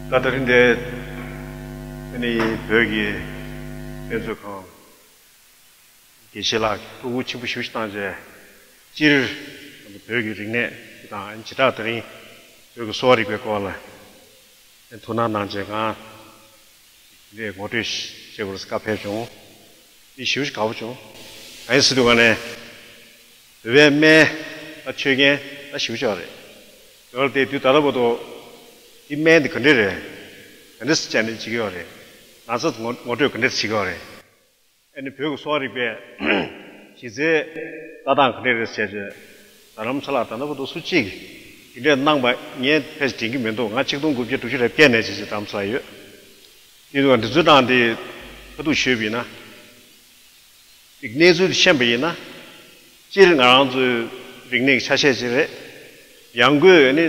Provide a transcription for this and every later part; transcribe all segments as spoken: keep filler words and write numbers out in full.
ད་ད་རིང་འདིར་ཨ་ནི་བོད་ཀྱི་དཔེ་མཛོད་ཁང་དགེ་བཤེས་ལགས་ཀྱིས་ཐུགས་ཁུར་ཆེན་པོ་ཞེ་པོ་ཞིག་བཏང་བྱས། སྤྱིར་བོད་ཀྱི་རིག་གནས་དང་བྱེ་བྲག་ད་རིང་བོད་ཀྱི་གསོ་བ་རིག་པའི་སྐོར་ལ་ཐུགས་སྣང་གནང་བྱས། ང་འདིར་ངོ་སྤྲོད་བྱེད་དགོས་པའི་བཀའ་ཕེབས་བྱུང་། འདི་ཞེ་པོ་ཞིག་དགའ་པོ་བྱུང་། གང་ཡིན་ཟེར་དུས་ག་ནས། བོད་པའི་སྨན་ད་མཆོད་མཁན་ད་ཞེ་པོ་ཅིག་ཡོད་རེད། ཡོད་རེད་དེ། དུས་ད་ལྟ་བར་དུ་འདི་སྨན་འདི་ག་འདྲ་རེད། ག་འདྲ་སེ་བྱས་ནས་བྱེད་ཀྱི་ཡོད་རེད། ན་ཚ་ངོ་ངོ་སྤྲོད་ག་འདྲ་བྱེད་ཀྱི་ཡོད་རེད། ཨ་ནི་བོད་ཀྱི་གསོ་བ་རིག་པའི་གཞི་རྩའི་ལྟ་སྟངས་ག་འདྲ་རེད་ཟེར་བྱས། རྡ་རམ་ས་ལར་ད་ལྟ་བར་དུ་སུ་གཅིག་གིས་འདི་འདྲ་གནང་པ་ངས་ཕལ་ཆེར་དྲན་གྱི་མི་འདུག་ང་ཆིག་སྟོང་དགུ་བརྒྱ་དྲུག་ཅུ་རེ་བརྒྱད་ནས་བྱས་བྱས་རྡ་རམ་ས་ལར་ཡོད། དེ་འདུག་འདི་ཚོའི་ནང་དེ་ཁ་ཐུག་ཞུས་པ་ཡིན་ན། གཅིག་གནས་ཚུལ་དེ་ཤེས་པ་ཡིན་ན། སྤྱིར་ང་རང་ཚོའི་རིག་གནས་ཀྱི་ཆ་ཤས་ཅིག་རེད། ཡང་སྒོས་ནི།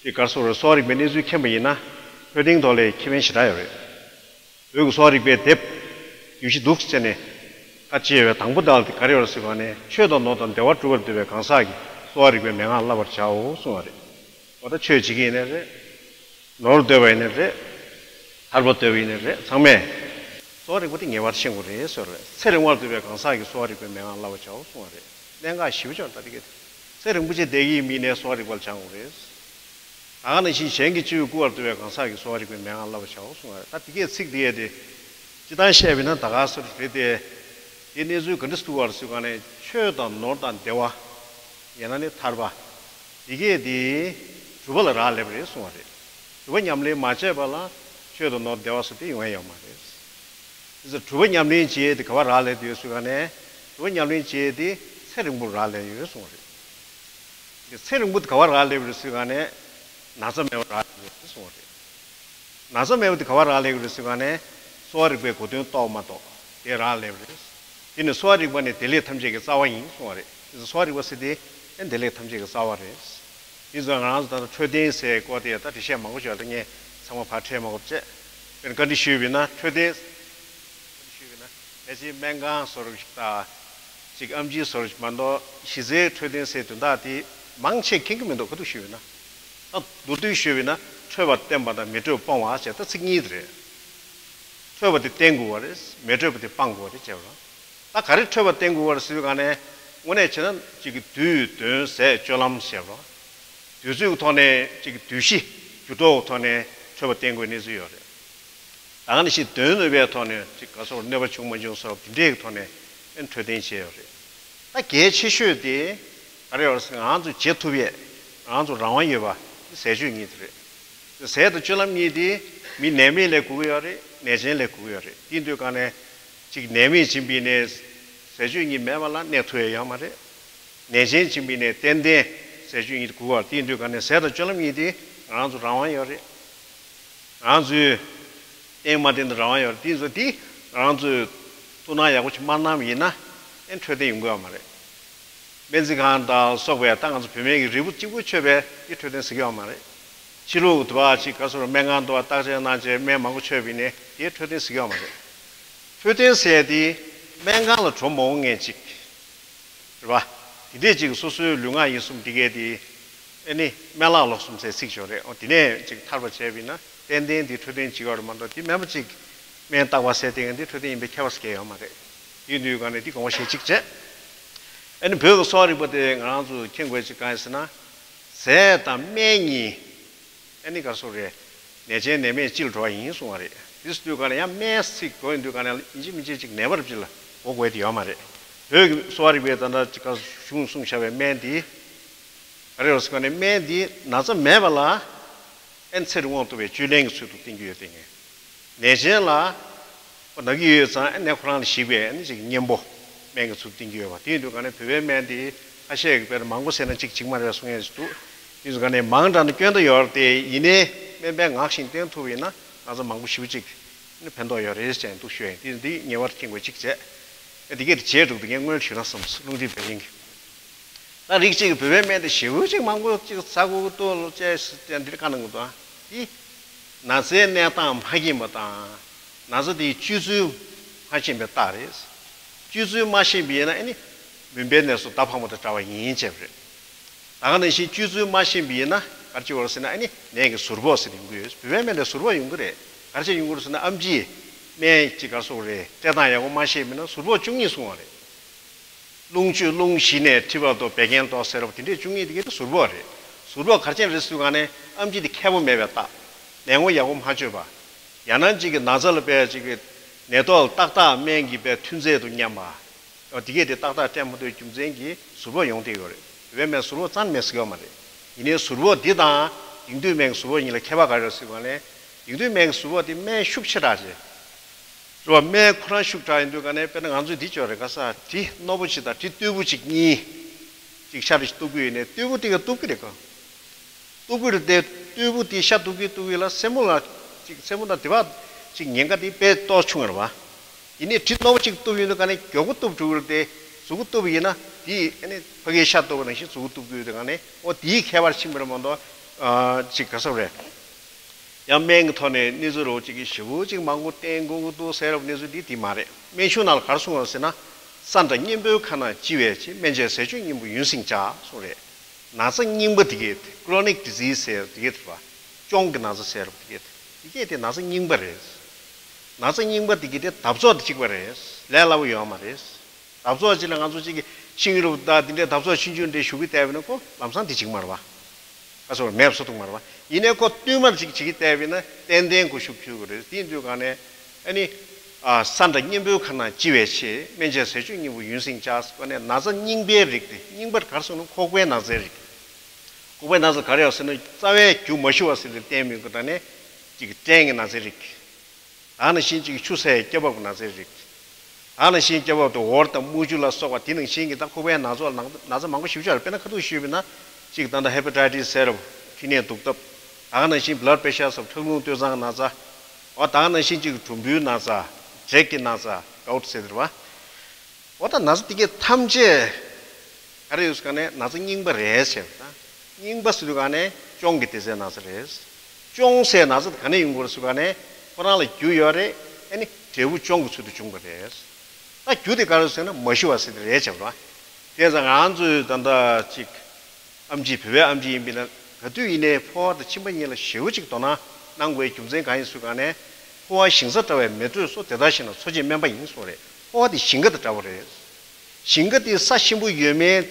དེ་ག་རེ་ཟེར་དགོས་རེད། གསོ་བ་རིག་པའི་གནས་ཚུལ་མཁྱེན་པ་ཡིན་ན། འཕྲོད་བསྟེན་ཐོག་ལ་ཁེ་ཕན་ཞེ་དྲག་ཡོད་རེད། བོད་ཀྱི་གསོ་བ་རིག་པའི་དེབ་བརྒྱད་ཅུ་འདུག་ཟེར་ནས་ཁ་ཕྱེ་བའི་དང་པོ་དག་དེ་ག་རེ་ཡོད་རེད་ཟེར་བ་ནས། ཆོས་དང་ནོར་དང་བདེ་བ་སྒྲུབ་པར་འདོད་པའི་གང་ཟག་གིས་གསོ་བ་རིག་པའི་མན་ངག་བསླབ་པར་བྱའོ་གསུངས་པ་རེད། འོ་ད་ཆོས་བྱེད་ཀྱི་ཡིན་ནའི་རེད། ནོར་འདོད་པ་ཡིན་ནའི་རེད། ཐར་པ་འདོད་པ་ཡིན་ནའི་རེད། ཚང་མས་གསོ་བ་རིག་པ་དེ་ངེས་པར་ཤེས་དགོས་རེད་ཟེར་བ་རེད། ཚེ་རིང་བར་འདོད་པའི་གང་ཟག་གིས་གསོ་བ་རིག་པའི་མན་ངག་བསླབ་པར་བྱའོ་གསུངས་པ་རེད། གནད་འགག་ཞེ་པོ་ཅིག་ད་དེ་ག་ཚེ་རིང་པོ་ཅིག་བསྡད་ཀྱི་ཡིན་མིན་ནས་གསོ་བ་རིག་པ་ལ་སྦྱང་དགོས་རེད། ད་ག་ནང་བཞིན་གཞན་གྱི་སྤྱོད་པ་བཀུར་བར་འདོད་པའི་གང་ཟག་གིས་གསོ་བ་རིག་པའི་མན་ངག་བསླབ་པར་བྱའོ་གསུངས་པ་རེད། ད་དེ་གའི་ཚིག་དེ་གས་དེ་སྤྱིར་བཏང་བཤད་པ་ཡིན་ན་ད་ག་ཟེར་རེད་དེ། དེའི་གནས་ཚུལ་ག་འདྲ་སེ་འདུག་པ་ཟེར་བ་ནས། ཆོས་དང་ནོར་དང་བདེ་བ། ཡང་ན་ནི་ཐར་པ། དེ་གས་དེ་སྒྲུབ་པ་ལ་རག་ལས་པ་རེད་གསུངས་པ་རེད། སྒྲུབ་པ་ཉམས་ལེན་མ་བྱས་པ་ལ་ཆོས་དང་ནོར་བདེ་བ་སོགས་དེ་ཡོང་ཡ་ཡོད་མ་རེད། དེ་ཚོ་སྒྲུབ་པ་ཉམས་ལེན་བྱེད་ཡས་དེ་ག་པར་རག་ལས་ཡོད་ཟེར་བ་ནས། སྒྲུབ་པ་ཉམས་ལེན་བྱེད་ཡས་དེ་ཚེ་རིང་པོར་རག་ལས་ཡོད་གསུངས་པ་རེད། དེ་ཚེ་རིང་པོ་དེ་ག་པར་རག་ལས་པ་རེད་ཟེར་བ་ནས། ན་ཚ་མེད་པར་རག་ལས་ཡོད་གསུངས་པ་རེད། ན་ཚ་མེད་པ་དེ་ག་པར་རག་ལས་ཡོད་རེད་ཟེར་བ་ནས། གསོ་བ་རིག་པའི་གོ་དོན་རྟོགས་མ་གཏོགས་དེ་རག་ལས་པ་རེད། དེ་ནི་གསོ་བ་རིག་པ་ནི་བདེ་ལེགས་ཐམས་ཅད་ཀྱི་རྩ་བ་ཡིན་གསུངས་པ་རེད། དེ་ཚོ་གསོ་བ་རིག་པ་ཟེར་དེ་ཨེ་བདེ་ལེགས་ཐམས་ཅད་ཀྱི་རྩ་བ་རེད། དེ་ཚོ་ང་རང་ཚོ་ད་ལྟ་འཕྲོད་བསྟེན་ཟེར་སྐོར་དེ་ད་འགྲེལ་བཤད་མང་པོ་བརྗོད་ལ་ངས་ཚང་མ་ཕར་འཕྲད་མ་དགོས་པ་བྱས། དཔེར་ན་བཀའ་འདྲི་ཞུས་པ་ཡིན་ན། འཕྲོད་བསྟེན། བཀའ་འདྲི་ཞུས་པ་ཡིན་ན། ཕལ་ཆེར་སྨན་ཁང་བཟོ་འདྲ་ཞིག་དང་། ཅིག་ཨེམ་ཆི་བཟོ་འདྲ་ཞིག་མ་གཏོགས་གཞི་རྩའི་འཕྲོད་བསྟེན་ཟེར་དོན་དག་དེ་མང་ཆེ་མཁྱེན་གྱི་མི་འདུག་ཁ་ཐུག་ཞུས་པ་ཡིན་ན། ད་མདོར་བསྡུས་ཞུས་པ་ཡིན་ན། འཕྲོད་པ་བརྟན་པ་དང་མི་འཕྲོད་པ་སྤང་བ་ཞེས་ད་ཚིག་གཉིས་དེ་རེད། འཕྲོད་པ་དེ་བརྟན་དགོས་པ་རེད། མི་འཕྲོད་པ་དེ་སྤང་དགོས་པ་རེད་ཅེས་པ། ད་ག་རེ་འཕྲོད་པ་བརྟན་དགོས་པ་རེད་ཟེར་བའི་སྒང་ནས། དངོས་གནས་བྱས་ན་གཅིག་གི་དུས་གདོན་ཟས་སྤྱོད་ལམ་ཞེས་པ། དུས་ཚོད་ཀྱི་ཐོག་ནས་གཅིག་གི་དུས་བཞི་འགྱུར་ལྡོག་གི་ཐོག་ནས་འཕྲོད་པ་བརྟན་དགོས་གནས་ཚུལ་ཡོད་རེད། ད་ག་ནང་བཞིན་གདོན་གནོད་པའི་ཐོག་ནས་གཅིག་ག་སོགས་གནོད་པ་བྱུང་མ་བྱུང་སོགས་དེ་འདྲའི་ཐོག་ནས་འཕྲོད་བསྟེན་བྱས་ཡོད་རེད། ད་གལ་ཆེ་ཤོས་དེ་ག་རེ་ཡོད་རེད་ཟེར་ན། ང་ཚོ་བྱེད་ཐུབ་ཡས། ང་ཚོ་རང་དབང་ཡོད་པ་དེ་ཟས་སྤྱོད་གཉིས་དེ་རེད། ཟས་དང་སྤྱོད་ལམ་གཉིས་དེ་མི་ནད་མེད་ལ་སྒུག་གི་ཡོད་རེད། ནད་ཅན་ལ་སྒུག་གི་ཡོད་རེད། དེ་ཡིན་དུས་ག་ནས་གཅིག་ནད་མེད་ཡིན་པ་ཡིན་ནའི་ཟས་སྤྱོད་གཉིས་མེད་པ་ལ་གནས་ཐུབ་ཡས་ཡོད་མ་རེད། ནད་ཅན་ཡིན་པ་ཡིན་ནའི་ཏན་ཏན་ཟས་སྤྱོད་གཉིས་དེ་དགོས་པ་རེད། དེ་ཡིན་དུས་ག་ནས་ཟས་དང་སྤྱོད་ལམ་གཉིས་དེ་ང་རང་ཚོ་རང་དབང་ཡོད་རེད། ང་རང་ཚོས་བརྟེན་མ་བརྟེན་དེ་རང་དབང་ཡོད་རེད། དེ་ཡིན་ཙང་དེ་ང་རང་ཚོས་ཐུགས་སྣང་ཡག་པོ་ཅིག་མ་གནང་བ་ཡིན་ན། ཨེ་འཕྲོད་བསྟེན་ཡོང་གི་ཡོད་མ་རེད། སྨན་རྩིས་ཁང་དང་སོགས་པས་ད་ང་ཚོ་བོད་སྨན་གྱི་རིལ་བུ་གཅིག་པུ་མཆོད་པས་དེ་འཕྲོད་བསྟེན་ཟེར་གྱི་ཡོད་མ་རེད། ཕྱི་ལོགས་ཀྱི་དུ་བ་ཅིག་ག་སོགས་སྨན་ཁང་དུ་བ་བརྟག་དཔྱད་གནང་བྱས་སྨན་མང་པོ་མཆོད་པ་ཡིན་ནའི་དེ་འཕྲོད་བསྟེན་ཟེར་གྱི་ཡོད་མ་རེད། འཕྲོད་བསྟེན་ཟེར་ཡས་དེ་སྨན་ཁང་ལ་འགྲོ་མ་འོང་མཁན་ཅིག་རེད་པ། དེ་འདྲས་ཅིག་སོ་སོའི་ལུས་ངག་ཡིད་གསུམ་དེ་གས་དེ། ཨེ་ནི་སྨན་བརླག་ལོག་གསུམ་ཟེར་ཚིག་ཅིག་ཡོད་རེད། འོ་དེ་ནས་ཅིག་ཐར་པ་བྱས་པ་ཡིན་ན་ཏན་ཏན་དེ་འཕྲོད་བསྟེན་བྱེད་ཀྱི་ཡོད་རེད་མ་གཏོགས། དེ་མིན་པ་ཅིག་སྨན་བརྟག་པ་ཟེར་དེ་གས་དེ་འཕྲོད་བསྟེན་ཡིན་པའི་ཁྱད་པར་ཟེར་གྱི་ཡོད་མ་རེད། དེ་ཡིན་དུས་ག་ནས་དེ་དགོངས་པ་བཞེས་གཅིག་བྱས། ཨེ་ནི་བོད་ཀྱི་གསོ་བ་རིག་པ་དེ་ང་རང་ཚོ་མཁྱེན་དགོས་ཅིག་གང་ཡིན་ཟེར་ན། ཟས་དང་སྨན་གཉིས། ཨེ་ནི་ག་རེ་ཟེར་དགོས་རེད། ནད་ཅན་ནད་མེད་གཅིག་ལ་འགྲོ་བ་ཡིན་གསུངས་པ་རེད། དེ་ཟེར་དུས་ག་ནས་ཡང་སྨན་ཟེར་དགོས་ཡོང་དུས་ག་ནས་ཡིན་གཅིག་མིན་གཅིག་ཅིག་ནད་པ་རབ་ཅིག་ལ་གོ་དགོས་དེ་ཡོད་མ་རེད། བོད་ཀྱི་གསོ་བ་རིག་པའི་ད་ལྟ་ཅིག་ག་གཞུང་གསུངས་བཞག་པའི་སྨན་དེ། ག་རེ་ཡོད་ཟེར་ག་ནས་སྨན་དེ་ན་ཚ་མེད་པ་ལ་ཨེ་ནི་ཚེ་རིང་པོར་ཐུབ་པའི་བཅུད་ལེན་གྱི་ཚུལ་དུ་བསྟེན་གྱི་ཡོད་དེ། ངས་ནད་ཅན་ལ་ཁོ་ན་གི་ཡོད་ཙང་ཨེ་ནི་ཁོ་རང་ལ་ཞིག་པའི་ཨེ་ནི་ཅིག་གཉེན་པོ་སྨན་གྱི་ཚུལ་བསྟེན་གྱི་ཡོད་པ། དེ་ཡིན་དུས་ག་ནས་བོད་པའི་སྨན་དེ་ཁ་ཤས་ཀྱིས་དཔེར་མང་པོ་ཟས་ན་གཅིག་གཅིག་མ་རེད་གསུང་མཁན་ཞིག་འདུག་དེ་ཚོ་ག་ནས་མང་དྲགས་ན་སྐྱོན་ད་ཡོད་རེད་དེ། ཡིན་ནའི་སྨན་པས་ངག་བཞིན་བསྟེན་ཐུབ་པ་ཡིན་ན་ང་ཚོ་མང་པོ་ཞེ་པོ་ཅིག་ནི་ཕན་ཐོགས་ཡོད་རེད་ཅེས་འདུག་ཞུ་ཡིན། དེ་འདི་ངེས་པར་མཁྱེན་དགོས་གཅིག་བྱས། ཨེ་འདི་གས་དེ་བྱས་འགྲོ་འདུག་ངས་སྔོན་ཞུ་ན་བསམས། རླུང་མཁྲིས་བད་ཀན་གྱི། ད་རིགས་གཅིག་གིས་བོད་པའི་སྨན་དེ་ཞེ་པོ་ཅིག་མང་པོ་ཅིག་ཟ་དགོས་ཀྱི་འདུག་ལོ་ཅེས་ཟེར་ཏེ་འདིར་བཀའ་གནང་གི་འདུག་དེ་ན་ཚའི་གནས་སྟངས་མ་མཁྱེན་པ་དང་། ན་ཚ་དེའི་བཅོས་ཚུལ་མ་ཤེས་པའི་རྟགས་རེད། བཅོས་ཚུལ་མ་ཤེས་པ་ཡིན་ན་ཨེ་ནི་མུན་པའི་གནས་སུ་མདའ་འཕངས་པ་དང་འདྲ་བ་ཡིན་ཅེས་པ་རེད། ད་ག་ནང་བཞིན་བཅོས་ཚུལ་མ་ཤེས་པ་ཡིན་ན། ག་རེ་བྱེད་དགོས་རེད་ཟེར་ན། ཨ་ནི་ནད་ཀྱི་ཟུར་ཕོག་ཟེར་ཡོང་གི་ཡོད། བོད་པའི་སྨན་ལ་ཟུར་ཕོག་ཡོང་གི་རེད། ག་རེ་བྱས་ཡོང་གི་རེད་ཟེར་ན། ཨེམ་ཆི་སྨན་ཅིག་ག་རེ་ཟེར་དགོས་རེད། སྤྲད་སྟངས་ཡག་པོ་མ་ཤེས་པ་ཡིན་ན་ཟུར་ཕོག་བཅུག་མཁན་བཟོ་བ་རེད། རླུང་བཅུ་རླུང་བཞི་ནས་མཁྲིས་པ་ལྡོག་བད་ཀན་ལྡོག་ཟེར་བ་དེ་འདྲས་བཅུག་མཁན་དེ་གའི་ཟུར་ཕོག་རེད། ཟུར་ཕོག་ག་རེ་བྱས་རེད་ཟེར་ག་ནས། ཨེམ་ཆི་དེ་མཁས་པོ་མེད་པའི་རྟགས། ནད་ངོ་ཡག་པོ་མ་བཅོས་པ། ཡང་ན་གཅིག་གི་ན་ཚ་ལ་བས་གཅིག་གི་ནད་ཐོག་ལ་ཏག་ཏག་སྨན་གྱི་བས་ཐུན་ཚད་དུ་མཉམ་པ། འོ་དེ་གས་དེ་ཏག་ཏག་སྤྲད་མ་ཐུབ་རྒྱུ་མཚན་གྱིས་ཟུར་ཕོག་ཡོང་བསྡད་ཡོད་རེད། བོད་པའི་སྨན་ཟུར་ཕོག་རྩ་ནས་མེད་ཟེར་གྱི་ཡོད་མ་རེད། ཡིན་ནའི་ཟུར་ཕོག་འདི་དང་དེང་དུས་སྨན་གྱི་ཟུར་ཕོག་གཉིས་ལ་ཁྱད་པར་ག་རེ་ཡོད་ཟེར་བ་ནས། དེང་དུས་སྨན་གྱི་ཟུར་ཕོག་དེ་སྨན་ཤུགས་ཆེ་དྲགས་ཆེ། རེད་བ། སྨན་ཁོ་རང་ཤུགས་དྲགས་ཡིན་དུས་ག་ནས། དཔེར་ན་ང་ཚོས་འདི་བྱོས་རེད། ག་ས་གྲི་རྣོ་པོ་གཅིག་དང་གྲི་རྟུལ་པོ་གཅིག་གཉིས་ཅིག་ཤ་རེ་ཞིག་གཏུབ་ཀྱི་ཡོད་ནས། རྟུལ་པོ་དེ་ག་གཏུབ་ཀྱི་རེད་ག་གཏུབ་ཀྱི་རེད་དེ། རྟུལ་པོ་དེ་ཤ་གཏུབ་ཀྱི་གཏུབ་ཀྱི་ལ་སེན་མོ་ལ་ཅིག་སེན་མོ་དང་དེ་བ་ཅིག་ཉེན་ཁ་དེ་དཔེ་ཏོག་ཆུང་བ་རེད་བ། ཡིན་ནའི་གྲི་རྣོ་པོ་ཅིག་གཏུབ་ཡོང་དུས་ག་ནས་མགྱོགས་པོ་གཏུབ་འགྲོ་གི་རེད་དེ། གཟུགས་པོ་གཏུབ་པ་ཡིན་ན་དེ་ཨ་ནི་ཕ་གིའི་ཤ་གཏུབ་པ་ནང་བཞིན་གཟུགས་པོ་གཏུབ་ཀྱི་ཡོད་དུས་ག་ནས། འོ་དེའི་ཁྱད་པར་ཕྱིན་པ་རེད་མ་གཏོགས། ཨ་ཅིག་ག་ཟེར་རེད། ཡང་སྨན་གྱི་ཐོག་ནས་གནས་ཚུལ་རོ་གཅིག་གི་ཞེ་པོ་ཅིག་མང་པོ་བསྟན་དགོས་ཀྱི་འདུག་ཟེར་བ་གནས་ཚུལ་འདི་དེ་མ་རེད། སྨན་གཞུང་ནང་ལ་ག་རེ་གསུངས་ཡོད་ཟེར་ན། ས་འདྲ་སྙིང་པོའི་ཁ་ནང་ལྕི་བའི་ཕྱིར། སྨན་དཔྱད་ཟས་སྤྱོད་སྙིང་པོ་ཡུན་བསྲིང་བྱ་གསུངས་རེད། ན་ཚ་རྙིང་པ་དེ་གས། chronic disease ཟེར་དེ་གས་རེད་བ། གཅོང་གི་ན་ཚ་ཟེར་བ་དེ་གས། དེ་གས་དེ་ན་ཚ་རྙིང་པ་རེད། ན་ཚ་རྙིང་པ་དེ་གས་དེ་འདབ་ཚོགས་དེ་གཅིག་པ་རེད། ལས་སླ་པོ་ཡོད་མ་རེད། འདབ་ཚོགས་གཅིག་ལ་ང་ཚོ་གཅིག་གི་ཤིང་རུབ་དང་དེ་འདྲའི་འདབ་ཚོགས་ཆུང་ཆུང་འདྲ་ཞུ་གི་བསྡད་པ་ཡིན་ན། ཁོ་ལམ་སང་དེ་གཅིག་མ་རེད་བ། ཁ་སོ་མེད་བཟོ་ཐུབ་མ་རེད་བ། ཡིན་ནའི་ཁོ་བསྟུད་མར་ཅིག་བྱེད་ཀྱི་བསྡད་པ་ཡིན་ན་ཏན་ཏན་ཁོ་ཤུགས་འཕེལ་གྱི་རེད། དེ་ཡིན་དུས་ག་ནས་ཨ་ནི། ཨ་ས་འདྲ་སྙིང་པོའི་ཁ་ནང་ལྕི་བའི་ཕྱིར། སྨན་དཔྱད་ཟས་སྤྱོད་སྙིང་པོ་ཡུན་བསྲིང་བྱ་ཟེར་བ་ནས། ན་ཚ་རྙིང་པའི་རིགས་དེ། རྙིང་པར་ག་རེ་ཟེར་ན། ཁོག་པའི་ན་ཚའི་རིགས། ཁོག་པའི་ན་ཚ་ག་རེ་ཡོད་ཟེར་ན། རྩ་བའི་རྒྱུ་མ་ཞི་བ་ཟེར་དེ་བསྟན་མི་དགོས། ད་ནས་ཅིག་སྐྲན་གྱི་ན་ཚའི་རིགས། ད་ནང་བཞིན་གཅིག་ཆུ་སེར་སྐྱ་རྦབ་ཀྱི་ན་ཚའི་རིགས། ད་ནང་བཞིན་སྐྱ་རྦབ་ཏུ་འོར་དང་མུ་ཅུ་ལ་སོགས་པ་དེ་ནང་བཞིན་གྱི་ད་ཁོག་པའི་ན་ཚ་ལ་ན་ཚ་མང་པོ་ཞེ་པོ་ཅིག་ཡོད་རེད། དཔེར་ན་ཁ་ཐུག་ཞུས་པ་ཡིན་ན། གཅིག་ད་ལྟ་ཧེ་པ་ཊའི་ཊི་སི་ཟེར་བ། མཁྲིས་ནད་དུག་ལྡབ། ད་ག་ནང་བཞིན་བྷི་ལཌ་པེ་ཤར་ཟེར་བ། ཁྲག་རླུང་སྟོད་འཚངས་ཀྱི་ན་ཚ། འོ་ད་ག་ནང་བཞིན་གཅིག་གྲུམ་བུའི་ན་ཚ། འབྲེག་གི་ན་ཚ། གའུ་ཊི་ཟེར་དེ་རེད་བ། འོ་ད་ན་ཚ་དེ་གས་ཐམས་ཅད་ག་རེ་ཡོད་ཟེར་ག་ནས། ན་ཚ་རྙིང་པ་རེད་ཟེར་བ་དང་། རྙིང་པ་ཟེར་དུས་ག་ནས་གཅོང་གི་སྡེ་ཚན་ན་ཚ་རེད། གཅོང་ཟེར་ན་ཚ་དེ་ག་ནས་ཡོང་གི་རེད་ཟེར་ག་ནས། ཁོ་རང་ལ་རྒྱུ་ཡོད་རེད། ཨ་ནི་འབྲས་བུ་གཅོང་གི་ཚུལ་དུ་བྱུང་བ་རེད། ད་རྒྱུ་དེ་ག་རེ་ཟེར་ན་མ་ཞུ་བ་ཟེར་དེ་རེད་བྱས་པ་རེད། དེ་ཙང་ང་ཚོས་ད་ལྟ་ཅིག་ཨེམ་ཆི། བོད་པའི་ཨེམ་ཆི་ཡིན་པ་ཡིན་ན། ག་དུས་ཡིན་ནའི་ཕོ་བ་དང་མཆིན་པ་གཉིས་ལ་ཞེ་པོ་ཅིག་དོ་སྣང་གནང་དགོས་རྒྱུ་མཚན་གང་ཡིན་ཟེར་ག་ནས། ཕོ་བ་ཞིང་ས་འདྲ་བའི་མེ་དྲོད་སོགས། དེ་ལྟར་ཞིག་ན་འཚོ་བྱེད་སྨན་པ་ཡིན་གསུངས་རེད། ཕོ་བ་དེ་ཞིང་ཁ་དང་འདྲ་བོ་རེད། ཞིང་ཁ་དེ་ས་ཞིམ་པོ་ཡོད་མེད་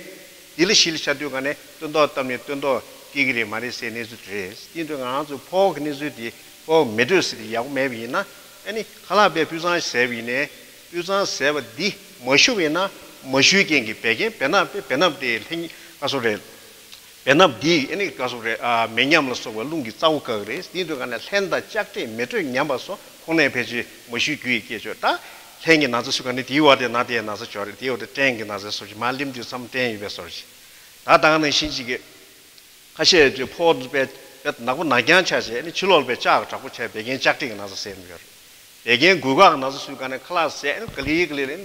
དེ་ལ་གཞི་ལ་བཞག་དུས་ག་ནས་སྟོན་ཐོག་བཏབ་ནས་སྟོན་ཐོག་སྐྱེ་གི་རེད་མ་རེད་ཟེར་གནས་ཚུལ་དེ་རེད། དེ་ཡིན་དུས་ང་ཚོ་ཕོ་བ་གི་གནས་ཚུལ་དེ། ཕོ་བ་མེ་དྲོད་ཟེར་དེ་ཡག་པོ་མེད་པ་ཡིན་ན། ཨ་ནི་ཁ་ལག་པས་སྤུས་གཙང་བཟས་པ་ཡིན་ནའི། སྤུས་གཙང་བཟས་པ་འདི་མ་ཞུ་བ་ཡིན་ན། མ་ཞུའི་རྐྱེན་གྱིས་བད་ཀན་བེ་ནབ་པས། བེ་ནབ་དེ་ལྷན་ཁ་སོ་རེད། བེ་ནབ་འདིས་ཨ་ནི་ག་ཟེར་རེད། ཨ་མེ་མཉམ་ལ་སོགས་པའི་རླུང་གིས་རྩ་བོ་བཀག་གི་རེད། དེ་དུས་ག་ནས་ལྷན་དང་ལྕགས་དྲེག་མེ་དྲོད་ཉམས་པ་སོགས་ཁོང་ནས་ཕལ་ཆེར་མ་ཞུའི་རྒྱུ་ཡི་སྐྱེད་ཆོག་ད་ལྷན་གྱི་ན་ཚ་ཟེར་ག་ནི་དེའི་བར་དེ་ན་དེའི་ན་ཚ་ཆོག་རེད། དེའི་བར་དེ་སྐྲན་གྱི་ན་ཚ་སོགས་ཀྱི་མར་ལེམ་དུས་ཙམ་སྐྲན་ཡོད་པའི་སོགས་ཀྱི། ད་ད་ག་ནང་བཞིན་ཅིག་གི་ཁ་ཤས་ཀྱི་ཕོ་བ་དཔེ་དཔེ་ནག་པོ་ནག་རྐྱང་ཆགས་བྱས། ཨ་ནི་ཕྱི་ལོགས་ལ་དཔེ་ལྕགས་དྲག་པོ་ཆགས། བད་ཀན་ལྕགས་དྲེག་གི་ན་ཚ་ཟེར་ནི་ཡོད་རེད། བད་ཀན་འགུལ་འགག་གི་ན་ཚ་ཟེར་ག་ནས་ཁ་ལག་ཟས། ཨ་ནི་ག་ལེ་ག་ལེ་ལེན།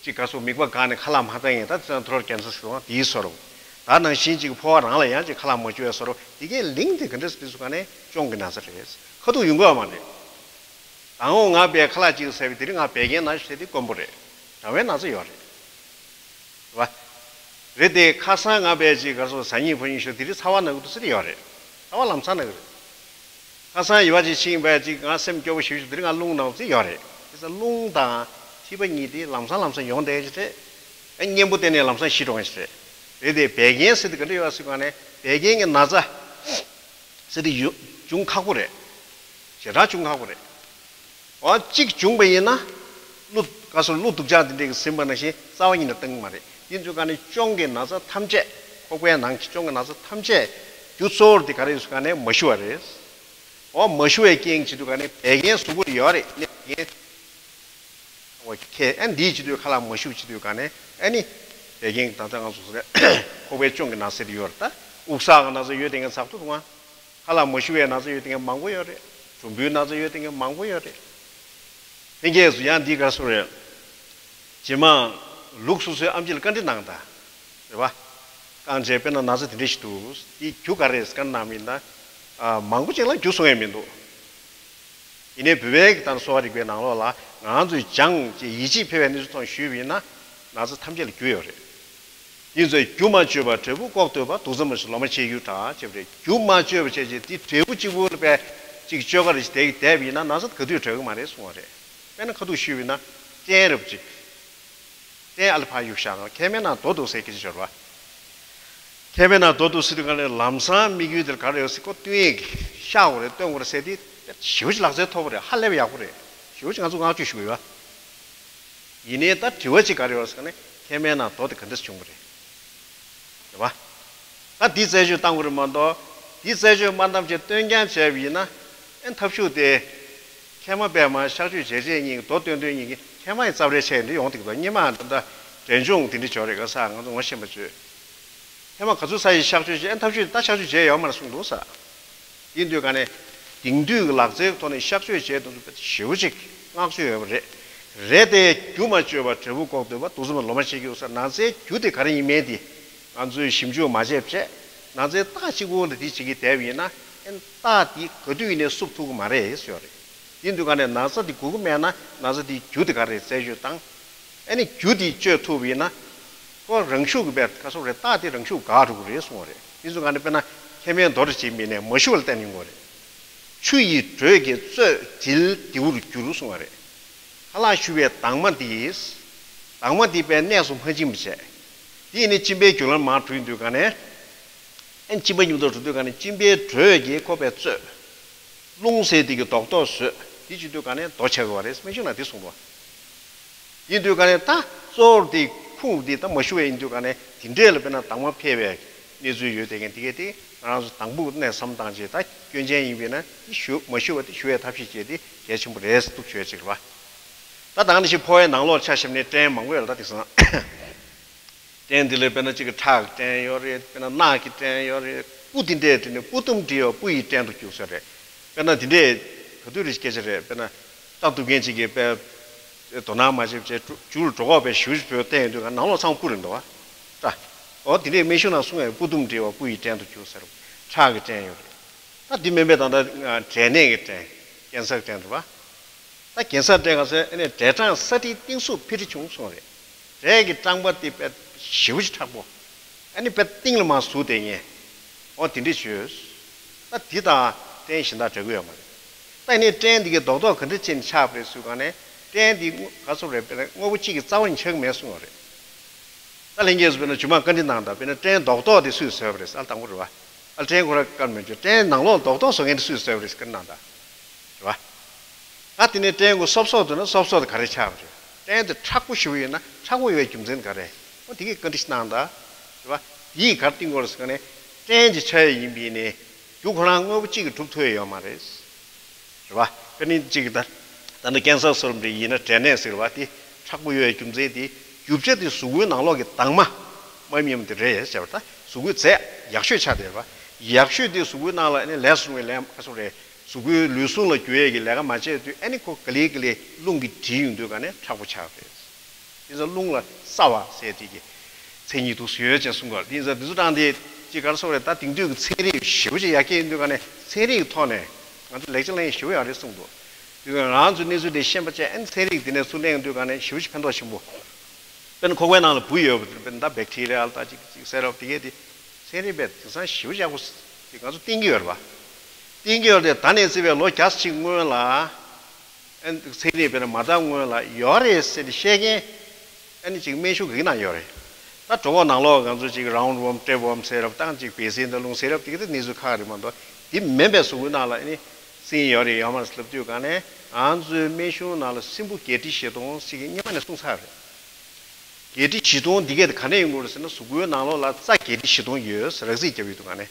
ཅིག་ག་ཟེར། མིད་པ་འགགས་ནས་ཁ་ལག་མ་བཏང་ཡིན། ད་ཚོར་ཀན་སར་ཟེར་བ་དེའི་སོ་རུ། ད་ནང་བཞིན་ཅིག་ཕོ་བ་རང་ལ་ཡང་ཅིག་ཁ་ལག་མ་བཅུ་བའི་སོ་རུ། དེ་གའི་ལིང་དེ་ག་འདྲ་ཟེར་དུས་ཟེར་ག་ནས་གཅོང་གི་ན་ཚ་རེད། ཁ་ཐུག་ཡོང་གི་ཡོད་མ་རེད། དང་པོ་ང་དཔེ་ཁ་ལག་ཅིག་ཟས་པའི་དེ་རིང་ང་བད་ཀན་ན་ཟེར་དེ་དཀོན་པོ་རེད། གྲང་བའི་ན་ཚ་ཡོད་རེད། རེད་བ། རེད་དེ་ཁ་སང་ང་དཔེ་ཅིག་ག་ཟེར། ཟ་སྙིང་འབོ་སྙིང་ཞུ། དེ་རིང་ཚ་བ་ན་གི་འདུག་ཟེར་ཡོད་རེད། ཚ་བ་ལམ་སང་ན་གི་རེད། ཁ་སང་ཡོ་ག་ཅིག་ཕྱིན་པས་ཅིག་ང་སེམས་སྐྱོ་པོ་ཞེ་པོ་ཞིག་དེ་རིང་ང་རླུང་ན་ཟེར་ཡོད་རེད། དེ་ཚོ་རླུང་དང་མཁྲིས་པ་གཉིས་དེ་ལམ་སང་ལམ་སང་ཡོང་བསྡད་ཀྱི་རེད། ཨ་གཉེན་པོ་བསྟེན་ནས་ལམ་སང་ཞི་འགྲོ་མཁན་ཞིག་རེད། རེད་དེ་བད་ཀན་ཟེར་དེ་ག་འདྲ་ཡོད་ཟེར་ག་ནས། བད་ཀན་གྱི་ན་ཚ་ཟེར་དེ་ཡོ་འབྱུང་ཁག་པོ་རེད། ཞེ་དྲག་འབྱུང་ཁག་པོ་རེད། འོ་གཅིག་བྱུང་པ་ཡིན་ན། གླུ་ག་ཟེར། གླུ་སྡུག་ཅག་དེ་འདྲས་ཀྱིས་ཟིན་པ་ནང་བཞིན་རྩ་བ་ཉིད་ནས་བཏང་གི་མ་རེད། དེ་ཚོའི་ག་ནས་གཅོང་གི་ན་ཚ་ཐམས་ཅད། ཁོག་པའི་ནང་གི་གཅོང་གི་ན་ཚ་ཐམས་ཅད་རྒྱུ་གཙོ་བོར་དེ་ག་རེ་ཡོད་ཟེར་ག་ནས་མ་ཞུ་བ་རེད། འོ་མ་ཞུ་བའི་རྐྱེན་བྱེད་དུས་ག་ནས་བད་ཀན་གཟུགས་པོ་ལ་ཡོད་རེད། ནད་ཀྱི་རྐྱེན། འོ་ཁེ་ཨ་འདིའི་བྱེད་དུས་ཁ་ལག་མ་ཞུ་བྱེད་དུས་ག་ནས་ཨ་ནི་བད་ཀན་ད་ལྟ་ང་ཚོ་ཟེར་ཁོག་པའི་གཅོང་གི་ན་ཚ་དེ་ཡོད་རེད། ད་དབུགས་བསགས་ཀྱི་ན་ཚ་ཡོད་དེ་ངས་ཚགས་ཐུབ་ཐུབ་ང་། ཁ་ལག་མ་ཞུ་བའི་ན་ཚ་ཡོད་དེ་ངས་མང་པོ་ཡོད་རེད། གྲུམ་བུའི་ན་ཚ་ཡོད་དེ་ངས་མང་པོ་ཡོད་རེད། ལྷན་རྒྱས་ཚོ་ཡང་འདི་ག་ཟེར་རེད། རྗེས་མ་ལུག་སོ་སོའི་ཨེམ་ཆི་ལ་བཀའ་འདྲི་གནང་དང་། རེད་བ། རྐང་རྗེས་དཔེར་ན་ན་ཚ་དེ་འདྲ་ཞིག་འདུག་དེའི་རྒྱུ་ག་རེ་རེད་བཀའ་འདྲི་གནང་མིན་ད། ཨ་མང་པོ་ཅིག་ལ་རྒྱུ་གསུང་ཡས་མི་འདུག་ཡིན་ནའི་བོད་པའི་གི་ད་གསོ་བ་རིག་པའི་ནང་ལོགས་ལ་ང་ཚོས་སྦྱངས་ཀྱི་ཡིད་ཆེས་འཕེར་བའི་གནས་ཚུལ་ཐོག་ཞུས་པ་ཡིན་ན། ན་ཚ་ཐམས་ཅད་ལ་རྒྱུ་ཡོད་རེད། ཡིན་ཚེ་རྒྱུ་མ་བཅོས་པ་འབྲས་བུ་ལྐོག་ལྟོས་པ། དུག་གསུམ་མ་ཞིག་ལོ་མ་མཆེད་འགྱུར་གྲགས་ཅེས་པ་རེད། རྒྱུ་མ་བཅོས་པ་བྱས་རྗེས་དེ་འབྲས་བུ་གཅིག་པུ་ལ་པའི་གཅིག་བཅོས་ཀ་རེ་ཞིག་དེ་བསྡད་པ་ཡིན་ན་ན་ཚ་ག་དུས་གྲོལ་གི་མ་རེད་གསུང་བ་རེད། དཔེར་ན་ཁ་ཐུག་ཞུས་པ་ཡིན་ན་སྐྲན་རེད་པ་ཅིག་སྐྲན་ཨ་ལ་ཕར་གཡུག་བཞག་ན་མཁལ་མའི་ནང་རྡོ་འདུག་ཟེར་སྐད་ཆ་ཤོར་བ། མཁལ་མའི་ནང་རྡོ་འདུག་ཟེར་དུས་ག་ནས་ལམ་སང་དམིགས་ཡུལ་དེར་ག་རེ་ཡོད་ཟེར་ཁོ་སྟོན་ཡས་ཀྱི་ཤ་བོ་རེད་སྟོན་དགོས་རེད་ཟེར་དུས་ཞེ་པོ་ཅིག་ལག་རྩལ་མཐོ་པོ་རེད། ཧ་ལས་པ་ཡག་པོ་རེད། ཞེ་པོ་ཅིག་ང་ཚོ་བསྔགས་བརྗོད་ཞུ་གི་ཡོད། ཡིན་ནའི་ད་དྲི་བ་གཅིག་ག་རེ་ཡོད་ཟེར་ན་མཁལ་མའི་ནང་རྡོ་དེ་ག་འདྲ་བྱུང་བ་རེད། རེད་བ། ད་འདི་རྩད་གཅོད་བཏང་དགོས་རེད་མ་གཏོགས་འདི་རྩད་གཅོད་མ་བཏང་བྱས་སྟོན་རྐྱང་བྱས་པ་ཡིན་ན་ཨེ་ཐབས་ཤུགས་དེ་མཁལ་མ་པད་མ་གཤག་བཅོས་བྱས་རྗེས་གཉིས་ཀྱི་རྡོ་སྟོན་དུས་གཉིས་ཀྱི་མཁལ་མ་ཡི་རྩབ་རལ་ཆད་འདི་ཡོང་ཐིག་དོ་སྙེ་མ་འདི་འདྲ་འདྲེན་སྦྱོང་དེ་འདྲ་བྱོས་རེད་ག་ས་ང་ཚོ་ངོ་ཤེས་པ་བྱོས། ཐེངས་མ་ག་ཚོད་ས་ཡི་གཤག་བཅོས་བྱས་ཨ་ཐབས་ཤུགས་ད་གཤག་བཅོས་བྱས་ཡོད་མ་རེད་གསུངས་འདུག་ས། ཡིན་དུས་ག་ནས་དེང་དུས་ཀྱི་ལག་རྩལ་གྱི་ཐོག་ནས་གཤག་བཅོས་བྱས་དུས་ཚོད་ཞེ་པོ་ཅིག་བསྔགས་བརྗོད་ཡོད་པ་རེད། རེད་དེ་རྒྱུ་མ་བཅོས་པ་འབྲས་བུ་ལྐོག་ལྟོས་པ་དུག་གསུམ་ལོ་མ་མཆེད་འགྱུར་ས་ན་ཚའི་རྒྱུ་དེ་ག་རེ་ཡིན་མིན་དེ་ང་ཚོས་ཞིབ་འཇུག་མ་བྱས་བྱས་ན་ཚའི་རྟགས་གཅིག་པོ་ལ་དེ་བྱེད་ཀྱི་བསྡད་པ་ཡིན་ན་ཨེ་རྟགས་དེ་ག་དུས་ཡིན་ནའི་བསུབ་ཐུབ་ཀྱི་མ་རེད་ཟེར་བ་རེད། ཡིན་དུས་ག་ནས་ན་ཚ་དེ་འགོས་ཀྱི་མེད་ན་ན་ཚ་དེའི་རྒྱུ་དེ་ག་རེ་རྩད་གཅོད་བཏང་། ཨ་ནི་རྒྱུ་དེ་བཅོས་ཐུབ་པ་ཡིན་ན། ཁོ་རང་ཤུགས་ཀྱིས་པས་ཁ་སོགས་རེད་རྟགས་དེ་རང་ཤུགས་འགག་འགྲོ་གི་རེད་གསུངས་པ་རེད། དེ་ཚོ་ག་ནས་དཔེར་ན་མཁལ་མའི་རྡོ་རེ་བྱེད་མི་ནས་མ་ཞུ་བ་ལ་བརྟེན་ཡོང་གི་རེད། ཆུ་ཡི་དྲོད་ཀྱིས་རྩོད་དྲིལ་རྡེའུར་འགྱུར་གསུངས་པ་རེད། ཁ་ལག་ཞུ་བའི་དྭངས་མ་འདི། དྭངས་མ་འདི་པས་གནས་སུ་མ་ཕྱིན་པ་བྱས། དེ་ཡིན་ནི་གཅིན་པའི་རྒྱུ་ལམ་མར་འགྲོ་ཡིན་དུས་ག་ནས། ཨན་གཅིན་པ་མཉམ་དུ་འགྲོ་དུས་ག་ནས་གཅིན་པའི་དྲོད་ཀྱིས་ཁོ་པའི་རྩོད། རླུང་ཟེར་དེ་གི་རྡོག་རྡོག་བཟོས། དེ་བྱེད་དུས་ག་ནས་རྡོ་ཆགས་དགོས་པ་རེད་སྨན་གཞུང་ནང་དེ་གསུངས་པ། ཡིན་དུས་ག་ནས་ད་གཙོ་བོར་དེ་ཁུངས་དེ་ད་མ་ཞུ་བས་ཡིན་དུས་ག་ནས་དེ་འདྲས་ལ་དཔེར་ན་དྭངས་མ་འཕེལ་བའི་གནས་ཚུལ་ཡོད་དེ་གན་དེ་གས་དེ་ང་རང་ཚོ་དང་པོ་གནས་བསམ་བཏང་རྗེས་ད་སྐྱོན་ཅན་ཡིན་པས་ན་དེ་ཞུ་མ་ཞུ་བ་དེ་ཞུ་བའི་ཐབས་ཤེས་བྱས་ཏེ་གལ་ཆེན་པོ་རེད་འདུག་བྱོས་ཅིག་རེད་བ། ད་ད་ག་ནས་ཕྱིར་ཕོ་བའི་ནང་ལོགས་ཆ་བཞག་ནས་སྐྲན་མང་པོ་ཡོད་ལ་ད་དེ་སང་། སྐྲན་འདི་ལ་དཔེར་ན་གཅིག་གི་ཁྲག་གི་སྐྲན་ཡོད་རེད། དཔེར་ན་རྣག་གི་སྐྲན་ཡོད་རེད། སྤུ་འདི་འདྲས་དེ་ནི་སྤུ་ལྡུམ་འདྲེས་པ་སྤུ་ཡི་སྐྲན་དུ་འགྱུར་ཟེར་རེད། དཔེར་ན་འདི་འདྲས་ག་དུས་རེད་སྐད་ཆ་རེད། དཔེར་ན་སྐྲ་གཏུབ་མཁན་གཅིག་གིས་དཔེ་དོ་སྣང་མ་བྱེད་བྱས་མཇུག་ལ་གྲོད་ཁོག་པའི་ཞུ་ཞུ་བོས་བསྟན་ཡོང་དུས་ནང་ལོགས་ཚང་སྤུ་རེད་འདུག་བ། ད་འོ་འདི་འདྲས་སྨན་གཞུང་ནང་གསུངས་ཡོད། སྤུ་ལྡུམ་འདྲེས་པ་སྤུ་ཡི་སྐྲན་དུ་འགྱུར་ཟེར་རེད། ཁྲག་གི་སྐྲན་ཡོད་རེད། ད་འདི་སྨན་པས་ད་ལྟ་འབྲས་ནད་ཀྱི་སྐྲན་ཀན་སར་སྐྲན་རེད་བ། ད་ཀན་སར་སྐྲན་ག་ཚོད་ཨ་ནི་འབྲས་སྐྲངས་ས་ཊི་གཏིང་ཟུག་ཕི་ཊི་བྱུང་སོང་རེད། འབྲས་ཀྱི་སྐྲངས་པ་དེ་དཔེ་ཞེ་པོ་ཅིག་མཁྲེགས་པོ། ཨ་ནི་དཔེ་གཏིང་ལ་མར་ཟུག་བསྡད་མཁན། འོ་དེ་འདྲ་བྱོས། ད་འདི་དང་སྐྲན་གཞན་དག་འདྲ་གི་ཡོད་མ་རེད། ད་ཨ་ནི་སྐྲན་འདི་གའི་རྡོག་རྡོག་ག་འདྲ་ཅན་ཆགས་པ་རེད་ཟེར་ག་ནས་སྐྲན་འདི་ག་ཚོད་རེད་དཔེར་ན་དངོས་པོ་གཅིག་གི་རྩ་བ་ནས་ཆགས་ཀྱི་མེད་གསུངས་པ་རེད། ད་ལྷན་རྒྱས་སུ་དཔེར་ན་རྗེས་མ་བཀའ་འདྲི་གནང་དང་དཔེར་ན་སྐྲན་རྡོག་རྡོག་དེ་སུས་བཟོས་པ་རེད་ཟེར་ཨ་དང་པོ་རེད་བ། ཨ་སྐྲན་ཁོ་ར་བཀར་མི་འཇུག་སྐྲན་ནང་ལོགས་རྡོག་རྡོག་བཟོ་མཁན་དེ་སུས་བཟོས་པ་རེད་ཟེར་བཀའ་འདྲི་གནང་དང་། རེད་བ། ད་དེ་ནས་སྐྲན་གོ་སོབ་སོབ་འདུག་ན་སོབ་སོབ་དེ་ག་རེ་ཆགས་པ་རེད། སྐྲན་དེ་མཁྲེགས་པོ་ཞེ་པོ་ཡོད་ན་མཁྲེགས་པོ་ཡོད་པའི་རྒྱུ་མཚན་ག་རེ། ཨོ་དེ་གས་བཀའ་འདྲི་ཞིག་གནང་དང་། རེད་བ། དེ་ཡིས་ག་རེ་བསྟན་གོ་རེད་ཟེར་ག་ནས་སྐྲན་གྱི་ཆ་ཡོད་ཡིན་པས་ནས་རྒྱུ་ཁོ་རང་དངོས་པོ་གཅིག་གིས་གྲུབ་ཐུབ་ཡ་ཡོད་མ་རེད། རེད་བ། དཔེར་ན་གཅིག་གིས་ད་ད་ནི་ཀན་སར་སོར་འདྲ་ཡིན་ན་འབྲས་ནད་ཟེར་བ་དེ་མཁྲེགས་པོ་ཡོད་རྒྱུ་མཚན་དེ་རྒྱུ་ཆ་དེ་གཟུགས་པོའི་ནང་ལོགས་ཀྱི་དྭངས་མ་མ་མཉམ་དེ་རེད་ཟེར་བ། ད་གཟུགས་པོའི་རྫས་ཡག་ཤོས་ཆགས་དེ་རེད་བ། ཡག་ཤོས་དེ་གཟུགས་པོའི་ནང་ལ་ཨ་ནི་ལས་སོང་བའི་ལས་ཁ་སོ་རེད། གཟུགས་པོའི་ལུས་ཟུངས་ལ་རྒྱུ་ཡས་ཀྱི་ལས་ཀ་མ་བྱས་དུས་ཨ་ནི་ཁོ་ག་ལེ་ག་ལེ་རླུང་གིས་འདྲིས་ཡོང་དུས་ག་ནས་མཁྲེགས་པོ་ཆགས་རེད། དེ་ཚོ་རླུང་ལ་སྲ་བ་ཟེར་དེ་གི་མཚན་ཉིད་འདུག་སེ་ཡོད་ཅེས་གསུངས་པ་རེད། དེ་ཡིན་ཙང་དེ་ཚོ་དྲངས་ཏེ་ཅིག་ག་རེ་ཟེར་དགོས་རེད། ད་དེང་དུས་ཀྱི་ཚན་རིག་ཞེ་པོ་ཅིག་ཡར་རྒྱས་ཡིན་དུས་ག་ནས་ཚན་རིག་གི་ཐོག་ནས་ང་ཚོ་ལེགས་ཆ་ལེན་ཡས་ཞེ་པོ་ཡོད་རེད་གསུངས་འདུག་དེ་ཚོ་ང་ཚོ་གནས་ཚུལ་དེ་ཤེས་པ་བྱས་ཨ་ནི་ཚན་རིག་དེ་ནས་ཚུར་གླེང་དུས་ག་ནས་ཞེ་པོ་ཅིག་ཕན་ཐོགས་ཆེན་པོ། དཔེར་ན་ཁོག་པའི་ནང་ལ་འབུ་ཡོད་པ་དེ་དཔེར་ན་ད་བེག་ཊི་རི་ཡ་ལ་ད་ཅིག་ཅིག་ཟེར་རབས་དེ་གས་དེ་ཚན་རིག་པས་དེང་སང་ཞེ་པོ་ཡག་པོ་དེ་ང་ཚོ་བསྟན་གྱི་ཡོད་རེད་པ། བསྟན་གྱི་ཡོད་རེད། ད་ནས་བརྩིས་པའི་ལོ་བརྒྱ་ཅིག་སྔོན་ལ་ཨ་ནི་ཚན་རིག་དཔེར་ན་མ་དར་སྔོན་ལ་ཡོད་རེད་ཟེར་ནས་བཤད་མཁན་ཨ་ནི་ཅིག་སྨན་གཞུང་གི་ནང་ཡོད་རེད། ད་གྲོད་ཁོག་ནང་ལོགས་ང་ཚོ་ཅིག་རའུན་ཌི་ཝོརམ་ཊེབ་ཝོརམ་ཟེར་རབས་དང་ཅིག་བད་སྲིན་དང་རླུང་ཟེར་རབས་དེ་གས་དེ་གནས་ཚུལ་ཁག་རེད་མ་གཏོགས་དེ་མིན་པའི་གཟུགས་པོའི་ནང་ལ་ཨ་ནི་སྲིན་ཡོད་རེད་ཡོད་མ་རེད་ལབ་དུས་ག་ནས་ང་ཚོའི་སྨན་གཞུང་ནང་ལ་སྲིན་འབུ་བརྒྱད་ཁྲི་བཞི་སྟོང་ཞིག་གི་སྔོན་མ་ནས་གསུངས་ཚར་རེད། བརྒྱད་ཁྲི་བཞི་སྟོང་འདི་གས་དེ་ག་ནས་ཡོང་གི་རེད་ཟེར་ན་གཟུགས་པོའི་ནང་ལོགས་ལ་རྩ་བརྒྱད་ཁྲི་བཞི་སྟོང་ཡོད་ཟེར་རགས་རྩིས་རྒྱབ་ཡོད་འདུག་ག་ནས།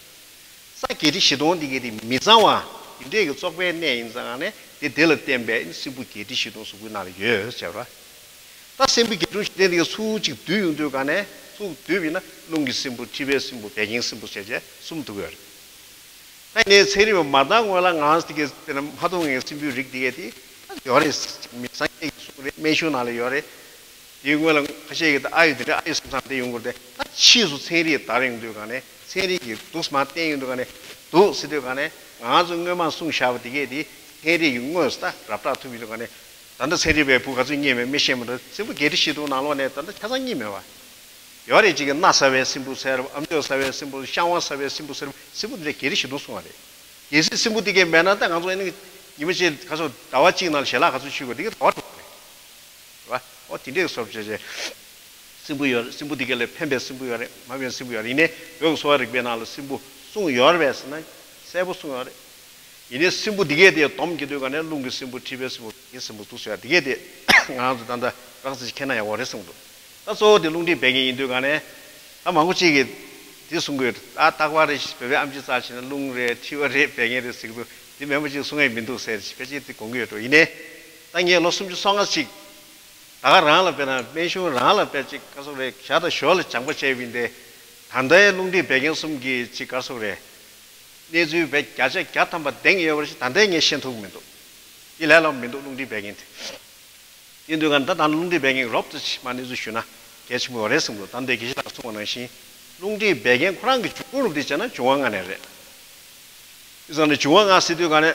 རྩ་བརྒྱད་ཁྲི་བཞི་སྟོང་འདི་གས་དེ་མི་གཙང་བ་འདི་འདྲས་ཀྱི་བཙོག་པའི་གནས་ཡིན་ཙང་ནས་དེ་དེ་ལ་བརྟེན་པའི་སྲིན་འབུ་བརྒྱད་ཁྲི་བཞི་སྟོང་གཟུགས་པོའི་ནང་ལ་ཡོད་ཟེར་བ། ད་སྲིན་འབུ་བརྒྱད་ཁྲི་བཞི་སྟོང་འདི་གས་ཚུར་གཅིག་བསྡུས་ཡོང་དུས་ག་ནས་ཚུར་བསྡུས་པ་ཡིན་ན་རླུང་གི་སྲིན་འབུ་མཁྲིས་པའི་སྲིན་འབུ་བད་ཀན་སྲིན་འབུ་བྱས་བྱས་གསུམ་འདུག་ཡོད་རེད། ད་ནས་ཚན་རིག་པ་མ་བཏང་སྔོན་ལ་ང་ཚོ་དེ་གས་དཔེར་ན་མ་མཐོང་མཁན་སྲིན་འབུའི་རིགས་དེ་གས་དེ་ད་ཡོད་རེད། མི་སངས་རྒྱས་ཀྱིས་གསུངས་རེད། སྨན་གཞུང་ནང་ལ་ཡོད་རེད། དེའི་སྔོན་ལ་ཁ་ཤས་ཀྱིས་ད་ཨ་ཡོད་དེ་འདྲ་ཨ་ཡོད་བསམ་བསམ་དེ་ཡོང་གི་རེད་དེ། ད་ཕྱིས་སུ་ཚན་རིག་དར་ཡོང་དུས་ག་ནས་ཚན་རིག་གིས་འདུག་མར་བསྟན་ཡོང་དུས་ག་ནས་འདུག་ཟེར་དུས་ག་ནས་ང་ཚོ་སྔོན་མ་གསུངས་བཞག་པ་དེ་གས་དེ་ཚན་རིག་གིས་དངོས་སུ་ད་ར་སྤྲོད་ཐུབ་ཡོང་དུས་ག་ནས་ད་ལྟ་ཚན་རིག་པའི་བུ་ག་ཚོད་རྙེད་མེད་མི་ཤེས་མ་འདུག་སྲིན་འབུ་བརྒྱད་ཁྲི་བཞི་སྟོང་ནང་ལོགས་ནས་ད་ལྟ་ཆ་ཚང་རྙེད་མེད་པ། ཡོད་རེད། གཅིག་གི་སྣ་ཟ་བའི་སྲིན་བུ་ཟེར། ཨ་མཆོག་ཟ་བའི་སྲིན་བུ། བཤང་བ་ཟ་བའི་སྲིན་བུ་ཟེར། སྲིན་བུ་འདི་འདྲ་ག་རེ་ཞིག་འདུག་གསུང་བ་རེད། གལ་སྲིད་སྲིན་བུ་འདི་གས་མེད་ན་ད་ང་ཚོ་ཨ་ནི་ཉི་མ་གཅིག་ག་ཚོད་ཟླ་བ་གཅིག་ནང་ལ་ཞལ་ལག་ག་ཚོད་མཆོད་དགོས་འདི་གས་ཟླ་བ་དྲུག་རེད། རེད་བ། ཨོ་དེ་འདྲའི་བཟོ་བྱས་བྱས། སྲིན་བུ་ཡོད་རེད། སྲིན་བུ་འདི་གས་ལས་ཕན་པའི་སྲིན་བུ་ཡོད་རེད། མ་ཕན་སྲིན་བུ་ཡོད་རེད། ཡིན་ནའི་བོད་ཀྱི་གསོ་བ་རིག་པའི་ནང་ལ་སྲིན་བུ་གསུངས་ཡོད་རེད་པས་ཟེར་ན་གསལ་པོ་གསུངས་ཡོད་རེད། ཡིན་ནའི་སྲིན་བུ་འདི་གས་དེ་སྡོམ་གྱི་དུས་ག་ནས་རླུང་གི་སྲིན་བུ། མཁྲིས་པའི་སྲིན་བུ། ཡིད་སྲིན་པོ་འདུག་ཟེར་ཡ་འདི་གས་དེ་ང་རང་ཚོ་ད་ལྟ་རགས་ཙམ་ཞིག་མཁྱེན་ན་ཡག་པོ་རེད་བསམ་འདུག་ད་གཙོ་བོ་དེ་རླུང་མཁྲིས་བད་ཀན་ཡིན་དུས་ག་ནས་ད་མང་པོ་ཅིག་གིས་དེ་གསུང་གི་ཡོད། ད་རྟག་པར་རེ་བཞིན་བོད་པའི་ཨམ་ཆི་རྩ་བྱས་ན་རླུང་རེད། མཁྲིས་པ་རེད། བད་ཀན་རེད་ཟེར་གི་འདུག་དེ་མེད་པ་ཅིག་གསུང་ཡ་མི་འདུག་ཟེར་ཕལ་ཆེར་དེ་དགོངས་ཀྱི་ཡོད་འགྲོ། ཡིན་ནའི་ད་ངས་ལོ་སུམ་ཅུ་སོ་ལྔ་ཅིག་ད་ག་རང་ལ་དཔེར་ན་སྨན་གཞུང་རང་ལ་དཔེ་ཅིག་ག་ཟེར་རེད། ཞག་དང་ཞོར་ལ་སྦྱངས་པ་བྱས་པ་ཡིན་ཏེ། ད་ལྟའི་རླུང་མཁྲིས་བད་ཀན་གསུམ་གྱི་ཅིག་ག་ཟེར་རེད། གནས་ཚུལ་བས་བརྒྱ་ཆ་བརྒྱ་ཐམ་པ་ལྡན་ཡོད་པ་ཞིག་ད་ལྟའི་ངས་ཤེས་ཐུབ་མི་འདུག་དེ་ལས་སླ་པོ་མི་འདུག་རླུང་མཁྲིས་བད་ཀན་དེ། དེ་འདུག་ག་ད་ད་རླུང་མཁྲིས་བད་ཀན་རོབ་ཙམ་ཞིག་མར་གནས་ཚུལ་ཞུས་ན་གལ་ཆེན་པོ་རེད་བསམ་འདུག་ད་ལྟའི་དགེ་བཤེས་ལགས་གསུངས་པ་ནང་བཞིན། རླུང་མཁྲིས་བད་ཀན་ཁོ་རང་གི་འབྱུང་ཁུངས་རུབ་དེ་བྱས་ན་འབྱུང་བ་ལྔ་ནས་རེད། དེ་ཙང་ནས་འབྱུང་བ་ལྔ་ཟེར་དུས་ག་ནས་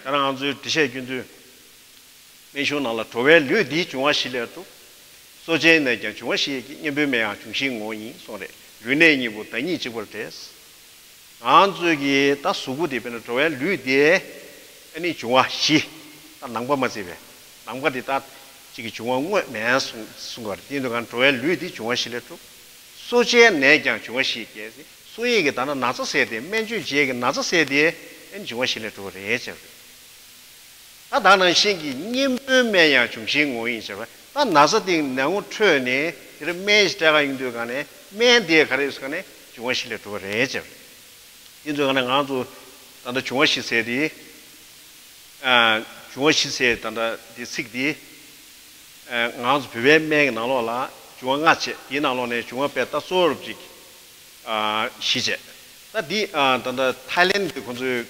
ད་རང་ང་ཚོའི་འགྲེལ་བཤད་སྐྱོན་དུས། སྨན་གཞུང་ནང་ལ་འགྲོ་བའི་ལུས་འདི་འབྱུང་བ་བཞི་ལས་གྲུབ། གསོ་བྱའི་ནད་ཀྱང་འབྱུང་བ་བཞི་ཡི་སྐྱེ། གཉེན་པོའི་སྨན་ཡང་འབྱུང་བཞིའི་ངོ་བོ་ཡིན་གསུངས་རེད། ལུས་ནད་གཉིས་པོ་བདག་ཉིད་གཅིག་པར་འབྲེལ། ང་ཚོས་ཀྱི་ད་གཟུགས་པོ་འདི་དཔེར་ན་འགྲོ་བའི་ལུས་འདི་ཨ་ནི་འབྱུང་བ་བཞི། ད་ནང་པ་མ་བརྩིས་པས་ནང་པ་འདི་ད་གཅིག་གི་འབྱུང་བ་དངོས་མེད་གསུང་གསུང་གི་ཡོད་རེད། དེ་འདུག་ག་འགྲོ་བའི་ལུས་འདི་འབྱུང་བ་བཞི་ལས་གྲུབ། གསོ་བྱའི་ནད་ཀྱང་འབྱུང་བ་བཞི་ཡི་སྐྱེ། གསོ་ཡས་ཀྱི་ད་ན་ན་ཚ་ཟེར་དེ་སྨན་བཅོས་བྱེད་ཀྱི་ན་ཚ་ཟེར་དེ་ཨ་ནི་འབྱུང་བ་བཞི་ལས་གྲུབ་པ་རེད་ཅེས་རེད། ད་ད་ནང་བཞིན་གྱི་གཉེན་པོའི་སྨན་ཡང་འབྱུང་བཞིའི་ངོ་བོ་ཡིན་ཟེར་བ། ད་ན་ཚ་དེ་ནད་ངོ་འཕྲོད་ནས་དེར་སྨན་ཞིག་སྤྲད་ག་ཡོང་དུས་ག་ནས་སྨན་དེ་ག་རེ་ཟེར་ག་ནས་འབྱུང་བ་བཞི་ལས་གྲུབ་པ་རེད་ཟེར། དེ་ཚོའི་ག་ནས་ང་ཚོ་ད་ལྟ་འབྱུང་བ་བཞི་ཟེར་དེ། འབྱུང་བ་བཞི་ཟེར་ད་ལྟ་དེ་ཚིག་དེ། ང་ཚོ་བོད་པའི་སྨན་གྱི་ནང་ལོགས་ལ་འབྱུང་བ་ལྔ་བྱས། དེའི་ནང་ལོགས་ནས་འབྱུང་བ་དཔེ་ད་གཙོ་བོར་ཅིག་ཨ་བཞི་བྱས། ད་འདི་ཨ་ད་ལྟ་ཐའི་ལེན་གྱི་ཁོ་ཚོའི་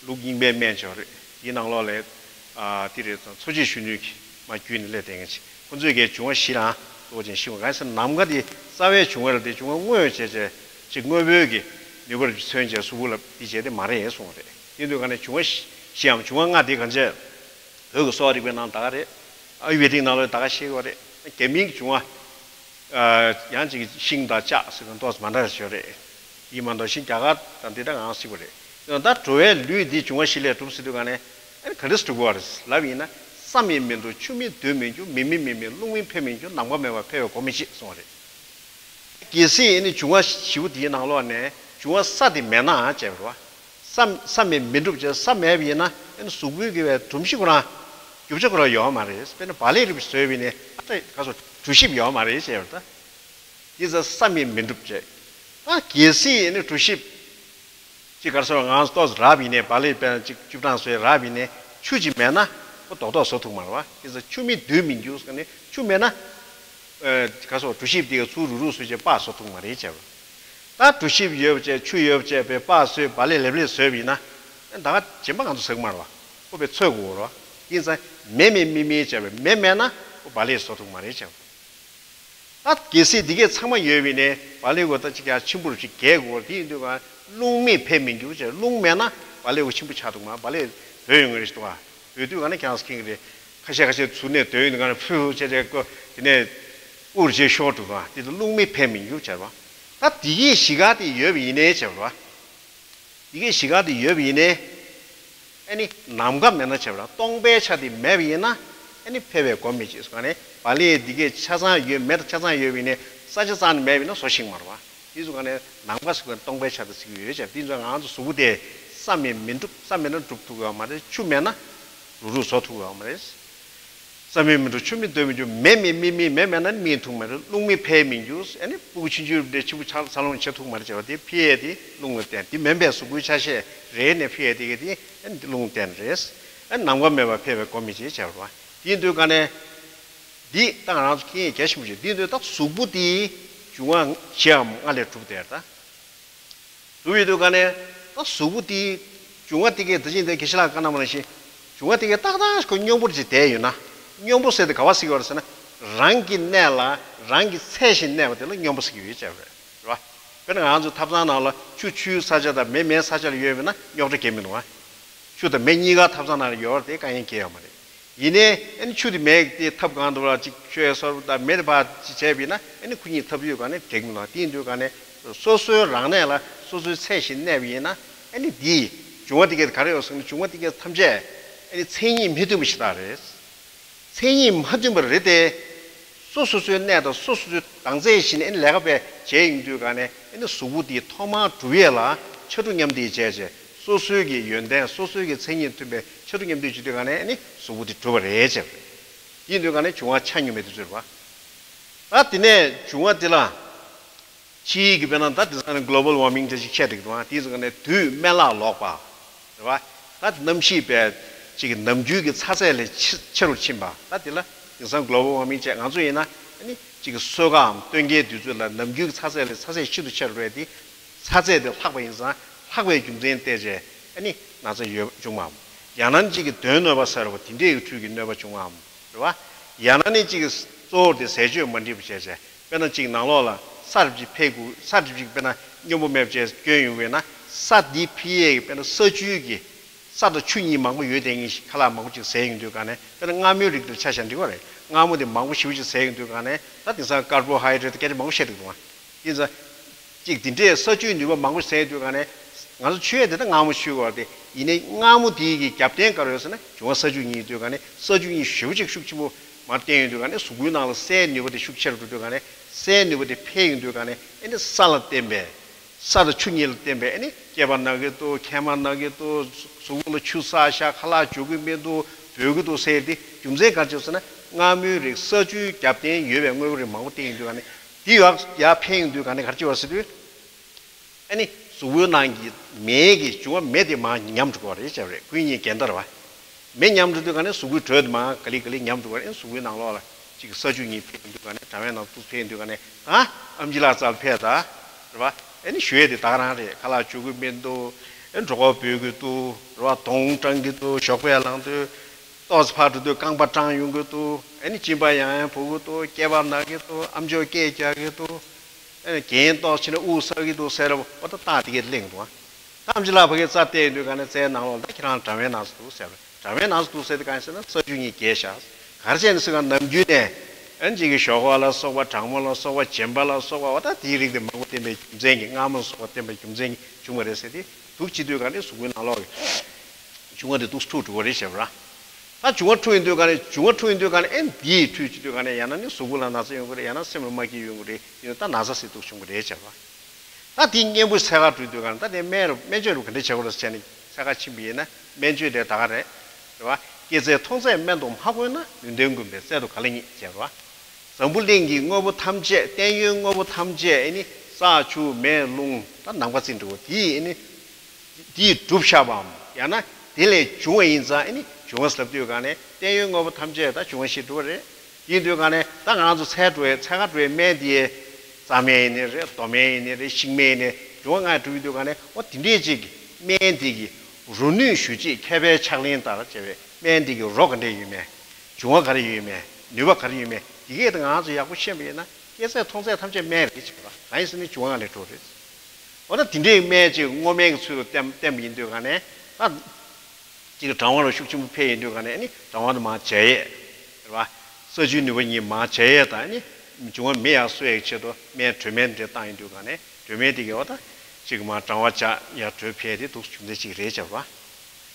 ལུགས་རྙིང་པའི་སྨན་ཅིག་ཡོད་རེད། དེའི་ནང་ལོགས་ལ་ཨ་དེ་རེད། ཚོ་ཆེན་གཞོན་ནུའི་མ་བརྒྱུད་ནས་སླེབས་བསྡད་མཁན་ཅིག་ཁོ་ཚོས་ཀྱི་འབྱུང་བ་བཞི་ལའང་གཙོ་བོ་ཅན་བཞི་པ། གང་ཟེར་ནམ་མཁའ་དེ་རྩ་བའི་འབྱུང་བ་རེད་དེ། འབྱུང་བ་དངོས་བྱས་བྱས་ཅིག་དངོས་པོའི་གི་ནུས་པར་མཚོན་བྱས་གཟུགས་པོ་ལ་འདི་བྱས་དེ་མ་རེད་གསུངས་པ་རེད། དེ་འདུག་ག་ནས་འབྱུང་བ་བཞིའམ་འབྱུང་བ་ལྔ་དེ་གང་བྱས། བོད་ཀྱི་གསོ་བ་རིག་པའི་ནང་ད་ག་རེད། ཨ་ཡུ་ཝེ་ཏིག་ནང་ལོགས་ད་ག་ཤེས་ཡོད་རེད། རྒྱ་མིའི་འབྱུང་བ། ཡང་ཅིག་ཤིང་དང་ལྕགས་ཟེར་གྱི་ཏོག་ཙམ་མ་འདྲ་ཞིག་རེད། ཡིན་མ་གཏོགས་ཤིང་རྒྱ་གར་དང་འདི་འདྲ་ངང་སྲིད་པ་རེད། ཡང་ད་འགྲོ་བའི་ལུས་འདི་འབྱུང་བ་བཞི་ལས་གྲུབ་ཟེར་དུས་ག་ནས་ཨ་ནི་ག་འདྲ་སེ་གྲུབ་ཀྱི་ཡོད་རེད་ལབ་ཡིན་ན། ས་མེད་མི་འདུ། ཆུ་མེད་རྡུལ་མི་འགྱུར། མེ་མེད་མི་མེད། རླུང་མེད་ཕན་མི་འགྱུར། ནམ་མཁའ་མེད་པར་འཕེལ་བའི་སྒོ་མི་འབྱེད་གསུངས་པ་རེད། གལ་སྲིད་ཨ་ནི་འབྱུང་བ་བཞི་པོ་འདིའི་ནང་ལོགས་ནས་འབྱུང་བ་ས་དེ་མེད་ནའང་བྱས་པ་རེད་བ། ས་ས་མེད་མི་འགྲུབ་བྱས། ས་མེད་པ་ཡིན་ན་ཨ་ནི་གཟུགས་པོའི་གི་བའི་སྒྲོམ་གཞི་ཁོ་རང་རྒྱུ་ཆ་ཁོ་རང་ཡོད་མ་རེད། དཔེར་ན་བག་ལེབ་རེ་བཟོས་པ་ཡིན་ནའི་ཨ་ད་ག་སོ་གྲུ་ཞིབ་ཡོད་མ་རེད་ཅེས་པ་རེད་ད། དེ་ཚོ་ས་མེད་མི་འགྲུབ་བྱས། ད་གལ་སྲིད་ཨ་ནི་གྲུ་ཞིབ་ཅིག་ག་སོ་ང་ཏོག་ཙམ་རག་པ་ཡིན་ནའི་བག་ལེབ་དཔེར་ན་ཅིག་བཅུ་གྲངས་བཟོས་རག་པ་ཡིན་ནའི་ཆུ་ཅིག་མེད་ན་ཁོ་རྡོག་རྡོག་བཟོ་ཐུབ་མ་རེད་བ། དེ་ཚོ་ཆུ་མེད་རྡུལ་མི་འགྱུར་ཟེར་ནས་ཆུ་མེད་ན། ཨ་ག་སོ་གྲུ་ཞིབ་དེ་ག་ཚུར་རུག་རུག་བཟོས་བྱས་སྤགས་བཟོ་ཐུབ་མ་རེད་བྱས་པ། ད་གྲུ་ཞིབ་ཡོད་པ་བྱས། ཆུ་ཡོད་པ་བྱས། པའི་སྤགས་བཟོས། བག་ལེབ་ལེབ་ལེབ་བཟོས་པ་ཡིན་ན། ད་ག་རྗེན་པ་གང་དུ་ཟག་མ་རེད་བ། ཁོ་པའི་ཚོད་དགོས་རེད་བ། ཡིན་ཙང་མེ་མེད་མི་མེད་བྱས་པའི་མེ་མེད་ན་ཁོ་བག་ལེབ་བཟོ་ཐུབ་མ་རེད་བྱས་པ། ད་གལ་སྲིད་འདི་གས་ཚང་མ་ཡོད་པ་ཡིན་ནའི་བག་ལེབ་གོ་ད་ཅིག་ཡང་ཆེན་པོ་རུ་ཅིག་རྒྱས་དགོས་རེད། དེ་ཡིན་དུས་ག་རླུང་མེད་ཕན་མི་འགྱུར་བྱས། རླུང་མེད་ན་བག་ལེབ་གོ་ཆེན་པོ་ཆགས་ཐུབ་མ་རེད། བག་ལེབ་བོད་ཡོང་གི་རེད་ཞུ་བ། བོད་དུས་ག་ནས་ཀྱང་སྐྱིང་རེད། ཁ་ཤས་ཁ་ཤས་ཚུར་ནས་སྡོད་ཡོང་དུས་ག་ནས་ཕུ་ཕུ་བྱས་བྱས་ཀོ་དེ་ནས་དབུར་བྱས་ཤོར་འགྲོ་ག་དེ་དུས་རླུང་མེད་ཕན་མི་འགྱུར་བྱས་པ། ད་དེ་གས་བཞི་ག་དེ་ཡོད་པ་ཡིན་ནའི་བྱས་པ། དེ་གས་བཞི་ག་དེ་ཡོད་པ་ཡིན་ནའི། ཨ་ནི་ནམ་མཁའ་མེད་ན་བྱས་པ་ར་སྟོང་པའི་ཆ་དེ་མེད་པ་ཡིན་ན་ཨ་ནི་འཕེལ་བའི་སྒོ་མི་འབྱེད་ཟེར་ག་ནས་བག་ལེབ་དེ་གས་ཆ་ཚང་ཡོད་མེད་ཆ་ཚང་ཡོད་པ་ཡིན་ནའི་ས་ཆ་ཚང་ནས་མེད་པ་ཡིན་ན་བཟོ་ཤེས་མ་རེད་བ། དེ་ཚོ་ག་ནས་ནམ་མཁའ་ཟེར་བའི་སྟོང་པའི་ཆ་དེ་ཟེར་གྱི་ཡོད་ཅེས། དེ་ཚོ་ང་ཚོ་གཟུགས་པོ་དེ་ས་མེད་མི་འགྲུབ། ས་མེད་ན་འགྲུབ་ཐུབ་ཡོད་མ་རེད། ཆུ་མེད་ན་རུག་རུག་བཟོ་ཐུབ་ཡོད་མ་རེད། ས་མེད་མི་འགྲུབ། ཆུ་མེད་རྡུལ་མི་འགྱུར། མེ་མེད་མི་མེད། མེ་མེད་ན་མེ་འཐུང་མ་རེད། རླུང་མེད་ཕན་མི་འགྱུར། ཨ་ནི་སྤུ་གུ་ཆུང་ཆུང་འདྲ་ཆེན་པོ་འཚར་ལོངས་བྱེད་ཐུབ་མ་རེད་ཅེས་པ་དེ་འཕེལ་ཡས་དེ་རླུང་ལ་བརྟེན། དེ་མེད་པའི་གཟུགས་པོའི་ཆ་ཤས་རེད་ནས་འཕེལ་ཡས་དེ་ག་དེ་ཨ་ནི་རླུང་ལ་བརྟེན་རེད། ཨ་ནི་ནམ་མཁའ་མེད་པར་འཕེལ་བའི་སྒོ་མི་འབྱེད་ཅེས་པ། དེ་ཡིན་དུས་ག་ནས། འདི་ད་ང་རང་ཚོ་མཁྱེན་ཡས་གལ་ཆེན་པོ་ཞིག་འདི་འདོད་ད་གཟུགས་པོ་དེའི་འབྱུང་བ་བཞིའམ་ལྔ་ལས་གྲུབ་བསྡད་ད། གྲུབ་ཡོད་དུས་ག་ནས་ད་གཟུགས་པོ་དེའི་འབྱུང་བ་དེ་གས་ད་ཅི་འདི་དགེ་བཤེས་ལགས་བཀའ་གནང་བ་ནང་བཞིན་འབྱུང་བ་དེ་གས་ཏག་ཏག་ཁོ་སྙོམས་པོར་ཅིག་བསྡད་ཡོད་ན། སྙོམས་པོ་ཟེར་དེ་ག་བ་ཟེར་གྱི་ཡོད་རེད་ཟེར་ན། རང་གི་གནས་ལ་རང་གི་ཚད་བཞིན་གནས་པ་དེ་ལ་སྙོམས་པོ་ཟེར་གྱི་ཡོད་ཅེས་རེད། རེད་བ། དཔེར་ན་ང་ཚོ་ཐབ་ཚང་ནང་ལ་ཆུ་ཆུའི་ས་ཆ་དང་མེ་མེའི་ས་ཆ་ལ་ཡོད་པ་ཡིན་ན་རྙོག་དྲ་གང་ཡང་མི་འདུག་བ། ཆུ་དང་མེ་གཉིས་ཀ་ཐབ་ཚང་ནང་ལ་ཡོད་པ་དེ་དཀའ་ངལ་གང་ཡང་ཡོད་མ་རེད། ཡིན་ནའི་ཨ་ནི་ཆུ་དེ་མེད་དེ་ཐབ་གང་དུ་ལ་ཅིག་ཤོད་སོར་དང་མེ་དེ་ཕར་ཅིག་བྱས་པ་ཡིན་ན་ཨ་ནི་ཁོ་གཉིས་འཐབ་ཡོད་ག་ནས་འགྲིག་མི་འདུག་དེ་ཡིན་དུས་ག་ནས་སོ་སོའི་རང་གནས་ལ་སོ་སོའི་ཚད་བཞིན་གནས་པ་ཡིན་ན་ཨ་ནི་དེའི་འབྱུང་བ་དེ་གས་ག་རེ་ཡོད་ཟེར་ན་འབྱུང་བ་དེ་གས་ཐམས་ཅད་ཨ་ནི་མཚན་ཉིད་མི་མཐུན་པ་ཞིག་དག་རེད། མཚན་ཉིད་མ་མཐུན་པ་རེད་དེ། སོ་སོ་སོའི་གནས་དང་སོ་སོ་སོའི་བདག་འཛིན་བྱས་ནས་ལས་ཀ་བྱས་བྱས་ཡོང་དུས་ག་ནས་ཨ་ནི་གཟུགས་པོ་དེ་ཐོག་མར་གྲུབ་ཡས་ལ་ཆ་འགྲོ་མཉམ་འདེགས་བྱས་བྱས་སོ་སོའི་གི་ཡོན་ཏན་སོ་སོའི་གི་མཚན་ཉིད་མཐུན་པའི་ཆ་འགྲོ་མཉམ་འདེགས་བྱེད་དུས་ག་ནས་ཨ་ནི་གཟུགས་པོ་དེ་གྲུབ་པ་རེད་བྱས། དེ་ཡིན་དུས་ག་ནས་འབྱུང་བ་ཆ་སྙོམས་པའི་དུས་ཚོད་རེད་བ། ད་དེ་ནས་འབྱུང་བ་དེ་ལ། ཕྱིའི་གི་དཔེར་ན་ད་དེང་སང་ནི་གློ་བལ་ཝར་མིང་དེ་ཅིག་བཤད་འདུག་དང་དེའི་ཟེར་ནས་དུས་སྨན་བརླག་ལོག་པ། རེད་བ། ད་གནམ་གཤིས་པའི་ཅིག་གི་ནམ་རྒྱུན་གྱི་ཚ་ཚད་ལས་ཆེ་ཆེ་རུ་ཕྱིན་པ་ད་དེ་ལ་དེང་སང་གློ་བལ་ཝར་མིང་བྱས། ང་ཚོ་ཡིན་ན་ཨ་ནི་ཅིག་གི་གསོད་ཁའམ་སྟོན་ཁའི་དུས་ཚོད་ལ་ནམ་རྒྱུན་གྱི་ཚ་ཚད་ལས་ཚ་ཚད་ཤིན་ཏུ་ཆེ་རུ་རེད་དེ། ཚ་ཚད་དེ་ལྷག་པ་ཡིན་ཙང་ལྷག་པའི་རྒྱུ་མཚན་བལྟས་རྗེས་ཨ་ནི་ན་ཚ་ཡོད་འབྱུང་བའམ། ཡང་ན་ཅིག་གི་གདོན་གནོད་པ་ཟེར་བ་དེ་འདྲའི་གི་འཕྲུལ་གྱི་གནོད་པ་འབྱུང་བའམ། རེད་བ། ཡང་ན་ནི་ཅིག་གི་གཙོ་བོར་དེ་ཟས་སྤྱོད་མ་འགྲིག་པ་བྱས་བྱས། དཔེར་ན་གཅིག་ནང་ལོགས་ལ་ས་རིབ་ཅིག་འཕེལ་དགོས། ས་རིབ་ཅིག་དཔེར་ན་སྙོམས་པོ་མེད་པ་བྱས་སྐྱོན་ཡོང་བས་ན་ས་འདི་འཕེལ་ཡས་ཀྱི་དཔེར་ན་ས་ཆུའི་གི་ས་དང་ཆུ་གཉིས་མང་པོ་ཡོད་དེ་ངེས་ཤིག་ཁ་ལག་མང་པོ་ཅིག་ཟས་ཡོང་དུས་ག་ནས་དཔེར་ན་མངར་མོའི་རིགས་དེར་ཆ་བཞག་འགྲིག་པ་རེད། མངར་མོ་དེ་མང་པོ་ཞེ་པོ་ཅིག་ཟས་ཡོང་དུས་ག་ནས་ད་དེང་སང་ཀར་བོ་ཧའི་ཌེ་རེ་ཊི་སྐད་ཆ་མང་པོ་བཤད་འདུག་དང་། དེ་ཚོ། གཅིག་དེ་འདྲའི་ས་ཆུའི་ནུས་པ་མང་པོ་ཟད་དུས་ག་ནས། ང་ཚོ་མཆོད་ཡས་དེ་ད་མངར་མོ་མཆོད་དགོས་པ་དེ་ཡིན་ནའི་མངར་མོ་དེའི་གི་རྒྱབ་རྟེན་ག་རེ་ཡོད་ཟེར་ན་འབྱུང་བ་ས་ཆུ་གཉིས་ཡིན་དུས་ག་ནས་ས་ཆུ་གཉིས་ཞེ་པོ་ཅིག་ཤུགས་ཆེན་པོ་མར་བརྟེན་ཡོང་དུས་ག་ནས་གཟུགས་པོའི་ནང་ལ་སའི་ནུས་པ་དེ་ཤུགས་ཆེ་རུ་འགྲོ་དུས་ག་ནས་སའི་ནུས་པ་དེ་འཕེལ་ཡོང་དུས་ག་ནས་ཨེ་ནི་ས་ལ་བརྟེན་པའི་ས་དང་ཆུ་གཉིས་ལ་བརྟེན་པའི་ཨེ་ནི་སྐེད་པ་ན་གི་འདུག་མཁལ་མ་ན་གི་འདུག་གཟུགས་པོ་ལ་ཆུ་བསགས་ཤག་ཁ་ལག་འཇུ་གི་མི་འདུག་འབོལ་གི་འདུག་ཟེར་ཏེ་རྒྱུ་མཚན་ག་རེ་བྱས་ཟེར་ན་མངར་མོའི་རིགས་ས་ཆུའི་རྒྱབ་རྟེན་ཡོད་པའི་དངོས་པོ་རིགས་མང་པོ་བསྟེན་ཡོང་དུས་ག་ནས། དེ་ཡར་ཡར་འཕེལ་ཡོང་དུས་ག་ནས་ག་རེ་བྱེད་པ་ཟེར་དུས། ཨ་ནི་གཟུགས་པོའི་ནང་གི་མེ་གི་འབྱུང་བ་མེ་དེ་མར་ཉམས་འགྲོ་གི་རེད་བྱས་པ་རེད། ཀུན་གཉིས་འགལ་ཟླ་རེད་བ། མེ་ཉམས་འགྲོ་དུས་ག་ནས་གཟུགས་པོའི་དྲོད་དེ་མར་ག་ལེ་ག་ལེ་ཉམས་འགྲོ་གི་རེད། གཟུགས་པོའི་ནང་ལོགས་ལ་ཅིག་ས་ཆུ་གཉིས་འཕེལ་ཡོང་དུས་ག་ནས་གྲང་བའི་ནང་དུ་འཕེལ་ཡོང་དུས་ག་ནས་ད་ཨམ་ཆི་ལགས་རྩ་ལ་ཕེབས་ད་རེད་བ། ཨ་ནི་ཞུ་ཡས་དེ་ད་ག་རང་རེད། ཁ་ལག་འཇུ་གི་མི་འདུག་ཨ་ནི་གྲོད་ཁོག་འབོལ་གི་འདུག་རེད་བ། གདོང་སྐྲངས་གི་འདུག་ཞོགས་པ་ལངས་དུས། ཏོག་ཙམ་ཕར་འགྲོ་དུས་རྐང་པ་སྐྲངས་ཡོང་གི་འདུག་ཨ་ནི་གཅིན་པ་ཡང་ཡང་ཕོག་གི་འདུག་སྐེད་པ་ན་གི་འདུག་ཨམ་ཅོག་སྐད་རྒྱག་གི་འདུག་ཨ་ནི་གྱེན་ཏོག་ཕྱིན་ན་དབུགས་བསགས་ཀྱི་འདུག་ཟེར་བ་ད་རྟགས་དེ་གས་གླེང་འདུག་ད་ཨམ་ཆི་ལགས་ཕ་གིར་རྩ་གཏད་ཡོང་དུས་ག་ནས་རྩའི་ནང་ལོགས་ལ་ད་ཁྱེད་རང་གྲང་བའི་ན་ཚ་འདུག་ཟེར་བ། གྲང་བའི་ན་ཚ་འདུག་ཟེར་དུས་གང་ཡིན་ཟེར་ན་ས་ཆུ་གཉིས་འགལ་ཤག་ག་རེ་བྱས་ནས་ཟེར་ག་ནམ་རྒྱུན་ནས་ཨ་ནི་གཅིག་གི་ཞོགས་ཁོག་ལ་སོགས་པ་གྲང་མོ་ལ་སོགས་པ་གྱེན་པ་ལ་སོགས་པ་བ་ད་དེའི་རིགས་དེ་མང་པོ་བསྟེན་པའི་རྒྱུ་མཚན་གྱིས་མངར་མོ་ལ་སོགས་པ་བསྟེན་པའི་རྒྱུ་མཚན་གྱིས་བྱུང་བ་རེད་ཟེར་ཏེ་འདུག་བྱེད་དུས་ག་ནས་གཟུགས་པོའི་ནང་ལོགས་ཀྱི། འབྱུང་བ་དེ་འདུག་འཁྲུག་འགྲོ་གི་རེད་ཟེར་བ་ར། ད་འབྱུང་བ་འཁྲུག་ཡིན་དུས་ག་ནས་འབྱུང་བ་འཁྲུག་ཡིན་དུས་ག་ནས་ཨེ་འདིས་འཁྲུག་བྱེད་དུས་ག་ནས་ཡང་ན་ནི་གཟུགས་པོ་ལ་ན་ཚ་ཡོང་གི་རེད། ཡང་ན་སེམས་ལ་མ་སྐྱིད་ཡོང་གི་རེད། ཡིན་ན་ད་ན་ཚ་ཟེར་འདུག་བྱུང་གི་རེད་ཟེར་བ། ད་དེ་གཉེན་པོ་འཚོལ་ག་འགྲོ་དུས་ག་ནས་ད་དེ་སྨན་རུ་སྨན་བཅོས་རུ་ག་འདྲ་བྱེད་དགོས་རེད་ཟེར་ནས་འཚོལ་ག་ཕྱིན་པ་ཡིན་ན་སྨན་བཅོས་དེ་ད་ག་རེད། རེད་བ། སྐེ་ཚེ་མཐོང་ཚད་སྨན་དུ་མ་གོས་ན་ནུས་ལྡན་ཀུན་པའི་རྩལ་དུ་ག་ལ་རྙེད་ཟེར་བ། འཛམ་བུ་གླིང་གི་དངོས་པོ་ཐམས་ཅད་བརྟན་གཡོའི་དངོས་པོ་ཐམས་ཅད་ཨེ་ནི་ས་ཆུ་མེ་རླུང་ད་ནམ་མཁའ་ཚིག་འགྲོ་བ་དེ་ཨེ་ནི། དེས་གྲུབ་བཞག་པའམ་ཡང་ན་དེ་ལས་བྱུང་བ་ཡིན་ཙང་ཨེ་ནི་འབྱུང་བ་ཟེར་དུས་ག་ནས་བརྟན་གཡོའི་དངོས་པོ་ཐམས་ཅད་ད་འབྱུང་བ་ཞེས་གྲུབ་པ་རེད། དེ་ཡིན་དུས་ག་ནས་ད་ང་རང་ཚོ་འཚོལ་འགྲོ་ཡས་འཚོལ་ག་འགྲོ་ཡས་སྨན་དེ་རྩྭ་སྨན་ཡིན་ནི་རེད། རྡོ་སྨན་ཡིན་ནི་རེད། ཤིང་སྨན་ཡིན་ནི་འབྱུང་བ་ལྔ་གྲུབ་ཡོང་དུས་ག་ནས་འོ་དེ་འདྲས་ཅིག་སྨན་དེ་གི་རོ་ནུས་ཞུ་ཅིག་མཁས་པའི་ཕྱག་ལེན་ལྟར་བྱས་པའི་སྨན་དེ་གི་རོ་ག་འདྲས་ཡོད་མེད། འབྱུང་བ་ག་རེ་ཡོད་མེད། ནུས་པ་ག་རེ་ཡོད་མེད་དེ་གས་ད་ང་ཚོ་ཡག་པོ་ཤེས་པ་ཡིན་ན་སྐྱེ་ཚད་མཐོང་ཚད་ཐམས་ཅད་སྨན་རེད་ཅེས་པ་གང་ཡིན་ཟེར་ན་འབྱུང་བ་ལས་གྲུབ་རེད། འོ་ན་དེ་འདྲའི་སྨན་ཅིག་སྔོ་སྨན་གྱི་ཚུལ་དུ་བསྟན་བསྟན་པ་ཡིན་དུས་ག་ནས་ད་ཅིག་གྲང་བ་ལ་ཤུགས་ཆེན་པོ་འཕེལ་ཡིན་དུས་ག་ནས་ནི་གྲང་བ་དེ་མར་བྱས་ཡས་རེད་བ། ས་ཆུའི་ནུས་པ་གཉིས་མར་བྱས་ཡས་དང་ནི་འབྱུང་བ་མེ་ཡར་གསོ་ཡས་ཆེད་དུ་སྨན་དྲོད་སྨན་དེ་བཏང་ཡིན་དུས་ག་ནས་དྲོད་སྨན་དེ་གས་འོ་ད་ཅིག་མར་གྲང་བ་བྱས་ཡར་དྲོད་འཕེལ་ཏེ་འདུག་རྒྱུ་མཚན་ཅིག་རེད་བྱས་པ།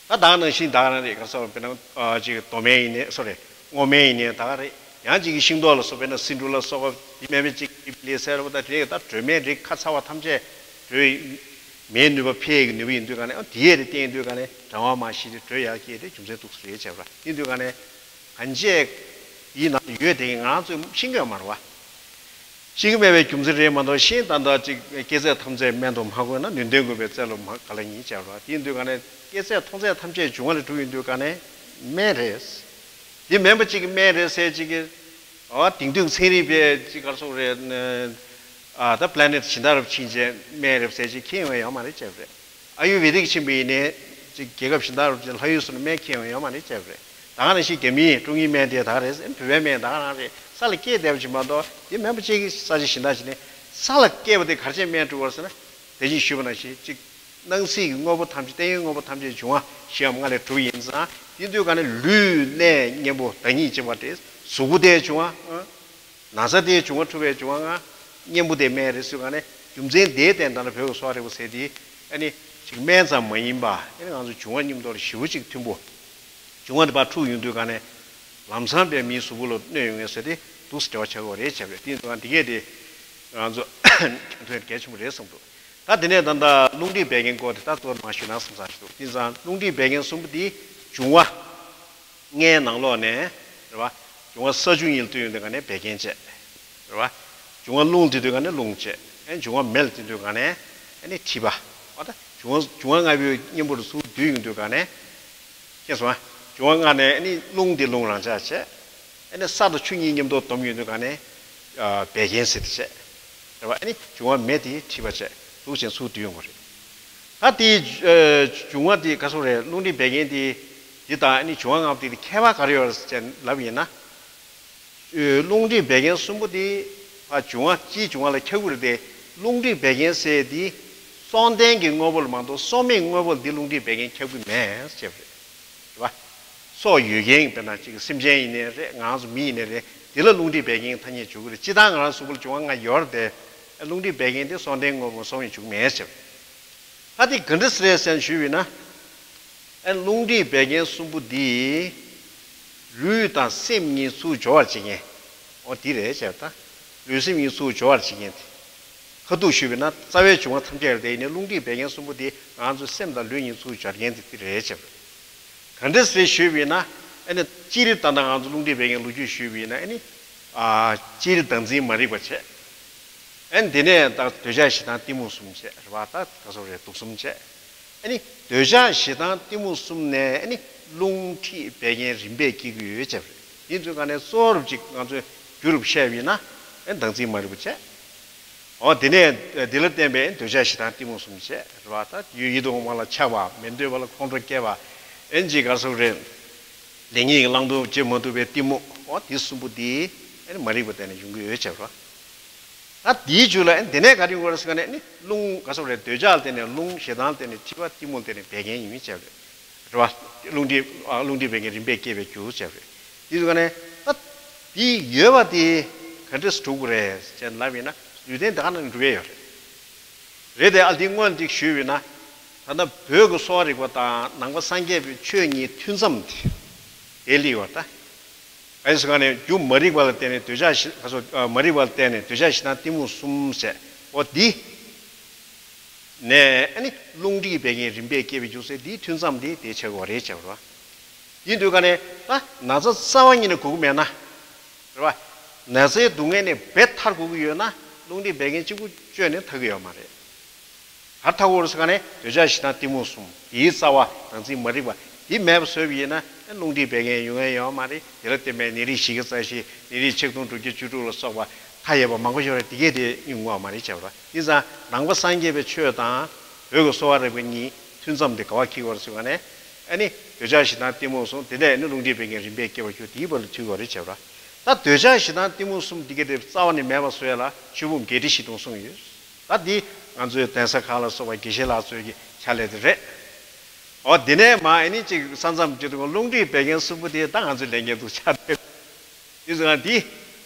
ད་ད་ག་ནང་བཞིན་ད་ག་རང་རེད། ག་རེ་ཟེར་བ་དཔེར་ན་ཅིག་རྡོ་སྨན་ཡིན་ནའི་སོ་རེད། སྔོ་སྨན་ཡིན་ནའི་ད་ག་རེད། ཡང་ཅིག་གི་ཤིང་ཏོག་ལ་སོགས་དཔེར་ན་སེ་འབྲུ་ལ་སོགས་པ་དེ་སྨན་པས་ཅིག་ཨི་པི་ལི་ཟེར་བ་ད་དེ་ད་དྲོད་སྨན་རིགས་ཁ་ཚ་བ་ཐམས་ཅད་དྲོད་མེའི་ནུས་པ་འཕེལ་གྱི་ནུས་པ་ཡིན་དུས་ག་ནས་ཨ་དེ་ཡས་དེ་བསྟེན་དུས་ག་ནས་གྲང་བ་མར་ཞི་སྟེ་དྲོད་ཡར་སྐྱེད་དེ་རྒྱུ་མཚན་འདུག་ཟེར་བྱས་པ་ཡིན་དུས་ག་ནས་གང་བྱས་ཡིན་ན་ཡོད་དེ་ང་ཚོས་ཤེས་ཀྱི་ཡོད་མ་རེད་བ། ཤེས་ཀྱི་མེད་པའི་རྒྱུ་མཚན་རེད་མ་གཏོགས་ཤིང་ཏང་ཏང་ཅིག་སྐྱེ་ཚད་ཐམས་ཅད་སྨན་དུ་མ་གོས་ན་ནུས་ལྡན་ཀུན་པའི་རྩལ་ལོ་མ་ག་ལ་ཡིན་བྱས་པ་དེ་ཡིན་དུས་ག་ནས་སྐྱེ་ཚད་མཐོང་ཚད་ཐམས་ཅད་འབྱུང་བ་ལས་གྲུབ་ཡིན་དུས་ག་ནས་སྨན་རེད། དེ་མིན་པ་ཅིག་གི་སྨན་རེད་ཟེར་ཅིག་གི་ཨ་དེང་དུས་ཚན་རིག་པས་ཅིག་ག་རེ་ཟེར་དགོས་རེད། ཨ་ད་པི་ལེ་ནེ་ཊི་གཞན་དག་རུ་ཕྱིན་བྱས་སྨན་རེད་ཟེར་ཅིག་ཁྱེད་ཡོང་ཡ་ཡོད་མ་རེད་བྱས་པ་རེད། ཨ་ཡུར་ཝེ་དིག་ཕྱིན་པ་ཡིན་ནའི་ཅིག་རྒྱལ་ཁབ་གཞན་དག་རུ་ཅིག་ལྷ་ཡུལ་སོགས་ནས་སྨན་ཁྱེར་ཡོང་ཡོད་མ་རེད་བྱས་པ་རེད། ད་ག་ནང་བཞིན་རྒྱ་མིའི་ཀྲུང་ཡིན་སྨན་དེ་ད་ག་རེད། བོད་པའི་སྨན་ད་ག་རང་རེད། ས་ལ་སྐྱེས་བསྡད་པ་ཅིག་མ་གཏོགས་དེ་མིན་པ་ཅིག་གི་ས་ཆ་གཞན་དག་ཅིག་ནས་ས་ལ་སྐྱེས་པ་དེ་ག་རེ་བྱས་སྨན་བསྐྲུན་པ་ཟེར་ན་དེ་བཞིན་ཞུས་པ་ནང་བཞིན་ཅིག་ སྣང་སྲིད་ཀྱི་དངོས་པོ་ཐམས་ཅད། བརྟན་གཡོའི་དངོས་པོ་ཐམས་ཅད་འབྱུང་བ་བཞི་འམ་ལྔ་ལས་གྲུབ་ཡིན་ཙང་། དེ་དུས་ག་ནས་ལུས་གནད་གཉེན་པོ་བདག་ཉིད་ཅེས་པ་སྟེ་གཟུགས་པོ་དེ་འབྱུང་བ། ན་ཚ་དེ་འབྱུང་བ་འཁྲུ་བའི་འབྱུང་བ་ལྔ། གཉེན་པོ་དེ་སྨན་རེད་ཟེར་ག་ནས་རྒྱུ་མཚན་དེའི་སྟེང་ད་ལྟ་བོད་ཀྱི་གསོ་བ་རིག་པ་ཟེར་དེ་ཨ་ནི་ཅིག་སྨན་ཙམ་མ་ཡིན་པ་ཨ་ནི་ང་ཚོ་འབྱུང་བ་མཉམ་དུ་ལ་ཞེ་པོ་ཅིག་མཐུན་པོ། འབྱུང་བ་དེ་ཕར་འཁྲུགས་ཡོང་དུས་ག་ནས་ལམ་སང་པའི་མིའི་གཟུགས་པོ་ལ་གནོད་ཡོང་ངེས་ཟེར་དེ་འདུག་སེ་འབྲེལ་བ་ཆགས་ཀྱི་ཡོད་རེད་བྱས་པ་རེད། དེ་ཡིན་དུས་ག་འདི་གས་དེ་ང་ཚོ་ཐོན་གལ་ཆེན་པོ་རེད་བསམ་འདུག་ད་དེ་ནས་ད་ལྟ་རླུང་མཁྲིས་བད་ཀན་སྐོར་དེ་ད་གཙོ་བོ་མར་ཞུས་ན་བསམ་བསམ་ཞིག་འདུག་དེ་ཙང་རླུང་མཁྲིས་བད་ཀན་གསུམ་པོ་དེ་འབྱུང་བ་ལྔའི་ནང་ལོགས་ནས་རེད་བ། འབྱུང་བ་ས་བཅུ་གཉིས་ལ་ཐུག་ཡོང་དུས་ག་ནས་བད་ཀན་བྱས། རེད་བ། འབྱུང་བ་རླུང་ལ་ཐུག་དུས་ག་ནས་རླུང་བྱས། ཨ་ནི་འབྱུང་བ་མེ་ལ་ཐུག་དུས་ག་ནས་ཨ་ནི་མཁྲིས་པ། འོ་ད་འབྱུང་བ་འབྱུང་བ་ལྔ་པོའི་གཉེན་པོ་རུ་ཚུར་བསྡུས་ཡོང་དུས་ག་ནས། ཤེས་སོང་ཨ། འབྱུང་བ་ལྔ་ནས་ཨ་ནི་རླུང་དེ་རླུང་རང་འཇགས་བྱས། ཨ་ནི་ས་དང་ཆུ་གཉིས་མཉམ་དུ་བསྡོམས་ཡོང་དུས་ག་ནས་ཨ་བད་ཀན་ཟེར་དེ་བྱས། རེད་བ། ཨ་ནི་འབྱུང་བ་མེ་དེ་མཁྲིས་པ་བྱས། འདུག་ཅན་ཚུར་བསྡུས་ཡོང་གི་རེད། ད་དེ་ཨ་འབྱུང་བ་དེ་ག་སོ་རེད། རླུང་མཁྲིས་བད་ཀན་དེ་དེ་དང་ཨ་ནི་འབྱུང་བ་ལྔ་པོ་དེ་དེ་ཁྱད་པར་ག་རེ་ཡོད་རེད་ཅེས་ལབ་ཡིན་ན། རླུང་མཁྲིས་བད་ཀན་གསུམ་པོ་དེ་ཕར་འབྱུང་བ་སྤྱིའི་འབྱུང་བ་ལ་ཁྱབ་ཀྱི་རེད་དེ། རླུང་མཁྲིས་བད་ཀན་ཟེར་དེ་སྲོག་ལྡན་གྱི་དངོས་པོ་ལ་མ་གཏོགས་སྲོག་མེད་དངོས་པོ་ལ་འདི་རླུང་མཁྲིས་བད་ཀན་ཁྱབ་ཀྱི་མེད་ཅེས་པ་རེད། རེད་བ། སྲོག་ཡོད་མཁན་དཔེར་ན་གཅིག་སེམས་ཅན་ཡིན་ནའི་རེད། ང་ཚོ་མི་ཡིན་ནའི་རེད། དེ་ལ་རླུང་མཁྲིས་བད་ཀན་ཐ་སྙད་འཇོག་གི་རེད། སྤྱིར་བཏང་ང་རང་གཟུགས་པོ་ལ་འབྱུང་བ་ལྔ་ཡོད་རེད་དེ། རླུང་མཁྲིས་བད་ཀན་དེ་སྲོག་ལྡན་དངོས་པོ་སྲོག་མེད་འཇོག་མེད་ཅེས་པ་རེད། ད་དེ་ག་འདྲ་སེ་རེད་ཟེར་ཞུས་པས་ན། ཨ་རླུང་མཁྲིས་བད་ཀན་གསུམ་པོ་འདི་ལུས་དང་སེམས་གཉིས་ཚུར་སྦྱོར་བར་བྱེད་མཁན། འོ་འདི་རེད་ཅེས་པ་དང་། ལུས་སེམས་གཉིས་ཚུར་སྦྱོར་བར་བྱེད་མཁན་དེ། ཁ་ཐུག་ཞུས་པས་ན་རྩ་བའི་འབྱུང་བ་ཐམས་ཅད་རེད་དེ། ཡིན་ནའི་རླུང་མཁྲིས་བད་ཀན་གསུམ་པོ་འདི་ང་ཚོ་སེམས་དང་ལུས་གཉིས་ཚུར་སྦྱོར་མཁན་དེ་འདི་རེད་ཅེས་པ་རེད། ག་འདྲ་སེ་ཞུས་པས་ན། ཨ་ནི་སྤྱིར་ད་ལྟ་ང་ཚོ་རླུང་མཁྲིས་བད་ཀན་ལོ་རྒྱུས་ཞུས་པས་ན་ཨ་ནི། ཨ་སྤྱིར་བདག་འཛིན་མ་རིག་པ་བྱས། ཨ་ནི་དེ་ནས་ད་འདོད་ཆགས་ཞེ་སྡང་གཏི་མུག་གསུམ་བྱས་རེད་བ། ད་ག་སོ་རེད། དུག་གསུམ་བྱས། ཨ་ནི་འདོད་ཆགས་ཞེ་སྡང་གཏི་མུག་གསུམ་ནས་ཨ་ནི་རླུང་མཁྲིས་བད་ཀན་རིམ་པས་སྐྱེ་གི་ཡོད་ཅེས་པ་རེད། དེ་ཚོའི་སྒང་ནས་གཙོ་བོར་ཅིག་ང་ཚོས་བསྒྱུར་རུ་བཤད་པས་ན་ཨ་ནི་བདག་འཛིན་མ་རིག་པ་བྱས། འོ་དེ་ནས་འདི་ལ་བརྟེན་པའི་འདོད་ཆགས་ཞེ་སྡང་གཏི་མུག་གསུམ་བྱས་རེད་བ། ད་ཡུལ་ཡིད་དུ་འོང་བ་ལ་ཆགས་པ། མི་འདོད་པ་ལ་ཁོང་ཁྲོ་སྐྱེ་བ། ཨེ་ཅིག་ག་སོགས་རེད། ལེགས་ཉེས་ཀྱི་བླང་དོར་བྱེད་མ་ཐུབ་པའི་གཏི་མུག་འོ་དེ་གསུམ་པོ་དེ་ཨེ་མ་རིག་པ་བརྟེན་ནས་ཡོང་གི་ཡོད་ཅེས་པ། ད་དེའི་རྒྱུད་ལ་ཨེ་དེ་ནས་ག་རེ་ཡོང་གི་རེད་ཟེར་ག་ནས་ནི་རླུང་ག་སོགས་རེད། འདོད་ཆགས་ལ་བརྟེན་ནས་རླུང་ཞེ་སྡང་ལ་བརྟེན་ནས་མཁྲིས་པ། གཏི་མུག་ལ་བརྟེན་ནས་བད་ཀན་ཡིན་ཅེས་པ་རེད། རེད་བ། རླུང་མཁྲིས་ཨ་རླུང་མཁྲིས་བད་ཀན་རིམ་པས་སྐྱེ་བའི་རྒྱུ་བྱས་པ་རེད། དེ་ཚོ་ག་ནས་ད་དེ་ཡོད་པ་དེ་ག་འདྲས་སེ་གྲུབ་དགོས་རེད་ཅེས་ལབ་ཡིན་ན། ལུས་རྟེན་དེ་ག་ནང་ནས་གྲུབ་ཡས་ཡོད་རེད། རེད་དེ། ཨ་འདི་སྔོན་ཅིག་ཞུས་པ་ཡིན་ན། ད་ལྟ་བོད་ཀྱི་གསོ་བ་རིག་པ་དང་ནང་པ་སངས་རྒྱས་པའི་ཆོས་གཉིས་མཐུན་མཚམས་དེ་དེ་སླེབས་ཡོད་ད། ག་རེ་ཟེར་ག་ནས་རྒྱུ་མ་རིག་པ་ལ་བརྟེན་ནས་འདོད་ཆགས་ཞེ་ག་སོ་མ་རིག་པ་ལ་བརྟེན་ནས་འདོད་ཆགས་ཞེ་སྡང་གཏི་མུག་གསུམ་བྱས། འོ་འདི། ནས་ཨ་ནི་རླུང་མཁྲིས་བད་ཀན་རིམ་པས་སྐྱེ་བའི་རྒྱུ་ཟེར་འདིའི་མཐུན་མཚམས་འདི་དེ་ཆགས་ཀྱི་ཡོད་རེད་ཅེས་པ་རེད་བ། ཡིན་དུས་ག་ནས་ད་ན་ཚ་རྩ་བ་ཉིད་ནས་འགོ་གི་མེད་ན། རེད་བ། ན་ཚའི་སྡུག་བསྔལ་ནས་རྦད་ཐར་དགོས་ཀྱི་ཡོད་ན་རླུང་མཁྲིས་བད་ཀན་གཅིག་པུ་བཅོས་ནས་ཐར་གྱི་ཡོད་མ་རེད། ག་རེ་ཐར་དགོས་རེད་ཟེར་ག་ནས་འདོད་ཆགས་ཞེ་སྡང་གཏི་མུག་གསུམ་དེའི་རྩ་བ་བདག་འཛིན་མ་རིག་པ་འདི་མེད་པ་བཟོས་པ་ཡིན་ན་རླུང་མཁྲིས་བད་ཀན་ཡོང་ཡ་ཡོད་མ་རེད། དེ་ལ་བརྟེན་པའི་ནད་རིགས་བཞི་བརྒྱ་རྩ་བཞི། ནད་རིགས་ཆིག་སྟོང་དྲུག་བརྒྱ་བཅུ་དྲུག་ལ་སོགས་པ་ཁ་ཡོད་པ་མང་པོ་ཡོད་རེད། དེ་གས་དེ་སྙིང་ངོ་མ་རེད་བྱས་པ་རེད། དེ་ཙང་ནང་པ་སངས་རྒྱས་པའི་ཆོས་དང་བོད་ཀྱི་གསོ་བ་རིག་པ་གཉིས་མཐུན་མཚམས་དེ་ག་པར་འཁེལ་གྱི་ཡོད་རེད་ཟེར་བ་ནས། ཨ་ནི་འདོད་ཆགས་ཞེ་སྡང་གཏི་མུག་གསུམ་དེ་ནས་ནི་རླུང་མཁྲིས་བད་ཀན་རིམ་པས་སྐྱེ་བར་འགྱུར་དེའི་བར་ལ་ཐུག་ཡོད་རེད་བྱས་པ་རེད། ད་འདོད་ཆགས་ཞེ་སྡང་གཏི་མུག་གསུམ་དེ་གས་དེ་རྩ་བ་ནས་མེད་པ་བཟོ་ཡ་ལ་ཆོས་ཕུང་བརྒྱད་ཁྲི་བཞི་སྟོང་གསུངས་ཡོད། ད་འདི་ང་ཚོའི་གདན་ས་ཁག་ལ་སོགས་པ་དགེ་བཤེས་ལགས་ཚོའི་གི་ཕྱག་ལས་དེ་རེད། འོ་དེ་ནས་མ་ཨ་ནི་ཅིག་ས་མཚམས་ཅིག་ཏུ་རླུང་མཁྲིས་བད་ཀན་གསུམ་པོ་དེ་ད་ང་ཚོའི་ལས་འགན་འདུག་ཆགས་བསྡད། དེ་ཚོ་ང་འདི་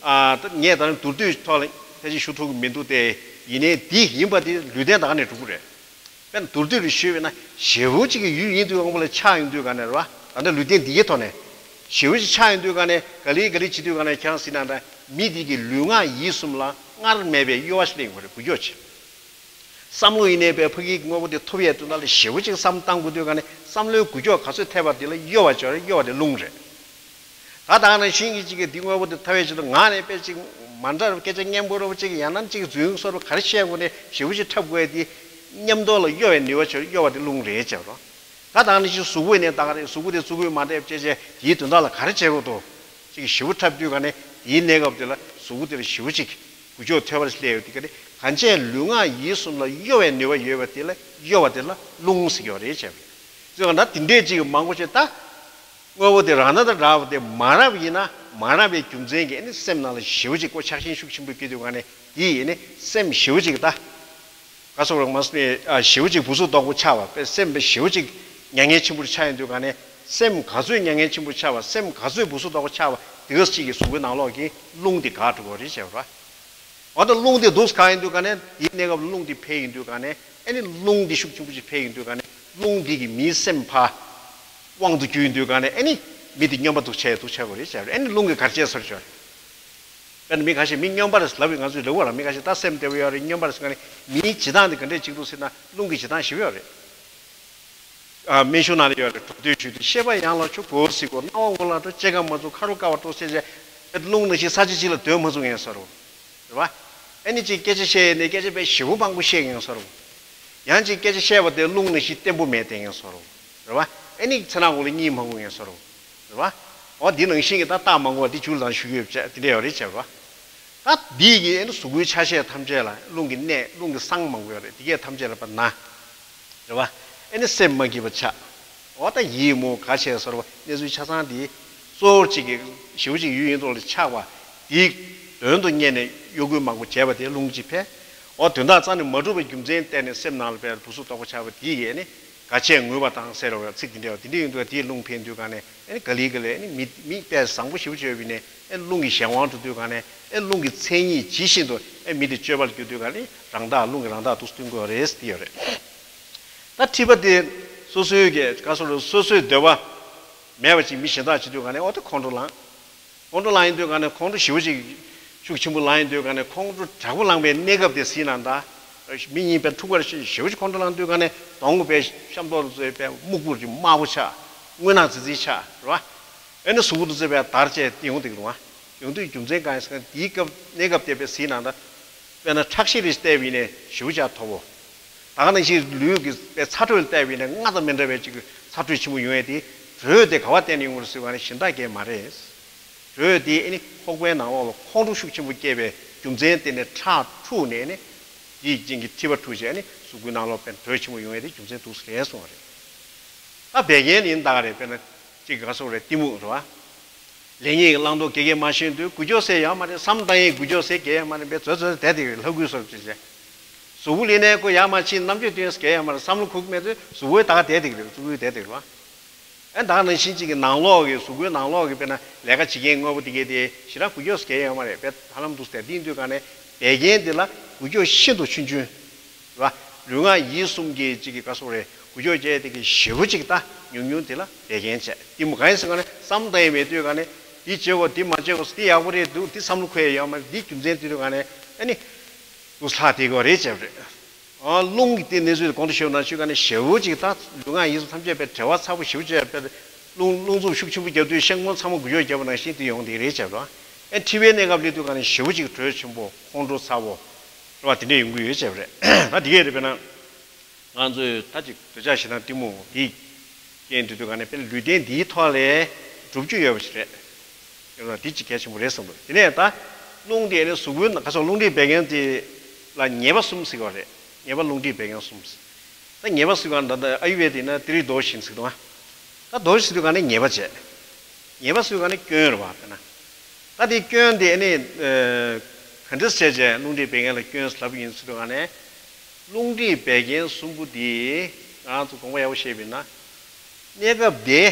ཨ་ད་ངས་ད་རུང་མདོར་བསྡུས་ཐོག་ལ་ཕལ་ཆེར་ཞུ་ཐུབ་ཀྱི་མི་འདུག་སྟེ། ཡིན་ནའི་འདི་ཡིན་པ་དེ་ལུས་རྟེན་ད་ག་ནས་གྲུབ་ཀྱི་རེད། དཔེར་ན་མདོར་བསྡུས་རེ་ཞུས་པས་ན་ཞེ་པོ་ཅིག་གི་ཡུལ་ཡིན་དུས་དབང་པོ་ལ་ཆགས་ཡོང་དུས་ག་ནས་རེད་བ། ད་ལྟ་ལུས་རྟེན་འདི་གའི་ཐོག་ནས་ཞེ་པོ་ཅིག་ཆགས་ཡོང་དུས་ག་ནས་ག་ལེ་ག་ལེ་བྱེད་དུས་ག་ནས་ཁྱེད་རང་ཟེར་ན་འདྲ་མི་འདི་གི་ལུས་ངག་ཡིད་གསུམ་ལ་སྔར་མེད་པའི་གཡོ་བ་ཞིག་སླེབས་ཡོང་གི་རེད། འགུལ་སྐྱོད་ཆེ། བསམ་བློ་ཡིན་ནའི་པའི་ཕ་གིའི་དངོས་པོ་དེ་ཐོབ་ཡས་དོན་དག་ལ་ཞེ་པོ་ཅིག་བསམ་བཏང་དགོས་དུས་ག་ནས་བསམ་བློའི་འགུལ་སྐྱོད་ག་ཚོད་ཐེབས་པ་དེ་ལ་གཡོ་བ་སྦྱོར་རེད། གཡོ་བ་དེ་རླུང་རེད། ད་ད་ནང་བཞིན་གྱི་གཅིག་གིས་འདི་དངོས་པོ་དེ་ཐོབ་པའི་ཆེད་དུ་ངག་ནས་དཔེ་གཅིག་མ་འདྲ་བའི་སྐད་ཆ་སྙན་པོ་རོབ་གཅིག་ཡང་ན་གཅིག་རྫུན་བཟོ་རོབ་ག་རེ་བཤད་དགོས་ནས་ཞེ་པོ་ཅིག་འཁྲབ་དགོས་ཡ་དེ་མཉམ་དུ་ལ་གཡོ་བའི་ནུས་པ་ཆེ། གཡོ་བ་དེ་རླུང་རེད་བྱས་རོ། ད་ད་ནང་བཞིན་གཟུགས་པོ་ནས་ད་ག་རེ་གཟུགས་པོ་དེ་བཙུགས་ཀྱི་མ་འདྲ་བ་བྱས་བྱས་དེའི་དོན་དག་ལ་ག་རེ་བྱེད་དགོས་འདུག་ཅིག་ཞེ་པོ་འཁྲབ་དུས་ག་ནས་དེའི་གནས་སྐབས་དེ་ལ་གཟུགས་པོ་དེ་ལ་ཞེ་པོ་ཅིག་འགུལ་སྐྱོད་ཐོན་པ་སླེབས་ཡོད་དེ་ག་ནས་གང་བྱས་ལུས་ངག་ཡིད་གསུམ་ལ་གཡོ་བའི་ནུས་པ་ཡོད་པ་དེ་ལ་གཡོ་བ་དེ་ལ་རླུང་ཟེར་གྱི་ཡོད་རེད་བྱས་པ་རེད། ཙི་ག་ན་དེ་འདྲས་ཅིག་མང་པོ་བྱས་ད། དངོས་པོ་དེ་རང་སྣང་དང་འདྲ་བ་དེ་མ་རབས་ཡིན་ན་མ་རབས་པའི་རྒྱུ་མཚན་གྱིས་ཨ་ནི་སེམས་ནང་ལ་ཞེ་པོ་ཅིག་ཁོ་ཆགས་ཞེན་ཤུགས་ཆེན་པོ་སྐྱེ་དུས་ག་ནས་དེ་ཡིན་ནི་སེམས་ཞེ་པོ་ཅིག་ད། ག་སོགས་རང་མ་སོང་ནས་ཞེ་པོ་ཅིག་སྦུ་སུ་དོག་པོ་ཆགས་པ་པས་སེམས་པས་ཞེ་པོ་ཅིག་མྱ་ངན་ཆེན་པོར་ཆགས་ཡིན་དུས་ག་ནས་སེམས་ག་ཚོད་མྱ་ངན་ཆེན་པོ་ཆགས་པ་སེམས་ག་ཚོད་སྦུ་སུ་དོག་པོ་ཆགས་པ་དེ་ག་ཅིག་གི་གཟུགས་པོའི་ནང་ལོགས་ཀྱི་རླུང་དེ་འགག་འགྲོ་གི་རེད་བྱས་པ། འོ་ད་རླུང་དེ་འདུག་ག་ཡིན་དུས་ག་ནས་དེའི་གནས་སྐབས་རླུང་དེ་འཕེལ་ཡིན་དུས་ག་ནས་ཨ་ནི་རླུང་དེ་ཤུགས་ཆེན་པོ་ཅིག་འཕེལ་ཡིན་དུས་ག་ནས་རླུང་དེ་གི་མིའི་སེམས་ཕར་དབང་དུ་གྱུར་ཡིན་དུས་ག་ནས་ཨ་ནི་མི་དེ་སྨྱོན་པ་འདུག་བྱས་འདུག་བྱས་པ་རེད་བྱས་པ་རེད། ཨ་ནི་རླུང་གི་གར་བྱས་སོར་བྱས། དཔེར་ན་མི་ཁ་ཤས་མི་སྨྱོན་པ་རེད་ལབ་པའི་ང་ཚོས་ལབ་པ་ར་མི་ཁ་ཤས་ད་སེམས་བདེ་པོ་ཡོད་རེད་སྨྱོན་པ་རེད་ཟེར་ག་ནས་མིའི་བྱེད་སྟངས་དེ་ག་འདྲས་ཅིག་འདུག་ཟེར་ན་རླུང་གི་བྱེད་སྟངས་ཞིག་ཡོད་རེད། ཨ་སྨན་གཞུང་ནང་ལ་ཡོད་རེད། གྲོགས་དུས་ཞུས་ཏེ་ཤེས་པ་ཡང་ལ་ཆུ་གོ་ཟིག་གོ་སྣང་བ་ངོ་ལ་འགྲོ་ལྕེ་ཁ་མ་ཚུགས་ཁ་རུ་ཀ་བ་འགྲོ་ཟེར་བྱས་རླུང་ནང་བཞིན་ས་ཆ་གཅིག་ལ་སྡོད་མ་ཚུགས་ངེས་སོ་རུ་རེད་བ། ཨ་ནི་ཅིག་སྐད་ཆ་བཤད་ནས་སྐད་ཆ་དཔེ་ཞེ་པོ་མང་པོ་བཤད་ངེས་སོ་རུ། ཡང་ཅིག་སྐད་ཆ་བཤད་པ་དེ་རླུང་ནང་བཞིན་བརྟན་པོ་མེད་དེ་ངེས་སོ་རུ་རེད་བ། ཨ་ནི་ཚེ་ནང་ངོ་ལ་གཉིད་མ་ཁུག་ངེས་སོ་རུ་རེད་བ། འོ་འདི་ནང་བཞིན་གྱི་ད་རྟགས་མང་པོ་འདི་བཅུ་ལ་ཞུ་གི་ཡོད་པ་དེ་འདྲ་ཡོད་རེད་བྱས་པ། ད་འདི་གི་ཨ་ནི་གཟུགས་པོའི་ཆ་ཤས་ཐམས་ཅད་ལ་རླུང་གི་གནས་རླུང་གི་བསང་མང་པོ་ཡོད་རེད། འདི་གས་ཐམས་ཅད་ལ་པ་ན། རེད་བ། ཨ་ནི་སེམས་མ་སྐྱིད་པ་ཆགས། འོ་ད་ཡིད་མུག་ག་བྱས་སོ་རུ་བ་གནས་ཚུལ་ཆ་ཚང་འདི་གཙོ་བོ་གཅིག་གི་ཞེ་པོ་ཅིག་ཡུལ་ཡིན་མདོག་ལ་ཆགས་པ་འདི་དོན་དུ་གཉེར་ནས་གཡོ་འགུལ་མང་པོ་བྱས་པ་དེ་རླུང་གཅིག་ཕན། འོ་དོན་དག་རྩ་ནས་མ་གྲུབ་པའི་རྒྱུ་མཚན་བརྟེན་ནས་སེམས་ནང་ལ་དཔེ་སྦུ་སུ་དོག་པོ་ཆགས་པ་འདི་ཡིས་ཨ་ནི་ག་བྱས་ངུས་པ་དང་ཟེར་བའི་ཚིག་འདི་འདྲ་བ་འདི་འདྲ་ཡིན་དུས་དེའི་རླུང་འཕེན་དུས་ག་ནས་ཨ་ནི་ག་ལེ་ག་ལེ་ཨ་ནི་མི་མི་དཔེ་བཟང་པོ་ཞེ་པོ་ཅིག་ཡོད་པ་ཡིན་ནའི་ཨ་ནི་རླུང་གི་གཞན་དབང་དུ་འདུས་ག་ནས་ཨ་ནི་རླུང་གི་མཚན་ཉིད་ཇི་བཞིན་དུ་ཨ་ནི་མི་དེ་སྤྱོད་པ་ལ་འགྱུར་དུས་ག་ནས་རང་བདག་རླུང་གིས་རང་བདག་འདུག་སྟོན་དགོས་རེད་ཟེར་གྱི་ཡོད་རེད། ད་འཁྲིས་པ་དེ་སོ་སོའི་གི་ག་སོ་རུ་སོ་སོའི་འདོད་པ་མེད་པ་ཅིག་མི་གཞན་དག་བྱེད་དུས་ག་ནས་འོ་དེ་ཁོང་ཁྲོ་ལངས། ཁོང་ཁྲོ་ལངས་ཡིན་དུས་ག་ནས་ཁོང་ཁྲོ་ཞེ་པོ་ཅིག་ཤུགས་ཆེན་པོ་ལངས་ཡིན་དུས་ག་ནས་ཁོང་ཁྲོ་དྲག་པོ་ལངས་པའི་གནས་སྐབས་དེ་གཟིགས་ན་ད་མི་གཉིས་པའི་ཐུག་པར་ཞེ་པོ་ཅིག་ཁོང་ཁྲོ་ལངས་དུས་ག་ནས་གདོང་པའི་ཤམ་ཐོག་ཏུ་ཚོས་པའི་སྨུག་པོ་ཅིག་དམར་པོ་ཆགས། རྔུལ་ནག་ཙི་ཙི་ཆགས་རེད་བ། ཨེ་ནི་གཟུགས་པོ་དུ་ཚོས་པའི་དར་བཅས་ཡོང་དེ་རུང་བ། ཡོང་དུས་རྒྱུ་མཚན་གང་ཡིན་ཟེར་ན་དེའི་སྐབས་གནས་སྐབས་དེ་པའི་གཟིགས་ན་ད། དཔེར་ན་ཁྲག་ཤེད་རེ་བལྟས་པ་ཡིན་ནའི་ཞེ་པོ་ཅིག་མཐོ་བོ། ད་ག་ནང་བཞིན་ལུས་ཀྱི་པའི་ཚ་དྲོད་བལྟས་པ་ཡིན་ནའི་སྔར་དང་མི་འདྲ་བའི་ཅིག་ཚ་དྲོད་ཆེན་པོ་ཡོང་ཡས་དེ་དྲོད་དེ་ག་བ་བརྟེན་ནས་ཡོང་བ་རེད་ཟེར་བ་ནི་གཞན་དག་གས་མ་རེད། དྲོད་དེ་ཨེ་ནི་ཁོག་པའི་ནང་ལོགས་ལ་ཁོང་ཁྲོ་ཤུགས་ཆེན་པོ་སྐྱེས་པའི་རྒྱུ་མཚན་དེ་ནས་ཁྲག་འཁྲུགས་ནས་ནི་དེའི་རྐྱེན་གྱིས་མཁྲིས་པ་འཁྲུགས་བྱས་ནི་གཟུགས་པོའི་ནང་ལོགས་པའི་དྲོད་ཆེན་པོ་ཡོང་ཡས་དེ་རྒྱུ་མཚན་འདུག་ཟེར་གསུངས་པ་རེད། ད་བད་ཀན་ཡིན་ད་ག་རེད། དཔེར་ན་གཅིག་ག་སོགས་རེད་གཏི་མུག་རེད་བ། ལེགས་ཉེས་ཀྱི་བླང་དོར་གེ་གེ་མ་ཤེས་དུས་འགུལ་སྐྱོད་ཟེར་ཡོད་མ་རེད། བསམ་བཏང་ཡས་འགུལ་སྐྱོད་ཟེར་གེ་ཡོད་མ་རེད། བས་རྩོད་རྩོད་བསྡད་དེ་ལྷ་སྐུའི་སོགས་ཅིག་བྱས། གཟུགས་པོ་ལེན་ནས་ཁོ་ཡར་མར་ཕྱིན་རྣམ་དཔྱོད་སྟོན་ཟེར་གེ་ཡོད་མ་རེད། བསམ་བློ་ཁུག་མེད་དུས་གཟུགས་པོའི་ད་ག་བསྡད་དེ་རེད། གཟུགས་པོའི་བསྡད་དེ་རེད་བ། ཨ་ད་ག་ནང་བཞིན་གཅིག་གི་ནང་ལོགས་ཀྱི་གཟུགས་པོའི་ནང་ལོགས་ཀྱི་དཔེར་ན་ལས་ཀ་བྱེད་མཁན་དངོས་པོ་དེ་གས་དེ་ཞེ་དྲག་འགུལ་སྐྱོད་ཟེར་གེ་ཡོད་མ་རེད། བས་ཧ་ལམ་འདུག་ཟེར་དེ་ཡིན་དུས་ག་ནས་བད་ཀན་དེ་ལ་འགུལ་སྐྱོད་ཤིན་ཏུ་ཆུང་ཆུང་། རེད་བ། ལུས་ངག་ཡིད་གསུམ་གྱི་གཅིག་གི་ག་སོགས་རེད། འགུལ་སྐྱོད་བྱས་དེ་གི་ཞེ་པོ་གཅིག་ད་ཉུང་ཉུང་དེ་ལ་བད་ཀན་བྱས། དེ་མོ་གང་ཡིན་ཟེར་ག་ནས་བསམ་བཏང་ཡས་མེད་དུས་ག་ནས་འདི་བྱེད་དགོས་འདི་མ་བྱེད་དགོས་འདི་ཡག་པོ་རེད་འདུག་འདི་བསམ་བློ་འཁོར་ཡས་ཡོད་མ་རེད། འདི་རྒྱུ་མཚན་དེ་དུས་ག་ནས་ཨ་ནི་འདུག་ལྷག་དེ་གོ་རེད་བྱས་པ་རེད། ཨ་རླུང་གི་དེ་གནས་ཚུལ་གོང་དུ་ཞུས་པ་ནང་བཞིན་ག་ནས་ཞེ་པོ་གཅིག་ད་ལུས་ངག་ཡིད་གསུམ་ཐམས་ཅད་པའི་བྲེལ་བ་ཚ་པོ་ཞེ་པོ་བྱས་པའི་རླུང་རླུང་འཚུབ་ཤུགས་ཆེན་པོ་བརྒྱབ་དུས་ཤིང་སྡོང་ཚང་མ་འགུལ་སྐྱོད་བརྒྱབ་པ་ནང་བཞིན་དེ་ཡོང་དེ་རེད་བྱས་པ་རེད། ཨ་འཁྲིས་པའི་གནས་སྐབས་སླེབས་དུས་ག་ནས་ཞེ་པོ་གཅིག་དྲོད་ཆེན་པོ་ཁོང་ཁྲོ་ཚ་པོ། རེད་བ། དེ་འདྲས་ཡོང་གི་ཡོད་ཅེས་པ་རེད། ད་དེ་གས་རེད། དཔེར་ན་ང་ཚོས་ད་ཅིག་འདོད་ཆགས་ཞེ་སྡང་གཏི་མུག་འདི་རྐྱེན་དུས་དུས་ག་ནས་དཔེར་ན་ལུས་རྟེན་འདིའི་ཐོག་ལས་སྒྲུབ་རྒྱུ་ཡོད་པ་ཞིག་རེད། ཡོད་ན་འདི་ཅིག་གལ་ཆེན་པོ་རེད་བསམ་འདུག་དེ་ནས་ད་རླུང་འདི་ནི་གཟུགས་པོའི་ནང་ག་སོགས་རླུང་མཁྲིས་བད་ཀན་དེ་ལ་ཉེས་པ་གསུམ་ཟེར་བ་རེད། ཉེས་པ་རླུང་མཁྲིས་བད་ཀན་གསུམ་ཟེར། ད་ཉེས་པ་ཟེར་ག་ད་ད་ཨ་ཡུ་ཝེ་དེ་ན་ཏི་རི་དོ་ཤིན་ཟེར་འདུག་ད་དོ་ཤིན་ཟེར་དུས་ག་ནས་ཉེས་པ་བྱས། ཉེས་པ་ཟེར་ག་ནས་སྐྱོན་རེད་བ། དཔེར་ན། ད་དེ་སྐྱོན་དེ་ནི་ག་འདྲས་བྱས་བྱས་རླུང་མཁྲིས་བད་ཀན་ལ་སྐྱོན་ལབ་ཡིན་ཟེར་དུས་ག་ནས། རླུང་མཁྲིས་བད་ཀན་གསུམ་པོ་དེ་ང་རང་ཚོ་དགོངས་པ་ཡག་པོ་བཞེས་པ་ཡིན་ན། གནས་སྐབས་དེ་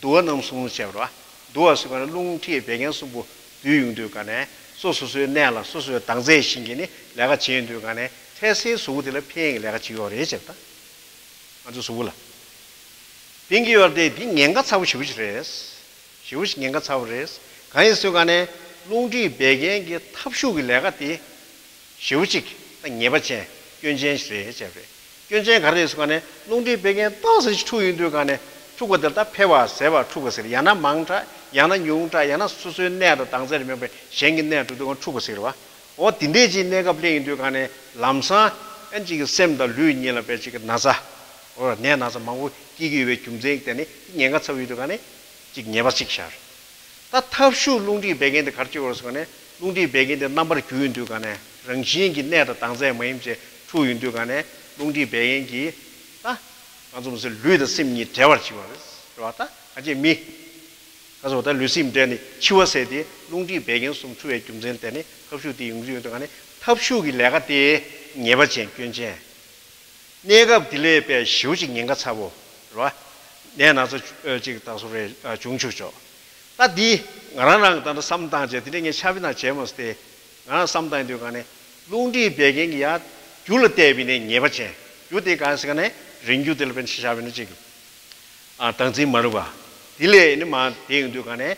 འདུ་བ་རྣམ་གསུམ་བྱས་པ་རེད་བ། འདུ་བ་ཟེར་ག་ནས་རླུང་མཁྲིས་བད་ཀན་གསུམ་པོ་འདུས་ཡོང་དུས་ག་ནས་སོ་སོ་སོའི་གནས་ལ་སོ་སོའི་དྭངས་རྩེ་བཞིན་གྱི་ནི་ལས་ཀ་བྱེད་ཡོང་དུས་ག་ནས་འཕྲལ་སེལ་གཟུགས་པོ་དེ་ལ་ཕན་གྱི་ལས་ཀ་བྱེད་ཡོད་རེད་ཅེས་པ་ད། ང་ཚོའི་གཟུགས་པོ་ལ། ཕན་གྱི་ཡོད་རེད་དེ་འདི་ཉེན་ཁ་ཚ་པོ་ཞེ་པོ་ཅིག་རེད། ཞེ་པོ་ཅིག་ཉེན་ཁ་ཚ་པོ་རེད། གང་ཡིན་ཟེར་ག་ནས་རླུང་མཁྲིས་བད་ཀན་གྱི་ཐབས་ཤུགས་ཀྱི་ལས་ཀ་དེ། ཞེ་པོ་ཅིག་ད་ཉེས་པ་ཅན་སྐྱོན་ཅན་ཞིག་རེད་ཅེས་པ་རེད། སྐྱོན་ཅན་ག་རེ་རེད་ཟེར་ག་ནས་རླུང་མཁྲིས་བད་ཀན་ཏོག་ཙམ་ཞིག་འཁྲུགས་ཡོང་དུས་ག་ནས་འཁྲུགས་པ་དེ་ད་འཕེལ་བ་ཟད་པ་འཁྲུགས་པ་ཟེར། ཡང་ན་མང་དྲགས་ཡང་ན་ཉུང་དྲགས་ཡང་ན་སོ་སོའི་གནས་དང་དྭངས་རྩེར་མེད་པའི་གཞན་གྱི་གནས་འགྲོ་དུས་ག་འཁྲུགས་པ་ཟེར་བ། འོ་དེ་འདྲས་ཅིག་གནས་སྐབས་སླེབས་ཡོང་དུས་ག་ནས་ལམ་སང་ཨ་ཅིག་གི་སེམས་དང་ལུས་གཉིས་ལ་དཔེ་ཅིག་གི་ན་ཚ། འོ་ནད་ན་ཚ་མང་པོ་སྐྱེ་གི་ཡོད་པའི་རྒྱུ་མཚན་གྱིས་དེ་ནི་ཉེན་ཁ་ཚ་པོ་ཡོད་དུས་ག་ནས་ཅིག་ཉེས་པ་ཅིག་ཤར། ད་ཐབས་ཤུགས་རླུང་མཁྲིས་བད་ཀན་དེ་ག་རེ་བྱེད་དགོས་རེད་ཟེར་ག་ནས་རླུང་མཁྲིས་བད་ཀན་དེ་རྣམ་པར་འགྱུར་ཡོང་དུས་ག་ནས་རང་བཞིན་གྱི་གནས་དང་དྭངས་རྩེ་མ་ཡིན་པ་ཅིག་འཁྲུགས་ཡོང་དུས་ག་ནས་རླུང་མཁྲིས་བད་ཀན་གྱིས་ད་ང་ཚོ་མི་ཚེ་ལུས་དང་སེམས་གཉིས་འབྲེལ་བར་བྱེད་པ་རེད་བ། ད་ག་ཅེས་མི། ཁ་སོགས་ད་ལུས་སེམས་འདྲེས་ནས་འཆི་བ་ཟེར་ཏེ་རླུང་མཁྲིས་བད་ཀན་གསུམ་འཁྲུགས་པའི་རྒྱུ་མཚན་དེ་ནི་ཐབས་ཤུགས་དེ་ཡོང་རྒྱུ་ཡོད་དུས་ག་ནས་ཐབས་ཤུགས་ཀྱི་ལས་ཀ་དེ་ ཉེས་པ་ཅན་སྐྱོན་ཅན། གནས་སྐབས་དེ་ལས་པའི་ཞེ་པོ་ཅིག་ཉེན་ཁ་ཚ་པོ་རེད་བ། ནད་ན་ཚ་ཅིག་ད་སོ་རེ་བྱུང་ཆོག་ཆོག་ད་འདི་ང་རང་རང་ད་ལྟ་བསམ་བཏང་བྱས་དེ་འདྲ་ངས་ཆ་ཕི་ན་བྱས་མ་སྟེ། ང་རང་བསམ་བཏང་དུས་ག་ནས་རླུང་མཁྲིས་བད་ཀན་གྱི་ཡ་རྒྱུ་ལ་བལྟས་པའི་ནས་ཉེས་པ་ཅན། རྒྱུ་དེ་གང་ཟེར་ག་ནས་རིང་རྒྱུ་དེ་ལ་དཔེར་ན་ཆ་བཞག་པ་ཡིན་ན་ཅིག་ཨ་དྭངས་འཛིན་མ་རིག་པ། དེ་ལས་ནི་མ་དེ་ཡོང་དུས་ག་ནས་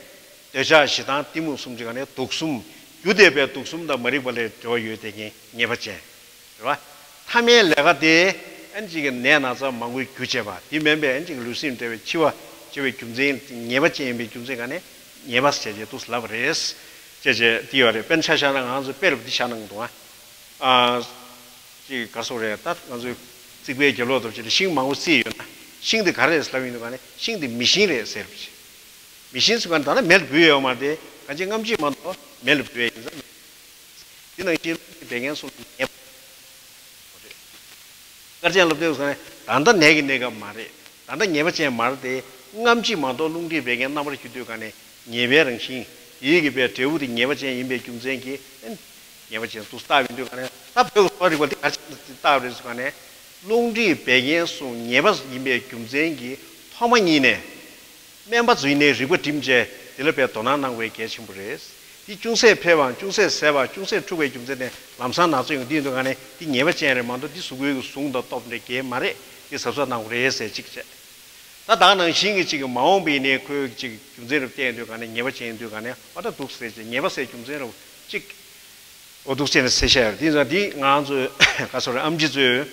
འདོད་ཆགས་ཞེ་སྡང་གཏི་མུག་གསུམ་གྱི་ག་ནས་དུག་གསུམ། རྒྱུ་དེ་པའི་དུག་གསུམ་དང་མ་རིག་པ་ལས་འབྲེལ་བ་ཡོད་དེ་ཉེས་ཉེས་པ་ཅན། རེད་བ། ཐ་མའི་ལས་ཀ་དེ་ཨན་ཅིག་གི་ནད་ན་ཚ་མང་པོའི་རྒྱུ་བྱེད་པ་དེ་མིན་པའི་ཨན་ཅིག་གི་ལུས་སེམས་འབྲེལ་བའི་འཆི་བ་བྱེད་པའི་རྒྱུ་མཚན་ཉེས་པ་ཅན་ཡིན་པའི་རྒྱུ་མཚན་ག་ནས་ཉེས་པ་ཟེར་བྱས་འདུག་ལབ་པ་རེད། ཅེས་བྱས་དེ་ཡོད་རེད། དཔེར་ན་ཆ་བཞག་ན་ང་ཚོ་དཔེ་རུ་འདི་བཞག་གནང་འདུག་ཨ། ཅིག་ག་སོགས་རེད། ད་ང་ཚོའི་རྩིག་པའི་རྒྱབ་ལོགས་དུ་ཅིག་ལ་ཤིང་མང་པོ་བསིལ་ཡོད་ན་ཤིང་དེ་ག་རེ་རེད་ལབ་ཡིན་འདུག་ག་ནས་ཤིང་དེ་མེ་ཤིང་རེད་ཟེར་བ་ཅིག་མེ་ཤིང་ཟེར་ག་ནས་ད་ལྟ་མེ་ལ་འབུད་ཡོད་མ་རེད། དེ་གང་ཅི་རྔམ་བརྗིད་མ་གཏོགས་མེ་ལ་འབུད་ཡ་ཡིན་ཙང་། དེ་ནང་བཞིན་བད་ཀན་གསུམ་ཉེས་པ། དཀར་ཆེན་སློབ་སྟོན་ཟེར་ནས་ད་ལྟ་ནད་ཀྱི་གནས་སྐབས་མ་རེད། ད་ལྟ་ཉེས་པ་ཅན་མ་རེད་དེ། རྔམ་བརྗིད་མ་གཏོགས་རླུང་མཁྲིས་བད་ཀན་རྣམ་པར་འགྱུར་དུས་ག་ནས་ཉེས་པའི་རང་བཞིན། དེའི་གི་པའི་འབྲས་བུ་དེ་ཉེས་པ་ཅན་ཡིན་པའི་རྒྱུ་མཚན་གྱིས་ཉེས་པ་ཅན་དུ་བཏགས་ཡོང་དུས་ག་ནས་ད་བོད་ཀྱི་གསོ་བ་རིག་པ་འདི་ག་ཅི་བཏགས་རེད་ཟེར་ག་ནས་རླུང་མཁྲིས་བད་ཀན་གསུམ་ཉེས་པ་ཡིན་པའི་རྒྱུ་མཚན་གྱིས་ཐོག་མ་ཉིད་ནས། སྨན་པ་ཚོས་ནས་རིག་པ་སྒྲིམ་བྱས་དེ་ལ་དཔེ་དོ་སྣང་གནང་བའི་གལ་ཆེན་པོ་རེད། དེ་ཅུང་ཟད་འཕེལ་བའམ་ཅུང་ཟད་ཟད་པ་ཅུང་ཟད་འཁྲུགས་པའི་རྒྱུ་མཚན་ནས་ལམ་སང་ན་ཚ་ཡོང་དུས་འདུག་ག་ནས་དེ་ཉེས་པ་ཅན་རེད་མ་གཏོགས་དེ་གཟུགས་པོའི་གཟུང་དང་སྟོབས་འདྲ་གལ་མ་རེད། དེ་གཟབ་གཟབ་གནང་དགོས་རེད་ཟེར་གཅིག་བྱས། ད་ད་ནང་བཞིན་གྱི་གཅིག་གི་མ་འོངས་པའི་ནས་ཁོའི་གཅིག་རྒྱུ་མཚན་རབ་བསྟན་འདུག་ག་ནས་ཉེས་པ་ཅན་འདུག་ག་ནས་ཨ་ད་འདུག་ཟེར་གྱི་ཉེས་པ་ཟེར་རྒྱུ་མཚན་རབ་གཅིག་འོ་འདུག་སེ་ནས་ཟེར་བཤད་ཡོད་དེ་ཙང་འདི་ང་ཚོས་ག་སོ་རེ་ཨམ་ཆི་ཚོས་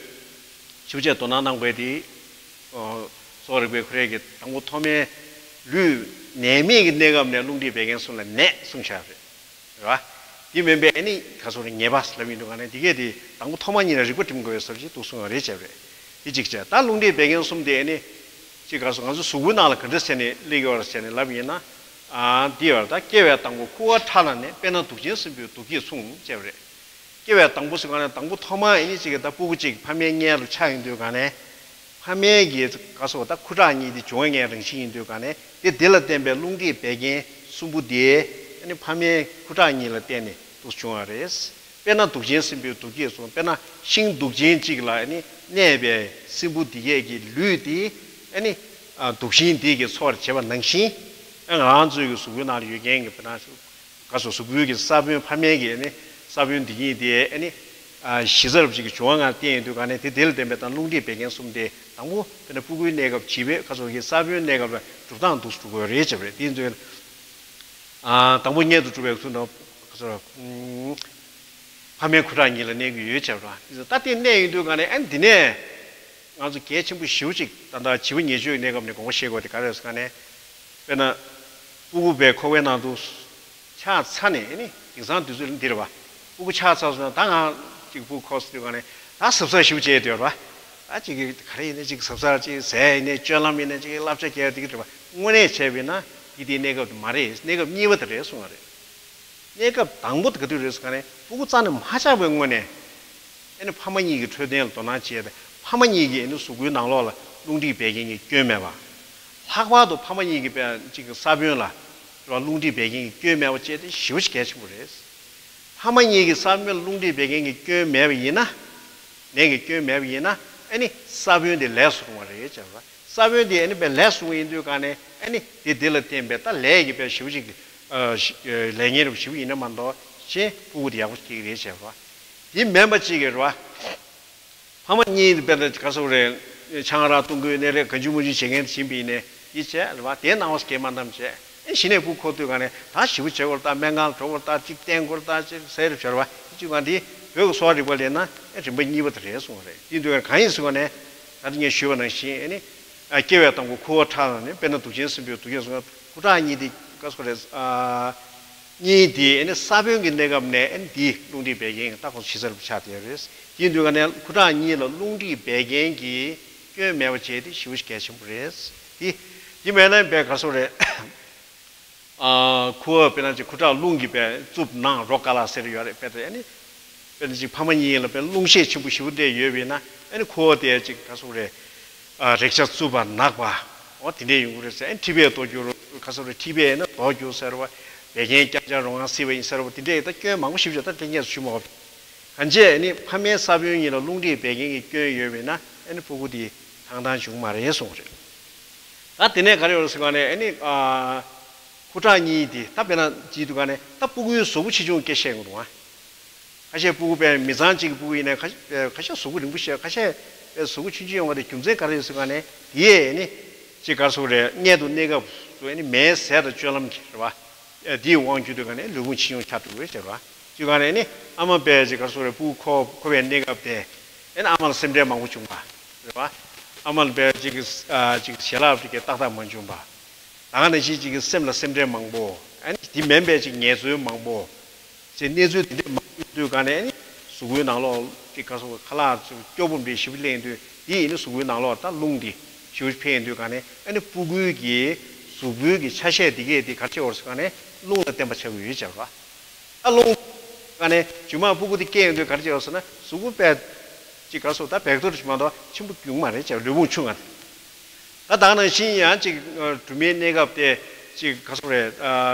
ཞིབ་ཆ་དོ་སྣང་གནང་དགོས་དེ། གསོ་རིག་པའི་ཁོ་རའི་གི་དང་པོ་ཐོག་མའི་ལུས་ནད་མེད་ཀྱི་གནས་སྐབས་ནས་རླུང་མཁྲིས་བད་ཀན་གསུམ་ལ་ནད་གསུངས་བཞག་རེད། རེད་བ། དེ་མིན་པའི་ཨ་ནི་ག་སོ་རེ་ཉེས་པ་ལབ་ཡིན་འདུག་ག་ནས་དེ་གས་དེ་དང་པོ་ཐོག་མ་ཉིད་ནས་རིག་པ་སྒྲིམ་དགོས་པའི་བཟོ་ཅིག་འདུག་གསུངས་པ་རེད་བྱས་པ་རེད། དེ་གཅིག་བྱས་ད་རླུང་མཁྲིས་བད་ཀན་གསུམ་དེ་ཨ་ནི། གཅིག་ག་སོ་ང་ཚོ་གཟུགས་པོའི་ནང་ལ་ག་འདྲ་བྱས་ནས་སླེབས་ཡོད་རེད་བྱས་ནས་ལབ་ཡིན་ན། ཨ་འདི་ཡོད་རེད། ད་སྐྱེ་བའི་དང་པོ་ཁུ་བ་ཁྲག་ལ་ནི་དཔེར་ན་དུག་ཅན་སྲིན་པོའི་དུག་གིས་མཚུངས་བྱས་པ་རེད། སྐྱེ་བའི་དང་པོ་ཟེར་ག་ནས་དང་པོ་ཐོག་མ་ཨེ་ནི་གཅིག་གི་ད་སྤུ་གུ་གཅིག་ཕ་མའི་མངལ་དུ་ཆགས་ཡོང་དུས་ག་ནས། ཕ་མའི་གི་ག་སོ་ད་ཁུ་ཁྲག་གཉིས་དེ་འབྱུང་བའི་རང་བཞིན་ཡིན་དུས་ག་ནས་དེ་དེ་ལ་བརྟེན་པའི་རླུང་མཁྲིས་བད་ཀན་གསུམ་པོ་དེ་ཨེ་ནི་ཕ་མའི་ཁུ་ཁྲག་གཉིས་ལ་བརྟེན་ནས་འདུག་བྱུང་བ་རེད། དཔེར་ན་དུག་ཅན་སྲིན་པོའི་དུག་གིས་གསུངས། དཔེར་ན་ཤིང་དུག་ཅན་གཅིག་ལ་ཨེ་ནི་གནས་པའི་སྲིན་བུ་འདི་གས་ཀྱི་ལུས་དེ་ཨེ་ནི་དུག་ཤིང་འདི་གིས་འཚོ་བར་བྱེད་པ་ནང་བཞིན་ཨེ་ང་རང་ཚོའི་གི་གཟུགས་པོའི་ནང་ལ་ཡོད་མཁན་གྱི་དཔེར་ན། ག་སོ་གཟུགས་པོའི་གི་ས་བོན་ཕ་མའི་གི་ཨ་ནི་ས་བོན་འདི་ཉིད་དེ་ཨ་ནི་ཨ་གཞི་རྩ་རུ་ཅིག་གི་འབྱུང་བ་ངར་བསྟན་ཡོད་དུས་ག་ནས་དེ་དེ་ལ་བརྟེན་པའི་དང་རླུང་མཁྲིས་བད་ཀན་གསུམ་དེ་དང་པོ་དཔེར་ན་སྤུ་གུའི་གནས་སྐབས་བྱིས་པའི་ག་སོ་གི་ས་བོན་གནས་སྐབས་ལ་གྲུབ་སྟངས་འདུག་སུ་འགྲོ་དགོས་རེད་བྱས་པ་རེད། དེ་ཚོའི་ཨ་དང་པོ་མངལ་དུ་གྲུབ་པའི་ཚུལ་དང་ག་སོ་ཕ་མའི་ཁུ་ཁྲག་གཉིས་ལ་གནས་ཀྱི་ཡོད་བྱས་པ་རེད། དེ་ཚོ་ད་དེ་གནས་ཡོད་དུས་ག་ནས་ཨ་ནི་འདི་ནས། ང་ཚོ་གལ་ཆེན་པོ་ཞེ་པོ་ཅིག་ད་ལྟ་བྱིས་པ་ཉེར་སྤྱོད་ཀྱི་གནས་སྐབས་ནས་དགོངས་པ་བཞེས་དགོས་དེ་ག་རེ་རེད་ཟེར་ན་ནས། དཔེར་ན། སྤུ་གུ་བའི་ཁོག་པའི་ནང་དུ་ཆགས་ཚར་ནས་ནི་དེང་སང་དུས་ཚོད་ལ་འདི་རེད་བ། སྤུ་གུ་ཆགས་ཚར་སོང་ན་ད་ང་ཅིག་སྤུ་གུ་ཁོག་སོང་དུས་ག་ནས་ད་གཟབ་གཟབ་ཞེ་པོ་བྱས་ཡོད་རེད་བ། ད་ཅིག་ག་རེ་ཡིན་ནའི་ཅིག་གཟབ་གཟབ་ཅིག་ཟས་ཡིན་ནའི་སྤྱོད་ལམ་ཡིན་ནའི་ཅིག་བསླབ་བྱ་རྒྱག་དེ་ག་རེད་བ། དངོས་གནས་བྱས་པ་ཡིན་ན་འདི་དེའི་གནས་སྐབས་དེ་མ་རེད། གནས་སྐབས་གཉིས་པ་དེ་རེད་གསུངས་པ་རེད། གནས་སྐབས་དང་པོ་དེ་ག་དུས་རེད་ཟེར་ག་ནས་སྤུ་གུ་རྩ་ནས་མ་ཆགས་པའི་སྔོན་ནས། ཨེ་ནི་ཕ་མ་གཉིས་ཀྱི་འཕྲོད་བསྟེན་ལ་དོ་སྣང་བྱས་ཏེ་ཕ་མ་གཉིས་ཀྱིས་ཨེ་ནི་གཟུགས་པོའི་ནང་ལོགས་ལ་རླུང་མཁྲིས་བད་ཀན་གྱི་སྐྱོན་མེད་པ། ལྷག་པར་དུ་ཕ་མ་གཉིས་ཀྱི་པའི་གཅིག་གི་ས་བོན་ལ་རླུང་མཁྲིས་བད་ཀན་གྱི་སྐྱོན་མེད་པ་བཅས་དེ་ཞེ་པོ་ཞིག་གལ་ཆེན་པོ་རེད། ཕ་མ་གཉིས་ཀྱི་ས་བོན་ལ་རླུང་མཁྲིས་བད་ཀན་གྱི་སྐྱོན་མེད་པ་ཡིན་ན། ནད་ཀྱི་སྐྱོན་མེད་པ་ཡིན་ན་ཨེ་ནི་ས་བོན་དེ་ལེགས་སུ་རུང་བ་རེད་བྱས་པ། ས་བོན་དེ་ཨེ་ནི་པའི་ལེགས་སུ་རུང་བ་ཡིན་དུས་ག་ནས་ཨེ་ནི་དེ་དེ་ལ་བརྟེན་པའི་ད་ལས་ཀྱི་པའི་ཞེ་པོ་ཞིག་ལས་ངན་རུ་ཞེ་པོ་ཡིན་ན་མ་གཏོགས་གཞན་སྤུ་གུ་དེ་ཡག་པོ་སྐྱེ་གི་རེད་བྱས་པ། དེ་མིན་པ་གཅིག་གི་རེད་བ། ཕ་མ་གཉིས་དཔེར་ན་ག་སོགས་རེད། ཆང་རག་བཏུང་གི་ནས་རེད། གང་བྱུང་མང་བྱུང་བྱེད་མཁན་དེ་ཡིན་པ་ཡིན་ནས་ཡིད་ཆེས་རེད་བ། དེ་སྣང་བ་སྐྱེ་མ་བཏང་བྱས། ཨེ་གཞི་ནས་སྤུ་གུ་ཁོག་དུས་ག་ནས་ད་ཞེ་པོ་བྱེད་དགོས་རེད་ད། སྨན་ཁང་ལ་འགྲོ་དགོས་རེད་ད། གཅིག་བསྟེན་དགོས་རེད་ད། གཅིག་ཟེར་རེད་བྱས་རེད་བ། དེ་གཅིག་ག་འདི་བོད་ཀྱི་གསོ་བ་རིག་པ་ལས་ན་ཨེ་རིམ་པ་གཉིས་པ་དེ་རེད་གསུངས་པ་རེད། དེ་དུས་ག་གང་ཡིན་ཟེར་བ་ནས་ད་ལྟ་ངས་ཞུས་པ་ནང་བཞིན་ཨེ་ནི། ཨ་སྐྱེ་བའི་དང་པོ་ཁུ་བ་ཁྲག་ལ་ནི་དཔེར་ན་དུག་ཅན་སྲིན་པོའི་དུག་ཅན་གསུངས་པ། ཁུ་ཁྲག་གཉིས་དེ་ག་སོགས་རེད། ཨ་གཉིས་དེ་ཨེ་ནི་ས་བོན་གྱི་གནས་སྐབས་ནས་ཨེ་ནི་དེའི་རླུང་མཁྲིས་བད་ཀན་ད་ཁོང་ཚོ་ཕྱི་ཚར་བུ་ཆགས་བསྡད་ཡོད་རེད། དེ་དུས་ག་ནས་ཁུ་ཁྲག་གཉིས་ལ་རླུང་མཁྲིས་བད་ཀན་གྱི་སྐྱོན་མེད་པ་བྱས་ཏེ་ཞེ་པོ་ཞིག་གལ་ཆེན་པོ་རེད། དེ་དེ་མེད་ན་བས་ག་སོགས་རེད། ཨ་ཁུ་བ་དཔེར་ན་ཅིག་ཁུ་ཁྲག་རླུང་གི་བས་རྩུབ་ནག་རོ་ཀ་ལ་ཟེར་ཡོད་རེད། དཔེ་དེ་ཨ་ནི་དཔེར་ན་ཅིག་ཕ་མ་གཉིས་ལ་དཔེར་རླུང་ཤས་ཆེན་པོ་ཞེ་པོ་འདྲ་ཡོད་པ་ཡིན་ན་ཨ་ནི་ཁུ་བ་དེ་ཅིག་ག་སོགས་རེད། ཨ་རེག་བྱ་རྩུབ་པ་ནག་པ་འོ་དེ་འདྲ་ཡོང་གི་རེད་ཟེར། ཨ་ནི་མཁྲིས་པས་ལྡོག་འགྱུར་ག་སོགས་རེད། མཁྲིས་པས་ནི་ལྡོག་འགྱུར་ཟེར་བ། བད་ཀན་སྐྱ་ཆ་རོ་མངར་བསིལ་བ་ཡིན་ཟེར་བ། དེ་འདྲ་ཡིན་ད་སྐྱོན་མང་པོ་ཞེ་པོ་ཅིག་ད་དེ་སྔས་སུ་ཞུས་མ་དགོས། གང་བྱས་ནི་ཕ་མའི་ས་བོན་གཉིས་ལ་རླུང་མཁྲིས་བད་ཀན་གྱི་སྐྱོན་ཡོད་པས་ན་ཨ་ནི་སྤུ་གུ་དེ་ཐང་ཐང་བྱུང་མ་རེད་གསུངས་རེད། ད་དེ་ནས་ག་རེ་ཡོད་ཟེར་བ་ནས་ཨ་ནི་ཨ་ཁུ་ཁྲག་གཉིས་དེ་ད་དཔེར་ན་བྱེད་དུས་ག་ནས་ད་སྤུ་གུའི་གཟུགས་པོ་ཆེ་ཆུང་སྐད་བཤད་དགོས་འདུག་ཨ། ཁ་ཤས་སྤུ་གུ་དཔེ་མི་ཚང་གཅིག་གི་སྤུ་གུ་ཡིན་ན་ཁ་ཤས་ཁ་ཤས་གཟུགས་པོ་རིང་པོ་བཤད་ཁ་ཤས་དཔེ་གཟུགས་པོ་ཆུང་ཆུང་ཡོང་བ་དེ་རྒྱུ་མཚན་ག་རེ་ཡོད་ཟེར་བ་ནས་དེ་ཡས་ནི་ཅིག་ག་རེ་ཟེར་དགོས་རེད། མངལ་དུ་གནས་སྐབས་སུ་ནི་མའི་ཟས་དང་སྤྱོད་ལམ་གྱི་རེད་བ། དེའི་དབང་གིས་དུས་ག་ནས་ལུས་ཕུང་ཆེ་ཆུང་ཆགས་འགྲོ་གི་ཟེར་བ། དུས་ག་ནས་ནི་ཨ་མ་དཔེ་ཅིག་ག་རེ་ཟེར་དགོས་རེད། སྤུ་གུ་ཁོ་ཁོ་བའི་གནས་སྐབས་དེ་ཨ་ནི་ཨ་མ་ལ་སེམས་ཁྲལ་མང་པོ་བྱུང་བ་རེད་བ། ཨ་མ་ལ་དཔེ་ཅིག་ཅིག་ཞལ་ལག་དེ་གས་ཏག་ཏག་མ་བྱུང་བ། ད་ག་ནང་བཞིན་ཅིག་གི་སེམས་ལ་སེམས་ཁྲལ་མང་པོ། ཨ་ནི་དེ་མིན་པའི་ཅིག་ངལ་རྩོལ་མང་པོ། ཅིག་གནས་ཚུལ་དེ་འདྲས་མང་པོ་ཡོང་དུས་ག་ནས་ཨ་ནི་གཟུགས་པོའི་ནང་ལོགས་ཅིག་ག་སོགས་ཁ་ལག་ཅིག་སྐྱོ་པོ་འདྲ་ཞེ་པོ་སླེབས་དུས་དེ་ཡིན་ན་གཟུགས་པོའི་ནང་ལོགས་ད་རླུང་འདི་ཞེ་པོ་འཕེལ་དུས་ག་ནས་ཨ་ནི་སྤུ་གུའི་གི་གཟུགས་པོའི་གི་ཆ་ཤས་དེ་གས་དེ་ག་ཆེ་བར་སོང་ག་ནས་རླུང་ལ་བརྟེན་པ་ཆགས་ཀྱི་ཡོད་ཅེས་པ། ད་རླུང་ག་ནས་རྒྱུ་མ་སྤུ་གུ་དེ་སྐྱེས་ཡོང་དུས་ག་རེ་བྱས་ཡོད་ཟེར་ན་གཟུགས་པོ་དཔེ་ཅིག་ག་སོགས་ད་བེག་ཐོར་ཞིག་མ་གཏོགས་ཆེན་པོ་ཡོང་མ་རེད་ཅེས་ལུས་ཕུང་ཆུང་ང་དེ། ད་ད་ག་ནང་བཞིན་ཡང་ཅིག་གྲུམ་མའི་གནས་སྐབས་དེ་ཅིག་ག་སོགས་རེད།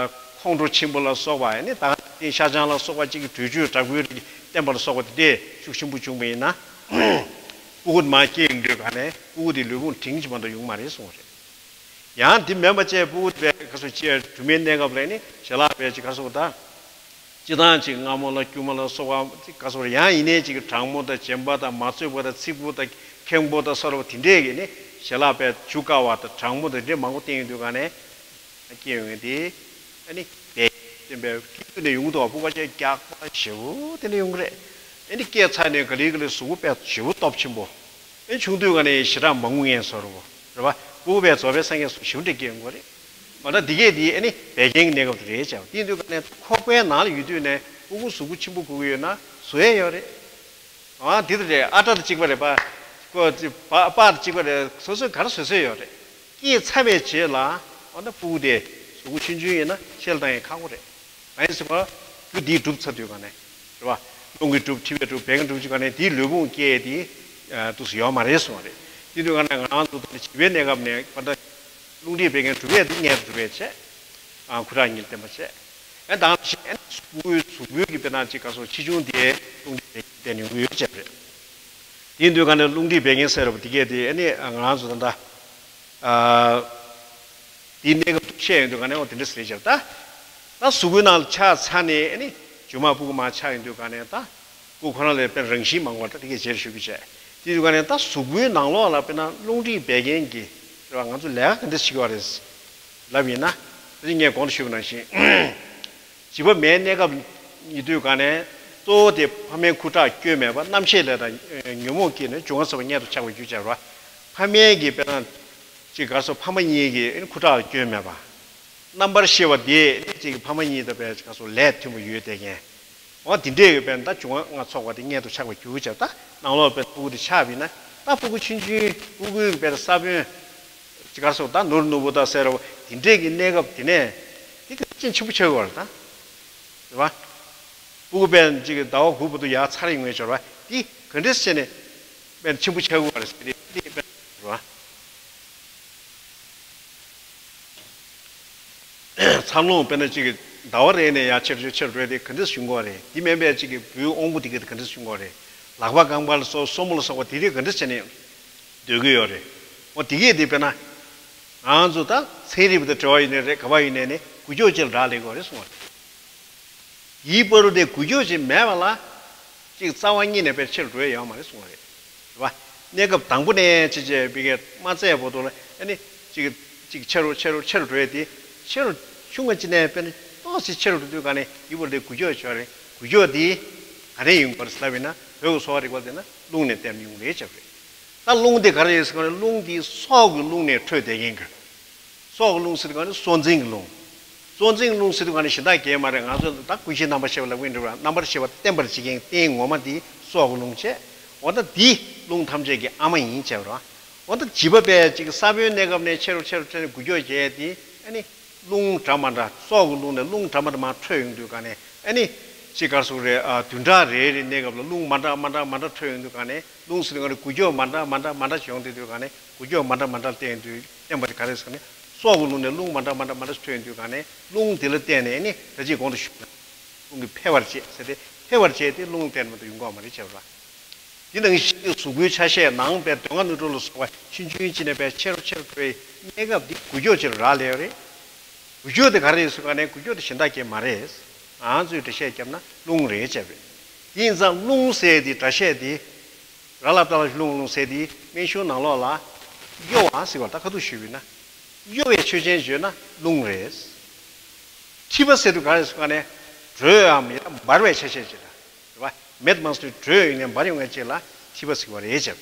ཁོང་ཁྲོ་ཆེན་པོ་ལ་སོགས་པ་ཡང་ནི་ད་ག་ནང་བཞིན་ཤ་ཆང་ལ་སོགས་པ་ཅིག་གི་དྲོད་བཅུད་དྲག་པོའི་རིགས་བསྟེན་པ་ལ་སོགས་པ་དེ་འདྲས་ཤུགས་ཆེན་པོ་བྱུང་བ་ཡིན་ན། སྤུ་གུ་མར་སྐྱེས་ཡོང་དུས་ག་ནས་སྤུ་གུ་དེ་ལུས་ཕུང་འབྲིང་ཅིག་མ་གཏོགས་ཡོང་མ་རེད་གསུངས་པ་རེད། ཡང་དེ་མིན་པ་བཅས་སྤུ་གུ་དེ་བས་ག་སོགས་ཅིག་གྲུམ་མའི་གནས་སྐབས་ལ་ནི་ཞལ་ལག་བས་ཅིག་ག་སོགས་ད། སྤྱིར་བཏང་ཅིག་མངར་མོ་ལ་སྐྱུར་མོ་ལ་སོགས་པ་ག་སོགས་ཡང་ཡིན་ནའི་ཅིག་གྲང་མོ་དང་རྗེན་པ་དང་མ་བཙོས་པ་དང་ཚིག་པོ་དང་ཁེངས་པོ་དང་སོགས་པ་དེ་འདྲས་ཀྱི་ནི་ཞལ་ལག་པས་བྱུག་དཀའ་བ་དང་གྲང་མོ་དང་དེ་འདྲས་མང་པོ་བསྟེན་ཡོང་དུས་ག་ནས་སྐྱེ་ཡོང་ངེས་དེ་ཨ་ནི་དེ་བསྟན་པའི་སྐྱེ་དུས་ནས་ཡོང་གི་འདུག་བ། སྤུ་གུ་ཅིག་རྒྱགས་པ་ཞེ་པོ་དེ་འདྲས་ཡོང་གི་རེད། ཨ་ནི་སྐྱེས་ཚར་ནས་ག་ལེ་ག་ལེ་གཟུགས་པོ་དཔེ་ཞེ་པོ་སྟོབས་ཆེན་པོ། ཨེ་ཆུང་དུས་ཀ་ནས་ཞེ་དྲག་མ་ངུ་ངན་བཟོ་རུ་རེད་བ། སྤུ་གུ་བས་རྫོགས་པའི་སངས་རྒྱས་སུ་ཞིབ་འབྲི་སྐྱེ་ཡོང་གི་རེད། འོ་ན་འདི་གས་འདི་ཨེ་ནི་བད་ཀན་གྱི་གནས་སྐབས་དེ་རེད་བྱ་བ། དེ་དུས་ཀ་ནས་ཁོག་པའི་ནང་ལ་ཡོད་དུས་ནས་སྤུ་གུ་གཟུགས་པོ་ཆེན་པོ་དགོས་ཀྱི་ཡོད་ན་བཟོ་ཡས་ཡོད་རེད། ཨ་འདི་ལྟར་རེད། ཨ་ཕྲ་དང་གཅིག་པ་རེད་པ། ཁོ་ཅི་པ་པ་དང་གཅིག་པ་རེད། སོ་སོས་ག་རེ་བཟོས་བཟོས་ཡོད་རེད། སྐྱེས་ཚར་བའི་རྗེས་ལ་འོ་ན་སྤུ་གུ་དེ་གཟུགས་པོ་ཆུང་ཆུང་ཡིན་ན་ཤེལ་བཏང་ཡས་ཁག་པོ་རེད། གང་ཡིན་ཟེར་བ། རྒྱུ་འདིས་གྲུབ་ཚར་དུས་ག་ནས་རེད་བ། རླུང་གིས་གྲུབ། མཁྲིས་པས་གྲུབ། བད་ཀན་གྲུབ་ཅིག་ག་ནས་དེའི་ལུས་ཕུང་སྐྱེས་དེ་འདུག་སེ་ཡོད་མ་རེད་གསུངས་པ་རེད། དེ་དུས་ག་ནས་ང་རང་ཚོ་ད་བྱིས་པའི་གནས་སྐབས་ནས་པ་ད་རླུང་མཁྲིས་བད་ཀན་གྲུབ་པས་དེ་མངལ་དུ་གྲུབ་པས་བྱས། ཨ་ཁུ་ཁྲག་གཉིས་ལ་བརྟེན་པ་བྱས། ཨ་དང་ཞིག་ཨ་ནི་སྤུ་གུའི་གཟུགས་པོའི་གི་དཔེར་ན་ཅིག་ག་སོགས་ཆེ་ཆུང་དེ་རླུང་མཁྲིས་བད་ཀན་བརྟེན་ཡོང་གི་ཡོད་ཅེས་པ་རེད། དེ་དུས་ག་ནས་རླུང་མཁྲིས་བད་ཀན་ཟེར་བ་དེ་གས་དེ་ཨ་ནི་ང་རང་ཚོ་ད་ལྟ། ཨ། དེའི་གནས་སྐབས་དུ་བཤད་ཡོང་དུས་ག་ནས་འོ་དེ་འདྲ་ཟེར་ཅེས་ད། ད་གཟུགས་པོའི་ནང་ལ་ཆགས་ཚར་ནས་ཨ་ནི་རྒྱུ་མ་སྤུ་གུ་མར་ཆགས་ཡོང་དུས་ག་ནས་ད། སྤུ་གུ་ཁོ་རང་ལ་དཔེར་རང་བཞིན་མང་བ་ད་དེ་གས་རྗེས་ལ་ཞུ་རྒྱུ་བྱས། དེ་དུས་ག་ནས་ད་གཟུགས་པོའི་ནང་ལོགས་ལ་དཔེར་ན་རླུང་མཁྲིས་བད་ཀན་གྱི་རེད་བ། ང་ཚོ་ལས་ཀ་ག་འདྲ་བྱེད་ཀྱི་ཡོད་རེད་ལབ་ཡིན་ན། ད་ཅི་ངས་གོང་དུ་ཞུས་པ་ནང་བཞིན། བྱིས་པ་མའི་གནས་སྐབས་ཡིན་དུས་ག་ནས་གཙོ་བོ་དེ་ཕ་མའི་ཁུ་ཁྲག་སྐྱོན་མེད་པ་རྣམ་ཤེས་ལས་དང་ཉོན་མོངས་སྐྱེས་ནས་འབྱུང་བ་ཟད་པ་མངལ་དུ་ཆགས་པའི་རྒྱུ་བྱས་རེད་བ། ཕ་མའི་གི་དཔེར་ན། ཅིག་ག་སོགས་ཕ་མ་གཉིས་ཀྱི་ཁུ་ཁྲག་སྐྱོན་མེད་པ། རྣམ་པར་ཤེས་པ་དེ་ཅིག་ཕ་མ་གཉིས་དང་དཔེ་ཅིག་ག་སོགས་ལས་མཐུན་པ་ཡོད་དེ་ཀྱང་། འོ་དེ་འདྲས་ཀྱི་དཔེར་ན་ད་འབྱུང་བ་ལྔ་ཚོགས་པ་དེ་མངལ་དུ་ཆགས་པའི་རྒྱུ་བྱས་ད་ནང་ལོགས་དཔེར་ན་སྤུ་གུ་དེ་ཆགས་པ་ཡིན་ན་ད་སྤུ་གུ་ཆུང་ཆུང་སྤུ་གུའི་དཔེར་ན་ས་བོན། ཅིག་ག་སོགས་ད་ནོར་ནོར་བུ་དང་ཟེར་བ་དེ་འདྲས་ཀྱི་གནས་སྐབས་དེ་ནས་དེ་ག་ཅིན་ཆེན་པོ་ཆགས་ཡོད་རེད་ད། རེད་བ། སྤུ་གུ་དཔེར་ན་ཅིག་ཟླ་བ་དགུ་བར་དུ་ཡར་ཚར་ཡོང་བའི་སྦྱོར་བ་དེ་ག་འདྲས་བྱས་ནས་དཔེར་ན་ཆེན་པོ་ཆགས་ཡོད་རེད་ཟེར་ཏེ་དེ་དཔེར་ན་རེད་བ། འཚར་ལོངས་དཔེར་ན་གཅིག་གི་ཟླ་བ་རེ་ནས་ཡར་ཆེར་འགྲོ་ཆེར་འགྲོ་དེ་ག་འདྲས་བྱུང་གི་ཡོད་རེད། དེ་མིན་པའི་གཅིག་གི་བུའི་དབང་པོ་དེ་ག་དེ་ག་འདྲས་བྱུང་གི་ཡོད་རེད། ལག་པ་རྐང་པ་ལ་སོགས་སོར་མོ་ལ་སོགས་པ་དེ་རིགས་ག་འདྲས་བྱས་ནས་སྡོད་ཀྱི་ཡོད་རེད། འོ་དེ་གས་དེ་དཔེར་ན་ང་ཚོ་ད་ཚན་རིག་པ་དང་འབྲེལ་བ་ཡོད་ནའི་རེད། ག་པར་ཡོད་ནའི་ནི་འགུལ་སྐྱོད་ཅིག་ལ་རག་ལས་ཀྱི་ཡོད་རེད་གསུངས་པ་རེད། དེའི་བར་དུ་དེ་འགུལ་སྐྱོད་ཅིག་མེད་པ་ལ་ཅིག་རྩ་བ་ཉིད་ནས་དཔེ་ཆེར་འགྲོ་ཡ་ཡོད་མ་རེད་གསུངས་པ་རེད། རེད་བ། གནས་སྐབས་དང་པོ་ནས་ཅི་བྱས་པའི་གི་མ་བཙས་བར་དུ་ལ་ཨ་ནི་ཅིག་ཅིག་ཆེ་རུ་ཆེ་རུ་ཆེ་རུ་འགྲོ་ཡ་དེ་ཆེ་རུ་ཆུང་ང་ཅི་ནས་དཔེ་ནི་ཏོག་ཙམ་ཆེ་རུ་འགྲོ་དུས་ག་ནས་དེའི་བར་དུ་འགུལ་སྐྱོད་བྱུང་བ་རེད། འགུལ་སྐྱོད་དེ་ག་རེ་ཡིན་པར་ལབ་ཡིན་ན་བོད་ཀྱི་གསོ་བ་རིག་པ་དེ་ན་རླུང་ནས་བརྟེན་ཡོང་རེད་བྱས་པ་རེད། ད་རླུང་དེ་ག་རེ་ཡོད་ཟེར་བ་ནི་རླུང་དེ་སྲོག་གི་རླུང་ནས་འཕྲོས་བསྡད་མཁན་གྱི། སྲོག་གི་རླུང་ཟེར་དུས་ག་ནི་གསོ་འཛིན་གྱི་རླུང་། གསོ་འཛིན་གྱི་རླུང་ཟེར་དུས་ག་ནི་གཞན་དག་གས་མ་རེད། ང་ཚོ་ད་ཀུན་གཞི་རྣམ་པར་ཤེས་པ་ལ་དབེན་འགྲིབ་རྣམ་པར་ཤེས་པ་བརྟེན་པར་བྱེད་མཁན་རྟེན་ངོ་མ་དེ་སྲོག་གི་རླུང་བྱས། འོ་ད་འདི་རླུང་ཐམས་ཅད་ཀྱི་ཨ་མ་ཡིན་བྱས་པ་རེད། འོ་ད་བྱིས་པ་དཔེ་ཅིག་ས་བོན་གནས་སྐབས་ནས་ཆེ་རུ་ཆེ་རུ་ཆེ་ནས་འགུལ་སྐྱོད་བྱས་དེ་ཨ་ནི། རླུང་འདྲ་མ་འདྲ་སྲོག་གི་རླུང་ནས་རླུང་འདྲ་མ་འདྲ་མར་འཕྲོས་ཡོང་དུས་ག་ནས་ཨ་ནི་ཅི་ག་སོགས་རེད། ཨ་བདུན་ཕྲག་རེ་རེ་གནས་སྐབས་ལ་རླུང་མ་འདྲ་མ་འདྲ་མ་འདྲ་འཕྲོས་ཡོང་དུས་ག་ནས་རླུང་ཟེར་དུས་ག་ནས་འགུལ་སྐྱོད་མ་འདྲ་མ་འདྲ་མ་འདྲ་བྱུང་དུས་དུས་ག་ནས་འགུལ་སྐྱོད་མ་འདྲ་མ་འདྲ་བསྟན་དུས་བསྟན་པ་དེ་ག་རེ་ཟེར་ནས་སྲོག་གི་རླུང་ནས་རླུང་མ་འདྲ་མ་འདྲ་མ་འདྲ་འཕྲོས་ཡོང་དུས་ག་ནས་རླུང་དེ་ལ་བརྟེན་ནས་ཨ་ནི་ད་ཅི་གོང་དུ་ཞུས་ན་རླུང་གིས་འཕེལ་བར་བྱེད་ཟེར་ཏེ་ ཐེ་བར་བྱས་ཏེ་རླུང་བསྟན་མ་གཏོགས་ཡོང་གི་མ་རེད་བྱས་པ། འདི་ནང་བཞིན་གཟུགས་པོའི་ཆ་ཤས་ནང་པའི་གདོད་ནས་ནུ་གྲོ་ལ་སོགས་པ་ཆུང་ཆུང་ཅིག་ནས་པའི་ཆེ་རུ་ཆེ་རུ་འགྲོ་བའི་གནས་སྐབས་འདི་འགུལ་སྐྱོད་ཅིག་ལ་རག་ལས་པ་རེད། འགུལ་སྐྱོད་དེ་ག་རེ་རེད་ཟེར་ག་ནས་འགུལ་སྐྱོད་དེ་གཞན་དག་གི་མ་རེད། ང་ཚོས་འགྲེལ་བཤད་བརྒྱབ་ན་རླུང་རེད་བྱས་པ་རེད། དེ་ཡིན་ཙང་རླུང་ཟེར་དེ་སྒྲ་བཤད་དེ། ར་ལ་ཏ་ལ་ལུང་ལུང་ཟེར་དེ་སྨན་གཞུང་ནང་ལོགས་ལ་གཡོ་བ་ཟེར་བ་ད་ཁ་ཐུག་ཞུས་པ་ཡིན་ན། གཡོ་བའི་ཆོས་ཅན་བརྗོད་ན་རླུང་རེད། མཁྲིས་པ་ཟེར་དུས་ག་རེ་ཟེར་ག་ནས་དྲོད་འམ་ཡང་ན་འབར་བའི་ཆ་ཤས་ཅིག་ལ། རེད་བ། མེད་མ་སོང་དྲོད་ཡོད་ནས་འབར་ཡོང་མཁན་ཅིག་ལ་མཁྲིས་པ་ཟེར་བ་རེད་ཅེས།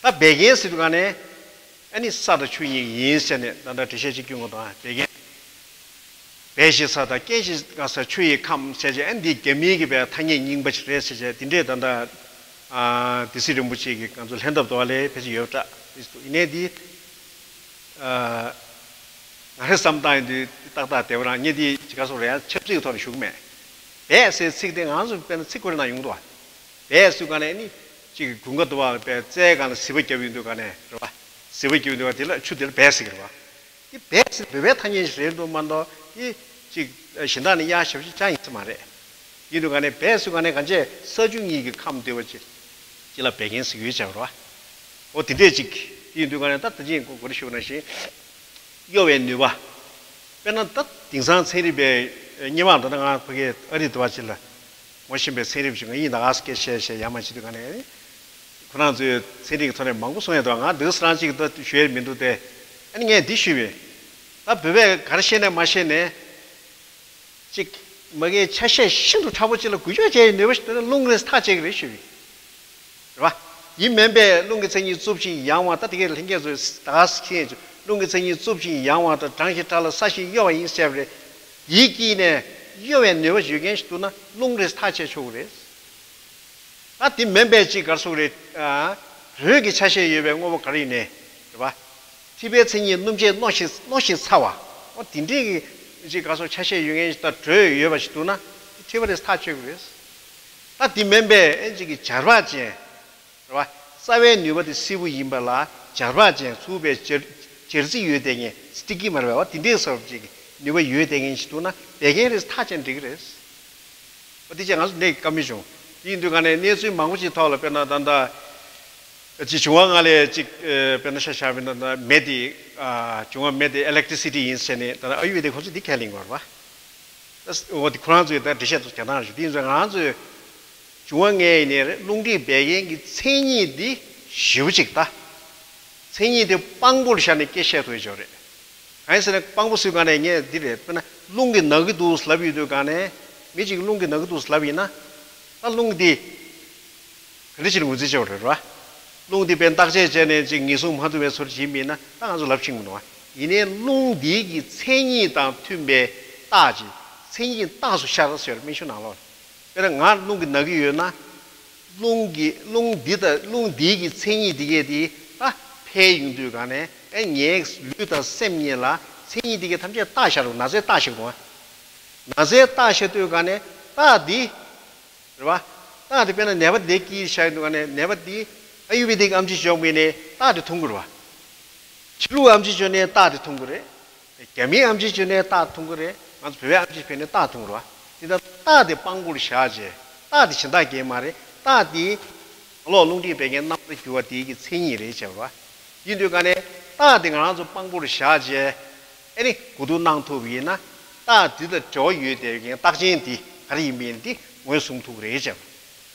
ད་བད་ཀན་ཟེར་དུས་ག་ནས་ཨ་ནི་ས་དང་ཆུ་གཉིས་ཡིན་ཟེར་ནས་ད་ལྟ་འགྲེལ་བཤད་ཅིག་སྐྱོན་དགོས་དང་བད་ཀན། བད་ཀྱི་ས་དང་རྐྱེན་གྱི་ས་ཆུ་ཡི་ཁམས་ཟེར་བྱས་ཨ་འདི་རྒྱ་མིའི་གི་བའི་ཐ་སྙད་རྙིང་པ་ཞིག་རེད་ཟེར་བྱས་འདི་འདྲས་ད་ལྟ་ཨ་སྡེ་སྲིད་རིན་པོ་ཆེ་གི་ང་ཚོ་ལྷན་ཐབས་དོ་བ་ལས་ཕལ་ཆེར་ཡོད་པ་འདྲ། ཡིན་ནའི་འདི་ཨ་ང་རེ་བསམ་སྟངས་ཡིན་དུས་ཏག་ཏག་བདེ་བ་རང་ཉིད་འདི་ཅི་ག་སོགས་རེད་ཡང་ཆབ་སྲིད་ཀྱི་ཐོག་ནས་ཞུགས་མེད། བད་ཟེར་ཚིག་དེ་ང་ཚོ་དཔེར་ན་ཚིག་ཁོ་རེ་ནང་ཡོང་འདུག་བ། བད་ཟེར་ག་ནས་ནི་ཅིག་དགུན་ཁ་དུ་བ་བད་རྩྭའི་སྒང་ལ་ཟིལ་པ་བརྒྱབ་ཡོང་དུས་ག་ནས་རེད་བ། ཟིལ་པ་བརྒྱབ་ཡོང་དུས་ག་དེ་ལ་ཆུ་དེ་ལ་བད་ཟེར་གི་རེད་བ། དེ་བད་ཟེར་བོད་པའི་ཐ་སྙད་ཞིག་རེད་འདུག་མ་གཏོགས་དེ་ཅིག་གཞན་དག་ནས་གཡར་ཞབས་ཕྱི་བཅའ་ཡིན་ས་མ་རེད། ཡིན་དུས་ག་ནས་བད་ཟེར་ག་ནས་གང་ཅི་ས་ཆུ་གཉིས་ཀྱི་ཁམས་བསྡུས་པ་ཅིག་ཅིག་ལ་བད་ཀན་ཟེར་ཡོད་ཅེས་པ་རེད་བ། འོ་དེ་འདྲས་ཅིག་ཡིན་དུས་ག་ནས་ད་ད་ཅི་གོ་རེ་ཞུ་ན་ཞིག་གཡོ་བའི་ནུས་པ། དཔེར་ན་ད་དེང་སང་ཚན་རིག་པའི་སྔོན་མ་ད་ལྟ་ང་ཕ་གི་ཨ་རི་དུ་བ་ཅིག་ལ་ངོ་ཤེས་པའི་ཚན་རིག་ཅིག་ང་ཡིན་ད་ཨ་སྐད་བཤད་བཤད་ཡ་མ་བྱེད་དུས་ག་ནས་ཁོ་རང་ཚོའི་ཚན་རིག་གི་ཐོག་ནས་མང་པོ་གསུང་ཡ་འདུག་ང་འདི་སྲང་ཅིག་ད་ཞུ་ཡ་མི་འདུག་སྟེ། ཨ་ནི་ངས་འདི་ཞུས་པས། ད་བོད་པས་ག་རེ་བཤད་ནས་མ་བཤད་ནས། གཅིག་མ་གིའི་ཆ་ཤས་ཤིན་ཏུ་ཕྲ་པོ་གཅིག་ལ་འགུལ་སྐྱོད་བྱེད་ཡའི་ནུས་པ་ཞིག་འདུག་ན་རླུང་རེད་ཐག་བཅད་ཀྱི་རེད་ཞུས་པས། རེད་བ། ཡིན་མིན་པས་རླུང་གི་མཚན་ཉིད་རྩུབ་ཅིང་ཡང་བ་ད་དེ་གའི་ལྷན་རྒྱས་ཚོས་ད་ག་ཟེར་མཁན་ཡིན་ཚུལ་རླུང་གི་མཚན་ཉིད་རྩུབ་ཅིང་ཡང་བ་དང་གྲང་ཞིང་ཕྲ་ལ་སྲ་ཞིང་གཡོ་བ་ཡིན་ཟེར་བ་རེད། དེའི་དཀྱིལ་ནས་གཡོ་བའི་ནུས་པ་ཡོད་མཁན་ཞིག་འདུག་ན་རླུང་རེད་ཐག་བཅད་ཆོག་གི་རེད། ད་དེ་མིན་པའི་ཅིག་ག་རེ་ཟེར་དགོས་རེད། ཨ། དྲོད་ཀྱི་ཆ་ཤས་ཡོད་པའི་དངོས་པོ་ག་རེ་ཡིན་ནའི། རེད་བ། མཁྲིས་པའི་མཚན་ཉིད་སྣུམ་ཆེ་རྣོ་ཞིང་རྣོ་ཞིང་ཚ་བ། འོ་དེ་འདྲའི་གི་ཅིག་ག་རེ་ཟེར་དགོས་ཆ་ཤས་ཡོད་མཁན་ཞིག་དང་དྲོད་ཡོད་པ་ཞིག་འདུག་ན་དེ་མཁྲིས་པ་རེད་ཐག་ཆོད་ཀྱི་རེད། ད་དེ་མིན་པའི་ཨེ་ཅིག་གི་འབྱར་བག་ཅན། རེད་བ། རྩ་བའི་ནུས་པ་དེ་བསིལ་པོ་ཡིན་པ་ལ་འབྱར་བག་ཅན་ཚུགས་པའི་འབྱར་འབྱར་རྩི་ཡོད་བསྡད་མཁན་སི་ཊི་ཀི་མ་རེད་བ་དེ་འདྲའི་ས་བབ་ཅིག་གི་ནུས་པ་ཡོད་བསྡད་མཁན་ཞིག་འདུག་ན་བད་ཀན་རེད་ཐག་བཅད་འགྲིག་གི་རེད། འོ་དེ་ཅག་ང་ཚོ་གནས་ཀྱི་བཀའ་མོལ་བྱུང་། དེ་ཡིན་དུས་ག་ནས་གནས་ཚུལ་མང་པོ་ཅིག་ཐོག་ལ་དཔེར་ན་ད་ལྟ་ཅིག་འབྱུང་བ་ལྔ་ལས་ཅིག་དཔེར་ན་ཤ་ཤ་བའི་ནང་ད་མེ་དེ་འབྱུང་བ་མེ་དེ་ཨི་ལེག་ཊི་སི་ཊི་ཡིན་ཟེར་ནས་ད་ཨ་ཡུར་ཝེ་དའི་ཁོང་ཚོས་འདི་ཁས་ལེན་དགོས་རེད་བ། འོ་དེ་ཁོ་རང་ཚོས་ད་འགྲེལ་བཤད་ཚོ་རྒྱག་སྟངས་རེད་དེ་ཡིན་ཙང་ང་ཚོས་འབྱུང་བ་ལྔའི་ནས་རླུང་མཁྲིས་བད་ཀན་གྱི་མཚན་ཉིད་འདི་ཞིབ་པོ་ཅིག་ད། མཚན་ཉིད་དེ་དཔང་པོར་བཞག་ནས་སྐད་བཤད་ཐུབ་ཡོད་ཅོག་རེད། གང་ཡིན་ཟེར་ན་དཔང་པོ་ཟེར་ག་ནས་ངས་འདི་རེད་དཔེར་ན་རླུང་གིས་ན་གི་འདུག་ལབ་ཡོད་དུས་ག་ནས་མི་གཅིག་གིས་རླུང་གིས་ན་གི་འདུག་ལབ་ཡིན་ན། ད་རླུང་འདི་ག་འདྲ་ཞིག་ངོས་འཛིན་བྱེད་པ་རེད་ར། རླུང་འདི་དཔེ་བརྟག་དཔྱད་བྱས་ནས་ཅིག་ངེས་བཟུང་མ་ཐུབ་པའི་ཚོར་བྱེད་མིན་ན་ད་ང་ཚོ་ལབ་ཤེས་མི་འདུག་བ། ཡིན་ནའི་རླུང་འདི་གི་མཚན་ཉིད་དང་མཐུན་པའི་རྟགས་ཀྱི་མཚན་ཉིད་རྟགས་སུ་ཤར་ཟེར་སྨན་གཞུང་ནང་ལོགས། དཔེར་ན་ང་རླུང་གིས་ན་གི་ཡོད་ན། རླུང་གི་རླུང་འདི་དང་རླུང་འདིའི་གི་མཚན་ཉིད་འདི་གས་དེ་ད་འཕེལ་ཡོང་དུས་ག་ནས་ཨེ་ངའི་ལུས་དང་སེམས་གཉིས་ལ་མཚན་ཉིད་འདི་གས་ཐམས་ཅད་རྟགས་ཤར་རུང་ན་ཚའི་རྟགས་ཤར་རུང་ན་ཚའི་རྟགས་ཤར་དུས་ག་ནས་རྟགས་འདི་རེད་བ། རྟགས་འདི་དཔེར་ན་ནད་པ་འདི་སྐྱེས་ཤར་དུས་ག་ནས་ནད་པ་འདི་ཨ་ཡུར་ཝེ་དིག་ཨེམ་ཆི་སྦྱོང་བའི་ནས་རྟགས་འདི་མཐོང་གི་རེད་བ། ཕྱི་ལུགས་ཨེམ་ཆི་སྦྱོང་ནས་རྟགས་འདི་མཐོང་གི་རེད། རྒྱ་མིའི་ཨེམ་ཆི་བྱོས་ནས་རྟགས་མཐོང་གི་རེད། ང་ཚོ་བོད་པའི་ཨེམ་ཆི་བྱོས་ནས་རྟགས་མཐོང་གི་རེད་བ། དེ་ལྟར་རྟགས་དེ་དཔང་པོར་བཞག་རྗེས་རྟགས་དེ་གཞན་དག་གས་མ་རེད། རྟགས་དེ་ནང་ལོགས་རླུང་མཁྲིས་བད་ཀན་རྣམ་པར་འགྱུར་བ་དེའི་གི་མཚན་ཉིད་རེད་བྱས་པ་རེད་བ། ཡིན་དུས་ག་ནས་རྟགས་དེ་ང་རང་ཚོ་དཔང་པོར་བཞག་རྗེས་ཨེ་ནི་གོ་བསྡུར་གནང་ཐུབ་པ་ཡིན་ན་རྟགས་དེ་དང་འབྲེལ་བ་ཡོད་བསྡད་མཁན་རྟགས་ཅན་དེ་ག་རེ་ཡིན་པ་ཡིན་དེ་ངོས་བཟུང་ཐུབ་ཀྱི་རེད་བྱས་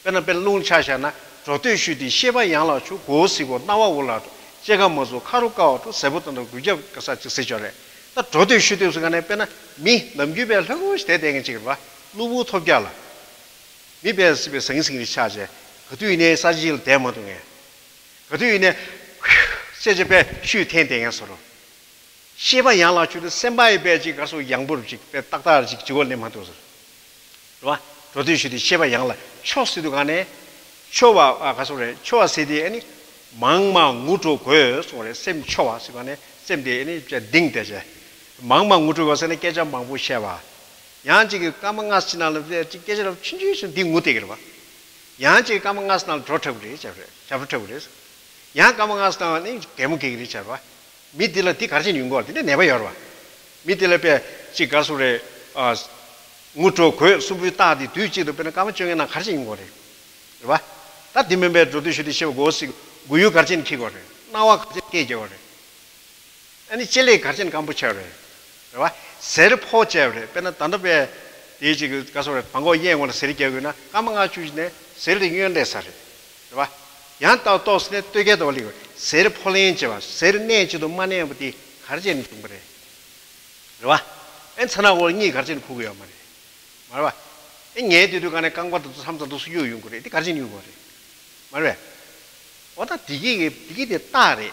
པ། དཔེར་ན་དཔེར་ན་རླུང་ཆ་བཞག་ན། འགྲོ་སྡོད་ཤུལ་དེ་ཤེས་པ་ཡང་ལ་ཆུ་གོ་ཟི་གོ་རྣ་བ་འུ་ལ་འགྲོ་སྐྱེ་རྒ་མ་ཚུགས་ཁ་རུ་ཀ་བ་འགྲོ་ཟས་པོ་དང་འགྲོ་འགུལ་རྒྱབ་ག་ས་ཅིག་ཟེར་ཆོག་རེད། ད་འགྲོ་སྡོད་ཤུལ་དེ་སུ་ག་ནས་དཔེར་ན་མི་ནམ་རྒྱུན་པའི་ལྷ་ཁུ་ཞིག་བསྡད་བསྡད་མཁན་ཅིག་རེད་བ། གློ་བུར་ཐོལ་རྒྱག་ལ། མི་དཔེ་སྲིད་པའི་ཟང་ཟིང་རེ་ཆགས་བྱས་ག་དུས་ཡིན་ནའི་ས་ཆ་ཅིག་ལ་བསྡད་མ་ཐུབ་མཁན། ག་དུས་ཡིན་ནའི་ཤེས་བྱ་དཔེ་ཤུལ་འཐེན་བསྡད་མཁན་བཟོ་འདྲ། ཤེས་པ་ཡང་ལ་ཆུ་དེ་སེམས་པ་ཡི་དཔེ་ཅིག་ག་སོ་ཡང་པོར་ཅིག་དཔེ་ཏག་ཏག་ཅིག་ཅིག་གོ་ལེན་མ་ཐུབ་ཟེར། རེད་བ། འགྲོ་དུས་ཤུལ་དེ་ཤེས་པ་ཡང་ལ་འཕྱོ་ཟེར་དུས་ག་ནས། འཕྱོ་བ་ཨ་ག་སོ་རེད་འཕྱོ་བ་ཟེར་དེ་ཨ་ནི། མང་མང་ངུ་འགྲོ་དགོས་སོང་རེད་སེམས་འཕྱོ་བ་ཟེར་ག་ནས་སེམས་དེ་ཨ་ནི་ཅིག་གདིང་དེ་བྱས། མང་མང་ངུ་འགྲོ་དགོས་ཟེར་ནས་སྐད་ཆ་མང་པོ་བཤད་པ། ཡང་ཅིག་གི་སྐར་མ་ལྔ་ཅིག་ནང་ལ་ཅིག་སྐད་ཆ་རབ་ཆུང་ཆུང་ཞིག་འདི་ངུ་བསྡད་ཀྱི་རེད་བ། ཡང་ཅིག་སྐར་མ་ལྔ་ནང་ལ་བྲོ་འཁྲབ་ཀྱི་རེད་བྱས་རེད་བྱ་བྲོ་འཁྲབ་ཀྱི་རེད། ཡང་སྐར་མ་ལྔ་ཙམ་ནང་ནས་གད་མོ་བགད་ཀྱི་རེད་བྱས་པ། མི་འདི་ལ་འདི་ག་རེ་བྱས་ནས་ཡོང་གི་ཡོད་རེད། འདི་འདྲ་ནད་པ་ཡོད་རེད་བ། མི་འདི་ལ་དཔེ་ཅིག་ག་རེ་ཟེར་དགོས་རེད། ཨ། ངུ་བྲོ་གོས་གསུམ་པོའི་རྟགས་དེ་དུས་གཅིག་ཏུ་དཔེར་ན་སྐར་མ་བཅོ་ལྔའི་ནང་ག་རེ་བྱས་ཡོང་གི་རེད། རེད་བ། ད་དེ་མིན་པའི་འགྲོ་དུས་ཞུ་དུས་ཤེས་པ་དགོས་སྲིད། མགོ་ཡུ་ག་རེ་བྱས་ནས་འཁྱེར་དགོས་རེད། རྣ་བ་ག་རེ་བྱས་ནས་སྐད་རྒྱག་དགོས་རེད། ཨ་ནི་ལྕེ་ལེ་ག་རེ་བྱས་ནས་སྐམ་པོ་ཆགས་རེད། རེད་བ། གཟེར་ཕོག་བྱས་པ་རེད། དཔེར་ན་ད་ལྟ་པས་དེའི་ཅིག་ག་སོ་རེད། བང་གོག་གཡས་ངོས་ལ་གཟེར་རྒྱག་དགོས་ན་སྐར་མ་ལྔ་བཅུ་ནས་གཟེར་དེ་གཡོན་སླེབས་ས་རེད། རེད་བ། ཡང་ཏོག་ཏོག་ཙམ་ནས་སྟོད་སྐྱེས་དོག་ལེགས་གཟེར་ཕོག་ལེན་བྱས་པ་གཟེར་གནས་གཅིག་ཏུ་མ་གནས་པ་དེ་ག་རེ་བྱས་ནས་བྱུང་བ་རེད། རེད་བ། ཨེ་ཚ་ནག་འོག་གཉིད་ག་རེ་བྱས་ནས་ཁུག་གི་ཡོད་མ་རེད། མ་རེད་བ། ཨེ་ངལ་དུས་དུས་ག་ནས་རྐང་པ་དེ་ཚོ་མཚམས་མཚམས་འདུག་སུ་གཡུག་ཡོང་གི་རེད། དེ་ག་རེ་བྱས་ནས་གཡུག་གི་རེད། མ་རེད་བས། འོ་ད་དེ་གི་དེ་གི་དེ་རྟགས་རེད།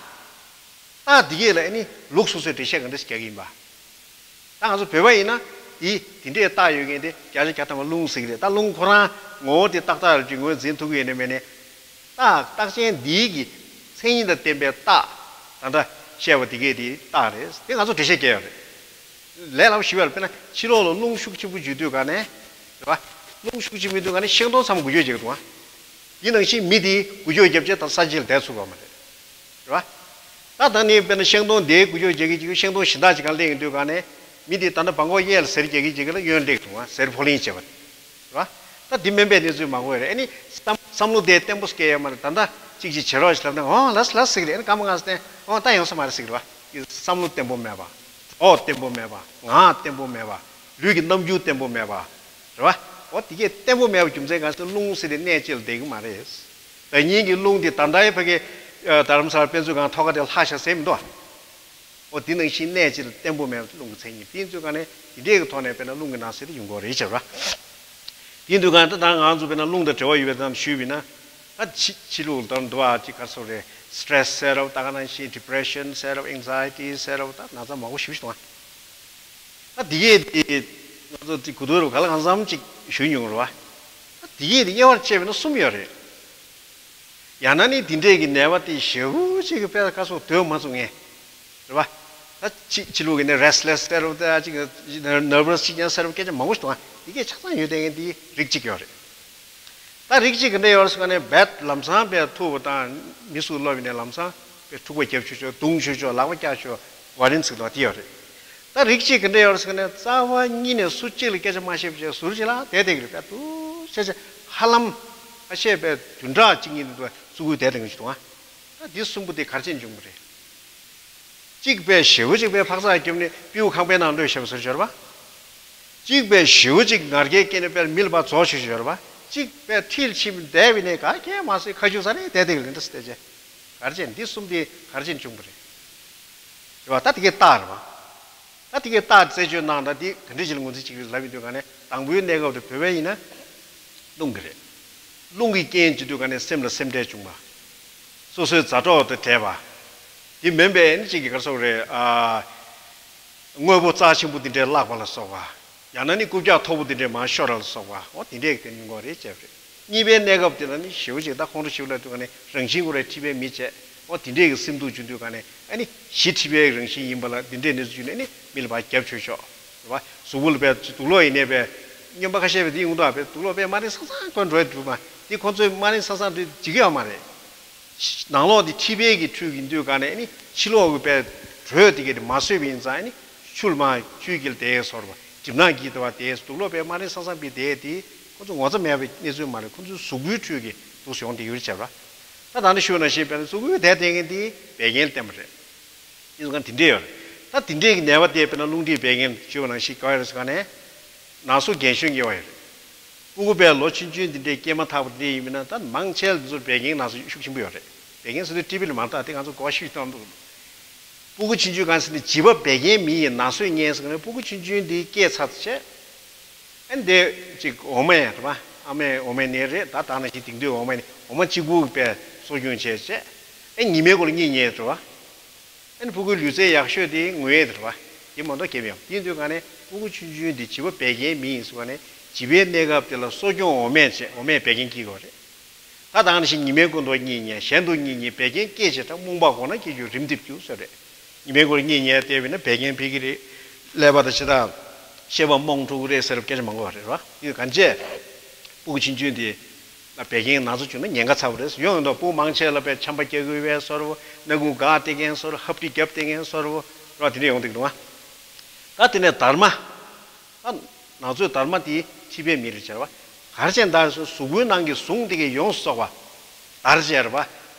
རྟགས་དེ་གི་ལ་ཨེ་ནི་ལུགས་སོ་སོའི་འགྲེལ་བཤད་ག་འདྲ་ཞིག་རྒྱག་གི་ཡིན་པ། ད་ང་ཚོ་བོད་པ་ཡིན་ན་དེ་དེ་འདྲའི་རྟགས་ཡོད་མཁན་དེ་བརྒྱ་ཆ་བརྒྱ་ཐམ་པ་རླུང་ཟེར་གི་རེད། ད་རླུང་ཁོ་རང་ངོ་བོ་དེ་ཏག་ཏག་རེད་ཅེས་ངོས་འཛིན་ཐུབ་ཀྱི་ཡོད་ནི་མེད་ནས། རྟགས་རྟགས་ཅན་འདིའི་གི་མཚན་ཉིད་དང་ལྡན་པའི་རྟགས་ད་ལྟ་བཤད་པ་དེ་གས་དེ་རྟགས་རེད། དེ་ང་ཚོ་འགྲེལ་བཤད་རྒྱག་ཡོད་རེད། ལས་སླ་པོ་ཞིག་ཡོད་རེད། དཔེར་ན་ཕྱི་ལོགས་ལ་རླུང་ཤུགས་ཆེན་པོ་འཇུ་དུས་ག་ནས། རེད་བ། རླུང་ཤུགས་ཆེན་པོ་འཇུ་དུས་ག་ནས་ཤིང་སྡོང་ཚང་མ་འགུལ་སྐྱོད་བྱེད་ཀྱི་འདུག་བ། དེ་ནང་བཞིན་མི་དེ་འགུལ་སྐྱོད་བརྒྱབ་བྱས་ད་ས་གཞི་ལ་བསྡད་ཚུགས་པ་མ་རེད། རེད་བ། ད་ད་ནི་དཔེར་ན་ཤིང་སྡོང་དེའི་འགུལ་སྐྱོད་རྒྱག་གི་ཅིག་ཤིང་སྡོང་གཞན་དག་ཅིག་ག་སླེབས་ཡོང་དུས་ག་ནས་མི་དེ་ད་ལྟ་བང་གོག་གཡས་ལ་གཟེར་རྒྱག་གི་ཅིག་ལ་གཡོན་སླེབས་འདུག་བ། གཟེར་ཕོག་ལེན་བྱས་པ་རེད། རེད་བ། ད་འདི་སྨན་པས་གནས་ཚུལ་མང་པོ་ཡོད་རེད། ཨ་ནི་བསམ་བསམ་བློ་དེ་བརྟན་པོ་སྐྱེ་ཡོད་མ་རེད། ད་ལྟ་གཅིག་གཅིག་བྱེད་རོགས་ཞེས་ལབ་ན་འོ་ལགས་ལགས་ཟེར་གི་རེད། ཨ་ནི་སྐར་མ་ལྔ་ཙམ་ནས་འོ་ད་ཡོང་ས་མ་རེད་ཟེར་གི་རེད་བ། བསམ་བློ་བརྟན་པོ་མེད་པ། གྲོགས་བརྟན་པོ་མེད་པ། ངག་བརྟན་པོ་མེད་པ། ལུས་ཀྱི་རྣམ་འགྱུར་བརྟན་པོ་མེད་པ། རེད་བ། འོ་དེ་གས་བརྟན་པོ་མེད་པ་རྒྱུ་མཚན་གང་ཟེར་རླུང་ཟེར་དེ་གནས་གཅིག་ལ་བསྡད་ཀྱི་མ་རེད། ཟླ་ཉིན་གྱི་རླུང་དེ་ད་ལྟའི་ཕ་གི་རྡ་རམ་ས་ལ་དཔེ་མཛོད་ཁང་ཐོག་ཁ་དེ་ལྷག་ཤག་ཟེར་མི་འདུག་ཨ། འོ་དེ་ནང་བཞིན་གནས་གཅིག་ལ་བརྟན་པོ་མེད་པ་རླུང་གི་མཚན་ཉིད་དེ་ཚོའི་སྒང་ནས་དེ་འདྲའི་གི་ཐོག་ནས་དཔེར་ན་རླུང་གི་ནང་གསེས་དེ་ཡོང་གི་རེད་བྱས་པ། དེ་དུས་གང་ལྟར་ད་ང་ཚོ་དཔེར་ན་རླུང་དང་འབྲེལ་བ་ཡོད་པའི་ཐོག་ནས་ཞུས་པ་ཡིན་ན། ད་ཕྱི་ཕྱི་ལུགས་ལ་འདུག་ཨ་ཅིག་ག་རེ་ཟེར་རེད། སི་ཊེ་རེ་སི་ཟེར་རབ་ད་ག་ནང་བཞིན་ཌི་པི་རེ་ཤན་ཟེར་རབ་ཨེང་ཛའི་ཊི་ཟེར་རབ་ད་ན་ཚ་མང་པོ་ཞེ་པོ་ཞིག་འདུག་ཨ། ད་དེ་གས་དེ་ང་ཚོ་དེ་གོ་ཐོས་རུ་ག་ལ་གང་འཚམ་ཅིག་ཞུས་མྱོང་རེད་བ། ད་དེ་གས་དེ་དབྱེ་བར་ཕྱེ་བས་ན་གསུམ་ཡོད་རེད། ཡང་ན་ནི་དེ་འདྲས་ཀྱི་ནད་པ་དེ་ཞེ་པོ་ཅིག་གི་དཔེ་ཁ་སོགས་སྡོད་མ་ཚུགས་ངེས། རེད་བ། ད་ཕྱི་ཕྱི་ལུགས་ཀྱི་ནི་རེ་སི་ལེ་སི་ཟེར་རུ་ད་ཅིག་ནར་བྷ་སི་ཅིག་ཡང་ཟེར་རུ་སྐད་ཆ་མང་པོ་ཞིག་འདུག་ཨ། དེ་གས་ཆ་ཚང་ཡོད་དེ་ངས་དེ་རིགས་གཅིག་ཡོད་རེད། ད་རིགས་གཅིག་གི་འདྲ་ཡོད་ཟེར་ག་ནས་རྦད་ལམ་སང་དཔེ་ཐུག་པ་དང་མི་སུ་སློབ་ཡིན་ནས་ལམ་སང་དཔེ་འཁྲུག་པ་རྒྱབ་ཆོག་ཆོག་རྡུང་ཆོག་ཆོག་ལག་པ་བཀྱག་ཆོག་བ་རིན་ཚིག་དང་དེ་ཡོད་རེད། ད་རིགས་གཅིག་གི་འདྲ་ཡོད་ཟེར་ག་ནས་རྩ་བ་ཉིད་ནས་སུ་གཅིག་ལ་སྐད་ཆ་མ་བཤད་པ་བྱས་ཟུར་གཅིག་ལ་བསྡད་བསྡད་ཀྱི་རེད། དཔེ་འདུག་བྱས་བྱས་ཧ་ལམ་ཁ་ཤས་དཔེ་བདུན་ཕྲག་གཅིག་གཉིས་འདུག་པ་བཙུགས་ཀྱི་བསྡད་བསྡད་ཀྱི་འདུག་ཨ། ད་འདི་གསུམ་པོ་དེ་ག་རེ་བྱས་ནས་བྱུང་བ་རེད། གཅིག་པས་ཞེ་པོ་གཅིག་པས་འཕག་འཚག་བརྒྱབ་ནས་སྤྲེའུ་ཁང་པའི་ནང་ལྷོད་བཞག་པ་ཟེར་ཞོར་བ། གཅིག་པས་ཞེ་པོ་གཅིག་ངར་སྐད་སྐྱེས་ནས་དཔེར་མི་ལ་ཕར་རྫོགས་ཆོག་ཞོར་བ། གཅིག་པས་ཁྲིད་ཕྱིན་བསྡད་པའི་ནས་ག་གས་མ་ཟེར་ཁ་ཆུ་ས་ནས་བསྡད་བསྡད་ཀྱི་རེད་འདྲ་ཟེར་བྱས། ག་རེ་བྱས་འདི་གསུམ་དེ་ག་རེ་བྱས་བྱུང་བ་རེད། རེད་བ། ད་དེ་གས་རྟགས་རེད་བ། ད་དེ་གས་རྟགས་རྩད་གཅོད་གནང་ད་དེ་ག་འདྲ་ཅིག་ལ་ངོས་འཛིན་བྱེད་ཀྱི་རེད་ལབ་ཡོང་དུས་ག་ནས་དང་པོའི་གནས་སྐབས་དེ་བོད་པ་ཡིན་ན། རླུང་གི་རེད། རླུང་གི་རྐྱེན་བྱེད་དུས་ག་ནས་སེམས་ལ་སེམས་ཁྲལ་བྱུང་བ། སོ་སོའི་མཛའ་གྲོགས་དང་བྲལ་བ། དེ་མིན་པའི་ཨ་ནི་གཅིག་གི་ག་རེ་ཟེར་དགོས་རེད་ཨ། དངོས་པོ་རྩ་ཆེན་པོ་འདི་འདྲའི་བརླག་པ་ལ་སོགས་པ། ཡང་ན་ནི་རྐུབ་བཀྱག་མཐོ་པོ་འདི་འདྲའི་མར་ཤོར་བ་ལ་སོགས་པ་འོ་དེ་འདྲས་ཀྱི་དེ་ནི་འགོ་རེད་བྱས་པ་རེད། གཉིས་པའི་གནས་སྐབས་དེ་ལ་ནི་ཞེ་པོ་ཅིག་ད་ཁོང་ཁྲོ་ཞེ་པོ་ལ་དུས་ག་ནས་རང་བཞིན་ཁོ་རའི་མཁྲིས་པའི་མི་བྱས་འོ་དེ་འདྲས་ཀྱི་སེམས་སྡུག་བྱུང་དུས་ག་ནས་ཨ་ནི་གཞི་མཁྲིས་པའི་རང་བཞིན་ཡིན་པ་ལ་དེ་འདྲས་གནས་ཚུལ་བྱུང་ནས་ནི་མི་ལ་ཕར་རྒྱབ་ཆོག་ཆོག་རེད་བ། གཟུགས་པོ་ལ་དཔེ་དུག་ལོག་ཡིན་ནའི་དཔེ་སྨྱོན་པ་ཁ་ཤས་པའི་དེ་ཡོང་དུས་དཔེ་དུག་ལོག་དཔེ་དམའ་རིང་སང་སང་གོན་འགྲོ་ཡི་འདུག་མ་དེ་ཁོང་ཚོས་དམའ་རིང་སང་སང་དེ་བྱེད་ཀྱི་ཡོད་མ་རེད། ནང་ལོགས་དེ་མཁྲིས་པའི་གི་འཁྲུས་ཀྱི་དུས་ག་ནས་ནི་ཕྱི་ལོགས་ཀྱི་དཔེ་དྲོད་དེ་གས་དེ་མ་བཟོས་པ་ཡིན་ཙང་ནི་ཆུ་ལ་མ་ཆུའི་དཀྱིལ་དེ་སོར་བ་གྲིབ་ནག་གི་དེ་བ་དེ་དུག་ལོག་དཔེ་དམའ་རིང་སང་སང་པའི་དེ་དེ་ཁོང་ཚོ་ངོ་ཚ་མེད་པའི་གནས་ཚུལ་མ་རེད། ཁོང་ཚོའི་གཟུགས་པོའི་འཁྲུས་ཀྱི་དུག་སེལ་ཡོང་དེ་ཡོད་རེད་བྱས་པ། ད་ད་ནི་ཞུ་ན་ཤེས་པས་ན་གཟུགས་པོའི་དེ་དེ་གས་དེ་བད་ཀན་བསྟན་པ་རེད། དེ་ཚོ་གང་དེ་འདྲས་ཡོད་རེད། ད་དེ་འདྲས་ཀྱི་ནད་པ་དེ་དཔེར་ན་རླུང་མཁྲིས་བད་ཀན་བཅོས་པ་ནང་བཞིན་ག་རེ་ཟེར་ག་ནས། ན་ཟུག་རྒན་གཞོན་དབྱེ་བ་ཡོད་རེད། སྤུ་གུ་དཔེ་ལོ་ཆུང་ཆུང་འདི་འདྲས་སྐྱེས་མ་ཐག་པ་འདི་འདྲས་ཡིན་མིན་ན་ད་མང་ཆེ་འདི་ཚོ་བད་ཀན་ན་ཟུག་ཤུགས་ཆེན་པོ་ཡོད་རེད། བད་ཀན་ཟེར་དུས་ཊི་བི་ལ་མ་བལྟ་དེ་ང་ཚོ་གོ་བ་ཤུགས་ཆེ་གཏོང་འདུག་སྤུ་གུ་ཆུང་ཆུང་གང་ཟེར་ནས་བྱིས་པ་བད་ཀན་མི་ཡི་ན་ཟུག་ངན་ཟེར་ནས་སྤུ་གུ་ཆུང་ཆུང་འདི་སྐྱེས་ཚར་ཚེ། ཨ་འདི་ཅིག་འོ་མས་རེད་པ། ཨ་མས་འོ་མས་ནས་རེད། ད་ད་ནང་བཞིན་དེང་དུས་འོ་མས་ནས་འོ་མ་གཅིག་པུ་དཔེ་གསོ་སྐྱོང་བྱས་བྱས། ཨ་ཉི་མའི་སྐོར་གཉིད་ཉལ་རེད་པ། ཨ་ནི་སྤུ་གུའི་ལུས་རྩལ་ཡག་ཤོས་དེ་ངུ་ཡས་དེ་རེད་བ། དེ་མ་གཏོགས་སྐྱེ་བ་ཡང་དེ་ཡིན་དུས་ག་ནས་སྤུ་གུ་ཆུང་ཆུང་དེ་བྱིས་པ་བད་ཀན་མི་ཡིན་ཟེར་བ་ནས་བྱིས་པའི་གནས་སྐབས་དེ་ལ་གསོ་སྐྱོང་འོ་མས་བྱས་འོ་མས་བད་ཀན་སྐྱེ་དགོས་རེད། ད་ད་ག་ནང་བཞིན་ཉི་མའི་སྐོར་དུ་གཉིད་ཉལ་གཞན་དུ་གཉིད་ཉལ་བད་ཀན་སྐྱེས་བྱས་ད་རྨུགས་པ་གོ་ན་སྐྱེ་རྒྱུ་རིམས་འདེབས་རྒྱུ་ཟེར་རེད། ཉི་མའི་སྐོར་གཉིད་ཉལ་བསྡད་པ་ཡིན་ན་བད་ཀན་འཕེལ་གི་རེད། ཀླད་པ་དང་ཕྱི་ཐག་ཤེས་པ་རྨོངས་འགྲོ་གི་རེད་ཟེར་བ་སྐད་ཆ་མང་པོ་ཡོད་རེད་བ། དེ་གང་བྱས། སྤུ་གུ་ཆུང་ཆུང་དེ། ལ་བད་ཀན་ན་ཚ་བྱུང་ན་ཉེན་ཁ་ཚ་པོ་རེད། ཡོང་ཡོང་དུས་སྤུ་གུ་མང་ཆེ་ལ་དཔེ་ཆམ་པ་རྒྱག་གི་ཡོད་པའི་བཟོ་འདྲ་པོ་སྣ་ཁུག་འགག་བསྡད་མཁན་བཟོ་འདྲ་ཧབ་ཏི་བརྒྱབ་བསྡད་མཁན་བཟོ་འདྲ་པོ་ར་དེ་འདྲ་ཡོང་བསྡད་འདུག་ཨ། ད་དེ་ནས་སྡར་མ། ད་ ན་ཚོད་དར་མ་དེ་མཁྲིས་པའི་མེ་རེད་ཟེར་བ། ག་རེ་བྱས་ནས་འདར་སོང་། གཟུགས་པོའི་ནང་གི་ཟུངས་དེ་གས་ཡོངས་སུ་རྫོགས་པ་འདར་བྱས་རེད་བ།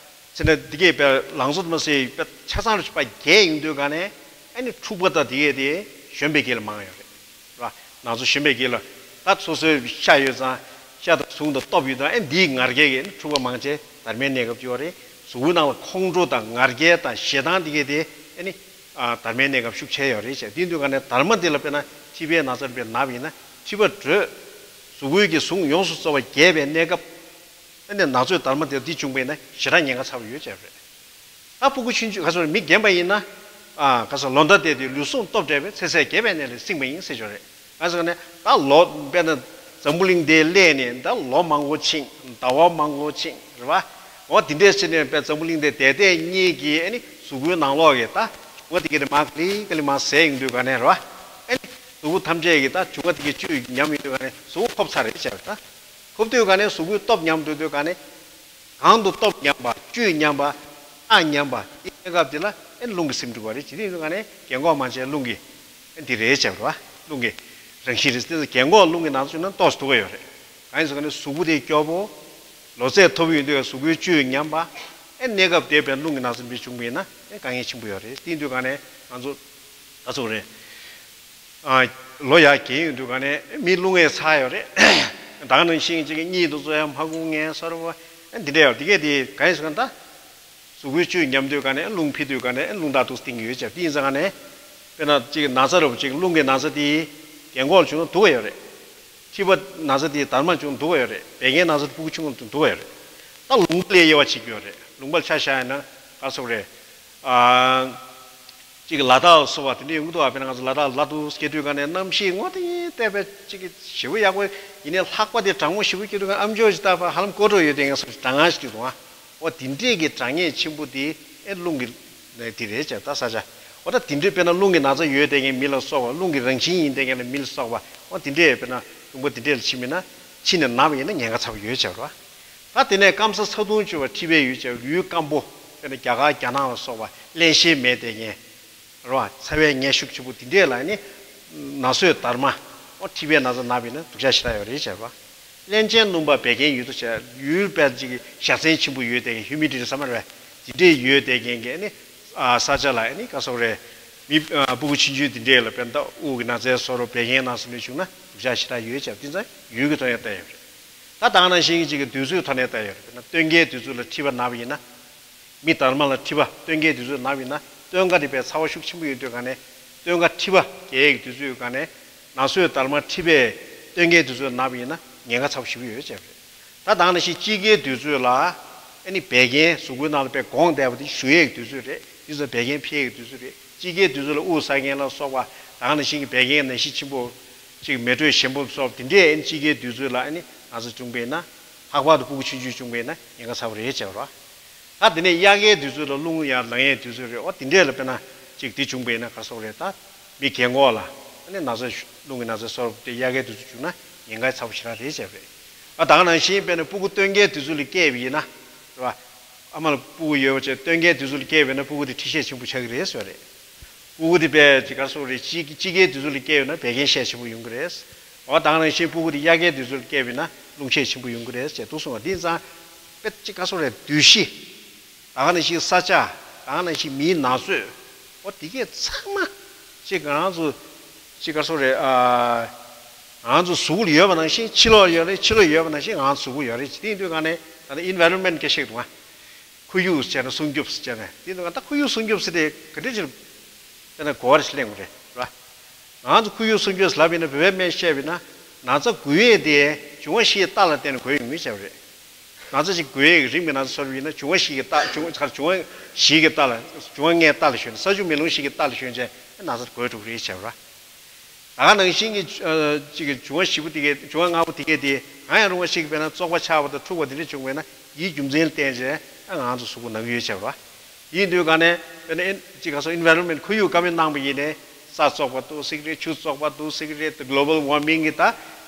ཟེར་ན་འདི་གས་དཔེ་ལང་ཚོ་དུ་མ་ཟེར་དཔེ་ཆ་ཚང་རུ་ཕར་རྒྱས་ཡོང་དུས་ག་ནས་ཨ་ནི་འཁྲུགས་པ་དང་དེ་གས་དེ་གཞོམ་པའི་རྒྱུ་ལ་མང་ཡོད་རེད། རེད་བ། ན་ཚོད་གཞོམ་པའི་རྒྱུ་ལ། ད་སོ་སོའི་ཤ་ཡོད་ཙང་ཤ་དང་ཟུངས་དང་སྟོབས་ཡོད་ཙང་ཨེ་འདིའི་ངར་སྐད་ཀྱིས་ཨེ་འཁྲུགས་པ་མང་ཆེ་དར་མའི་གནས་སྐབས་ཀྱི་ཡོད་རེད། གཟུགས་པོའི་ནང་ལ་ཁོང་ཁྲོ་དང་ངར་སྐད་དང་ཞེ་སྡང་དེ་གས་དེ་ཨེ་ནི་ཨ་དར་མའི་གནས་སྐབས་ཤུགས་ཆེ་ཡོད་རེད་ཅེས། དེ་དུས་ག་ནས་དར་མ་འདི་ལ་དཔེར་ན་མཁྲིས་པའི་ན་ཚ་རུ་དཔེ་ན་བ་ཡིན་ན་མཁྲིས་པ་བྲོས། གཟུགས་པོའི་གི་ཟུངས་ཡོངས་སུ་རྫོགས་པ་རྒྱས་པའི་གནས་སྐབས། ཨེ་ནི་ན་ཚོད་དར་མ་དེ་འདི་བྱུང་བ་ཡིན་ན་ཞེ་དྲག་ཉེན་ཁ་ཚ་པོ་ཡོད་ཅེས་རེད། ད་སྤུ་གུ་ཆུང་ཆུང་ག་ཚོད་མི་རྒན་པ་ཡིན་ན། ཨ་ག་ཚོད་ལོ་ཟླ་བསྡད་དུས་ལུས་ཟུངས་སྟོབས་བྲལ་བས་ཚེ་ཚད་བརྒྱད་པའི་གནས་ལས་སྲིངས་པ་ཡིན་ཟེར་ཞོར་རེད། ག་ཚོད་ནས་ད་ལོ་དཔེར་ན་འཛམ་བུ་གླིང་འདིའི་སླེ་ནས་ད་ལོ་མང་པོ་ཕྱིན་ཟླ་བ་མང་པོ་ཕྱིན་རེད་བ། འོ་དེ་འདྲས་ཕྱིན་ནས་དཔེ་འཛམ་བུ་གླིང་འདི་བསྡད་བསྡད་གཉིས་ཀྱི་ཨ་ནི་གཟུགས་པོའི་ནང་ལོགས་ཀྱི་ད་འབྱུང་བ་དེ་གས་དེ་མར་ཀ་ལི་ཀ་ལི་མར་ཟད་ཡོང་དུས་ག་ནས་རེད་བ། ཨ་ནི་གཟུགས་པོ་ཐམས་ཅད་ཀྱི་ད་འབྱུང་བ་དེ་གས་བཅུད་ཉམས་ཡོང་དུས་ག་ནས་གཟུགས་པོ་ཁོབ་ཚར་རེད་བྱས་པ་ད། ཁོབ་དུས་ག་ནས་གཟུགས་པོའི་སྟོབས་ཉམས་འགྲོ་དུས་ག་ནས། གང་དུ་སྟོབས་ཉམས་པ་བཅུད་ཉམས་པ་རྟགས་ཉམས་པ་དེའི་གནས་སྐབས་དེ་ལ་ཨེ་རླུང་གིས་ཟིན་འགྲོ་བ་རེད། ཇི་སྟེང་དུ་ག་ནས་རྒན་གོག་མང་ཆེ་རླུང་གིས་ཨེ་འདི་རེད་བྱས་པ་རེད་བ། རླུང་གི་རང་བཞིན་རེད། དེ་ཚོ་རྒན་གོག་རླུང་གི་ན་ཚ་བྱུང་ན་ཏོག་ཙམ་སྡུག་ག་ཡོད་རེད། གང་ཡིན་ཟེར་ག་ནས་གཟུགས་པོ་དེ་སྐྱོ་པོ། ལོ་ཚད་མཐོ་པོ་ཡོང་དུས་གཟུགས་པོའི་བཅུད་ཉམས་པ། ཨེ་གནས་སྐབས་དེ་བས་རླུང་གི་ན་ཚ་འབུ་བྱུང་བ་ཡིན་ན་ཨེ་དཀའ་ངལ་ཆེན་པོ་ཡོད་རེད། དེ་ཡིན་དུས་ག་ནས་ང་ཚོ་ད་ཚོ་རེད། ཨ། ལོ་ཡར་རྒས་ཡོང་དུས་ག་ནས་མི་རླུང་ངན་ཚ་ཡོད་རེད། ད་ག་ནང་བཞིན་ཅིག་གཉིད་དུ་ཚོ་ཡང་མ་ཁུག་ངན་སོར་བ་འདི་འདྲ་ཡོད། འདི་གས་དེ་ག་ཡིན་ཟེར་ན་ད། གཟུགས་པོའི་བཅུད་ཉམས་དུས་ག་ནས་རླུང་འཕེལ་དུས་ག་ནས་རླུང་རྟགས་དུ་སྟེང་ཡོད་ཅེས་དེ་ཡིན་ཙང་ག་ནས། དཔེར་ན་ཅིག་ན་ཚ་རུ་ཅིག་རླུང་གི་ན་ཚ་དེ་རྒན་གོག་ལ་བྱུང་ན་སྡུག་ག་ཡོད་རེད། མཁྲིས་པ་ན་ཚ་དེ་དར་མ་བྱུང་ན་སྡུག་ག་ཡོད་རེད། བད་ཀན་ན་ཚ་དེ་སྤུ་གུ་ཆུང་ངུ་སྡུག་ག་ཡོད་རེད། ད་ལུང་པ་ལ་དབྱེ་བ་ཕྱེ་གི་ཡོད་རེད། ལུང་པ་ལ་ཆ་བཞག་ཡིན་ན་ག་རེ་ཟེར་དགོས་རེད། ཨ། གཅིག་ལ་དྭགས་སོགས་པ་དེ་འདྲ་ཡོང་གི་འདུག་བ། དཔེར་ན་ང་ཚོ་ལ་དྭགས་ལ་དྭགས་སྐྱེས་དུས་ག་ནས་གནམ་གཤིས་ངོ་དེ་བལྟས་པས་གཅིག་གི་ཞེ་པོ་ཡག་པོ་ཡིན་ནའི་ལྷགས་པ་དེ་གྲང་མོ་ཞེ་པོ་སྐྱེས་དུས་ག་ཨ་མཆོག་ཅིག་ལྟ་བ་ཧ་ལམ་ཀོ་གྲོ་ཡོད་དེ་ངས་སོ་གྲང་ངར་ཞིག་འདུག་ཨ། འོ་དེ་འདྲས་ཀྱི་གྲང་ངར་ཆེན་པོ་དེ་ཨེ་རླུང་གི་ནད་དེ་རེད་ཅེས་ད་ས་ཆ། འོ་ད་དེ་འདྲས་དཔེར་ན་རླུང་གི་ན་ཚ་ཡོད་དེ་ངས་མི་ལ་སོགས་པ་རླུང་གི་རང་བཞིན་ཡིན་དེ་ངས་ལ་མི་ལ་སོགས་པ་འོ་དེ་འདྲས་དཔེར་ན་རླུང་པོ་དེ་འདྲས་ལ་ཕྱིན་མིན་ན་ཕྱིན་ནས་ན་བ་ཡིན་ན་ཉེན་ཁ་ཚ་པོ་ཡོད་ཅེས་རེད་བ། ད་དེ་ནས་སྐམ་ས་ས་ཐུང་ཆུ་བ་མཁྲིས་པའི་ཡུལ་ཅེས་ཡུལ་སྐམ་པོ་དཔེར་ན་རྒྱ་གར་རྒྱ་ནག་ལ་སོགས་པ་རླན་གཤེར་མེད་དེ་ངས། རེད་བ། ཚ་བའི་ངལ་ཤུགས་ཆེན་པོ་དེ་འདྲས་ལ་ནི། ན་ཚོད་དར་མ། འོ་མཁྲིས་པའི་ན་ཚ་ན་བ་ཡིན་ན་སྡུག་ཅག་ཞེ་དྲག་ཡོད་རེད་བྱས་པ། རླན་ཅན་སྣུམ་པ་བད་ཀན་ཡུལ་དུ་བྱས་ཡུལ་དཔལ་གྱི་བཞའ་ཚན་ཆེན་པོ་ཡོད་དེ་ཧིའུ་མི་ཌི་ཊི་ཟེར་མ་རེད་བས། དེ་འདྲས་ཡོད་དེ་ཀན་གྱི་ནི། ས་ཆ་ལ་ནི་ག་སོགས་རེད། མི་སྤུ་གུ་ཆུང་ཆུང་དེ་འདྲས་ལ་དཔེར་ན་དབུགས་ཀྱི་ན་ཚའི་སོ་རོ་བད་ཀན་ན་སོ་ནས་བྱུང་ན་སྡུག་ཅག་ཞེ་དྲག་ཡོད་བྱས་པ་དེ་ཚོ་ཡུལ་གྱི་ཐོག་ནས་བལྟས་ཡོད་རེད། ད་ད་ག་ནང་བཞིན་གྱི་གཅིག་གི་དུས་ཚོད་ཐོག་ནས་བལྟས་ཡོད་རེད། དཔེར་ན་སྟོན་ཁའི་དུས་ཚོད་ལ་མཁྲིས་པ་ན་བ་ཡིན་ན། མི་དར་མ་ལ་མཁྲིས་པ་སྟོན་ཁའི་དུས་ཚོད་ན་བ་ཡིན་ན་སྟོན་ཁ་དེ་དཔེ་ཚ་བ་ཤུགས་ཆེན་པོ་ཡོད་དུས་ག་ནས་སྟོན་ཁ་མཁྲིས་པ་རྒྱས་ཡག་དུས་ཚོད་ག་ནས་ན་ཚོད་དར་མ་མཁྲིས་པས་སྟོན་ཁའི་དུས་ཚོད་ན་བ་ཡིན་ན་ཉེན་ཁ་ཚ་པོ་ཞེ་པོ་ཡོད་ཅེས་རེད། ད་ད་ག་ནང་བཞིན་དཔྱིད་ཀའི་དུས་ཚོད་ལ་ཨ་ནི་བད་ཀན་གཟུགས་པོའི་ནང་ལ་དཔེ་གོང་བསྡད་པ་དེ་ཞུ་ཡག་དུས་ཚོད་རེད། དེ་ཚོ་བད་ཀན་འཕེལ་ཡག་དུས་ཚོད་རེད། དཔྱིད་ཀའི་དུས་ཚོད་ལ་དབུགས་ཟ་མཁན་ལ་སོགས་པ་ད་ག་ནང་བཞིན་གྱི་བད་ཀན་ནད་གཞི་ཆེན་པོ་ཅིག་མེ་དྲོད་ཞན་པོ་སོགས་དེ་འདྲས་ཨ་ནི་དཔྱིད་ཀའི་དུས་ཚོད་ལ་ཨ་ནི་ན་ཚ་བྱུང་བས་ན་ལྷག་པར་དུ་སྤུ་གུ་ཆུང་ཆུང་བྱུང་བས་ན་ཉེན་ཁ་ཚ་པོ་རེད་ཅེས་པ་རེད། ད་དེ་ནས་དབྱར་ཁའི་དུས་ཚོད་ལ་རླུང་ཡར་ལངས་ཡས་དུས་ཚོད་རེད། འོ་དེ་འདྲས་ལ་དཔེར་ན་ཅིག་དེ་བྱུང་བས་ན་ག་སོགས་རེད། ད་མི་རྒན་གོག་ལ་ཨ་ནི་ན་ཚ་རླུང་གི་ན་ཚ་སོགས་དེ་དབྱར་ཁའི་དུས་ཚོད་བྱུང་ན་ཉེན་ཁ་ཚ་པོ་ཞེ་དྲག་རེད་བྱས་པ་རེད། ཨ་ད་ག་ནང་བཞིན་དཔེར་ན་སྤུ་གུ་སྟོན་ཁའི་དུས་ཚོད་ལ་སྐྱེས་པ་ཡིན་ན་རེད་བ། ཨ་མ་ལ་སྤུ་གུ་ཡོད་པ་བྱས་སྟོན་ཁའི་དུས་ཚོད་ལ་སྐྱེས་པ་ཡིན་ན་སྤུ་གུ་དེ་མཁྲིས་ཤས་ཆེན་པོ་ཆགས་ཀྱི་རེད་ཟེར་བ་རེད། སྤུ་གུ་དེ་དཔེ་ཅིག་ག་སོགས་རེད། དཔྱིད་དཔྱིད་ཀའི་དུས་ཚོད་ལ་སྐྱེས་ཡོད་ན་བད་ཀན་ཤས་ཆེན་པོ་ཡོང་གི་རེད། འོ་ད་ག་ནང་བཞིན་སྤུ་གུ་དེ་དབྱར་ཁའི་དུས་ཚོད་ལ་སྐྱེས་པ་ཡིན་ན་རླུང་ཤས་ཆེན་པོ་ཡོང་གི་རེད་ཅེས་འདུག་གསུངས་པ་འདི་ཙང་། དཔེ་ཅིག་ག་སོགས་རེད། དུས་བཞི། ད་ག་ནང་བཞིན་ས་ཆ། ད་ག་ནང་བཞིན་མིའི་ན་ཚོད། འོ་དེ་གས་ཚང་མ་ཅིག་ང་རང་ཚོ་ཅིག་ག་སོགས་རེད། ཨ། ང་རང་ཚོ་གཟུགས་ལ་ཡོད་པ་ནང་བཞིན་ཕྱི་ལོགས་ཡོད་རེད། ཕྱི་ལོགས་ཡོད་པ་ནང་བཞིན་ང་རང་ཚོ་གཟུགས་པོ་ཡོད་རེད། དེ་ཡིན་དུས་ག་ནས་ད་ནི་ཨིན་ཝའི་རོན་མེན་ཊི་སྐད་བཤད་འདུག་ཨ། ཁོར་ཡུག་ཟེར་ན་སྲུང་སྐྱོབ་ཟེར་ནས་དེ་ནི་ད་ཁོར་ཡུག་སྲུང་སྐྱོབ་ཟེར་དེ་ག་འདྲ་ཅིག་དཔེར་ན་གོ་བ་ཞིག་གླེང་དགོས་རེད་བ། ང་ཚོ་ཁོར་ཡུག་སྲུང་སྐྱོབ་ཟེར་ལབ་ཡིན་ན་བོད་པའི་སྨན་བཤད་པ་ཡིན་ན་ན་ཚ་འགོས་ཡས་དེ་འབྱུང་བ་བཞིའི་རྟགས་ལ་བརྟེན་ནས་འགོས་ཡོང་གི་བྱ་བ་རེད། ན་ཚ་ཅིག་འགོས་ཡས་ཀྱི་རིམས་ཀྱི་ན་ཚ་གསར་པ་ཡིན་ན་འབྱུང་བ་བཞི་གི་རྟགས་འབྱུང་བ་འབྱུང་བ་བཞི་གི་རྟགས་ལ་འབྱུང་བ་ལྔའི་རྟགས་ལ་ཞོན་ས་ཆུ་མེ་རླུང་བཞི་གི་རྟགས་ལ་ཞོན་བྱས་ན་ཚ་འགོས་འགྲོ་གི་རེད་བྱ་བ་རེད། ད་ག་ནང་བཞིན་གྱི་ཨ་ཅིག་གི་འབྱུང་བ་བཞི་པོ་དེ་གའི་འབྱུང་བ་ལྔ་པོ་དེ་གའི་དེ་གང་ཡང་རུང་བ་ཞིག་གི་དཔེར་ན་བཙོག་པ་ཆགས་པ་དང་འཁྲུགས་པ་དེ་འདྲ་བྱུང་བས་ན་དེའི་རྒྱུ་མཚན་ལ་བརྟེན་བྱས་ཨ་ང་ཚོ་གཟུགས་པོ་ན་གི་ཡོད་བྱས་པ་རེད། དེ་ཡིན་དུས་ག་ནས་དཔེར་ན་ཨེ་ཅིག་ག་སོགས་ཨིན་ཝའི་རོན་མེན་ཊི་ཁོར་ཡུག་བཀག་མེད་གནང་པ་ཡིན་ནའི་ས་བཙོག་པ་འདུག་ཟེར་གི་རེད། ཆུ་བཙོག་པ་འདུག་ཟེར་གི་རེད། དེ་གྷི་ལོ་བལ་ཝར་མིང་གི་ད་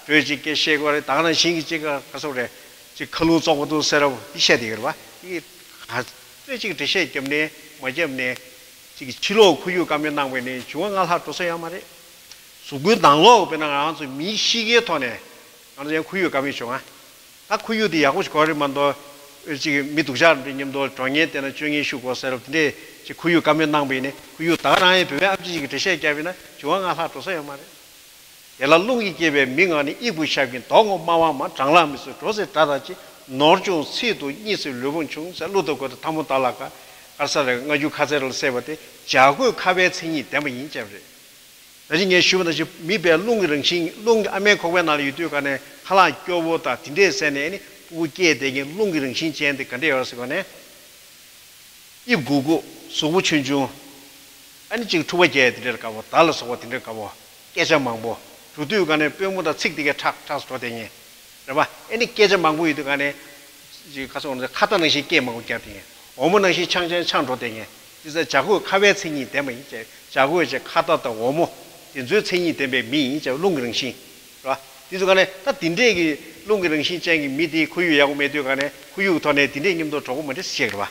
བོད་ཅིག་སྐད་བཤད་དགོས་རེད། ད་ག་ནང་བཞིན་གྱི་ཅིག་ག་ག་སོགས་རེད། ཅིག་མཁའ་རླུང་བཙོག་པ་འདུག་ཟེར་ར་བ་དེ་བཤད་བསྡད་ཀྱི་རེད་བ། དེ་ག་ཚོད་ཅིག་འགྲེལ་བཤད་བརྒྱབ་ནས་མ་བརྒྱབ་ནས་ཅིག་ཕྱི་ལོགས་ཁོར་ཡུག་བཀག་མེད་གནང་བས་ནས་འབྱུང་བ་ལྔ་ལྷག་འགྲོ་ས་ཡོད་མ་རེད། གཟུགས་པོའི་ནང་ལོགས་དཔེར་ན་ང་རང་ཚོ་མིའི་གཤིས་ཀའི་ཐོག་ནས་ང་ཚོ་ཡང་ཁོར་ཡུག་དཀའ་མེད་བྱུང་ང་། ད་ཁོར་ཡུག་དེ་ཡག་པོ་ཞིག་དགོས་རེད་མ་གཏོགས། ཅིག་མི་སྡུག་ཅག་འདྲ་མཉམ་དུ་འགྲོ་ཉེན་བལྟས་ན་སྤྱོད་ངན་ཤུགས་དགོས་ཟེར་རབས་དེ་འདྲས་ཅིག་ཁོར་ཡུག་དཀའ་མེད་གནང་པ་ཡིན་ནའི་ཁོར་ཡུག་ད་ག་རང་ཡང་བོད་པའི་ཨམ་ཆི་ཞིག་གིས་འགྲེལ་བཤད་བརྒྱབ་པ་ཡིན་ན་བྱུང་བ་ལྔ་ལྷག་འགྲོ་ས་ཡོད་མ་རེད། དེ་ལ་རླུང་གིས་བསྐྱེད་པའི་མི་ངག་ནི། དབྱུག་གུ་ཞབས་ཀྱིས་མདོག་ངོ་དམར་བ་མ། སྦྲང་ལྷག་མིག་ཟུར་འགྲོ་ཚེ་སྒྲ་དང་བཅས། ནོར་ཆུང་ཚིག་ཏུ་གཉིད་སད་ལུས་ཕུང་ཆུང་ཟེར། གླུ་དང་གོས་དང་ཐལ་མོ་དག་ལ་དགའ། ག་རེ་ཟེར་རེད། སྔ་འགྱུར་ཁ་ཚལ་ལ་གསལ་བ་དེ་བྱ་རྒོད་ཁ་བའི་མཚན་ཉིད་ལྡན་པ་ཡིན་ཅེས་རེད། ད་ཅི་ངས་ཞུས་པ་ནང་བཞིན་མི་དཔེ་རླུང་གི་རང་བཞིན། རླུང་གི་ཨ་མའི་ཁོག་པའི་ནང་ལ་ཡོད་དུས་ག་ནས་ཁ་ལག་སྐྱོ་བོ་དང་དེ་འདྲས་ཟས་ནས་ནི་ཕྲུ་གུ་སྐྱེས་བསྡད་མཁན་རླུང་གི་རང་བཞིན་ཅན་དེ་ག་འདྲས་ཡོད་ཟེར་ག་ནས། དབྱིབས་གུག་གུག་གཟུགས་པོ་ཆུང་ཆུང་། ཨ་ནི་ཅིག་འཁྲུག་པ་རྒྱག་དེ་འདྲས་དགའ་བོ། མདའ་ལ་སོགས་པ་དེ་འདྲས་དགའ་བོ། སྐད་ཆ་མང་པོ། འགྲོ་དུས་ག་ནས་པུས་མོ་དང་ཚིགས་དེ་གས་ཁྲག་ཁྲག་འགྲོ་བསྡད་མཁན། རེད་པ། ཨ་ནི་སྐད་ཆ་མང་པོ་ཡོད་དུས་ག་ནས། ཅིག་ཁ་སོགས་ཁ་བརྡ་ནང་བཞིན་སྐད་མང་པོ་རྒྱག་བསྡད་མཁན། འོལ་མོ་ནང་བཞིན་ཆང་ཆང་ཆང་འགྲོ་བསྡད་མཁན། དེ་ཚོ་བྱ་རྒོད་ཁ་བའི་མཚན་ཉིད་ལྡན་པ་ཡིན་ཅེས། བྱ་རྒོད་ཅེས་ཁ་བརྡ་དང་འོལ་མོ། དེ་ཚོའི་མཚན་ཉིད་ལྡན་པའི་མི་ཡིན་ཅེས། རླུང་གི་རང་བཞིན། རེད་པ། དེ་ཚོ་ག་ནས་ད་དེ་འདྲས་ཀྱི་རླུང་གི་རང་བཞིན་ཅན་གྱི་མི་དེ་ཁོར་ཡུག་ཡག་པོ་མེད་དུས་ག་ནས་ཁོར་ཡུག་གི་ཐོག་ནས་དེ་འདྲས་མཉམ་དུ་གྲོགས་པོ་མ་འདྲ་ཞིག་རེད་པ།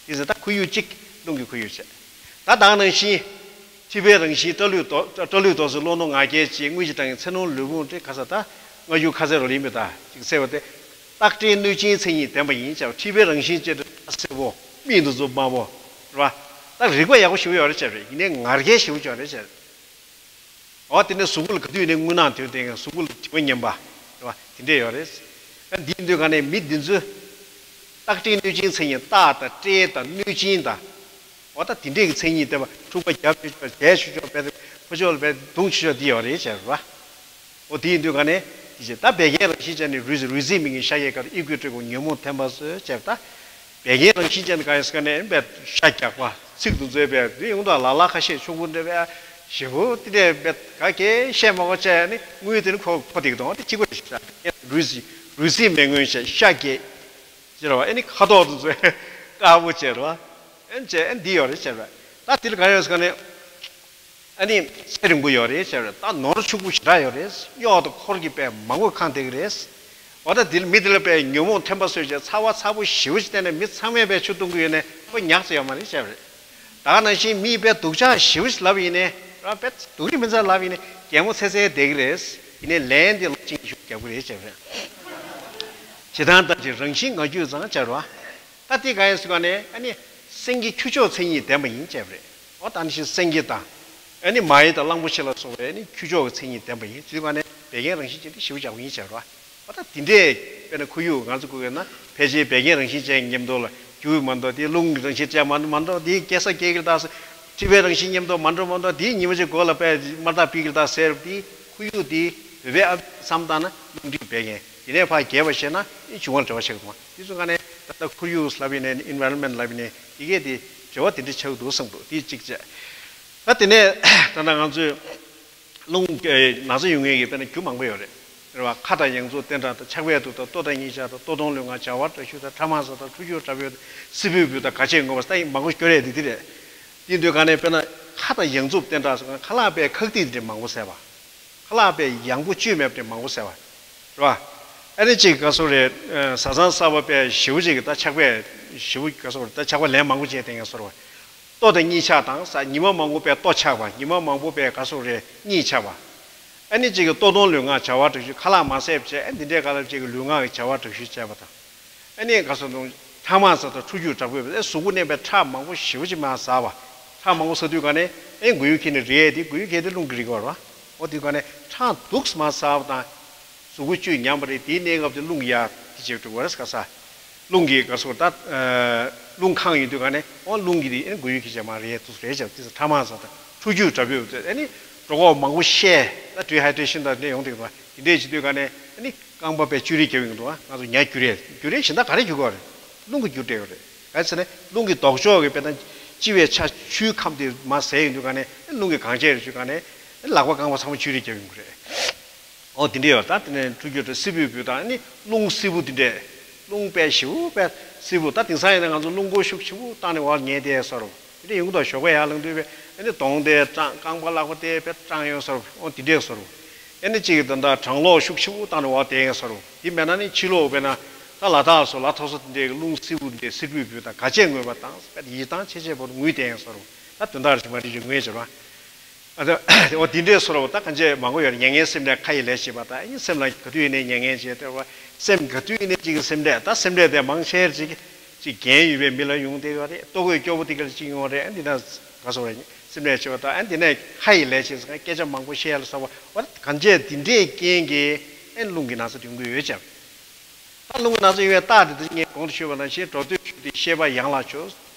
དེ་ཚོ་ད་ཁོར་ཡུག་གཅིག་རླུང་གི་ཁོར་ཡུག་བྱས། ད་ད་ག་ནང་བཞིན། མཁྲིས་པའི་རང་བཞིན། སྐྲ་ལུས་རྡོ། སྐྲ་ལུས་རྡོ་སོགས་བློ་རྣོ་ངག་འཁྱལ་ཅན། དངུལ་གྱི་གྲངས་ཀྱི་ཚེ་ནོར་ལུས་ཕུང་བཀྲེས། ག་ས་ད། སྔ་འགྱུར་ཁ་ཚལ་རོ་ལིན་པའི་ད་ཅིག་གསལ་བ་དེ། རྟགས་སྤྲད་གནོད་སྦྱིན་མཚན་ཉིད་ལྡན་པ་ཡིན་ཅེས། མཁྲིས་པའི་རང་བཞིན་བཅས་སེར་པོ། མིག་འདི་ཚོ་དམར་པོ། རེད་པ། ད་རིག་པ་ཡག་པོ་ཞེ་པོ་ཡོད་རེད་ཅེས་རེད། ཡིན་ནའི་ངར་སྐད་ཞེ་པོ་ཅིག་ཡོད་རེད་ཅེས། འོ་དེ་ནས་གཟུགས་པོ་ལ་ག་དུས་ནས་རྔུལ་ནག་དོན་ཏེ་གཟུགས་པོ་ལ་དྲི་མ་ངན་པ། རེད་པ། དེ་འདྲས་ཡོད་རེད། ཨ་འདི་ཡིན་དུས་ག་ནས་མི་འདི་ཚོས། རྟགས་སྤྲད་གནོད་སྦྱིན་མཚན་ཉིད། རྟགས་དང་སྤྲད་དང་གནོད་སྦྱིན་དང་། འོ་ད་དེ་འདྲས་ཀྱི་མཚན་ཉིད་ལྡན་པ། འཁྲུག་པ་རྒྱབ་ཆོག་ཆོག་བྱས་ཆོག་ཆོག་བས་ཕོ་ཕྱོགས་ལ་བས་རྡུང་ཆོག་ཆོག་འདི་ཡོད་རེད་ཅེས་རེད་པ། འོ་དེ་ཡིན་དུས་ག་ནས་དེ་བྱས་ད་བད་ཀན་རང་བཞིན་ཅན་ནི་རུས་རུས་གཟིགས་མི་ངན་ཤ་ཡི་ཁར། དབྱུག་གུས་སྤྲད་གོས་ཉོན་མོངས་ཐན་པ་གསོད་ཅེས་ད། བད་ཀན་རང་བཞིན་ཅན་གང་ཡིན་ཟེར་ག་ནས་བས་ཤ་རྒྱགས་པ་ཚིག་ཏུ་མཛོད་པས་འདི་ཡོང་དུས་ལ་ལ་ཁ་ཤས་ཆུང་ཀུ་འདྲ་བས་ཞེ་པོ་དེ་འདྲས་བས་ག་གེ་བཤད་མ་གོ་བྱས་ནི་དངུལ་དེ་ནི་ཁོ་ཁོ་དེ་གི་དོན་དེ་གཅིག་པ་རེད་ཤག་རུས་གཟིགས་རུས་གཟིགས་མི་ངན་ཤ་ཤ་རྒྱགས། ཅེས་རེད་པ། ཨ་ནི་ཁ་དོག་དེ་ཚོ་དཀར་པོ་བྱས་རེད་པ། ཨ་ནི་བྱས་ཨ་ནི་འདི་ཡོད་རེད་ཅེས་རེད། ད་འདི་ལ་ག་ཡོད་ཟེར་ག་ནས། ཨ་ནི་ཚེ་རིང་པོ་ཡོད་རེད་ཅེས་རེད། ད་ནོར་ཕྱུག་པོ་ཞེ་དྲག་ཡོད་རེད། གཡོག་དང་འཁོར་གྱིས་དཔེ་མང་པོ་ཁེངས་བསྡད་ཀྱི་རེད། འོ་ད་འདི་ལ་མི་འདི་ལ་དཔེ་ཉོན་མོངས་ཐན་པ་གསོད་བྱས་ཚ་བ་ཚ་པོ་ཞེ་པོ་ཞིག་བསྟན་ནས་མི་ཚང་མས་དཔེ་ཆུ་འཐུང་གི་ཡོད་ནས་ཁོ་ཉག་ཙམ་ཡོད་མ་རེད་ཅེས་རེད། ད་ག་ནང་བཞིན་མིས་དཔེ་སྡུག་ཅག་ཞེ་པོ་ཞིག་ལབ་ཡིན་ནའི། རང་དཔེ་སྡུག་རིགས་མི་ཚང་ལབ་ཡིན་ནའི་གད་མོ་ཚེ་ཚེ་བསྡད་ཀྱི་རེད། ཡིན་ནའི་ལན་འདི་ལོག་ཅིང་ཞུ་རྒྱག་གི་རེད་ཅེས་རེད། ཇི་ལྟར་ལྟར་གྱི་རང་བཞིན་ངང་རྒྱུད་ཙང་སྦྱར་བ། ད་དེ་ག་ཡིན་ཟེར་ག་ནས་ཨ་ནི། སེང་གེ་ཁྱུ་མཆོག་མཚན་ཉིད་ལྡན་པ་ཡིན་ཅེས་རེད། འོ་ད་ནི་ཞིག་སེང་གེ་དང་། ཨ་ནི་མ་ཡི་དང་གླང་པོ་ཆེ་ལ་སོགས་པའི་ཨ་ནི་ཁྱུ་མཆོག་གི་མཚན་ཉིད་ལྡན་པ་ཡིན་ཟེར་ག་ནས་བད་ཀན་རང་བཞིན་ཅན་དེ་ཞེ་པོ་ཅིག་ཡིན་ཅེས་རེད། འོ་ད་དེ་འདྲས་དཔེར་ན་ཁོར་ཡུག་ང་ཚོ་གོ་གི་ན་ཕལ་ཆེར་བད་ཀན་རང་བཞིན་ཅན་མཉམ་དུ་ལ་རྒྱུ་མ་གཏོགས་དེ་རླུང་རང་བཞིན་ཅན་མ་མ་གཏོགས་དེ་སྐྱེ་ས་སྐྱེ་གི་རེད་ད་ཟེར། མཁྲིས་པའི་རང་བཞིན་མཉམ་དུ་མ་འགྲོ་མ་གཏོགས་དེ་ཉི་མ་གཅིག་གོ་ལ་དཔེ་དམར་ཐག་ཕུད་ཀྱི་རེད་ད་ཟེར་བ་དེ་ཁོར་ཡུག་དེ་བོད་པའི་ཨ་བསམ་བཏང་ན་རླུང་མཁྲིས་བད་ཀན་དེ་ནས་ཕར་རྒྱས་པ་བཤད་ན་ཨེ་འབྱུང་བར་འབྲེལ་བ་ཆགས་འདུག་དེ་ཚོ་ག་ནས་ད་ལྟ་ཁོར་ཡུག་ལབ་ཡིན་ནའི་environment་ལབ་ཡིན་ནའི་དེ་གས་དེ་འབྲེལ་བ་དེ་འདྲ་ཆགས་འདུག་བསམ་འདུག་དེ་གཅིག་བྱས། ད་དེ་ནས་ད་ལྟ་ང་ཚོས་རླུང་ན་ཚ་ཡོང་མཁན་གྱི་དཔེར་ན་རྒྱུ་མང་པོ་ཡོད་རེད། རེད་བ། ཁ་དང་ཡང་འཛུམ་བསྟེན་དྲགས་དང་ཆགས་པས་དུག་དང་ལྟོ་དང་གཉིད་ཆག་དང་ལྟོ་ལྡོང་ལུས་ངག་བྱ་བ་འདྲ་བཤུས་དང་ཁྲག་མང་ཟ་དང་འཁྲུ་སྐྱུག་དྲག་པོས་སིལ་བུས་འབུད་དང་ག་ཆད་ངུས་པ་ད་ཡིན་མང་པོ་སྐྱོར་ཡས་འདི་འདི་རེད། དེ་འདོད་ག་ནས་དཔེར་ན་ཁ་དང་ཡང་འཛུམ་བསྟེན་དྲགས་སོགས་ཁ་ལག་པའི་ཁག་ཏིག་འདི་མང་པོ་ཟས་པ། ཁ་ལག་པའི་ཡང་པོ་བཅུད་མེད་པ་དེ་མང་པོ་ཟས་པ། རེད་བ། ཨ་ནི་གཅིག་ག་སོགས་རེད། བཟའ་ཚང་གསར་པ་པའི་ཞེ་པོ་ཅིག་གི་ད་ཆགས་པས་ཞེ་པོ་ག་སོགས་རེད་ད་ཆགས་པ་ལན་མང་པོ་བྱས་བསྟེན་ཡང་སོགས་རེད་བ། ལྟོ་དང་གཉིད་ཆག་དང་ཟ་ཉི་མ་མང་པོ་པའི་ལྟོ་ཆག་པ་ཉི་མ་མང་པོ་པའི་ག་སོགས་རེད་གཉིད་ཆག་པ། ཨ་ནི་གཅིག་གི་ལྟོ་ལྡོང་ལུས་ངག་བྱ་བ་འདྲ་བཤུས་ཁ་ལག་མ་ཟས་པ་བྱས་ཨ་འདི་འདྲའི་ག་ལབ་ཅིག་གི་ལུས་ངག་གི་བྱ་བ་འདྲ་བཤུས་བྱས་པ་དང་། ཨ་ནི་ག་སོགས་དང་ཁྲག་མང་ཟ་དང་འཁྲུ་སྐྱུག་དྲག་པོས་ཨེ་གཟུགས་པོ་མནན་པའི་ཁྲག་མང་པོ་ཞེ་པོ་ཅིག་མར་ཟ་བ། ཁྲག་མང་པོ་ཟ་དུས་ག་ནས་ཨེ་མགོ་ཡུ་འཁྱེར་ནས་རེད་དེ་མགོ་ཡུ་འཁྱེར་དེ་རླུང་གིས་རེག་གི་རེད་བ། འོ་དེ་ག་ནས་ཁྲག་འདུག་སེ་མར་ཟ་བ་དང་། གཟུགས་པོ་བཅུད་ཉམས་པ་རེད་དེའི་གནས་སྐབས་དེ་རླུང་གིས་ཡར་དེ་བྱེད་འགྲོ་བ་རེད་ག་ས། རླུང་གིས་ག་སོགས་ད། རླུང་ཁེངས་ཡོང་དུས་ག་ནས་འོ་རླུང་གིས་དེ་ཨེ་མགོ་ཡུ་འཁྱེར་བྱས་མར་རེད་འདུག་སེ་རེད་བྱས་དེ་ཚོ་ཁྲག་མང་ཟ་དང་འཁྲུ་སྐྱུག་དྲག་པོས་ཨེ་ནི་གྲོད་ཁོག་མང་པོ་བཤལ་ད་dehydration་དང་དེ་འདྲ་ཡོང་དུས་ག་དེ་འདྲས་བྱེད་དུས་ག་ནས་ཨེ་ནི་རྐང་པ་པའི་བཅུད་རིས་རྒྱབ་ཡོང་འདུག་ཨ། ང་ཚོ་ཉ་རྒྱུ་རེད་རྒྱུ་རེད་གཞན་དག་ག་རེ་རྒྱུ་གོ་རེད། རླུང་གིས་རྒྱུ་སྤྲད་ཡོད་རེད། ག་ཚོད་ནས་རླུང་གི་ལྡོག་ཕྱོགས་ཀྱི་དཔེར་ན་ལྕི་བའི་ཆ་ཆུའི་ཁམས་དེ་མར་ཟས་ཡོང་དུས་ག་ནས་རླུང་གིས་གང་བྱས་རེད་ཞུ་ག་ནས་ལག་པ་རྐང་པ་ཚང་མ་བཅུད་རིས་རྒྱབ་ཡོང་གི་རེད། ཨོ་དེ་འདྲས་ཡོད་ད་དེ་ནས་འཁྲུ་སྐྱུག་དང་སིལ་བུས་འབུད་དང་ནི་རླུང་བསིལ་པོ་དེ་འདྲས་རླུང་དཔེ་ཞེ་པོ་དཔེ་བསིལ་པོ་ད་དེང་སང་ཡིན་ན་ང་ཚོ་རླུང་སྐུད་ཤུགས་ཆེ་པོ་བཏང་ནས་འོག་ཉལ་བསྡད་སོ་རུ། དེ་འདྲ་ཡོང་གི་འདུག་ཞོགས་པ་ཡར་ལངས་དུས་དཔེ་ཨ་ནི་གདོང་དེ་སྐྲངས་རྐང་པ་ལག་པ་དེ་དཔེ་སྐྲངས་ཡོང་ས་རུ་ཨོ་དེ་འདྲས་ས་རུ། ཨ་ནི་གཅིག་གི་ད་ལྟ་གྲང་གློག་ཤུགས་ཆེ་པོ་བཏང་ནས་འོག་བསྡད་ཡོང་ས་རུ། དེ་མེད་ན་ནི་ཕྱི་ལོགས་དཔེར་ན་ད་ལ་དྭགས་སོགས་ལ་ཐོ་སོ་དེ་འདྲའི་རླུང་བསིལ་པོ་འདི་སིལ་བུས་འབུད་དང་ག་ཆད་ངུས་པ་དང་དཔེ་ཡིད་ཐང་ཆད་ཆད་པོ་ངུས་བསྡད་ཡོང་ས་རུ། ད་དོན་དག་རེ་ཞིག་མ་རེད་ཅེས་ངུས་བྱས་རུང་། ཨ་ད་འོ་དེ་འདྲའི་བཟོ་འདྲ་བོ་ད་གང་ཅི་མང་པོ་ཡོད་རེད། མྱ་ངན་སེམས་ཁྲལ་ཁ་ཡི་ལས་བྱེད་པ་དང་། ཨ་ནི་སེམས་ལ་ག་དུས་ཡིན་ནའི་མྱ་ངན་བྱེད་དེ་བ། སེམས་ག་དུས་ཡིན་ནའི་ཅིག་གི་སེམས་ཁྲལ། ད་སེམས་ཁྲལ་དེ་མང་ཆེར་ཅིག་ཅིག་འགན་ཡོད་པའི་མི་ལ་ཡོང་བསྡད་ཡོད་རེད། ལྟོ་གོས་སྐྱོ་པོ་དེ་ག་ལ་ཅིག་ཡོང་རེད། ཨ་འདི་ན་ག་སོ་རེད། སེམས་ཁྲལ་བྱེད་པ་དང་། ཨ་འདི་ནས་ཁ་ཡི་ལས་བྱེད་ཟེར་མཁན་སྐད་ཆ་མང་པོ་བཤད་ལ་སོགས་པ་བ། གང་ཅི་དེ་འདྲའི་རྐྱེན་གྱིས་ཨ་རླུང་གི་ན་ཚ་འབྱུང་གི་ཡོད་ཅེས། ད་རླུང་གི་ན་ཚ་ཡོང་བའི་རྟགས་དེ་ད་ངས་གོང་དུ་ཞུས་པ་ནང་བཞིན་འགྲོ་སྡོད་ཞུ་དུས་ཤེས་པ་ཡང་ལ་འགྲོ།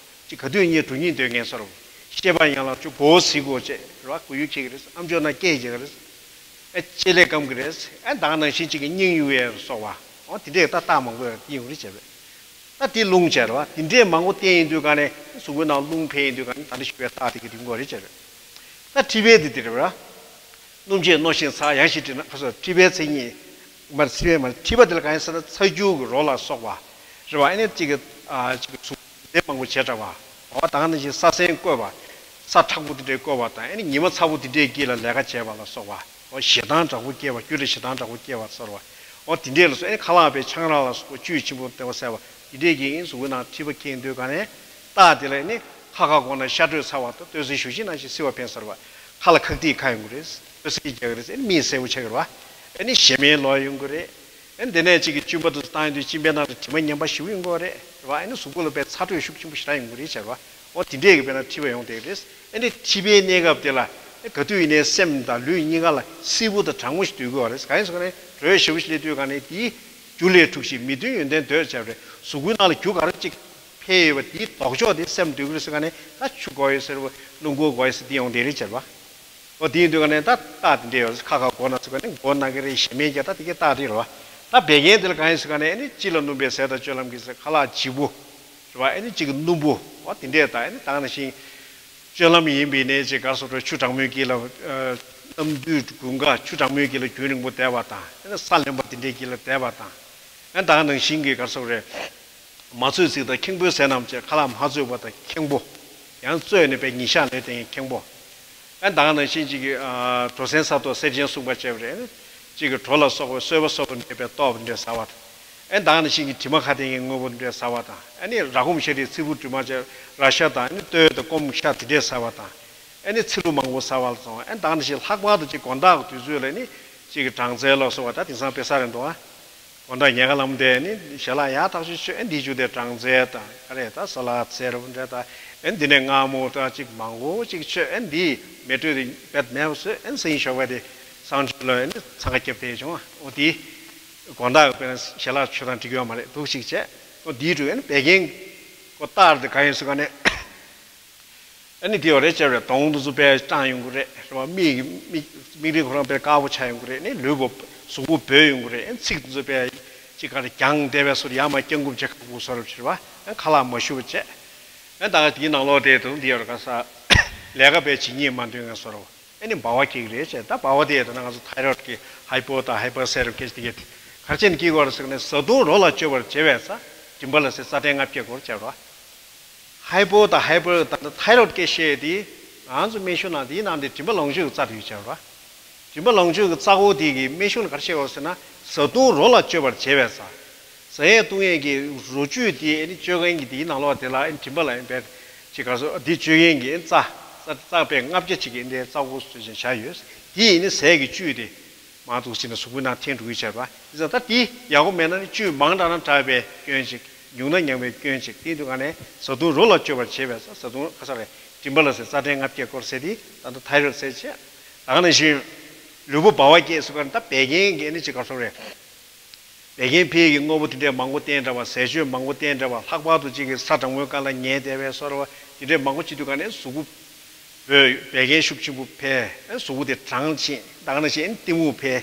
ཅིག་ག་དུས་ཡིན་ནའི་འགྲོ་སྙིང་འདོད་མཁན་བཟོ་འདྲ་བོ། ཤེས་པ་ཡང་ལ་འགྲོ། མགོ་བོ་གཟིག་གོ་ཅེས་རེད་བ། མགོ་ཡུ་འཁྱེར་གྱི་རེད། ཨམ་ཅོག་ནང་སྐད་རྒྱག་གི་རེད། ཨ་ལྕེ་ལས་སྐམ་གྱི་རེད། ཨ་ད་ག་ནང་བཞིན་ཅིག་གི་སྙིང་གཡུག་ཡས་སོགས་པ། འོ་དེ་འདྲས་ད་རྟགས་མང་པོ་ཡོང་གི་རེད་བྱས་པས། ད་དེ་རླུང་བྱས་རེད་བ། དེ་འདྲས་མང་པོ་བསྟན་ཡིན་དུས་ག་ནས་གཟུགས་པོའི་ནང་རླུང་འཕེལ་ཡིན་དུས་ག་ནས་ད་འདྲ་ཞུ་བའི་རྟགས་དེ་གི་རིང་པོ་རེད་བྱས་རེད། ད་མཁྲིས་པའི་དེ་དེ་རེད་བ། སྣུམ་ཕྱེ་རྣོ་ཞིང་ཚ། ཡང་ཞིག་དྲིས་ན་ཁ་སོ། མཁྲིས་པའི་མཚན་ཉིད། མ་མཁྲིས་པའི་མ་མཁྲིས་པ་དེ་ལ་གང་ཡིན་ཟེར་ན་ཚ་རྒྱུ་གི་རོ་ལ་སོགས་པ་རེད་བ། ཨ་ནི་གཅིག་གི་ཨ་གཅིག་གི་གཟུགས་དེ་མང་པོ་བྱེ་བྲག་པ། འོ་ད་ག་ནང་བཞིན་ས་སྲན་བཀོད་པ། ས་མཁྲེགས་པོ་དེ་འདྲས་བཀོད་པ་དང་། ཨ་ནི་ཉི་མ་ཚ་པོ་དེ་འདྲས་དཀྱིལ་ལ་ལས་ཀ་བྱས་པ་ལ་སོགས་པ། འོ་ཞེ་སྡང་དྲག་པོ་སྐྱེས་པ། རྒྱུ་འབྲས་ཞེ་སྡང་དྲག་པོ་སྐྱེས་པ་ཟེར་བ། འོ་དེ་འདྲས་ལ་སོགས། ཨ་ནི་ཁ་ལག་པའི་ཆང་རག་ལ་སོགས་པ་བཅུད་ཆེན་པོ་སྟེར་བ་ཟེར་བ། དེ་འདྲས་ཀྱིས་ཨ་ནི་གཟུགས་པོའི་ནང་མཁྲིས་པ་ཁེངས་དུས་ག་ནས་རྟགས་དེ་ལ་ཨ་ནི་ཁ་ཁ་སྒོ་ནས་ཤ་དྲོད་ཚ་བ་དང་། སྟོད་སེར་ཞུ་ཤིང་ནང་བཞིན་བསིལ་བ་འཕེན་ཟེར་བ། ཁ་ལ་ཁག་ཏིག་ཁ་ཡོང་གི་རེད། སྟོད་སེར་རྒྱག་གི་རེད། ཨ་ནི་མིག་སེར་པོ་ཆགས་ཀྱི་རེད་བ། ཨ་ནི་ཞེ་མེར་ལོག་ཡོང་གི་རེད། ཨ་ནི་དེ་ནས་གཅིག་གི་གཅུན་པ་དུ་བཏང་ཡོང་དུས་གཅིན་པའི་ནང་ལ་དྲི་མ་ངན་པ་ཞེ་པོ་ཡོང་གི་རེད་བ། ཨ་ནི་གཟུགས་པོ་ལ་དཔེ་ཚ་དྲོད་ཤུགས་ཆེན་པོ་ཞེ་དྲག་ཡོང་གི་རེད་བྱས་པ། འོ་དེ་འདྲས་ཀྱི་དཔེར་ན་མཁྲིས་པ་ཡོང་བསྡད་ཀྱི་རེད། ཨ་ནི་མཁྲིས་པའི་གནས་སྐབས་དེ་ལ་ག་དུས་ཡིན་ནའི་སེམས་དང་ལུས་གཉིས་ཀ་ལ་བསིལ་པོ་དང་གྲང་མོ་ཞིག་སྡོད་དགོས་པ་རེད། གང་ཡིན་ཟེར་ན་དྲོད་ཞེ་པོ་ཞིག་སླེབས་དུས་ག་ནས་དེའི་རྒྱུ་ལས་འཁྲུགས་ཤིང་མི་མཐུན་ཡོན་ཏན་འདོད་བྱས་པ་རེད། གཟུགས་པོའི་ནང་ལ་རྒྱུ་ག་རེ་ཅིག་འཕེལ་ཡོད་པ་དེའི་ལྡོག་ཕྱོགས་དེ་སེམས་སྡོད་ཀྱི་རེད་ཟེར་ག་ནས། ད་ཆུ་དགོས་ཡོད་ཟེར་བ། རླུང་ཁུག་དགོས་ཡོད་ཟེར། དེ་ཡོང་བསྡད་རེད་བྱས་པ། འོ་དེ་ཡིན་དུས་ག་ནས་ད་རྟགས་དེ་འདྲས་ཡོད། ཁ་ཁ་སྒོ་ནས་ཟེར་ག་ནས་མགོ་ན་གི་རེད། ཞེ་མེར་རྒྱག། ད་དེ་གའི་རྟགས་དེ་རེད་བ། ད་བད་ཀན་དེ་ལ་གང་ཡིན་ཟེར་ག་ནས། ཨ་ནི་སྤྱི་ལ་སྣུམ་པའི་ཟས་དང་སྤྱོད་ལམ་གྱིས་ཟེར། ཁ་ལག་ལྗིད་པོ་རེད་བ། ཨ་ནི་གཅིག་གི་སྣུམ་པོ་བ་དེ་འདྲས་དང་། ཨ་ནི་ད་ག་ནང་བཞིན་སྤྱོད་ལམ་ཡིན་པ་ཡིན་ནའི་ཅིག་ག་རེ་ཟེར་དགོས་རེད། ཆུ་གྲང་མོའི་དཀྱིལ་ལ། ཨ་གནམ་དུས་དགུན་ཁ་ཆུ་གྲང་མོའི་དཀྱིལ་ལ་རྒྱུན་རིང་པོ་བསྡད་པ་དང་། ཨ་ནི་ས་རློན་པ་དེ་འདྲའི་དཀྱིལ་ལ་བསྡད་པ་དང་། ཨ་ནི་ད་ག་ནང་བཞིན་གྱི་ག་རེ་ཟེར་དགོས་རེད། མ་ཚོད་ཚིག་དང་ཁེངས་པོའི་ཟས་རྣམས་བཅས། ཁ་ལག་མ་ཚོད་པ་དང་ཁེངས་པོ། ཡང་ཚོད་ནི་པའི་ཉིན་ཞག་ལས་དེ་ཡང་ཁེངས་པོ། ཨ་ད་ག་ནང་བཞིན་གཅིག་གི་ཨ་གྲོ་སྲན་ས་རྡོ་གསེར་ཆེན་གསུངས་པ་བཅས་པ་རེད། གཅིག་གི་གྲོ་ལ་སོགས་པའི་སོལ་བ་སོགས་པ་འདྲེས་པའི་ལྟོ་བ་འདྲས་ཟ་བ་དང་། ཨ་ད་ག་ནང་བཞིན་གྱི་དྲི་མ་ཁ་དན་གྱི་དངོས་པོ་འདྲས་ཟ་བ་དང་། ཨ་ནི་ར་སྐོམ་ཤ་རིགས་ཚིལ་བུ་དྲི་མ་བཅས་ར་ཤ་དང་། ཨ་ནི་ལྟོས་དང་སྐོམ་ཤ་དེ་འདྲས་ཟ་བ་དང་། ཨ་ནི་ཚིལ་ལུ་མང་པོ་ཟ་བ་ལ་སོགས། ཨ་ད་ག་ནང་བཞིན་ལྷག་པར་དུ་གཅིག་དགོང་དག་གི་དུས་ཚོད་ལ་ནི་གཅིག་གི་སྦྲང་རྩི་ལ་སོགས་པ། ད་དེང་སང་དཔེ་ས་རེད་འདུག་ཨ། དགོང་དག་ཉལ་ཁ་ལངས་དེ་ནི་ཞལ་ལག་ཡག་ཐག་ཆོད་མཆོད། ཨེ་འདིའི་མཇུག་དེ་སྦྲང་རྩི་དང་། ག་རེ་ད་ས་ལ་རྩི་རུ་འདྲ་དང་། ཨེ་འདི་ནས་མངར་མོ་དང་གཅིག་མང་པོ་གཅིག་མཆོད། ཨེ་འདིའི་མེ་དྲོད་དེ་རྦད་མེད་པ་བཟོས། ཨེ་སང་ཉིན་ཞོགས་པ་དེ་གསང་སྤྱོད་ལ་ཨེ་འདི་འཚང་ཁ་བརྒྱབ་བསྡད་བྱུང་། འོ་དེ་དགོང་དག་གི་དཔེར་ན་ཞལ་ལག་མཆོད་སྟངས་འགྲིག་ཡོད་མ་རེད་འདུག་ཅིག་བྱས། འོ་དེའི་འཕྲོ་ཨེ་བད་ཀན་གོ་རྟགས་དེ་ག་ཡིན་ཟེར་ག་ནས། ཨ་ནི་དེ་ཡོད་རེད་བྱས་པས། གདོང་དེ་ཚོ་དཔེ་སྐྲངས་ཡོང་གི་རེད། རེད་བ། མིག་གི་མིག་མིག་རིལ་ཁོ་རང་དཔེ་དཀར་པོ་ཆགས་ཡོང་གི་རེད། ཨ་ནི་ལུས་པོ་གཟུགས་པོ་འབོལ་ཡོང་གི་རེད། ཨ་ནི་ཚིགས་དེ་ཚོ་དཔེ་ཅིག་ག་རེ་རྒྱང་བསྡད་པའི་བཟོ་འདྲ། ཡར་མར་བརྐྱང་བསྐུམ་བྱེད་ཁག་པོ་བཟོ་འདྲ་བྱེད་པ། ཨ་ཁ་ལག་མ་ཞུ་བ་བྱས། ཨ་ད་དེའི་ནང་ལོགས་དེ་དུ་འདི་ཡོད་རེད། ག་ས་ལས་ཀ་དཔེ་བྱེད་སྙིང་མ་འདོད་མཁན་བཟོ་འདྲ། ཨ་ནི་ལྦ་བ་སྐྱེ་གི་རེད་བྱས། ད་ལྦ་བ་དེ་ཡོད་ན་ང་ཚོ་ཐའི་རོཌ་ཀྱི་ཧའི་པོ་དང་ཧའི་པར་ཟེར་རབས་སྐད་ཆ་དེ་གས། ག་རེ་བྱས་ནས་སྐྱེ་གི་ཡོད་རེད་ཟེར་ན། བཟའ་བཏུང་རོ་ལ་བཅོས་པར་བྱེད་པས་ཟེར། མགྲིན་པ་ལ་ཟེར་རྩ་ཕྲན་ལྔ་བརྒྱ་སྐོར་བྱས་རོ། ཧའི་པོ་དང་ཧའི་པར། ད་ལྟ་ཐའི་རོཌ་སྐད་བཤད་དེ། ང་ཚོ་སྨན་གཞུང་ནང་དེའི་ནང་དེ་མགྲིན་པ་ལོངས་སྤྱོད་ཀྱི་རྩ་དེ་ཡོད་བྱས་རོ། མགྲིན་པ་ལོངས་སྤྱོད་ཀྱི་རྩ་འཁོར་དེ་གི་སྨན་གཞུང་ལ་ག་རེ་བཤད་ཡོད་ཟེར་ན། བཟའ་བཏུང་རོ་ལ་བཅོས་པར་བྱེད་པས་ཟེར། བཟའ་ཡས་བཏུང་ཡས་ཀྱི་རོ་བཅུད་དེ་ཨ་ནི་བཅོས་མཁན་གྱི་དེའི་ནང་ལོགས་དེ་ལ་ཨ་ནི་མགྲིན་པ་ལ་ཨ་ནི་དཔེ་ཅིག་ག་རེ་ཟེར། འདི་བཅོས་མཁན་གྱི་རྩ་རྩ་རྩ་དཔེ་ལྔ་བརྒྱ་ཅིག་གི་འདི་རྩ་འཁོར་བཟོས་ཅིང་བཞག་ཡོད། དེ་ཡིན་ནི་ཟས་ཀྱི་བཅུད་དེ་མར་འདུག་ཅིག་ནས་གཟུགས་པོའི་ནང་འཐེན་འགྲོ་གི་བྱས་པ། དེ་ཙང་ད་དེ་ཡག་པོ་མེད་ན་ནི་བཅུད་མང་དྲགས་ན་དྲགས་པའི་སྐྱོན་ཅིག་ཉུང་ན་ཉུང་བའི་སྐྱོན་ཅིག་དེ་དུས་ག་ནས་བཟའ་བཏུང་རོ་ལ་བཅོས་པར་བྱེད་པས་ཟེར། བཟའ་བཏུང་ག་ས་རེད། མགྲིན་པ་ལ་ཟེར་རྩ་ཕྲན་ལྔ་བརྒྱ་སྐོར་ཟེར་དེ་ད་ལྟ་ཐའི་རོཌ་ཟེར་བྱས། ད་ག་ནང་བཞིན་ལུས་པོ་ལྦ་བ་སྐྱེ་ཟེར་ག་ནས། ད་བད་ཀན་གྱི་ཨ་ནི་ཅིག་ག་རེ་ཟེར་རེད། བད་ཀན་འཕེལ་གྱི་དངོས་པོ་དེ་འདྲས་མང་པོ་བསྟེན་འདྲ་བ། ཟས་སྤྱོད་མང་པོ་བསྟེན་འདྲ་བ། ལྷག་པར་དུ་གཅིག་གི་ས་གྲང་མོའི་སྒང་ལ་ཉལ་བསྡད་པའི་བཟོ་འདྲ་བ། དེ་འདྲས་མང་པོ་བྱེད་དུས་ག་ནས་གཟུགས་པོ་བད་ཀན་ཤུགས་ཆེན་པོ་འཕེལ། གཟུགས་པོ་དེ་གྲང་ཕྱིན། ད་ག་ནང་བཞིན་གཏི་མུག་འཕེལ།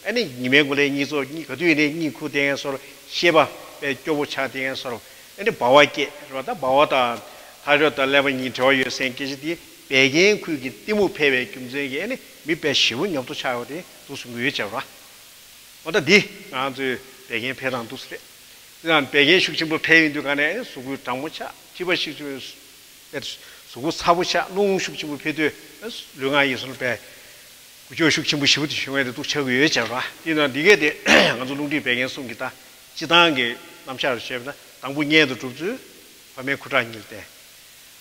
ཨ་ནི་ཉི་མའི་འགོ་ལས་གཉིད་ཚོར། གཉིད་ག་དུས་ཡིན་ནའི་གཉིད་ཁུག་བསྡད་མཁན་བཟོ་འདྲ། ཤེས་པ་དཔེ་སྐྱོ་པོ་ཆགས་བསྡད་མཁན་བཟོ་འདྲ། ཨ་ནི་ལྦ་བ་སྐྱེ་རེད་བ། ད་ལྦ་བ་དང་ཐའི་རོཌ་དང་ཀླད་པ་གཉིས་འབྲེལ་བ་ཡོད་ཟེར་མཁན་སྐད་ཆ་དེ་བད་ཀན་ཁུལ་གྱི་གཏི་མུག་འཕེལ་བའི་རྒྱུ་མཚན་གྱིས་ཨ་ནི་མི་དཔེ་ཞེ་པོ་ཉོབ་ཏོ་ཆགས་ཡོད་དེ་འདུག་གསུང་གི་ཡོད་བྱས་ར། འོ་ད་འདི་ང་ཚོའི་བད་ཀན་འཕེལ་སྟངས་འདུག་ཟེར། དེ་ཡང་བད་ཀན་ཤུགས་ཆེན་པོ་འཕེལ་ཡོང་དུས་ག་ནས་གཟུགས་པོ་གྲང་མོ་ཆགས། མཁྲིས་པ་ཤུགས་ཆེན་པོ། གཟུགས་པོ་ཚ་པོ་ཆགས། རླུང་ཤུགས་ཆེན་པོ་འཕེལ་དུས་ལུས་ངག་ཡིད་གསུམ་ལ་དཔེ་འགུལ་སྐྱོད་ཤུགས་ཆེན་པོ་ཞེ་པོ་དེ་བྱུང་བས་དེ་འདུག་ཆགས་ཀྱི་ཡོད་བྱས་ར། དེ་ན་འདི་གས་དེ་ང་ཚོ་རླུང་མཁྲིས་བད་ཀན་གསུམ་གྱི་ད་སྤྱི་བཏང་གི་རྣམ་གཞག་རུ་བྱས་པ་ན། དང་པོ་གཉེན་དུ་གྲུབ་ཚུལ། ཕ་མའི་ཁུ་ཁྲག་གཉིས་ལྡན།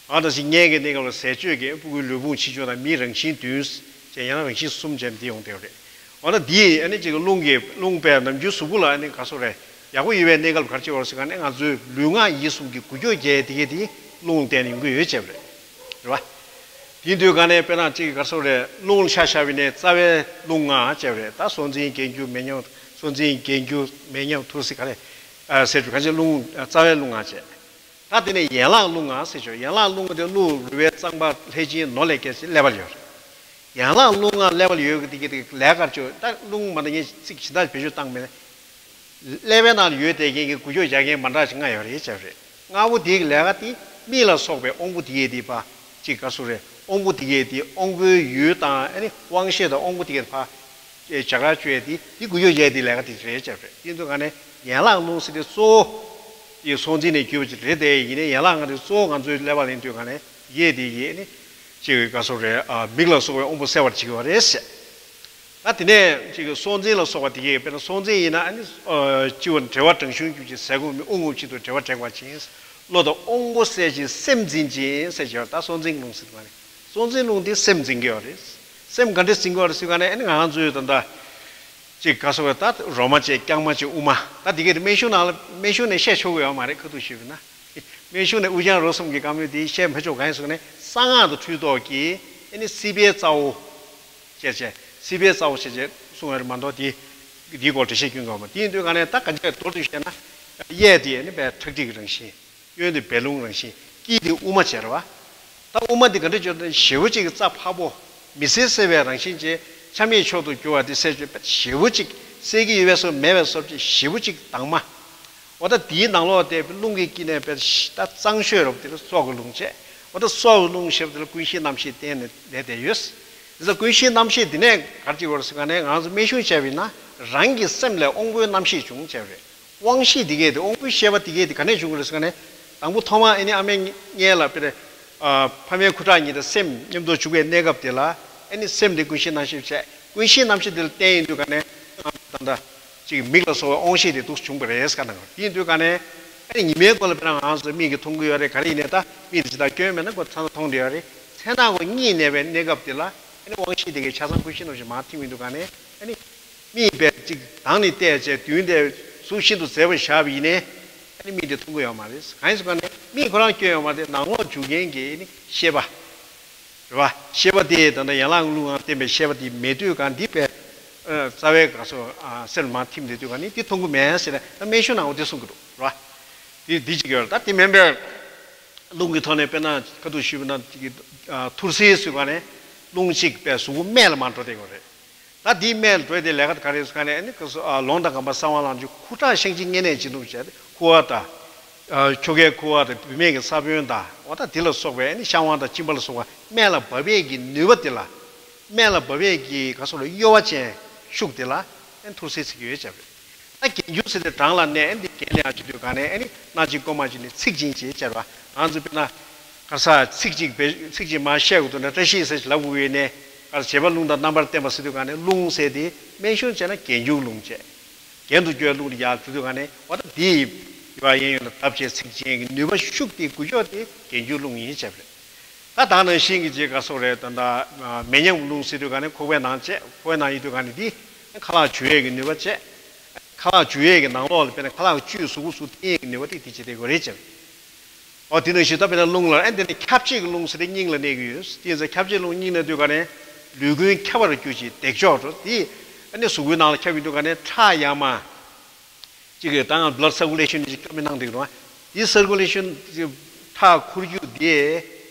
གང་ལྟར་ཞིག་མངལ་གྱི་གནས་སྐབས་ལ་ཟས་སྤྱོད་ཀྱི་ཕྲུ་གུའི་ལུས་ཕུང་ཕྱི་ཕྱོགས་དང་མིའི་རང་བཞིན་བདུན་ཅེས་ཡང་ན་རང་བཞིན་གསུམ་ཅེས་འདི་ཡོང་བསྡད་པ་རེད། འོ་ན་འདིས་ཨ་ནི་ཅིག་རླུང་གི་རླུང་པས་ནམ་རྒྱུན་གཟུགས་པོ་ལ་ཨ་ནི་ག་སོ་རེད། ཡག་པོ་ཡོད་པའི་གནས་སྐབས་ག་རེ་བྱེད་པ་རེད་ཟེར་ག་ནི་ང་ཚོའི་ལུས་ངག་ཡིད་གསུམ་གྱི་འགུལ་སྐྱོད་རྒྱས་དེ་གས་དེ་རླུང་བརྟེན་ནས་ཡོང་གི་ཡོད་ཅེས་པ་རེད། རེད་བ། དེ་དུས་ག་ནས་དཔེར་ན་ཅིག་ག་སོ་རེད། རླུང་ཆ་བཞག་པ་ཡིན་ན་རྩ་བའི་རླུང་ལྔ་ཅེས་པ་རེད། ད་སྲོག་འཛིན་རྒྱན་འགྱུར་མེ་མཉམ། སྲོག་འཛིན་རྒྱན་འགྱུར་མེ་མཉམ་ཐུར་སེལ་ག་རེ་ཟེར་རྒྱུ་ག་ཅིག་རླུང་རྩ་བའི་རླུང་ལྔ་ཅེས། ད་དེ་ནས་ཡན་ལག་རླུང་ལྔ་ཟེར་ཆོག་ཡན་ལག་རླུང་དེ་རླུང་རུས་པའི་རྩང་པ་ལྷས་སྦྱིན་ནོར་ལས་སྐྱེས་ཟེར་ཀླད་པ་ལ་ཡོད་རེད། ཡན་ལག་རླུང་ལྔ་ཀླད་པ་ལ་ཡོད་ཀྱི་དེ་གི་དེ་ལས་ཀར་བཅོས་ད་རླུང་མ་ད་ངས་ཚིག་ཇི་ལྟར་བེད་སྤྱོད་བཏང་མེད་ན། ཀླད་པའི་ནང་ལ་ཡོད་བསྡད་མཁན་གྱི་འགུལ་སྐྱོད་རྒྱག་མཁན་མ་འདྲ་ཞིག་ལྔ་ཡོད་རེད་ཅེས་པ་རེད། ལྔ་པོ་དེའི་ལས་ཀ་དེ་མིག་ལ་སོགས་པའི་དབང་པོ་དེ་གས་དེ་ཕར་ཅིག་ག་སོ་རེད། དབང་པོ་དེ་གས་དེ་དབང་པོའི་ཡུལ་དང་ཨ་ནི་དབང་ཤེས་དང་དབང་པོ་དེ་གས་ཕར་ཨེ་བྱ་དགའ་སྤྱོད་ཡས་དེ་དེ་འགུལ་སྐྱོད་བྱས་དེ་ལས་ཀ་དེ་རེད་ཅེས་པ་རེད། དེ་ཚོ་ག་ནས་ཡན་ལག་རླུང་ཟེར་དེ་གཙོ་བོ་དེ་སྲོག་འཛིན་ནས་བརྒྱུད་པ་ཅིག་རེད་དེ། ཡིན་ནའི་ཡན་ལག་ལྔ་དེ་གཙོ་བོ་ང་ཚོའི་ཀླད་པ་ལ་ཡིན་དུས་ག་ནས་ཡས་དེ་ཡས་ནི་ཅིག་ག་སོ་རེད། ཨ་མིག་ལ་སོགས་པའི་དབང་པོ་གསལ་བར་བྱེད་ཀྱི་ཡོད་རེད་ཟེར། ད་དེ་ནས་ཅིག་སྲོག་འཛིན་ལ་སོགས་པ་དེ་གས་དཔེར་ན་སྲོག་འཛིན་ཡིན་ན་ཨ་ནི་ཨ་སྤྱི་བོར་བྲེལ་བ་འགྲང་ཞུན་གྱུར་ཅིང་ཟས་སྐོམ་མེད་དབུགས་རྔུབ་ཅིག་ཏུ་བྲེལ་བ་དྲེགས་པ་ཅན། བློ་དང་དབང་པོ་གསལ་ཞིང་སེམས་འཛིན་ཅིང་ཟེར་བྱས་པ་ད་སྲོག་འཛིན་རླུང་ཟེར་བ་ནི་སྲོག་འཛིན་རླུང་དེ་སེམས་འཛིན་གྱི་ཡོད་རེད། སེམས་ག་འདྲ་འཛིན་གྱི་ཡོད་རེད་ཟེར་ག་ནས་ཨ་ནི་ང་རང་ཚོའི་ད་ལྟ་ཅིག་ག་སོ་བའི་ད་རོ་མ་བཅས་རྐྱང་མ་བཅས་དབུ་མ་ད་དེ་གས་དེ་སྨན་གཞུང་ནང་ལ་སྨན་གཞུང་ནས་བཤད་ཆོག་གི་ཡོད་མ་རེད། ཁ་ཐུག་ཞུས་པ་ན་སྨན་གཞུང་ནས་དབུ་རྐྱང་རོ་གསུམ་གྱི་བཀའ་མོལ་དེ་བཤད་མ་ཆོག་གང་ཡིན་ཟེར་ག་ནས་གསང་སྔགས་དང་འཁྲུལ་རྟོག་གི་ཨ་ནི་སྲིད་པའི་རྩ་བོ། ཅེས་བྱས། སྲིད་པའི་རྩ་བོ་ཞེས་བྱས་གསུངས་ཡོད་རེད་མ་གཏོགས་དེ། འདིའི་སྐོར་འགྲེལ་བཤད་སྐྱོན་གྱི་ཡོད་མ་རེད། དེ་ཡིན་དུས་ག་ནས་ད་གང་ཅི་མདོར་བསྡུས་བཤད་ན། གཡས་དེ་ནི་བའི་ཁྲག་མཁྲིས་ཀྱི་རང་བཞིན། གཡོན་དེ་བད་རླུང་རང་བཞིན། དཀྱིལ་དེ་དབུ་མ་བྱས་རེད་བ། ད་དབུ་མ་དེ་ག་འདྲ་བྱས་ན་ཞེ་པོ་ཅིག་གི་རྩ་ཕར་པོ། མི་སེར་སེར་བའི་རང་བཞིན་བྱས། ཆ་མེད་མཆོག་ཏུ་གྱུར་པ་དེ་སེལ་བྱེད་པ་ཞེ་པོ་ཅིག་སེལ་གྱི་ཡོད་པའི་བཟོ་མེད་པའི་བཟོ་བྱེད་ཞེ་པོ་ཅིག་དྭངས་མ། འོ་ད་དེའི་ནང་ལོགས་དེ་རླུང་གི་དཀྱིལ་ནས་དཔེ་ད་གཙང་ཤོས་རོབ་དེ་ལ་སྲོག་གི་རླུང་བྱས། འོ་ད་སྲོག་གི་རླུང་ཞེས་པ་དེ་ལ་ཀུན་གཞིའི་རྣམ་ཤེས་བརྟེན་ནས་བསྡད་བསྡད་ཡོད། དེ་ཚོ་ཀུན་གཞིའི་རྣམ་ཤེས་འདི་ནས་ག་རེ་བྱེད་དགོས་རེད་ཟེར་ག་ནས་ང་ཚོ་སྨན་གཞུང་བྱས་པ་ཡིན་ན་རང་གི་སེམས་ལས་དབང་པོའི་རྣམ་ཤེས་བྱུང་བྱས་པ་རེད། དབང་ཤེས་འདི་གས་དེ་དབང་པོའི་ཤེས་པ་འདི་གས་དེ་ག་ནས་བྱུང་གི་རེད་ཟེར་ག་ནས་དང་པོ་ཐོག་མ་ཨ་ནི་ཨ་མའི་མངལ་ལ་དཔེར་ན་ཕ་མའི་ཁུ་ཁྲག་ཉིད་དང་སེམས་མཉམ་དུ་འཇུག་པའི་གནས་སྐབས་དེ་ལ་ཨ་ནི་སེམས་དེ་ཀུན་གཞིའི་རྣམ་ཤེས་བྱས། ཀུན་གཞིའི་རྣམ་ཤེས་དེ་ལ་བརྟེན་ཡིན་དུས་ག་ནས་ད་ལྟ། ཅིག་མིག་ལ་སོགས་པའི་དབང་ཤེས་དེ་འདུག་བྱུང་བ་རེད་ཟེར་ག་ན། དེ་ཡིན་དུས་ག་ནས་ཨ་ནི་ཉི་མའི་སྐོར་ལ་དཔེར་ན་ང་ཚོ་མིག་གིས་མཐོང་གི་ཡོད་རེད། ག་རེ་ཡིན་ནའི་ད་མིག་དེ་ཇི་ལྟར་སྐྱོན་མེད་ན་ཁོ་ཚང་མཐོང་བསྡད་ཡོད་རེད། མཚན་ནག་གོ་གཉིད་ནད་པའི་གནས་སྐབས་དེ་ལ་ཨ་ནི་དབང་ཤེས་དེ་གའི་ཆ་ཚང་ཀུན་གཞི་རྣམ་ཤེས་མར་ཐིམ་ཡིན་དུས་ག་ནས་ཨ་ནི་མིག་དཔེ་ཅིག་གདངས་ནས་བལྟས་བྱས་མདུན་དེ་གཟུགས་ཤིན་ཏུ་མཛེས་པ་བཞག་པ་ཡིན་ནའི་ཨ་ནི་མིག་དེ་མཐོང་གི་ཡོད་མ་རེད། གང་ཡིན་ཟེར་ག་ནས་མིག་ཁོ་རང་སྐྱོན་ཡོད་མ་རེད། ནང་ལོགས་འཇུག་མཁན་གྱི་ཨ་ནི་ཤེས་པ། རེད་བ། ཤེས་པ་དེ་ད་ལྟ་ཡན་ལག་རླུང་ལྔ་བརྟེན་པའི་ཤེས་པ་དེ་མེད་དུས་གང་འདི་པའི་རྩ་བའི་ག་སོ་སེམས་མར་ཐིམ་བསྡད་དུས་གང་ནི་འདི་མཐོང་གི་མེད་ཟེར་ནས་ད་སྨན་གཞུང་ནང་འོ་དེ་གསུང་གི་འདུག་རེད་བ། དེ་འདི་གཅིག་ཡོད་རེད། ད་དེ་མིན་པའི་རླུང་གི་ཐོག་ནས་དཔེར་ན་ཁ་ཐུག་ཞུས་པ་ན་ཐུར་སེལ་ཟེར་ག་ནས་རླུང་གཅིག་པའི་གཟུགས་པོ་སྨད་ལ་མར་འགྲོ་བསྡད་ཡོད་རེད། ད་འདིའི་སྨད་ལ་འགྲོ་ཡས་དེ་ལས་ཀ་ག་རེ་ཟེར་ག་ནས་ཨ་ནི་ཁོ་ཚོ་ཨ་ལོང་དང་ཁམས་པ་གསང་བ་ལམ་གྱི་ཁུ་ཁྲག་ཤིང་གཅིག་བསྙེན་གནས་བྱེད་ལུགས་བྱས་ཏེ་ཁུ་བ་དང་། ཨ་ཁྱོ་གའི་ཁུ་བ་དང་བུད་མེད་ཀྱི་ས་བོན་དང་འོ་ད་དེ་ལ་སོགས་པའི་ཨ་ནི་བཤང་བ་དང་གཅིན་པ་ལ་སོགས་པ་སྨད་ལ་འབབ་ཡས་ཀྱི་ནུས་པ་དེ་ལ། སྨད་ལ་འབབ་ཡས་ཀྱི་ག་སོགས་ལ་གཡོ་བ་ཅན་ཤུགས་དེ་ལ་ཨ་ནི་ཐུར་སེལ་ཟེར་གྱི་ཡོད་ཅེས་པ་རེད། ད་རྒྱན་འགྱུར་ཟེར་ཏེ་བྲང་ལ་གནས་ཨ་ནི་འདི་རྒྱན་ལེན་ཡག་བྱེད་དུས་ག་ནས་ཨ་ནི་སྣ་གཅིག་ཀོ་མ་གཅིག་ནས་ཚིག་གཅིག་ཅེས་བྱས་པ། ང་ཚོ་དཔེར་ན། ག་ས་ཚིག་གཅིག་བེ་ཚིག་གཅིག་མར་བཤད་དགོས་འདུག་ན་བཀྲ་ཤིས་ཟེར་ཞིག་ལབ་དགོས་ཡོད་ནས་ག་ས་བྱེད་པ་རླུང་དང་རྣམ་པར་བརྟེན་པ་ཟེར་དུས་ག་ནས་རླུང་ཟེར་དེ་སྨན་གཞུང་བྱས་ན་རྒྱན་འགྱུར་རླུང་བྱས། རྒྱན་དུ་བཀོད་རླུང་དེ་ཡར་འགྲོ་དུས་ག་ནས་འོ་ད་དེ་ཡི་ཡོ་ཡན་ཡོད་ལ་བརྡབ་བྱས་ཚིག་ཅན་གྱི་ནུས་པ་ཤུགས་དེ་འགུལ་ཕྱོགས་དེ་རྒྱན་འགྱུར་རླུང་ཡིན་བྱས་པ་རེད། ད་ད་ནང་བཞིན་གྱི་རྗེས་ག་སོགས་རེད། ད་ད་མེ་མཉམ་རླུང་ཟེར་དུས་ག་ནས་ཁོག་པའི་ནང་བྱས། ཁོག་པའི་ནང་ཡིན་དུས་ག་ནས་དེ་ཁ་ལག་འཇུ་ཡས་ཀྱི་ནུས་པ་བྱས། ཁ་ལག་འཇུ་ཡས་ཀྱི་ནང་ལོགས་ལ་དཔེར་ན་ཁ་ལག་བཅུད་གཟུགས་པོ་གཟུགས་འཐེན་ཡས་ཀྱི་ནུས་པ་དེ་དེ་བྱེད་དེ་དགོས་རེད་བྱས། ཨོ་དེ་ནང་བཞིན་ད་དཔེར་ན་རླུང་ལ་ཨ་འདི་ནི་ཁྱབ་བྱེད་ཀྱི་རླུང་ཟེར་ཏེ་སྙིང་ལ་གནས་ཀྱི་ཡོད། དེ་ཡིན་ཙང་ཁྱབ་བྱེད་རླུང་སྙིང་ན་དུས་ག་ནས་ལུས་ཀུན་ཁྱབ་པར་གྱུར་ཅིང་འདེགས་འཇོག་འགྲོ། དེ་ཨ་ནི་གཟུགས་པོའི་ནང་ལ་ཁྱབ་ཡོང་དུས་ག་ནས་ཁྲག་ཡར་མར་གཅིག་གི་ད་ང་blood circulation་ཅིག་བཀའ་མོལ་གནང་འདུག་རུང་དེ་circulation་ཁྲག་འཁོར་རྒྱུག་དེ་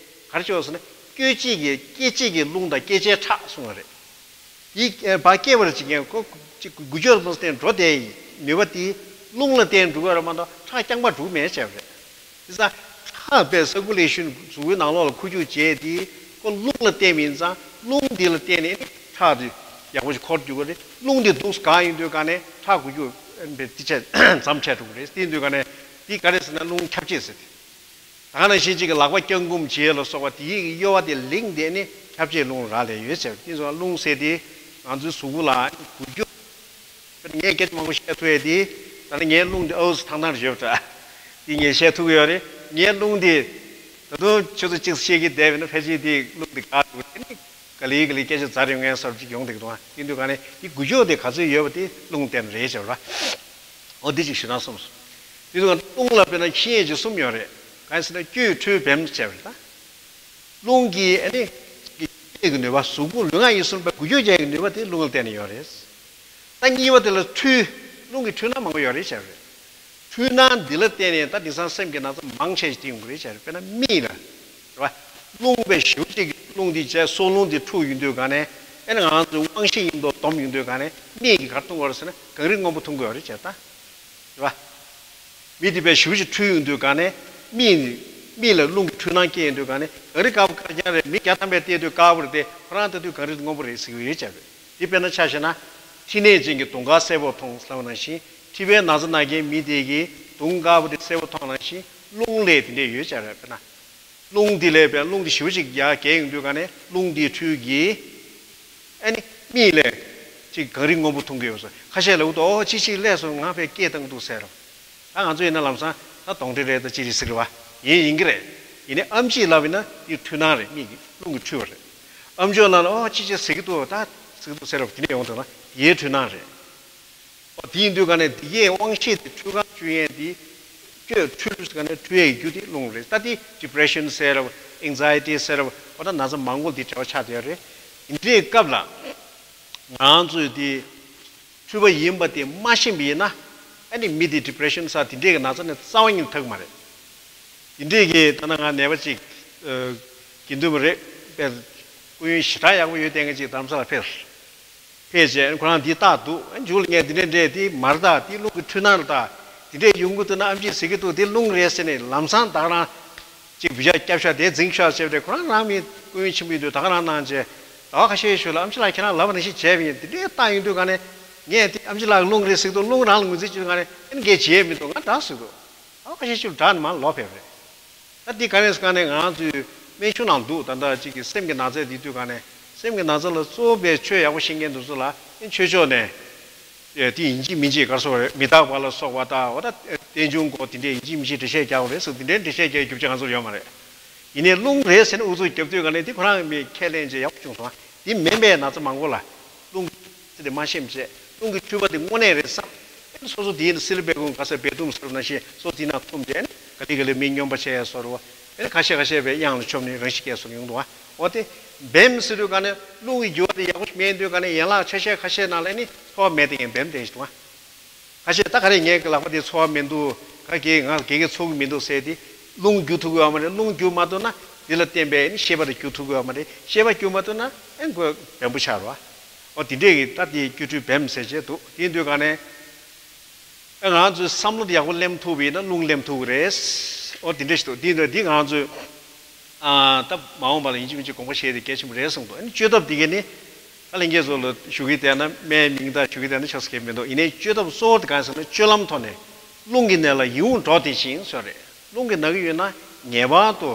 ག་རེ་བྱས་ཟེར་ན་སྐྱོད་བྱེད་ཀྱི་སྐྱེད་བྱེད་ཀྱི་རླུང་དང་སྐྱེད་བྱེད་ཁྲག་གསུངས་པ་རེད། དེ་ཕར་སྐྱེད་པར་བྱེད་མཁན་ཁོ་གཅིག་འགུལ་སྐྱོད་ལ་བརྟེན་འགྲོ་བསྡད་ཡིན་ནུས་པ་དེ་རླུང་ལ་བརྟེན་འགྲོ་གི་རེད་མ་གཏོགས་ཁྲག་རྐྱང་པ་འགྲོ་གི་མེད་བྱས་པ་རེད། དེ་ཙང་ཁྲག་པའི་circulation་གཟུགས་པོའི་ནང་ལོགས་ལ་འཁོར་རྒྱུག་བྱས་དེ་ཁོ་རླུང་ལ་བརྟེན་པ་ཡིན་ཙང་རླུང་དེ་ལ་བརྟེན་ནས་ཁྲག་དེ་ཡག་པོ་ཞིག་འཁོར་འགྲོ་གི་རེད། རླུང་དེ་སྡུག་ག་ཡིན་དུས་ག་ནས་ཁྲག་འགུལ་སྐྱོད་དེ་ཆེ་ཙམ་ཆེ་འགྲོ་གི་རེད། དེ་ཡིན་དུས་ག་ནས་དེ་ག་རེ་ཟེར་ན་རླུང་ཁྱབ་བྱེད་ཟེར་དེ། ད་ག་ནང་བཞིན་གཅིག་གི་ལག་པ་བརྐྱང་བསྐུམ་བྱེད་ལ་སོགས་པ་དེའི་གཡོ་བ་དེ་ལིང་དེ་ནི་ཁྱབ་བྱེད་རླུང་རག་ལས་ཡོད་ཟེར། དེ་ཚོ་རླུང་ཟེར་དེ་ང་ཚོའི་གཟུགས་པོ་ལ་འགུལ་སྐྱོད། ངས་སྐད་ཆ་མང་པོ་བཤད་ཐུབ་ཡས་དེ་ད་ནི་ངའི་རླུང་དེ་ཨོ་ཙི་ཐང་ཐང་རེད་བ། དེ་ངས་བཤད་ཐུབ་ཀྱི་ཡོད་རེད། ངའི་རླུང་དེ་ ད་དུང་ཁྱོད་ཚོ་གཅིག་བཤད་ཀྱི་བསྡད་པ་ཡིན་ན་ཕལ་ཆེར་དེ་རླུང་དེ་འགག་འགྲོ་གི་རེད། ག་ལེ་ག་ལེ་སྐད་ཆ་ཛ་རེ་ངན་སོར་ཅིག་ཡོང་བསྡད་ཀྱི་འདུག་ཨ། དེ་དུས་ག་ནས་དེ་འགུལ་སྐྱོད་དེ་ག་ཚོད་ཡོད་པ་དེ་རླུང་བརྟེན་རེད་བྱས་པ། འོ་འདི་ཅིག་ཞུ་ན་སོང་། དེ་དུས་ག་རླུང་ལ་དཔེར་ན་མཁྱེན་ཡས་ཀྱི་གསུམ་ཡོད་རེད། གང་ཡིན་ཟེར་ན་བཅུད་འཁྲུད་བེམ་བྱས་པ་རེད་ད། རླུང་གི་ཨ་ནི་སྐྱེད་ཀྱི་ནུས་པ། གཟུགས་པོ་ལུས་ངག་ཡིད་གསུམ་པ་འགུལ་སྐྱོད་རྒྱག་གི་ནུས་པ་དེ་རླུང་ལ་བརྟེན་ནས་ཡོད་རེད། ད་གཉིས་པ་དེ་ལ་འཁྲུལ། རླུང་གི་འཁྲུལ་སྣང་མང་པོ་ཡོད་རེད་བྱས་རེད། འཁྲུལ་སྣང་འདི་ལ་བརྟེན་ནས་ད་དེང་སང་སེམས་ཀྱི་ན་ཚ་མང་ཆེ་ཞིག་དེ་ཡོང་གི་རེད་བྱས་རེད། དཔེར་ན་མིག་ལ་རེད་བ། རླུང་དཔེ་ཞེ་པོ་ཅིག་གི་རླུང་འདི་བྱས་སྲོག་རླུང་འདི་འཁྲུགས་ཡོང་དུས་ག་ནས་ཨེ་ནི་ང་རང་ཚོའི་དབང་ཤེས་མཉམ་དུ་སྡོམ་ཡོང་དུས་ག་ནས་མིག་གིས་ག་རེ་མཐོང་གི་ཡོད་རེད་ཟེར་ན་གངས་རི་སྔོན་པོ་མཐོང་གི་ཡོད་རེད་བྱས་ད། རེད་བ། མིག་དེ་དཔེ་ཞེ་པོ་ཅིག་འཁྲུལ་ཡོང་དུས་ག་ནས་མིག་མིག་ལ་རླུང་གི་འཁྲུལ་སྣང་སྐྱེས་ཡོང་དུས་ག་ནས་གངས་རི་དཀར་པོ་དཀར་རྐྱང་རེད། མི་བརྒྱ་ཐམ་པས་བལྟས་དུས་དཀར་པོ་རེད་དེ་ཁོ་རང་ལྟ་དུས་གངས་རི་སྔོན་པོ་རེད་ཟེར་གྱི་ཡོད་བྱས་རེད། འདི་དཔེར་ན་ཆ་བཞག་ན་མཁྲིས་ནད་ཅན་གྱིས་དུང་དཀར་སེར་པོ་མཐོང་ལབ་པ་ནང་བཞིན་མཁྲིས་པའི་ན་ཚ་ན་མཁན་མི་དེ་གིས་དུང་དཀར་པོ་དེ་སེར་པོ་མཐོང་ནང་བཞིན་རླུང་ལས་དེ་འདྲས་ཡོད་བྱས་རེད། དཔེར་ན། རླུང་འདི་ལས་པའི་རླུང་འདི་ཞེ་པོ་ཅིག་ཡར་རྒྱས་ཡོང་དུས་ག་ནས་རླུང་འདིའི་འཕྲུལ་གྱིས་ཨ་ནི་མིག་ལས་ཅིག་གངས་རི་སྔོན་པོ་མཐོང་གི་ཡོད་ཟེར། ཁ་ཤས་ལབ་འདུག་ཨོ་ཅི་ཅིག་ལས་སོང་ང་ཕའི་སྐད་བཏང་འདུག་ཟེར་རོ། ད་ང་ཚོ་ཡིན་ན་ལམ་སང་ད་གདོན་འདྲེ་རེད་ད་ཅི་རེད་ཟེར་གི་རེད་བ། ཡིན་ཡིན་གི་རེད། ཡིན་ནའི་ཨེམ་ཆིས་ལབ་ཡིན་ན་འདི་འཁྲུལ་སྣང་རེད། མིག་གི་རླུང་གི་འཁྲུལ་བ་རེད། ཨེམ་ཆོག་ལབ་ན་ཨོ་ཅི་ཅིག་ཟེར་གི་འདུག་ད་ཟེར་གི་འདུག་ཟེར་རོ། དེ་ནས་ཡོང་འདུག་ན་ཡའི་འཁྲུལ་སྣང་རེད། འོ་དེ་ཡིན་དུས་ག་ནས་དེ་གའི་དབང་ཤེས་དེ་འཁྲུལ་གང་འཁྲུལ་ཡས་དེ་བཅོས་འཁྲུལ་ཟེར་ག་ནས་འཁྲུལ་ཡས་ཀྱི་རྒྱུ་དེ་རླུང་རེད། ད་དེ་ཌི་པི་རེ་ཤན་ཟེར་རབ་ཨེང་ཛའི་ཊི་ཟེར་རབ་འོ་ད་ན་ཚ་མང་པོ་དེ་འབྲེལ་བ་ཆགས་བསྡད་ཡོད་རེད། དེ་འདྲའི་སྐབས་ལ་ང་ཚོས་དེ་འཁྲུལ་པ་ཡིན་པ་དེ་མ་ཤེས་པ་ཡིན་ན་ཨ་ནི་མི་དེ་ཌི་པི་རེ་ཤན་ཟེར་དེ་འདྲའི་གི་ན་ཚ་ནས་རྩ་བ་ཉིད་ཐུག་གི་མ་རེད། དེ་འདྲའི་གི་ད་ནང་ང་ནད་པ་ཅིག་དགེ་འདུན་པ་རེད་པས། སྐུ་ཡོན་ཞེ་དྲག་ཡག་པོ་ཡོད་བསྡད་མཁན་ཅིག་རྡ་རམ་ས་ལ་ཕེབས། ཕལ་ཆེར་ཁོ་རང་འདི་རྟགས་འདུག་མཇུག་ལ་ངས་འདི་འདྲས་འདྲས་འདི་མ་རེད་ད། འདི་རླུང་གི་འཁྲུལ་སྣང་རེད་ད། འདི་འདྲས་ཡོང་གི་འདུག་ན་ཨེམ་ཆིས་ཟེར་གི་འདུག་འདི་རླུང་རེད་ཟེར་ནས་ལམ་སང་ད་ག་རང་ཅིག་བུ་ཆ་སྐྱབས་ཤ་དེ་འཛིང་ཤ་བྱས་ཏེ་ཁོ་རང་རང་མི་སྐུ་ཡོན་ཆེན་པོ་ཡིན་དུས་ད་ག་རང་གནང་བྱས་ཟླ་བ་ཁ་ཤས་ཤིག་ལ་ཨེམ་ཆི་ལགས་ཁྱེད་རང་ལབ་པ་ནང་བཞིན་བྱས་པ་ཡིན། འདི་འདྲས་རྟགས་ཡོང་དུས་ག་ནས་ངས་འདི་ཨེམ་ཆི་ལགས་རླུང་རེད་ཟེར་གི་འདུག་རླུང་རང་ལ་ངོས་འཛིན་བྱེད་དུས་ག་ནས་ཨེ་ནི་ངས་བྱས་མི་འདུག་ང་འདྲ་ཟེར་གི་འདུག་ད་ཁ་ཤས་ཤིག་དྲག་ནས་མར་ལོག་ཕེབས་རེད། ད་འདི་ག་ནས་ག་ནས་ང་ཚོས་སྨན་གཞུང་ནང་འདུག་ད་ལྟ་གཅིག་གི་སེམས་ཀྱི་ན་ཚ་འདི་དུས་ག་ནས་སེམས་ཀྱི་ན་ཚ་ལ་གཙོ་བོ་བའི་ཆོས་ཡག་པོ་ཤེས་མཁན་དེ་ཚོ་ལ་ཆོས་ཕྱོགས་ནས་ཨེ་དེ་ཡིན་གཅིག་མིན་གཅིག་ག་རེ་ཟེར་དགོས་རེད། མི་རྟག་པ་ལ་སོགས་པ་དང་འོ་ད་རྟེན་འབྱུང་སྐོར་དེ་འདྲས་ཡིན་གཅིག་མིན་གཅིག་འགྲེལ་བཤད་རྒྱག་དགོས་རེད་ཟེར་དེ་འདྲའི་འགྲེལ་བཤད་རྒྱག་རྒྱུ་ཅིག་ང་ཚོར་ཡོད་མ་རེད། ཡིན་ནའི་རླུང་རེད་ཟེར་ནས་ཨུ་ཚུགས་རྒྱབ་དུས་ག་ནས་དེ་ཁོ་རང་གི་མི་ཁས་ལེན་བྱས་ཡག་པོ་བྱུང་སོང་། དེ་མིན་པའི་ན་ཚ་མང་པོ་ལ་རླུང་ཚུལ་དེ་མ་ཤེས་བྱས་རླུང་གི་འཁྲུལ་པ་དེ་དངོས་གནས་རེད་བསམ། སོ་སོ་དེའི་སིལ་བས་ཀུན་ག་ས་བས་ཐུམ་ཟེར་བ་ནང་བཞིན་སོ་དེའི་ནང་ཐུམ་བྱས་ནས་ག་ལེ་ག་ལེ་མི་སྨྱོན་པ་བྱས་ཡ་བཟོ་འདྲ་བ། ཁ་ཤས་ཁ་ཤས་པའི་གཡང་ལ་མཆོངས་ནས་རང་ཤི་སྐྱེས་སོ་ཡོང་འདུག་བ། འོ་དེ་བེམ་ཟེར་དུས་ག་ནས་རླུང་གི་རྒྱུ་བ་དེ་ཡག་པོ་ཞིག་མེད་དུས་ག་ནས་ཡན་ལག་ཆ་ཤས་ཁ་ཤས་ནང་ལ་ནི་ཚོར་བ་མེད་དེ་ཡང་བེམ་དེ་ཞིག་འདུག་བ། ཁ་ཤས་ད་ག་རེ་ངའི་ལག་པ་དེ་ཚོར་བ་མི་འདུག་ག་གེ་ང་གེ་གེ་ཚོར་གི་མི་འདུག་ཟེར་དེ་རླུང་རྒྱུ་ཐུབ་གི་ཡོད་མ་རེད། རླུང་རྒྱུ་མ་ཐུབ་ན་དེ་ལ་བརྟེན་པའི་ནི་ཤེས་པ་དེ་རྒྱུ་ཐུབ་གི་ཡོད་མ་རེད། ཤེས་པ་རྒྱུ་མ་ཐུབ་ན་ཨེ་ཁོ་བེམ་པོ་ཆགས་རོ། ཨོ་དེ་འདྲས་ཀྱི་ད་དེ་སྐྱུ་འཁྲུལ་བེམ་ཟེར་བྱས་འདུག་དེ་ཡིན་དུས་ག་ནས་ཨེ་ང་ཚོའི་བསམ་བློ་དེ་ཡག་པོ་ལེན་ཐུབ་པ་ཡིན་ན་རླུང་ལེན་ཐུབ་གི་རེད། ཨོ་དེ་འདྲས་ཞིག་འདུག་དེ་ཡིན་དུས་འདི་ང་ཚོས་ཨ་ད་མ་འོངས་པ་ལ་ཡིན་གཅིག་མིན་གཅིག་དགོངས་པ་བཞེས་དེ་གལ་ཆེན་པོ་རེད་གསུངས་འདུག་ཨ་ནི་བཅོས་ཐབས་དེ་གས་ནི། ད་ལྷན་རྒྱས་ཚོ་ལ་ཞུ་གི་བསྡད་ན་སྨན་མིང་བཏགས་ཞུ་གི་བསྡད་ན་ཆགས་སུ་གལ་མི་འདུག་ཡིན་ནའི་བཅོས་ཐབས་གཙོ་བོ་དེ་གང་ཟེར་ན་སྤྱོད་ལམ་ཐོག་ནས་རླུང་གི་ནད་ལ་ཡིད་འོང་འགྲོ་དེ་བཞིན་ཟེར་རེད། རླུང་གི་ན་གི་ཡོད་ན་ངེས་པར་དུ་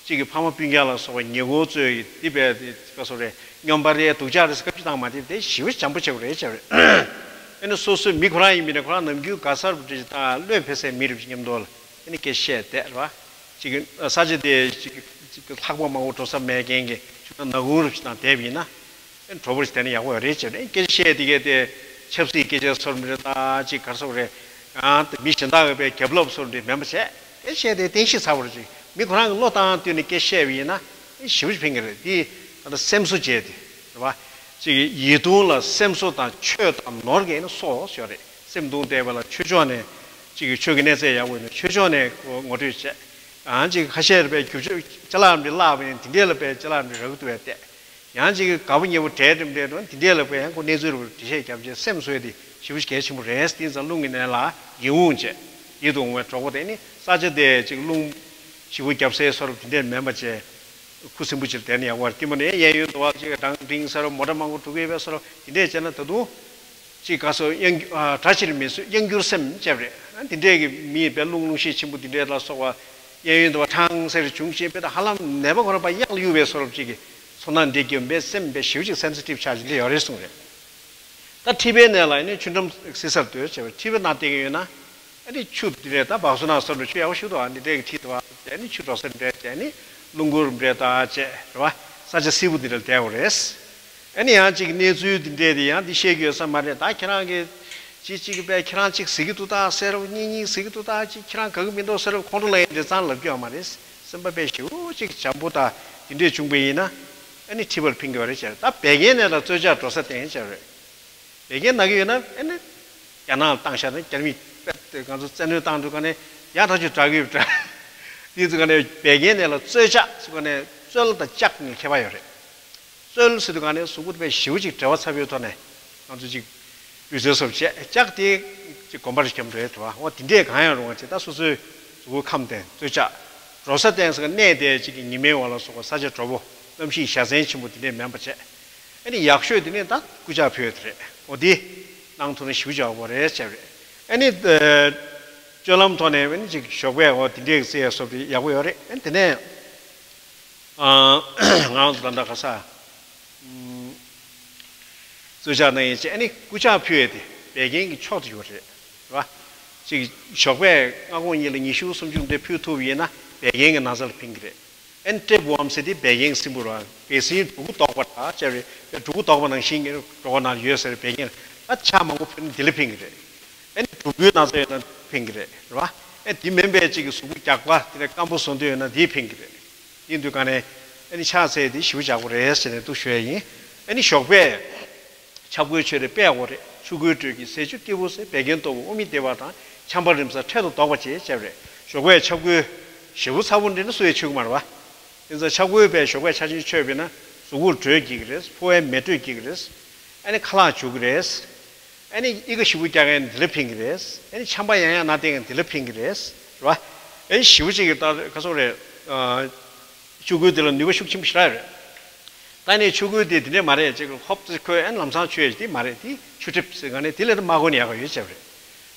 གཅིག་གི་ཕ་མ་སྤུན་ཀྱག་ལ་སོགས་པ་ཉེ་འཁོར་ཚོས་འདི་བས་དེ་ག་སོ་རེད། སྨྱོན་པ་རེད། སྡུག་ཅག་རེད་ཟེར་སྐབས་ཅིག་བཏང་མ་དེ་དེ་ཞེ་པོ་འཇམ་པོ་བྱེད་དགོས་རེད་བྱས་རེད། ཨེ་ནི་སོ་སོའི་མི་ཁོ་རང་ཡིན་པ་ཡིན་ན་ཁོ་རང་ནམ་རྒྱུན་ག་སར་བུ་འདྲི་ད་བློས་ཕེབས་སའི་མི་རེད་བཞིན་མཉམ་དུ་ལ་ཨེ་ནི་སྐད་བཤད་བསྡད་རེད་བ། གཅིག་གི་ས་ཆ་དེ་གཅིག་གི་གཅིག་གི་ལྷགས་པ་མང་པོ་འགྲོ་ས་མེད་མཁན་གྱི་ཆུ་ནང་ནག་ཁུང་རུ་ཞིག་དང་བསྡད་པ་ཡིན་ན། ཨེ་གྲོགས་པོ་ཞིག་དེ་ནས་ཡག་པོ་ཡོད་རེད་ཅེས་ནས་སྐད་ཆ་བཤད་དེ་གས་དེ་ཆབ་སྲིད་སྐད་ཆ་སོར་མི་རེད་ད་ཅིག་གར་སོག་རེད། ཡང་དེ་མི་གཞན་དག་གི་པའི་རྒྱབ་ལོག་སོར་འདི་མེད་པ་བྱས་སྐད་ཆ་བཤད་དེ་བསྟན་བཤིག་ཚར་བ་རེད་ཅིག་མི་ཁོ་རང་གི་བློ་བཏང་དུས་ནས་སྐད་བཤད་པ་ཡིན་ན་ཨེ་ཞེ་པོ་ཞིག་ཕན་གི་རེད། དེ་ད་ལྟ་སེམས་གསོ་བྱས་ཏེ་རེད་བ། ཅིག་ཡིད་གདུང་ལ་སེམས་གསོ་དང་ཆོས་དང་ནོར་གས་ནི་སོགས་ཡོད་རེད། སེམས་གདུང་བལྟས་པ་ལ་ཆོས་ཕྱོགས་ནས་ཅིག་ཆོས་ཀྱི་གནས་ཚད་ཡག་པོ་ཡིན་ན་ཆོས་ཕྱོགས་ནས་ངོ་སྤྲོད་བྱས། ཡང་ཅིག་ཁ་ཤས་རེད་པའི་རྒྱུ་ཆོས་ཅ་ལག་འདི་བརླག་པ་ཡིན་དེ་འདྲས་ལ་པའི་ཅ་ལག་འདི་རག་གི་འདུག་པས་བལྟས། ཡང་ཅིག་དགའ་པོ་ཉེ་པོ་གྲལ་འགྲིམ་འདྲའི་དོན་དེ་འདྲས་ལ་པའི་ཡང་ཁོ་གནས་ཚུལ་རུ་འགྲེལ་བཤད་བརྒྱབ་རྗེས་སེམས་གསོས་ཏེ་ཞེ་པོ་གལ་ཆེན་པོ་རེད། དེ་ཙང་རླུང་གི་ནད་ལ་ཡིད་འོང་བྱས་ཡིད་དུ་འོང་བའི་གྲོགས་པོ་དེ་ནི་ས་ཆ་དེ་ཅིག་རླུང་ཞེ་པོ་རྒྱབ་སའི་སོར་དེ་འདྲས་མེད་པ་བྱས། ཁུ་སིམ་པོ་ཅིག་བསྡད་ན་ཡག་པ་རེད། དེ་མ་ནས་གཡས་གཡོན་དུ་བ་ཅིག་གྲང་འབྲིང་ས་རུ་མོ་ཊ་མང་པོ་འགྲོ་གི་ཡོད་པའི་ས་རུ་དེ་འདྲས་བྱས་ན་ད་དུང་ཅིག་ག་སོ་གཡང་སྒྱུ་ཨ་གྲ་ཕྱིར་མི་སོ་གཡང་སྒྱུར་སེམས་བྱས་པ་རེད། ཨ་དེ་འདྲས་ཀྱི་མི་དཔེ་རླུང་རླུང་ཤེད་ཆེན་པོ་དེ་འདྲས་ལ་སོགས་པ་གཡས་གཡོན་དུ་བ་གྲང་སེ་རུ་བྱུང་ཞིང་དཔེ་ད་ཧ་ལམ་ནད་པ་ཁོ་རང་པ་གཡང་ལ་གཡུག་པའི་སོ་རུ་ཅིག་གི་ཚོར་སྣང་འདྲེས་ཀྱི་ཡོད་པའི་སེམས་དཔེ་ཞེ་པོ་ཅིག་སེན་སི་ཊིབ་ཆགས་ཀྱི་འདྲ་ཡོད་རེད་གསུངས་རེད། ད་མཁྲིས་པའི་ནད་ལ་ནི་ཆུ་འགྲམ་བསིལ་སར་སྡོད་བྱས་པ་མཁྲིས་པའི་ནང་བསྟེན་གྱི་ཡོད་ན་ཨ་ནི་ཆུ་དེ་འདྲས་ད་བག་སོ་ནང་སོ་རུ་ཆུ་ཡག་པོ་ཞིག་འདུག་ཨ་འདི་འདྲས་ཀྱི་མཁྲིས་དུ་བ། བྱས་ནས་ཆུ་འགྲོ་ས་འདྲ་བྱས་ནས་རླུང་སྐོར་འདྲ་ད་བྱས་རེད་བ། ས་ཆ་བསིལ་པོ་འདི་འདྲ་བསྡད་པ་རེད། ཨ་ནི་ཡང་ཅིག་གནས་ཚུལ་འདི་འདྲས་དེ་ཡང་འདི་བཤད་རྒྱུ་ཡོད་ས་མ་རེད། ད་ཁྱེད་རང་གིས་ཅིག་ཅིག་པས་ཁྱེད་རང་ཅིག་ཟེར་གྱི་འདུག་ད་ཟེར་རོ། གཉིས་གཉིས་ཟེར་གྱི་འདུག་ད། ཅིག་ཁྱེད་རང་དགའ་གི་མི་འདུག་ཟེར་རོ། ཁོང་ཁྲོ་ལངས་ཡས་འདྲ་ཙང་ལབ་རྒྱུ་ཡོད་མ་རེད། སེམས་པ་དཔེ་ཞེ་པོ་ཅིག་བྱམས་པོ་དང་འདི་འདྲས་བྱུང་པ་ཡིན་ན་ཨ་ནི་འཁྲིད་པར་ཕན་གྱི་ཡོད་རེད་ཟེར། ད་བད་ཀན་ནད་ལ་རྩོལ་བཅག་འགྲོ་ས་བསྟན་ཟེར་རེད། བད་ཀན་ན་གི་ཡོད་ན་ཨ་ནི་རྒྱ་ནག་ལ་བཏང་བཞག་ན། རྒྱ་མི་དཔེ་ང་ཚོ་བཙན་གནོན་བཏང་དུས་ག་ནས་ཡག་ཐག་ཆོད་དྲག་གི་ཡོད་པ་འདྲ། དེ་ཚོ་ག་ནས་བད་ཀན་ནད་ལ་རྩོལ་བཅག་ཟེར་ག་ནས་རྩོལ་དང་བཅག་གི་ཁྱད་པར་ཡོད་རེད། རྩོལ་ཟེར་དུས་ག་ནས་གཟུགས་པོ་དཔེ་ཞེ་པོ་ཅིག་བྲེལ་བ་ཚ་པོའི་ཐོག་ནས་ང་ཚོ་ཅིག་ལུས་རྩལ་སོགས་བྱས། བཅག་དེ་ཅིག་གོམས་པར་འཁྱམ་འགྲོ་ཡས་འདྲ་བ། འོ་དེ་འདྲས་གང་ཡང་རུང་བ་བྱས། ད་སོ་སོའི་གཟུགས་པོ་ཁམས་བསྟན་རྩོལ་བཅག་འགྲོ་ས་བསྟན་ཟེར་ག་གནས་དེ་ཅིག་གི་ཉི་མའི་འོག་ལ་སོགས་པ་ས་ཆ་དྲོ་པོ་གནམ་གཤིས་བཞའ་ཚན་ཆེན་པོ་དེ་འདྲས་མིན་པ་བྱས། ཨ་ནི་ཡག་ཤོས་དེ་ནི་ད་སྐུ་ཕྱག་ཕུལ་ཡས་དེ་རེད། འོ་དེ་གནང་ཐུབ་ན་ཞེ་པོ་ཅིག་ཡག་པོ་རེད་བྱས་པ་རེད། ཨ་ནི་ཨ་སྤྱོད་ལམ་ཐོག་ནས་ཨ་ནི་ཅིག་ཞོགས་པས་འོ་དེ་འདྲས་ཀྱི་རྩེ་ཡས་སོགས་དེ་ཡག་པོ་ཡོད་རེད། ཨ་ནི་དེ་ནས་ཨ་ང་རང་ཚོ་ད་ལྟ་ག་ས་ཨམ་རྩོལ་བཅག་གནང་ཡས་བྱས། ཨ་ནི་སྐུ་ཕྱག་ཕུལ་ཡས་དེ་བད་ཀན་གྱི་ཕྱོགས་དེ་ཡོད་རེད། རེད་བ། ཅིག་ཞོགས་པས་སྔ་དགོང་གཉིས་ལ་ཉི་ཤུ་སུམ་ཅུ་འདྲ་ཕུལ་ཐུབ་ཡིན་ན་བད་ཀན་གྱི་ན་ཚ་ལ་ཕན་གྱི་རེད། ཨན་ཏྲེ་བུའམ་ཟེར་དེ་བད་ཀན་སྲིན་འབུ་ར། བད་སྲིན་གྲུ་གུ་དོག་པ་དང་བཅས་པའི་གྲུ་གུ་དོག་པ་ནང་བཞིན་གྱི་གྲོད་ཁོག་ནང་ཡོད་ཟེར་བད་ཀན། ཨ་ཕྱག་མང་པོ་ཕུལ་ན་དེ་ལ་ཕན་གྱི་རེད། ཨན་གྲུ་གུའི་ན་ཚ་ཡོད་ན་ཕན་གྱི་རེད། རེད་བ། ཨན་དེ་མིན་པའི་གཅིག་གི་གཟུགས་པོ་རྒྱགས་པ་དེ་ནས་སྐམ་པོ་བཟོ་འདོད་ཡོད་ན་དེ་ཕན་གྱི་རེད། ཡིན་དུས་ག་ནས་ཨ་ནི་ཕྱག་འཚལ་དེ་ཞེ་པོ་ཡག་པོ་རེད་ཟེར་ནས་འདུག་ཞུ་ཡ་ཡིན། ཨ་ནི་ཞོགས་པས། ཆབ་ཀོའི་ཆོས་དེ་དཔེ་ཡག་པོ་རེད། ཆུ་ཁོལ་དྲོད་ཀྱི་ཟས་བཅུད་སྐྱེས་བུ་ཟེར། བད་ཀན་ལྟོ་བུ་དབུགས་མི་བདེ་བ་དང་ཆམ་པ་རིམས་ས་འཕྲལ་དུ་ལྡོག་པ་བཅས་བྱས་པ་རེད། ཞོགས་པའི་ཆབ་ཀོའི་ཞེ་པོ་ཚ་པོ་འདྲ་ནི་སུ་ཡང་མཆོད་ཀྱི་མ་རེད་བ། དེ་ཚོ་ཆབ་ཀོའི་བས་ཞོགས་པའི་ཆ་ཆེན་མཆོད་པས་ན་གཟུགས་པོར་དྲོད་སྐྱེ་གི་རེད། ཕོ་བའི་མེ་དྲོད་སྐྱེ་གི་རེད། ཨ་ནི་ཁ་ལག་འཇུ་གི་རེད། ཨ་ནི་གཡི་ཁ་ཞེ་པོ་རྒྱག་མཁན་འདི་ལ་ཕན་གི་རེད། ཨ་ནི་ཆམ་པ་ཡང་ཡང་ན་བསྟེན་མཁན་འདི་ལ་ཕན་གི་རེད། རེད་བ། ཨ་ནི་ཞེ་པོ་ཅིག་གི་ད་ག་ཚོད་རེད། ཨ། ཆུ་ཁོལ་དེ་ལ་ནུས་པ་ཤུགས་ཆེན་པོ་ཞེ་དྲག་རེད། ད་ནི་ཆུ་ཁོལ་དེ་དེ་འདྲས་མ་རེད། ཅིག་ཧོབ་ཙེ་ཁོལ་ཨན་ལམ་སང་མཆོད་ཡས་དེ་མ་རེད། དེ་ཆུ་གྲིབ་ཟེར་ག་ནས་དེ་ལས་ད་མ་གོ་ནས་ཡག་ག་ཡོད་ཅེས་རེད།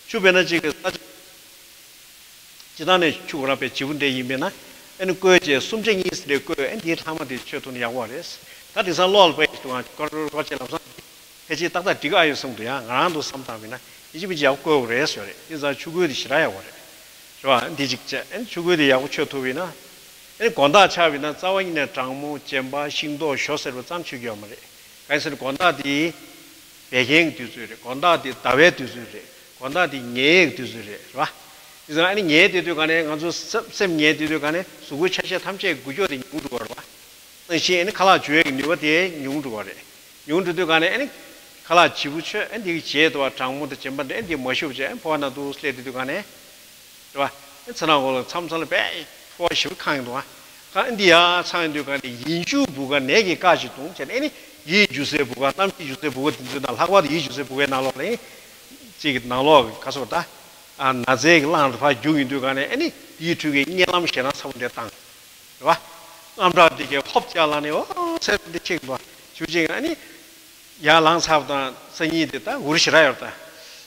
ཆུ་དཔེར་ན་ཅིག་གི་ས་ཆ་སྤྱི་བཏང་ནས་ཆུ་ཁོ་རང་དཔེ་བྱིའུ་འདྲས་ཡིན་པས་ན། ཨན་བསྐོལ་བྱས་སུམ་ཆ་གཉིས་ཙམ་རེ་བསྐོལ། ཨན་དེའི་ལྷག་མ་དེ་མཆོད་ཐུབ་ན་ཡག་པོ་རེད། ད་དེང་སང་གློག་ལ་དཔེ་ཞིག་འདུག་ཨང་། ཀོར་ཀོར་ཀོར་བྱས་ལམ་སང་ཕལ་ཆེར་ཏག་ཏག་འགྲིག་ག་ཨ་ཡོད་བསམ་འདུག་ཡང་ང་རང་འདུག་བསམ་བཏང་བས་ན་ཡིན་གཅིག་མིན་གཅིག་ཡག་པོ་བསྐོལ་དགོས་རེད་ཟེར་རེད། དེ་ཙང་ཆུ་ཁོལ་དེ་ཞེ་དྲག་ཡག་པོ་རེད། རེད་བ། འདི་གཅིག་བྱས་ཨན་ཆུ་ཁོལ་དེ་ཡག་པོ་མཆོད་ཐུབ་ཡིན་ན། ཨན་དགོང་དག་ཆགས་པ་ཡིན་ན་རྩ་བ་ཉིད་ནས་གྲང་མོ་སྦྱིན་པ་ཤིང་ཏོག་ཞོ་ཟེར་བ་ཙམ་མཆོད་རྒྱུ་ཡོད་མ་རེད། གང་ཡིན་ཟེར་ན་དགོང་དག་དེ་བད་ཀན་གྱི་དུས་ཚོད་རེད། དགོང་དག་དེ་ཟླ་བའི་དུས་ཚོད་རེད། དགོང་དག་དེ་ཉལ་ཡས་ཀྱི་དུས་ཚོད་རེད། རེད་བ། དེ་ཙང་ཨན་ཉལ་བསྡད་དུས་ག་ནས་ང་ཚོ་སེམས་སེམས་ཉལ་བསྡད་དུས་ག་ནས་གཟུགས་པོའི་ཆ་ཤས་ཐམས་ཅད་འགུལ་སྐྱོད་དེ་ཉུང་འགྲོ་བ་རེད་བ། གསང་ཞིང་ཨ་ནི་ཁ་ལག་འཇུ་ཡས་ཀྱི་ནུས་པ་དེ་ཉུང་འགྲོ་བ་རེད། ཉུང་འགྲོ་དུས་ག་ནས་ཨ་ནི་ཁ་ལག་བྱིའུ་མཆོད། ཨ་ནི་དེ་གི་རྗེས་དུ་བ་གྲང་མོ་དང་སྦྱིན་པ་འདྲ། ཨ་ནི་དེ་མ་ཞུ་བྱས་ཨ་ནི་ཕོ་བ་ནང་དུ་སླེབས་དུས་དུས་ག་ནས། རེད་བ། ཨ་ནི་ཚེ་ནང་འོག་ལ་མཚམས་མཚམས་ལ་དཔེ་ཕོ་བ་ཞེ་པོ་ཁེངས་འདུག་ཨ། ཁ་ཨ་ནི་དེ་ཡར་འཚང་ཡོང་དུས་ག་ནས་ཡིད་འགྱུ་བུ་ག་ནད་ཀྱིས་བཀག་ཅིང་གདུང་བྱས་ནས། ཨ་ནི་ཡིད་འགྱུ་སའི་བུ་ག་རྣམ་ཤེས་འགྱུ་སའི་བུ་ག་དེ་ཚོའི་ནང་ལྷག་པར་དུ་ཡིད་འགྱུ་སའི་བུ་གའི་ནང་ལོགས་ལ་ཨ་ནི་གཅིག་གི་ནང་ལོགས་ཀྱི་ཁ་སོགས་ད། ཨ་ན་ཚའི་གི་རླངས་དུ་ཕར་རྒྱུག་ཡོང་དུས་ག་ནས་ཨ་ནི་དེའི་འཕྲོས་ཀྱི་གཉིད་ལམ་ཞེད་སྣང་ཚ་པོ་འདྲ་བཏང་། རེད་བ། རྔམ་དྲག་འདི་གས་ཧོབ་ཅག་ལངས་ནས་འོ་ཟེར་འདི་ཁྱེད་ཀྱི་ཞུ་ཅིག་ཨ་ནི། ཡར་ལངས་ཚར་བ་དང་སང་ཉིན་དེ་ད་འུར་ཞེ་དྲག་ཡོད་ད།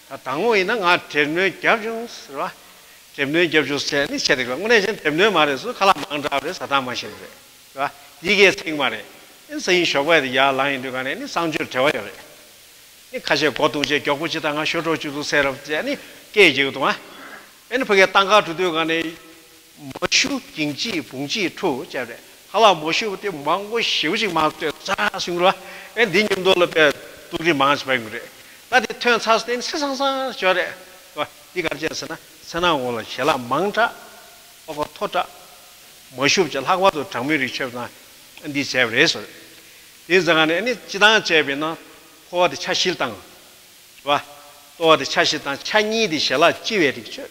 ད་དང་པོ་ཡིན་ན་ང་གྲིབ་གནོན་བརྒྱབ་བྱུང་ཟེར་བ། གྲིབ་གནོན་བརྒྱབ་བྱུང་ཟེར་ནི་བྱས་དེ་ག་དངོས་གནས་བྱས་ན་གྲིབ་གནོན་མ་རེད་ཟེར། ཁ་ལག་མང་དྲགས་རེད། ཟ་སྟངས་མ་ཤེས་རེད། རེད་བ། འདི་གས་ཚིག་མ་རེད། ཨེ་སང་ཉིན་ཞོགས་པ་དེ་ཡར་ལངས་ཡིན་དུས་ག་ནས་ནི་གསང་སྤྱོད་བྲེལ་བ་ཡོད་རེད། ནི་ཁ་ཤས་མགོ་གཏུགས་བྱས་མགྱོགས་པོ་ཅིག་དང་ང་ཤོར་འགྲོ་བཅུག་འདུག་ཟེར་རབས་བྱས་ནི་སྐད་རྒྱག་གི་འདུག་ཨ། ཨེ་ནི་ཕ་གིའི་ཏང་ཁ་འགྲོ་དུས་ག་ནས། མ་ཞུ་གིང་གཅིག་བུང་གཅིག་ཕྲུག་བྱས་རེད། ཁ་ལག་མ་ཞུ་བ་དེ་མང་པོ་ཞེ་པོ་ཅིག་མར་བཏོན་ཙག་སོང་ར། ཨེ་འདི་མཉམ་དུ་ལ་དཔེ་སྡུག་རིས་མང་ཆེ་བ་ཡོང་གི་རེད། ད་དེ་ཐོན་ཚར་སོང་དེ་ནི་སེ་སང་སང་ཞོག་རེད། འདི་ག་རེ་བྱས་ཟེར་ན་ཚེ་ནང་འོག་ལ་ཞལ་ལག་མང་དྲགས། ཨོ་ཁོ་མཐོ་དྲགས། མ་ཞུ་བྱས་ལྷག་པར་དུ་གྲང་མོའི་རིགས་མཆོད་པ་དང་འདི་བྱས་པ་རེད་ཟེར། དེ་ཙང་ནས་ཨ་ནི་སྤྱི་བཏང་བྱས་པས་ན་ཕོ་བ་དེ་ཆ་བཞི་ལ་བཏང་། རེད་བ། ལྟོ་བ་དེ་ཆ་བཞི་དང་ཆ་གཉིས་དེ་ཞལ་ལག་ལྕི་བའི་རིགས་མཆོད།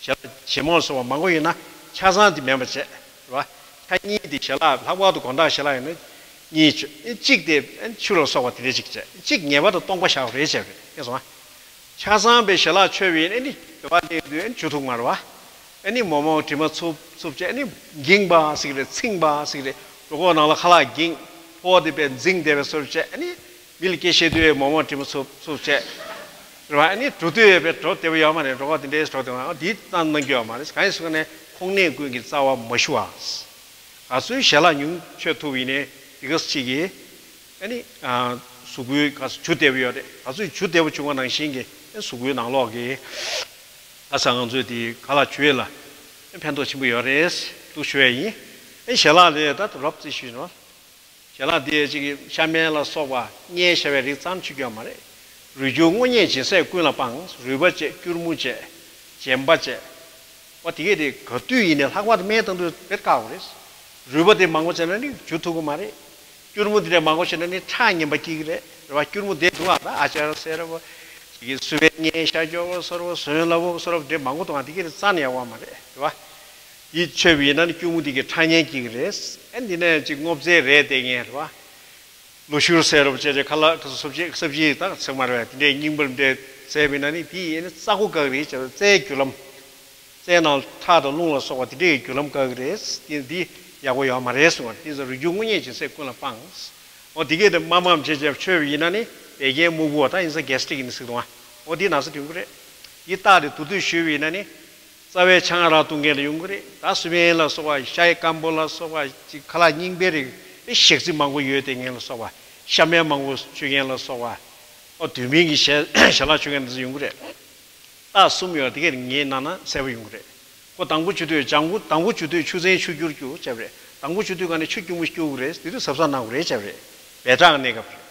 ཞལ་ལག་ཞིམ་མོ་སོགས་པ་མང་པོ་ཡོད་ན་ཆ་ཚང་དེ་མིན་པ་བྱས། རེད་བ། ཆ་གཉིས་དེ་ཞལ་ལག་ལྷག་པར་དུ་དགོང་དག་ཞལ་ལག་ཡོད་ན་གཉིས་མཆོད། གཅིག་དེ་ཆུ་ལ་སོགས་པ་དེ་འདྲ་ཅིག་བྱས། གཅིག་ངེས་པར་དུ་སྟོང་པ་བཞག་རེ་བྱས་པ་རེད། ཤེས་སོང་ང་། ཆ་ཚང་པའི་ཞལ་ལག་མཆོད་པ་ཡིན་ན་ནི་དེ་བ་ལེན་དུས་འཇུ་ཐུབ་མ་རེད་བ། ཨ་ནི་མོག་མོག་དྲི་མ་འཚུབ་འཚུབ་བྱས། ཨ་ནི་འགྱིང་པ་ཟིག་རེད། ཚིང་པ་ཟིག་རེད། གྲོད་ཁོག་ནང་ལ་ཁ་ལག་འགྱིང་། ཕོ་བ་དེ་དཔེ་འཛིང་བསྡད་པའི་བཟོ་འདྲ་བྱས། ཨ་ནི་མི་ལ་སྐད་བཤད་དུས་མོག་མོག་དྲི་མ་འཚུབ་འཚུབ་བྱས། རེད་བ། ཨ་ནི་འགྲོ་དུས་དཔེ་འགྲོ་བདེ་པོ་ཡོད་མ་རེད། གྲོད་ཁོག་དེ་འདྲའི་འགྲོ་བདེ་པོ་འདི་ཙམ་གནང་རྒྱུ་ཡོད་མ་རེད། གང་ཡིན་ཟེར་ན་ཁོང་ནད་ཀུན་གྱི་རྩ་བ་མ་ཞུ་བ། ག་ཚོད་ཞལ་ལག་ཉུང་མཆོད་ཐུབ་ཡིན་ནའི་དེ་ག་ཅིག་གིས། ཨ་ནི་ཨ་གཟུགས་པོའི་ག་ཚོད་འཇུ་བདེ་པོ་ཡོད་རེད། ག་ཚོད་འཇུ་བདེ་པོ་བྱུང་བ་ནང་བཞིན་གྱི་ཨ་གཟུགས་པོའི་ནང་ལོགས་ཀྱི་ཨ་ས་ང་ཚོས་དེ་ཁ་ལག་འཇུ་ཡས་ལ་ཨ་ཕན་ཐོགས་ཆེན་པོ་ཡོད་རེད། འདུག་ཞུ་ཡས་ཡིན། ཨེ་ཞལ་ལག་དེ་ད་རོབ་ཙམ་ཞུས་ནོ། ཞལ་ལག་དེ་ཅིག་ཤ་མེད་ལ་སོགས་པ་མཉེ་བྱ་བའི་རིགས་ཙམ་ཆུ་སྐྱོན་མ་རེད། རུས་རྒྱུད་སྔོ་མཉེས་སྦྱིན་སྲེག་ཀུན་ལ་སྤངས། རུས་པ་བཅད། སྐྱུར་མོ་བཅད། རྗེན་པ་བཅད། འོ་དེ་གས་དེ་ག་དུས་ཡིན་ནའི་ལྷག་པར་དུ་སྨན་བཏང་དུས་དཔེ་དཀའ་བ་རེད། རུས་པ་དེ་མང་པོ་བྱས་ན་ནི་འཇུ་ཐུབ་ཀྱི་མ་རེད། སྐྱུར་མོ་དེ་འདྲ་མང་པོ་བྱས་ན་ནི་ཁྲག་ངན་པ་སྐྱེ་གི་རེད། རེད་བ། སྐྱུར་མོ་དེ་འདུག་ཨ། ད་ཨ་ཅར་ཟེར་ར་བ། ཅིག་གི་སུ་བའི་གཉན་ཤ་སྐྱོ་བོ་ཟེར་བ། ཟོན་ལ་བོ་ཟེར་བ། དེ་མང་པོ་འདུག་ཨ། དེ་གས་དེ་རྩ་ནས་ཡག་པོ་མ་རེད། རེད་བ། དེ་མཆོད་པ་ཡིན་ན་ནི་སྐྱུར་མོ་དེ་གས་ཁྲག་ངན་སྐྱེ་གི་རེད། ཨ་འདི་ནས་ཅིག་སྔོ་ཚལ་རེད་དེ་ངན། རེད་བ། ལོ་ཤུར་ཟེར་རབས་བྱས་རྗེས་ཁ་ལག་ཁ་སོ་སོབ་ཅིག་སོབ་ཅིག་དང་ཚེག་མར་བས་དེ་འདྲའི་རྙིང་པར་འདྲའི་ཟས་པས་ན་ནི་དེ་ཡིན་ན་རྩ་སྒོ་བཀག་རེད་བྱས་པས་རྩའི་རྒྱུ་ལམ། རྩའི་ནང་ཁྲག་དང་རླུང་ལ་སོགས་པ་དེ་འདྲའི་རྒྱུ་ལམ་བཀག་གི་རེད། དེ་འདི་ཡག་པོ་ཡོད་མ་རེད་གསུངས་པ། དེ་ཚོ་རུས་རྒྱུད་སྔོ་མཉེས་སྦྱིན་སྲེག་ཀུན་ལ་སྤངས། འོ་དེ་གས་དེ་མ་མམ་བྱས་བྱས་མཆོད་པ་ཡིན་ན་ནི་བད་ཀན་སྨུག་པོ་དང་ཡིན་ས་གེ་སི་ཊིག་ཡིན་ཟེར་འདུག་ཨ། འོ་དེ་ན་ཚ་འདོན་གི་རེད། དེ་རྟགས་དེ་དུ་དུས་ཞུས་པ་ཡིན་ན་ནི། རྩ་བའི་ཆང་རག་བཏུང་མཁན་ལ་ཡོང་གི་རེད། ད་སུ་མེན་ལ་སོགས་པ། ཤ་ཡི་སྐམ་པོ་ལ་སོགས་པ། ཅིག་ཁ་ལག་རྙིང་པའི་རིགས་དེ་ཞག་ཚི་མང་པོ་ཡོད་དེ་ངན་ལ་སོགས་པ། ཤ་མེད་མང་པོ་མཆོད་མཁན་ལ་སོགས་པ། ཨོ་དུས་མིན་གྱི་ཞལ་ཞལ་ལག་མཆོད་མཁན་དེ་ཚོ་ཡོང་གི་རེད། རྟགས་གསུམ་ཡོད་དེ་གས་ངས་གནང་ན་གསལ་པོ་ཡོང་གི་རེད། ཁོ་དང་པོ་བྱེད་དུས་ལྗང་གུ། དང་པོ་བྱེད་དུས་ཆུ་ཚན་ཆུ་སྐྱུར་སྐྱུ་བྱས་པ་རེད། དང་པོ་བྱེད་དུས་ག་ནས་ཆུ་སྐྱུར་མོ་སྐྱུ་གི་རེད། དེ་དུས་གཟབ་གཟབ་གནང་དགོས་རེད་བྱས་པ་རེད། བད་ཀྲག་གནས་སྐབས་རེད།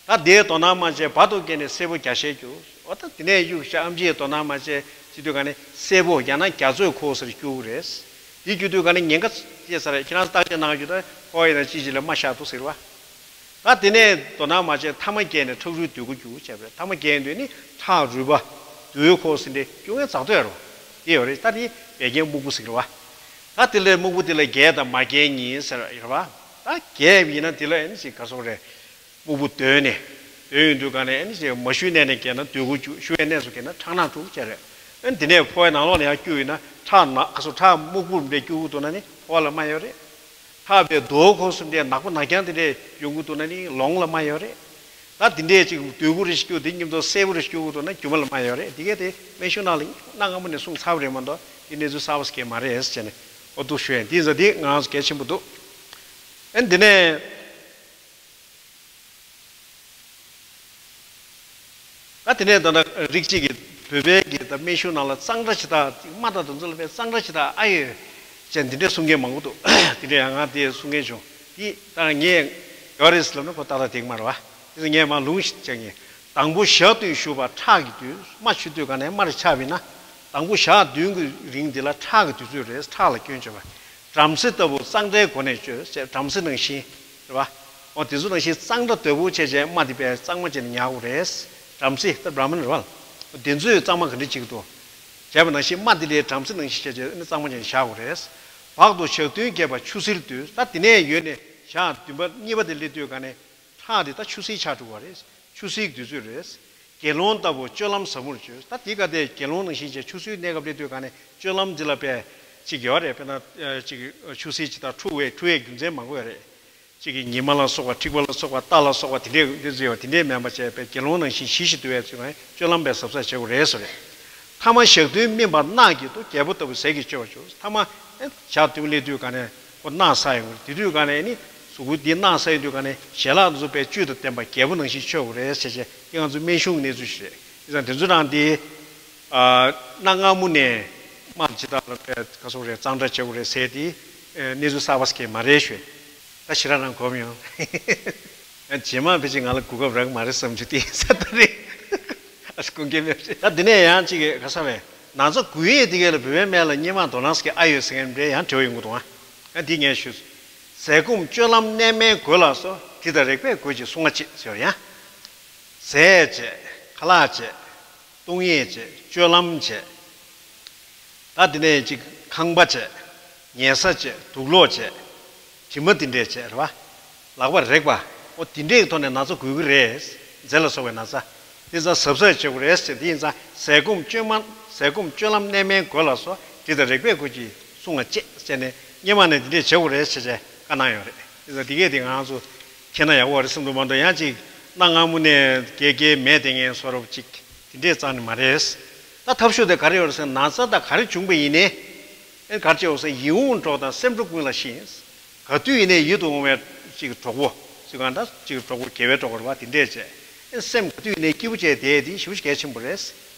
ད་དེའི་དོ་སྣང་མ་བྱས་བར་དུ་བསྐྱལ་ནས་སེར་པོ་རྒྱ་ཤས་རྒྱུ། འོ་ད་དེ་ནས་གཡུག་བཞག་ཨམ་ཆིའི་དོ་སྣང་མ་བྱས་བྱེད་དུས་ག་ནས་སེར་པོ་ཡང་ན་རྒྱ་མཚོའི་ཁོག་ཟེར་སྐྱུ་གི་རེད། དེ་སྐྱུ་དུས་ག་ནས་ཉེན་ཁ་སྐྱེས་ས་རེད། ཁྱེད་རང་བརྟག་དཔྱད་གནང་རྒྱུ་ད་ཁོ་ཡིན་ན་ཅི་ཅི་ལ་མ་བཞག་འདུག་ཟེར་བ། ད་དེ་ནས་དོ་སྣང་མ་བྱས་ཐ་མ་བསྐྱལ་ནས་ཁྲག་རུལ་འདོད་རྒུ་རྒྱུ་བྱས་པ་རེད། ཐ་མ་བསྐྱལ་དུས་ནི་ཁྲག་རུལ་པ་འདོད་ཁོག་ཟེར་འདྲ་སྐྱུ་ངའི་ཛག་འདོད་རོ། དེ་ཡོད་རེད། ད་དེ་བད་ཀན་སྨུག་པོ་ཟེར་བ། ད་དེ་ལས་སྨུག་པོ་དེ་ལ་རྒྱས་དང་མ་རྒྱས་གཉིས་ཟེར་ཡོད་རེད་བ། ད་རྒྱས་ཡིན་ན་དེ་ལ་ཨེ་ནི་ཅིག་ག་སོག་རེད། སྨུག་པོ་འདོད་ནས། འདོད་ཡོང་དུས་ག་ནས་ཨེ་ནི་ཅིག་མ་ཞུ་གནས་ནས་བརྒལ་ན་འདོད་རྒུ་རྒྱུ། ཞུ་བའི་གནས་སུ་བརྒལ་ན་ཁྲག་སྣ་འཁྲུག་བྱས་རེད། ཨེ་ནི་དེ་ནས་ཕོ་བའི་ནང་ལོགས་ལ་ཡང་སྐྱུ་ཡིན་ན་ཁྲག་ནག་ག་སོག་ཁྲག་སྨུག་པོ་འདྲ་སྐྱུ་གི་འདུག་ན་ནི་ཕོ་བ་ལ་མ་ཡོད་རེད། ཁྲག་པའི་རྡོ་ཁོག་གསུམ་དེ་ནག་པོ་ནག་རྐྱང་དེ་འདྲས་ཡོང་གི་འདུག་ན་ནི་ལོང་ལ་མ་ཡོད་རེད། ད་དེ་འདྲས་ཅིག་འདོད་རྒུ་རེ་སྐྱུ་དེ་མཉམ་དུ་སེར་པོ་རེ་སྐྱུ་གི་འདུག་ན་རྒྱུ་མ་ལ་མ་ཡོད་རེད། དེ་གས་དེ་སྨན་གཞུང་ནང་ལ་གནའ་སྔ་མོ་ནས་གསུངས་ཚར་བ་རེད་མ་གཏོགས་དེ་གནས་ཚུལ་གསར་པ་ཞིག་མ་རེད་ཟེར་ནས་ཨོ་འདུག་ཞུ་ཡ་འདི་ཟ་འདི་ང་ཚོ་གལ་ཆེན་པོ་འདུག་ཨེ་འདི་ནས། ད་དེ་ནས་ད་ལྟ་རིགས་གཅིག་གི་བོད་པའི་གི་ད་སྨན་གཞུང་ནང་ལ་གཙང་སྦྲ་བྱེད་སྟངས་རྨ་དང་དེ་ཚོ་ལ་དཔེ་གཙང་སྦྲ་བྱེད་སྟངས་ཨ་ཡོད་ཅན་འདི་འདྲ་གསུང་མཁན་མང་པོ་འདུག་དེ་འདྲ་ཡང་ང་དེ་གསུང་མཁན་བྱུང་། དེ་ད་ངས་ཡོད་རེད་ལབ་ན་ཁོ་ཏག་ཏག་འགྲིག་མ་རེད་བ། དེ་ཚོ་ངས་མ་ལུང་ཞིག་བྱ་ངེས། དང་པོ་ཞག་བདུན་བཞུགས་པ་ཁྲག་གིས་བསྡུས། རྨ་ཆུ་དུས་ག་ནས་རྨ་རེ་ཆགས་པ་ཡིན་ན། དང་པོ་ཞག་བདུན་གྱི་རིང་འདི་ལ་ཁྲག་གི་དུས་ཚོད་རེད། ཁྲག་ལ་སྐྱོན་བྱེད་པ། བྲམ་ཟེ་ལྟ་བུ་གཙང་སྦྲའི་སྒོ་ནས་བཅོས་ཅེས། བྲམ་ཟེ་ནང་བཞིན་རེད་བ། འོ་དེ་ཚོ་ནང་བཞིན་གཙང་སྦྲ་དོད་པོ་བྱས་བྱས་རྨ་འདི་དཔེ་གཙང་མ་བྱས་ནས་ཉར་དགོས་རེད། བྲམ་ཟེ་ད་བྲམ་མིན་རེད་བ། དེ་ཚོས་གཙང་མ་ག་འདྲ་བྱེད་ཀྱི་འདུག་བྱས་པ་ནང་བཞིན་རྨ་འདི་ལས་བྲམ་ཟེ་ནང་བཞིན་བྱས་བྱས་ནི་གཙང་མ་བྱས་ནས་བཞག་དགོས་རེད། བག་ཏུ་ཞག་བདུན་བསྐྱལ་བ་ཆུ་སེར་དུས། ད་དེ་ནས་ཡོལ་ནས་ཞག་བདུན་པ་གཉིས་པ་དེ་སླེབས་དུས་ག་ནས་ཁྲག་འདི་ད་ཆུ་སེར་ཆགས་འགྲོ་བ་རེད། ཆུ་སེར་གྱི་དུས་ཚོད་རེད། དགེ་སློང་ལྟ་བུ་སྤྱོད་ལམ་ཟབ་མོར་བྱོས། ད་དེ་ག་དེ་དགེ་སློང་ནང་བཞིན་བྱས་ཆུ་སེར་གནས་སྐབས་སླེབས་དུས་ག་ནས་སྤྱོད་ལམ་འདི་ལ་དཔེ་གཅིག་ཡོད་རེད། དཔེར་ན་གཅིག་ཆུ་སེར་ཇི་ལྟར་འཁྲུ་བའི་འཁྲུ་བའི་རྒྱུ་མཚན་མང་པོ་ཡོད་རེད། གཅིག་གིས་ཉི་མ་ལ་སོགས་པ་མཁྲིག་པ་ལ་སོགས་པ་རྟ་ལ་སོགས་པ་དེ་འདྲས་འདི་ཚོ་ཡོད། དེ་འདྲས་མེད་པ་བྱས་པའི་དགེ་སློང་ནང་བཞིན་ཞི་ཞིང་དུལ་བའི་ཚུལ་ནས་སྤྱོད་ལམ་དཔེ་གཟབ་གཟབ་བྱེད་དགོས་རེད་ཟེར་རེད། ཐ་མ་ཞག་བདུན་སྨིན་པ་རྣག་གིས་བསྡུ། རྒྱལ་པོ་ལྟ་བུ་ཟས་ཀྱིས་གཅོད་པར་བྱོས། ཐ་མ་ཞག་བདུན་སླེབས་དུས་ག་ནས་ཁོ་རྣག་བསགས་ཡོང་གི་རེད། དེ་དུས་ག་ནས་ནི་གཟུགས་པོ་འདི་རྣག་བསགས་ཡོང་དུས་ག་ནས་ཞལ་ལག་འདི་ཚོ་དཔེ་བཅུད་དང་ལྡན་པ་རྒྱལ་པོ་ནང་བཞིན་མཆོད་དགོས་རེད་ཟེར་བྱས། འདི་ང་ཚོའི་སྨན་གཞུང་གི་གནས་ཚུལ་ཞིག་རེད། དེ་ཙང་དེ་ཚོ་རང་དེ་གནའ་སྔ་མོ་ནས་རྨ་ཇི་ལྟར་ལ་དཔེ་ག་སོགས་རེད། གཙང་སྦྲ་བྱེད་དགོས་རེད་ཟེར་དེ་གནས་ཚུལ་གསར་པ་ཞིག་མ་རེད་ཞུ། ད་ཞེ་དྲག་རང་གོམས་ཡོང་། རྗེས་མ་ཕལ་ཆེར་ང་ལ་གོ་སྐབས་རག་མ་རེད་བསམ་རྒྱུ་དེ་ས་ད་རེད། ཨ་ཀུན་མཁྱེན་མེད་རེད། ད་འདི་ནས་ཡང་གཅིག་ག་ས་བས་ན་ཚ་འགོས་ཡས་དེ་གས་ལ་བོད་པའི་སྨན་ལ་སྙེ་མ་དོ་སྣང་ཟེར་གྱི་ཨ་ཡོད་ཟེར་མཁན་འདྲ་ཡང་དྲི་བ་ཡོང་གི་འདུག་ཨ། ཡང་འདི་ངས་ཞུས། ཟས་སྐོམ་སྤྱོད་ལམ་གནས་མལ་གོས་ལ་སོགས། དྲི་དང་རེག་པས་གོས་ཀྱི་བསྲུང་བ་གཅེས་ཟེར་ཡང་། ཟས་བཅད། ཁ་ལག་བཅད། བཏུང་ཡས་བཅད། སྤྱོད་ལམ་བཅད། ད་དེ་ནས་ཅིག་ཁང་པ་བཅད། ཉལ་ས་བཅད། དུག་ལོག་བཅད། དྲི་མ་དེ་འདྲས་བཅད་རེད་བ། ལག་པ་རེག་པ། འོ་དེ་འདྲས་ཀྱི་ཐོག་ནས་ན་ཚ་འགོས་ཀྱི་རེད། མཛེ་ལ་སོགས་པའི་ན་ཚ། དེ་ཚོ་གཟབ་གཟབ་བྱེད་དགོས་རེད་ཟེར། དེ་ཡིན་ཙང་ཟས་སྐོམ་སྤྱོད་མ་ཟས་སྐོམ་སྤྱོད་ལམ་གནས་མལ་གོས་ལ་སོགས། དྲི་དང་རེག་པས་གོས་ཀྱི་བསྲུང་བ་གཅེས་ཟེར་ནས་སྔོན་མ་ནས་དེ་འདྲས་བྱེད་དགོས་རེད་ཟེར་བྱས་བཀའ་གནང་ཡོད་རེད། དེ་ཚོ་དེ་གས་དེ་ང་ཚོ་མཁྱེན་ན་ཡག་པོ་རེད་བསམ་འདུག་མ་གཏོགས་ཡང་ཅིག་གནའ་སྔ་མོ་ནས་དགེ་རྒན་མེད་དེ་ངན་སོ་རབ་ཅིག་དེ་འདྲས་རྩ་ནས་མ་རེད། ད་ཐབས་ཤོར་དེ་ག་རེ་ཡོད་རེད་ཟེར་ན། ན་ཚ་དང་ག་རེ་བྱུང་པ་ཡིན་ནའི། ཨེ་ག་རེ་བྱེད་འོ་ཟེར། ཡིད་འོང་གྲོགས་དང་སེམས་གྲོགས་ཀུན་ལ་ཤིས། ག་དུས་ཡིན་ནའི་ཡིད་དུ་འོང་བའི་ཅིག་གྲོགས་པོ་ཟེར་གང་ལྟར་ཅིག་གྲོགས་པོ་དགེ་བའི་གྲོགས་པོ་རེད་བ། དེ་འདྲས་བྱས། ཨེ་སེམས་ག་དུས་ཡིན་ནའི་སྐྱིད་པོ་བྱས་བསྡད་དེ་ཞེ་པོ་ཞིག་གལ་ཆེན་པོ་རེད།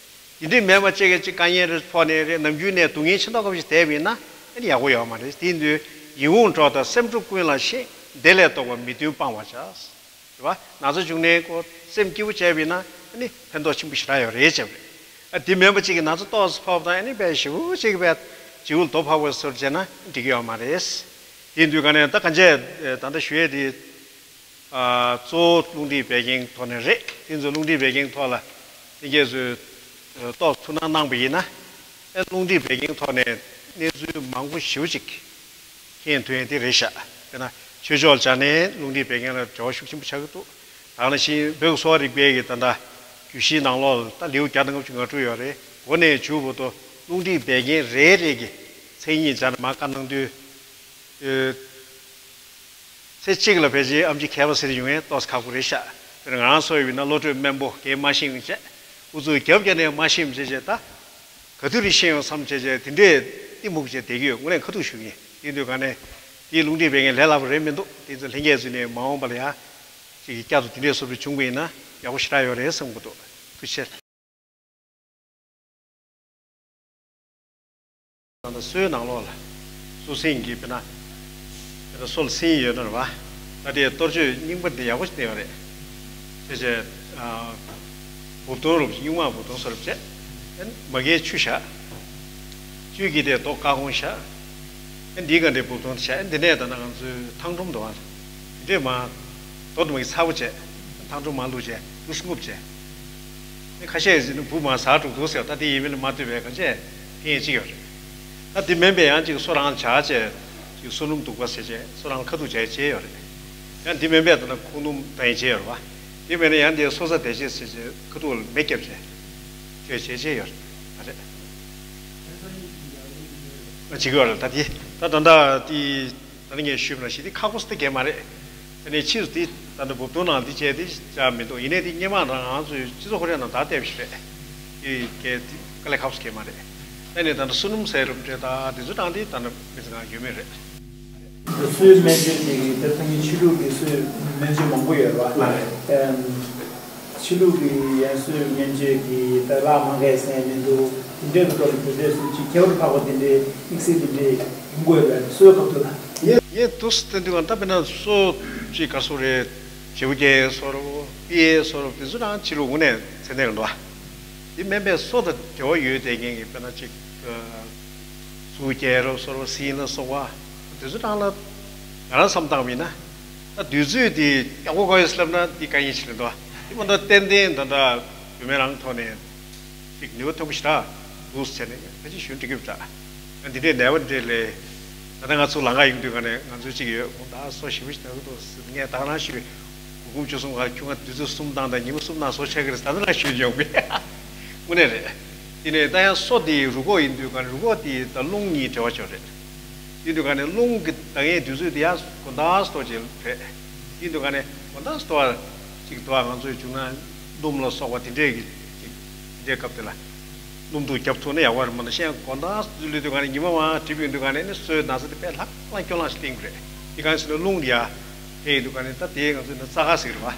དེ་འདྲས་མེད་པ་བྱས་ཀྱི་ཅིག་དཀའ་ངལ་རེ་ཕོག་ནས་རེད། ནམ་རྒྱུན་ནས་སྡུག་བསྔལ་ཆེ་མདོག་ཁ་པོ་ཞིག་བསྡད་པ་ཡིན་ན། ཨ་ནི་ཡག་པོ་ཡོད་མ་རེད། དེ་ཡིན་དུས་ཡིད་འོང་གྲོགས་དང་སེམས་སྤྲོ་ཀུན་ལ་ཤེས། དེ་ལས་ལྡོག་པ་མི་མཐུན་སྤང་བར་བྱ། རེད་བ། ན་ཚ་བྱུང་ནས་ཁོ་སེམས་སྐྱིད་པོ་བྱས་པ་ཡིན་ན་ཨ་ནི་ཕན་ཐོགས་ཆེན་པོ་ཞེ་དྲག་ཡོད་རེད་བྱས་པ་རེད། ཨ་དེ་མིན་པ་གཅིག་གིས་ན་ཚ་ཏོག་ཙམ་ཕོག་དང་ཨ་ནི་དཔེ་ཞེ་པོ་གཅིག་གིས་དཔེ་བྱིའུ་རྡོ་ཕོག་པའི་བཟོ་འདྲ་བྱས་ན་འགྲིག་གི་ཡོད་མ་རེད། དེ་ཡིན་དུས་ག་ནས་ད་གང་བྱས་ད་ལྟ་ཞུ་ཡས་དེ། གཙོ་བོ་རླུང་མཁྲིས་བད་ཀན་ཐོག་ནས་རེད། དེ་ཚོ་རླུང་མཁྲིས་བད་ཀན་ཐོག་ལ་ལྷན་རྒྱས་ཚོས་ཏོག་ཐུགས་སྣང་གནང་པ་ཡིན་ན། ཨེ་རླུང་མཁྲིས་བད་ཀན་ཐོག་ནས་གནས་ཚུལ་མང་པོ་ཞེ་པོ་ཅིག་མཁྱེན་ཐུབ་ཡས་དེ་རེད་ཤག་དཔེར་ན་ཆོས་ཕྱོགས་སྦྱངས་ནས་རླུང་མཁྲིས་བད་ཀན་ལ་འབྲེལ་བ་ཤུགས་ཆེན་པོ་ཆགས་ཀྱི་འདུག་ད་ག་ནང་བཞིན་བོད་ཀྱི་གསོ་བ་རིག་པའི་གི་ད་ལྟ་རྒྱུད་བཞིའི་ནང་ལོགས་ལ་ད་ལེའུ་བརྒྱ་དང་ལྔ་བཅུ་ང་དྲུག་ཡོད་རེད། འོ་ནས་མཇུག་བར་དུ་རླུང་མཁྲིས་བད་ཀན་རེ་རེ་གི་མཚན་ཉིད་སྦྱར་ནས་མར་བཀའ་གནང་དུས། ཚེ་གཅིག་ལ་ཕལ་ཆེར་ཨེམ་ཆི་མཁས་པ་ཟེར་ཡོང་ཡས་ཏོག་ཙམ་ཁག་པོ་རེད་ཤག་དཔེར་ན་ང་རང་ཚོ་ཡིན་ན་བློ་གྲོས་དམན་པོ་གས་མ་ཤེས་ཡོང་བྱས། ཨུ་ཚུགས་རྒྱབ་བརྒྱབ་ནས་མ་ཤེས་ཡོང་བྱས་བྱས་ད། ག་དུས་རེད་ཤེས་ཡོང་བསམ་བྱས་བྱས་དེ་འདྲས་གཏི་མུག་བྱས་བསྡད་ཀྱི་ཡོད། དངོས་གནས་ཁ་ཐུག་ཞུ་གི་ཡིན། དེ་དུས་ག་ནས་དེའི་རླུང་མཁྲིས་བད་ཀན་ལས་སླ་པོ་རེད་མི་འདུག་དེ་ཚོ་ལྷན་རྒྱས་ཚོ་ནས་མ་འོངས་པ་ལ་ཡ། ཅིག་གི་བསྐྱར་དུ་དེ་འདྲས་བཟོ་འདྲ་བྱུང་བ་ཡིན་ན་ཡག་པོ་ཞེ་དྲག་ཡོད་རེད་བསམ་གྱི་འདུག་ཐུགས་རྗེ་ཆེ། ད་ལྟ་སོའི་ནང་ལོགས་ལ་སོ་སྲིན་གྱི་དཔེར་ན། དཔེར་ན་སོ་ལ་སྲིན་ཡོད་ན་རེད་བ། ད་དེ་གཏོར་མཆོད་རྙིང་པ་འདི་ཡག་པོ་ཞིག་བསྟན་ཡོད་རེད། བྱས་བྱས། ཨ། སྦུབ་དོང་རུབ་ཀྱི་སྨྱུག་མ་སྦུབ་དོང་བཟོ་རུབ་བྱས། ཨེ་མ་གིའི་ཆུ་བཞག་ཆུའི་དཀྱིལ་དེར་རྡོ་དཀར་གོང་བཞག་ཨེ་འདིའི་སྒང་དེར་སྦུབ་དོང་བཞག་ཨེ་འདི་ནས་ད་ལྟ་ང་ཚོའི་ཐང་ཕྲོམ་འདུག་ཨ། དེ་འདྲས་མ། རྡོ་དུ་མ་གི་ཚ་པོ་བྱས། ཐང་ཕྲོམ་མ་བླུགས་བྱས་དུས་སུ་རྔུབ་བྱས། ཨེ་ཁ་ཤས་ཀྱིས་ཟེར་ན་འབུ་མ་ཟ་འགྲོ་འདུག་ཟེར། ད་དེ་ཡིན་མིན་ལ་མ་ལྟོས་པའི་གང་བྱས་ཕན་ཡས་ཅིག་ཡོད་རེད། ད་དེ་མིན་པའི་ཡང་ཅིག་སོ་རང་ལ་བྱ་བྱས། ཅིག་སོ་སྣུམ་བདུག་པ་ཟེར་བྱས་སོ་རང་ལ་ཁ་ཐུག་བྱས་བྱས་ཡོད་རེད། ཡང་དེ་མིན་པའི་ད་ལྟ་ཁུག་སྣུམ་བཏང་ཡས་བྱས་ཡོད་རེད་བ། དེ་མིན་ན་ཡང་དེ་སོ་ཚ་དེ་བྱས་ཟེར་བྱས་ཁ་ཐུག་ལ་མེ་བརྒྱབ་བྱས། བྱས་བྱས་བྱས་ཡོད་རེད། ཨ་རེད། ཨ་ཅིག་ཡོད་རེད། ད་དེ་ད་ད་ད་དེ། ད་ནི་ངས་ཞུས་པ་ནང་བཞིན་འདི་ཁག་པོ་སྟེ་གས་མ་རེད། དེ་ནས་ཕྱིས་སུ་འདི་ད་ནི་འབུབ་དོང་ནང་འདི་བྱས་ཏེ་བྱ་མི་འདུག་ཡིན་ནའི་འདི་སྔོན་མ་རང་ང་ཚོའི་སྤྱི་ཚོགས་ཁོ་རའི་ནང་ད་ལྟ་བཞིན་རེད། འདི་གས་འདི་དཀའ་ལས་ཁག་པོ་སྟེ་གས་མ་རེད། ཨ་ནི་ད་ནི་སོ་སྣུམ་ཟེར་རུབ་འདྲེ་ད་འདི་ཚོ་དང་འདི་ད་ནི་མི་ཚེ་ནང་ཡོད་མེད་རེད། སོའི་སྨན་བཅོས་དེ་གི་དེ་ཐོན་གྱི་ཕྱི་ལུགས་ཀྱི་སོའི་སྨན་བཅོས་མང་པོ་ཡོད་རེད་བ། ཕྱི་ལུགས་ཀྱི་ཡན་སོའི་སྨན་བཅོས་ཀྱི་ད་ལག་མང་གས་སེང་མི་འདུག་དེ་འདྲའི་གི་ཐོག་ལ་དེ་འདྲའི་སུ་གཅིག་ཁྱད་པར་འཕགས་པ་དེ་འདྲའི་དམིགས་བསལ་དེ་འདྲའི་ཡོང་གི་ཡོད་པས་སོའི་སྐབས་དུ་ལ། ངས་ངས་དུས་སུ་བསྟན་དུས་གང་ལྟར་དཔེར་ན་སོ་གཅིག་ག་སོ་རེད། བྱེའུ་སྐྱེ་སོ་རོ་པི་ཨེ་སོ་རོ་དེ་ཚོ་རང་ཕྱི་ལུགས་དངོས་གནས་ཚད་ལྡན་རེད་འདུག་དེ་མིན་པའི་སོ་དང་འབྲེལ་བ་ཡོད་བསྡད་མཁན་གྱི་དཔེར་ན་གཅིག་གཟུགས་སྐྱེ་རོ་སོ་རོ་སྲིན་ལ་སོགས་པ་དེ་ཚོ་རང་ལ་ང་རང་བསམ་བཏང་བ་ཡིན་ན། ད་དུས་ཚོད་དེ་ཡག་པོ་གོ་ཡོད་ལབ་ན་དེ་དཀའ་ངལ་ཞིག་རེད་འདུག་དེ་མ་གཏོགས་ཏན་ཏན་ད་ལྟ་བུད་མེད་རང་ཐོག་ནས་ཅིག་ནུས་པ་ཐོན་པོ་ཞིག་རག་འདུག་ཟེར་ནས་ཕལ་ཆེར་ཞུ་འགྲིག་གི་རེད། ད་འདི་འདྲའི་ནད་པ་འདྲ་ལས། ད་ལྟ་ང་ཚོ་ལམ་ཁ་ཡོང་དུས་ག་ནས་ང་ཚོའི་གཅིག་ཡོད་ཁོང་ད་སོ་ཞེ་པོ་ཞིག་ད་གི་འདུག་ཟེར་ངས་ད་ག་རང་ཞུས། དགུ་འབུམ་བཅུ་གསུམ་ག་ཁྱུང་ང་དུས་ཚོད་གསུམ་བཏང་དང་ཉི་མ་གསུམ་ནང་སོ་ཆགས་ཀྱི་རེད། ད་ལྟ་རང་ཞུས་ཡོང་པས། དངོས་གནས་རེད། དེ་ནས་ད་ཡང་སོ་དེ་རུས་ཁོག་ཡིན་དུས་ག་ནས་རུས་ཁོག་དེ་ད་རླུང་གཉིས་འབྲེལ་བ་ཆོད་རེད། ཡིན་དུས་ག་ནས་རླུང་གི་ད་ངས་དུས་ཚོད་དེ་ཡང་དགོང་དག་སོ་ཅིག་རེད། ཡིན་དུས་ག་ནས་དགོང་དག་སོ་ཅིག་དུ་བ་ང་ཚོའི་བྱུང་ན་སྣུམ་ལ་སོགས་པ་དེ་འདྲས་ཀྱི་ཅིག་དེ་འདྲས་སྐབས་དེ་ལ། སྣུམ་དུ་རྒྱབ་ཐུབ་ན་ཡག་པ་རེད་མ་གཏོགས་གཞན་དགོང་དག་དུས་ལུས་དུས་ག་ནས་ཉི་མ་མང་གྲིབ་ཡོང་དུས་ག་ནས་ནི་སོའི་ན་ཚ་དེ་དཔེ་ལྷག་ལྷག་སྐྱོ་ལངས་ཤིག་བསྟན་གི་རེད། དེ་གང་ཟེར་ན་རླུང་དེ་ཡ། དེ་ཡིན་དུས་ག་ནས་ད་དེ་ང་ཚོའི་ན་རྩ་ཁ་ཟེར་གི་རེད་བ།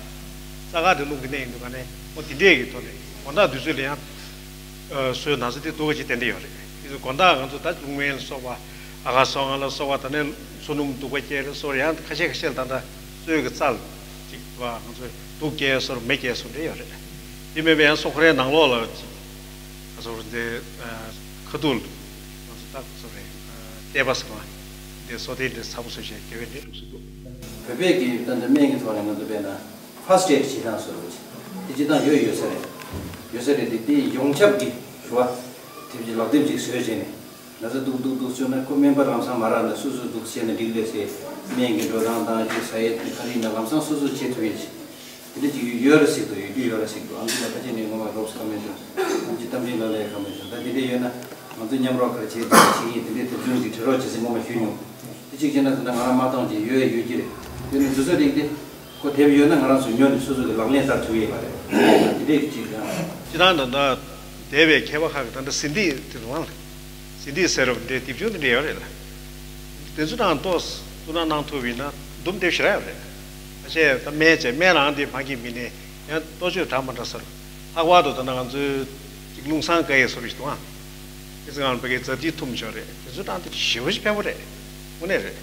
རྩ་ཁ་དེ་རླུང་གི་གནས་ཡིན་དུས་ག་ནས་འོ་དེ་འདྲས་ཀྱི་ཐོག་ནས་དགོང་དག་དུས་ཚོད་ལ་ཡང་། སོའི་ན་ཚ་དེ་སྡུག་ག་ཅིག་ཏན་ཏན་ཡོད་རེད། དེ་ཚོ་དགོང་དག་ང་ཚོ་ད་རླུང་སྨན་ལ་སོགས་པ། ཨ་ཁ་སོ་ལྔ་ལ་སོགས་པ་ད་ནས་སོ་སྣུམ་བདུག་པ་སྐྱེལ་ལ་སོགས་ཡང་ཁ་ཤས་ཁ་ཤས་ལ་ད་ལྟ་སོའི་གི་རྩལ་ཅིག་བ་ང་ཚོས་དུག་སྐྱེལ་སོར་མེ་སྐྱེལ་སོར་འདྲ་ཡོད་རེད། དེ་མིན་པའི་ཡང་སོ་ཁོ་རའི་ནང་ལོགས་ལ་ཅིག་ང་ཚོ་འདི་ཁ་ཐུག་ང་ཚོ་ད་སོ་རེ་ལྟེ་བ་ཟེར་བ་འདི་སོ་ཐལ་འདི་ཚ་པོ་སོ་ཞེས་དེ་བས་འདི་ལུགས་སུ་འདུག་བོད་པའི་གི་ད་ལྟ་སྨན་གྱི་ཐོག་ནས་ང་ཚོ་བས་ན་ཕ་སི་ཊི་ཨེ་ཌི་བྱེད་སྟངས་སོ་རེ་དེ་བྱེད་སྟངས་ཡོད་ཡོད་ས་རེད། ཡོད་ས་རེད་དེ་དེ་ཡོངས་ཁྱབ་ཀྱི་ཞུ་བ་དེ་བཞིན་ལག་དེབ་ཅིག་བཟོས་བྱས་ནས། ན་ཚ་སྡུག་སྡུག་སྡུག་བྱུང་ན་ཁོ་སྨན་པ་ལམ་སང་མ་རག་ན་སོ་སོས་སྡུག་བྱས་ན་འགྲིག་ལས་ཟེར། སྨན་གྱི་འགྲོ་སྟངས་དང་ཅིག་ཟ་ཡས་དེ་ག་རེ་ཡིན་ན་ལམ་སང་སོ་སོས་བྱེད་ཐུབ་ཡས་ཅིག་དེ་འདྲ་ཅིག་ཡོད་རེད་ཟེར་འདུག་ཡོད་རྒྱུ་ཡོད་རེད་ཟེར་འདུག་ཨ་མཆོག་ལ་ཕལ་ཆེར་ནས་ངོ་མ་རོབ་ཙམ་ཁ་མེད་བྱུང་། ཨ་མཆོག་གཏམ་འདྲི་ལ་ལས་ཁ་མེད་བྱུང་། ད་དེ་འདྲ་ཡོད་ན་ང་ཚོ་མཉམ་རོགས་ག་རེ་བྱེད་དགོས་བྱེད་ཀྱི་ཡིན་དེ་འདྲའི་དེབ་ཆུང་ཅིག་བྲི་རོགས་བྱེད་ཟེར་ངོ་མ་ཞུས་མྱོང་། དེ་གཅིག་བྱས་ན་ཟེར་ན་ང་རང་མ་བཏང་ཅིག་ཡོད་ཡ་ཡོད་ཀྱི་རེད། ཡོད་ན་དུས་ཚོད་རིགས་དེ། ཁོ་དེབ་ཡོད་ན་ང་རང་ཚོས་ཉོ་ནས་སོ་སོ་གི་ལག་ལེན་བསྟར་ཐུབ་ཡས་པ་རེད། དེ་འདྲས་ཀྱི་ཅིག་ཡང་། སྤྱིར་བཏང་ད་ལྟ་འདས་པའི་མཁས་པ་ཁག་གིས་ད་ལྟ་ཟིན་ཏིག་དེ་རུ་ཨང་ལ། ཟིན་ཏིག་ཟེར་རབས་འདྲའི་དེབ་ཆུང་དེ་འདྲས་ཡོད་རེད་ལ། དེ་ཚོ་དང་ཏོག་ཙམ་ཐུགས་སྣང་གནང་ཐུབ་ཡིན་ན་འདུམ་དེབ་ཞེ་དྲག་ཡོད་རེད། ཨ་ཅེ་ད་སྨན་བྱས་སྨན་རང་དེ་ཕང་གི་མི་ནས་ཡང་ལྟོ་ཆོས་འདྲ་མ་འདྲ་ཟེར། ལྷག་པར་དུ་ད་ལྟ་ང་ཚོའི་ཅིག་རླུང་སྲང་བཀལ་ཡས་བཟོ་འདྲ་ཞིག་འདུག་ཨང་། དེ་ཚོ་ང་ཕ་གིའི་ཛ་དྲིའི་ཐུམ་ཆོག་རེད། དེ་ཚོ་དྲངས་ཏེ་ཞེ་པོ་ཞིག་ཕན་པོ་རེད། དངོས་གནས་རེད།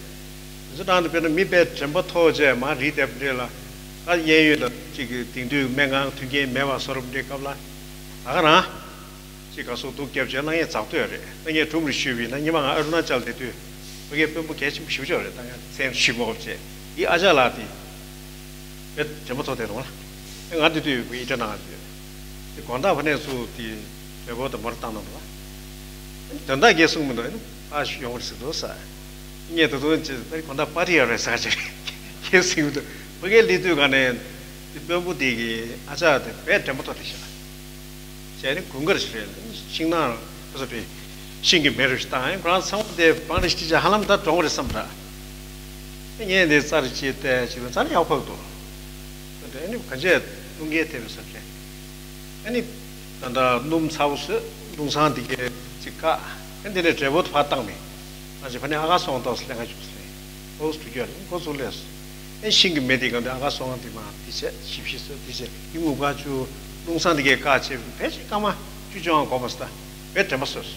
དེ་ཚོ་དྲངས་ཏེ་དཔེར་ན་མི་དཔེ་དྲན་པ་ཐོར་བྱས་མར་རིལ་བསྡད་པ་འདྲ་ལ། ད་གཡས་གཡོན་ལ་གཅིག་གི་དེང་དུས་སྨན་ཁང་མཐུན་རྐྱེན་མེད་པ་བཟོ་འདྲ་སྐབས་ལ། ད་ག་རང་། གཅིག་ག་སོགས་སྡུག་བརྒྱབ་བྱས་གནང་ཡས་འཛག་འདོད་རེད། ད་ངས་སྒྲུང་རེ་ཞུས་པ་ཡིན་ན། སྔོན་མ་ང་ཨ་རུ་ན་ཅལ་བསྡད་དུས་ཕ་གིའི་དཔོན་པོ་གལ་ཆེན་པོ་ཞེ་པོ་ཅིག་ཡོད་རེད། ད་ངས་མཚན་ཞུས་མ་དགོས་པ་བྱས། འདི་ཨ་ཅག་ལགས་དེ། དཔེ་དྲན་པ་ཐོར་བསྡད་འདུག་ལ། ང་དེ་དུས་ཨི་ཊ་ནང་ཡོད། དེ་དགོང་དག་ཕ་ནས་ཚུར་དེ་བགྲེས་པོ་དང་མོ་ར་བཏང་གནང་འདུག་ལ། དོན་དག་གས་གསུངས་མི་འདུག་ཨ་ནི་ཕར་ཡོང་བར་ཟེར་འདུག་ས། ངས་ད་དུང་ཅི་ད་དགོང་དག་པར་ཊི་ཡོད་རེད་ཟེར་བྱས་གས་གསུངས་མི་འདུག་ཕ་གིའི་སླེབས་དུས་ག་ནས་དེ་དཔོན་པོ་དེ་གི་ཨ་ཅག་དེ་དཔེ་དྲན་པ་ཐོར་བསྡད་ཤག་བྱས་ནས་དགུན་ཁར་ཞིག་རེད། ཤིང་ནགས་ཁ་སོ་པའི་ཤིང་གི་མེ་རུ་ཞིག་བཏང་། ཡང་ཁོ་རང་ཚང་མ་དེ་བང་རེ་ཞིག་ཅིག་ཧ་ལམ་ད་གྲོངས་རེད་བསམ་འདྲ། ངས་འདི་རྩྭ་རེ་ཅིག་བལྟས་ཅིག་ལ་རྩྭ་ནི་ཡག་པོ་ཕབ་འདུག་དེ་ནི་ག་འཇས་རླུང་རྒྱས་ཐེབས་པའི་ས་ཆ། ཨ་ནི་ད་ལྟ་སྣུམ་ཚ་པོ་བཟོས། སྣུམ་ཚང་འདི་གས་ཅིག་བཀག་ཨ་འདི་ནས་བགྲེས་པོ་ཕར་བཏང་མེད། ང་ཚོ་ཕ་ནས་ཨ་ཁ་སོང་ཏོག་ཙམ་ལེན་ག་བཅུག་ཟེར། ཨོ་སུ་དུ་རྒྱུ་རེད། ཁོ་ཚོ་ལས་སོ། ཨེ་ཤིང་གི་མེ་དེ་གང་དུ་ཨ་ཁ་སོང་དེ་མ་དེ་བྱས་ཞིབ་ཞིབ་བཟོས་དེ་བྱས་ཡིན་ངུ་ག་ཆུ། སྣུམ་ཚང་འདི་གས་བཀག་བྱས་བས་ཅིག་སྐར་མ་བཅུ་བཅོ་ལྔ་འགོར་མ་སོང་། ད་བས་དྲན་པ་གསོས་སོ།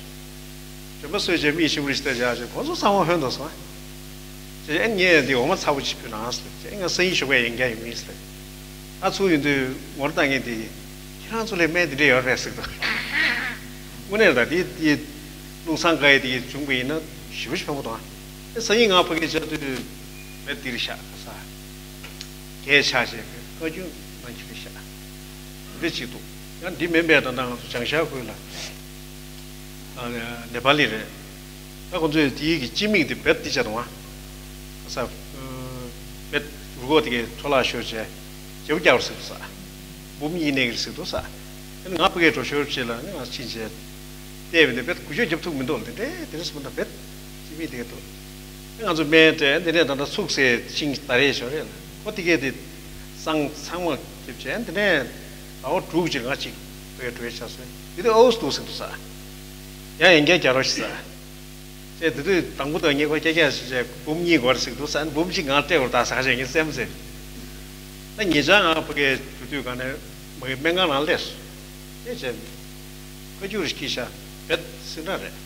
དྲན་པ་གསོས་རྗེས་མི་ཞིམ་པོ་རེ་ཞིག་བལྟས་བཞག་བྱས་ཁོ་ཚོ་ཚང་མ་ཧོན་དུ་སོང་། ཅེས་ཨེ་ངས་འདི་འོ་མ་ཚ་པོ་ཅིག་ཕུལ་ནའང་ཟེར། ཅེས་ཨེ་ང་སང་ཉིན་ཞོགས་པའི་ཡོང་རྒྱུ་ཡིན་མིན་ཟེར། ད་ཚུར་ཡོང་དུས་ངོ་ར་བཏང་མཁན་དེ། ཁྱེད་རང་ཚོ་ལ་སྨན་འདི་འདྲ་ཡོད་རེད་ཟེར་གི་འདུག་དངོས་གནས་ད་དེ་དེ་སྣུམ་ཚང་འགའ་ཡི་དེ་བྱུང་བ་ཡིན་ན་ཞེ་པོ་ཞིག་ཕན་པོ་དང་། ཨེ་སང་ཉིན་ང་ཕ་གིར་བཅར་དུས་མེད་འདིར་བཞག་ས། གས་ཆག་བྱས་པའི་བཀའ་བཀྱོན་གནང་རྒྱུ་རེད་ཤག་འདི་གཅིག་འདུག་ཡང་འདི་མིན་པའི་ད་ལྟ་ང་ཚོ་བྱང་ཤར་ཁུལ་ལ། ཨ་ནེ་པ་ལི་རེད། ད་ཁོང་ཚོས་དེའི་གི་སྤྱི་མིང་དེ་བེད་དེ་བྱ་དང་བ། ས། བེད་རུ་གོ་དེ་གའི་འཕྲོ་བརླག་ཤོར་བྱས་བྱེ་བོ་རྒྱག་རུ་ཟེར་འདུག་ས། འབུམ་གཉིས་གནས་གི་རུ་ཟེར་འདུག་ས། ཨ་ནི་ང་ཕ་གིར་འགྲོ་ཞོར་བྱས་ལ་ཨ་ནི་ང་ཕྱིན་བྱས། བལྟས་པ་ཡིན་ན་བེད་འགུལ་སྐྱོད་རྒྱབ་ཐུབ་མི་འདུག་དེ་འདྲའི་དེ་འདྲ་སོང་ན་བེད་ཅི་མི་དེ་འདུག་ང་ཚོ་སྨན་སྤྲད་དེ་ནས་ད་ལྟ་ཚུགས་སེ་ཤིང་ད་རེས་ཞོར་རེད་ལ་ཁོ་དེ་གས་དེ་གཙང་ཚང་མ་རྒྱབ་བྱས་དེ་ནས་ཟླ་བ་དྲུག་ཅིག་ང་གཅིག་བེད་འགྲོ་ཡས་ཆགས་སོང་། དེ་དུས་ཨོ་སི་འདུག་ཟེར་འདུག་ས། ཡང་ཡན་རྒྱ་རྒྱ་རོ་ཞིག་ས། ཅེས་དེ་དུས་དང་པོ་དང་ངས་ཁོ་སྐྱ་སྐྱ་ཞིག་བྱས་འབུམ་གཉིས་འགོར་ཟེར་འདུག་ས། འབུམ་གཅིག་ངང་སྤྲད་དགོས་ད་ཟེར་ཁ་ཤས་ངས་སེམས་ཟེར། ད་ཉེ་ཆར་ང་ཕ་གིར་འགྲོ་དུས་ག་ནས་མ་གི་སྨན་ཁང་ནང་སླེབས་སོང་། དེ་བྱས། བཀའ་བཀྱོན་རེ་ཞིག་བྱས་བེད་སིན་འདྲ་རེད།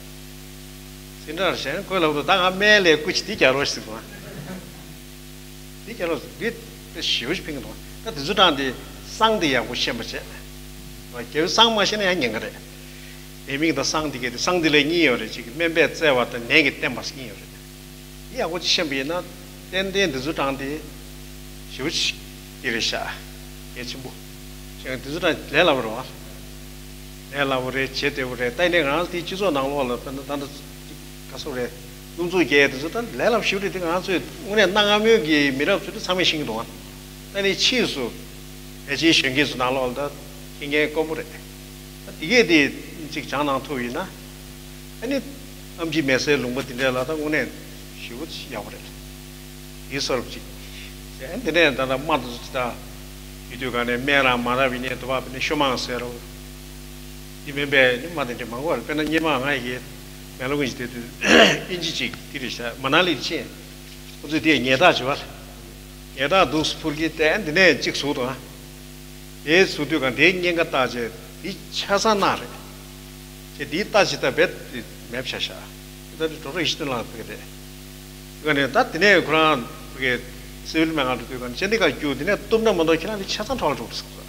སིན་འདྲ་རེད་བྱས་ཁོས་ལབ་འདུག་ད་ང་སྨན་ལས་སྐུ་མཁྱེན་འདི་རྒྱག་རོགས་ཞེས་ཟེར་འདུག་འདི་རྒྱག་རོགས་ཟེར་འདི་དཔེ་ཞེ་པོ་ཞིག་ཕན་གྱི་འདུག་ད་དེ་ཚོ་དྲངས་ཏེ་བསང་དེ་ཡག་པོ་ཤེས་པ་བྱས། རྒྱལ་པོའི་བསང་མ་ཤེས་ན་ཡང་ཉེན་ཁ་རེད། ནད་མིང་དང་བསང་འདི་གས་དེ་བསང་འདི་ལས་གཉིས་ཡོད་རེད། གཅིག་སྨན་པས་བཙལ་བ་དང་ནད་ཀྱིས་བསྟེན་པ་གཉིས་ཡོད་རེད། འདི་ཡག་པོ་ཅིག་ཤེས་པ་ཡིན་ན་ཏན་ཏན་འདི་ཚོ་དྲངས་ཏེ་ཞེ་པོ་ཅིག་འདི་རེད་ཤག་གལ་ཆེན་པོ། ཞེས་འདི་ཚོ་དྲངས་ལས་སླ་པོ་རེད་བ། ལས་སླ་པོ་རེད། བྱེད་བདེ་པོ་རེད། ད་ཡིན་ནའི་ང་རང་དེའི་སྤྱི་ཚོགས་ནང་ལོགས་ལ་ད་ད་ད་ག་སོག་རེད། སྣུམ་འཛུགས་རྒྱག་དེ་ཚོ་ད་ལས་སླ་པོ་ཞེ་པོ་རེད། དེ་ང་ཚོས་དངོས་གནས་གནའ་སྔ་མོའི་གི་མི་རབས་ཚོས་དེ་ཚང་མས་ཤེས་ཀྱི་འདུག་བ། ད་ནི་ཕྱིས་སུ་ཕལ་ཆེར་གཞོན་སྐྱེས་ཚོ་ནང་ལོགས་ལ་ད་མཁྱེན་མཁན་དཀོན་པོ་རེད། ད་དེ་གས་དེ་གཅིག་སྦྱང་གནང་ཐུབ་ཡིན་ན། ཨ་ནི་ཨེམ་ཆི་མེད་སའི་ལུང་པ་དེ་འདྲ་ལ་ད་དངོས་གནས་ཞེ་པོ་ཡག་པོ་རེད། དེའི་སོར་གཅིག་ཨ་ནི་དེ་ནས་ད་ལྟ་རྨ་དེ་ཚོ་ད་ཡོད་དུས་ག་ནས་སྨན་རང་མ་རག་པའི་ནས་དུ་བ་བི་ནས་ཤོ་མང་ཟེར་རོ། དེ་མིན་པའི་ནི་རྨ་དེ་འདྲ་མང་པོ་རེད། དཔེར་ན་སྔོན་མ་ང་ཡི་མེ་ལོ་ཀུན་གྱི་དེ་དུས་ཨིན་ཇི་གཅིག་དེ་རེད་ཤག་མ་ན་ལི་ཕྱིན། ཁོ་ཚོས་དེ་ཉལ་ཐག་བྱེད་པ། ཉལ་ཐག་འདུག་སེ་ཕུར་གྱི་བལྟས་འདི་ནས་གཅིག་ཟུག་དང་། དེའི་ཟུག་དུས་གང་དེའི་གཉན་ཁ་བཏགས་བྱས་དེ་ཆ་ཚང་ནག་རེད། ཅེས་དེའི་ལྟ་ཅི་ལྟ་བེད་དེ་མེད་བྱ་ཤག་ད་དེ་གྲོགས་རེ་ཤི་ཏུ་ལངས་ཕེ་རེད། དེ་ག་ནས་ད་དེ་ནས་ཁོ་རང་ཕེ་སི་བིལ་སྨན་ཁང་དུ་དུས་གང་ཅན་དེ་ག་རྒྱུ་དེ་ནས་གཏུབ་ན་མ་གཏོགས་ཁྱེད་རང་དེ་ཆ་ཚང་གྲོགས་ལ་འགྲོ་དུ་སོང་།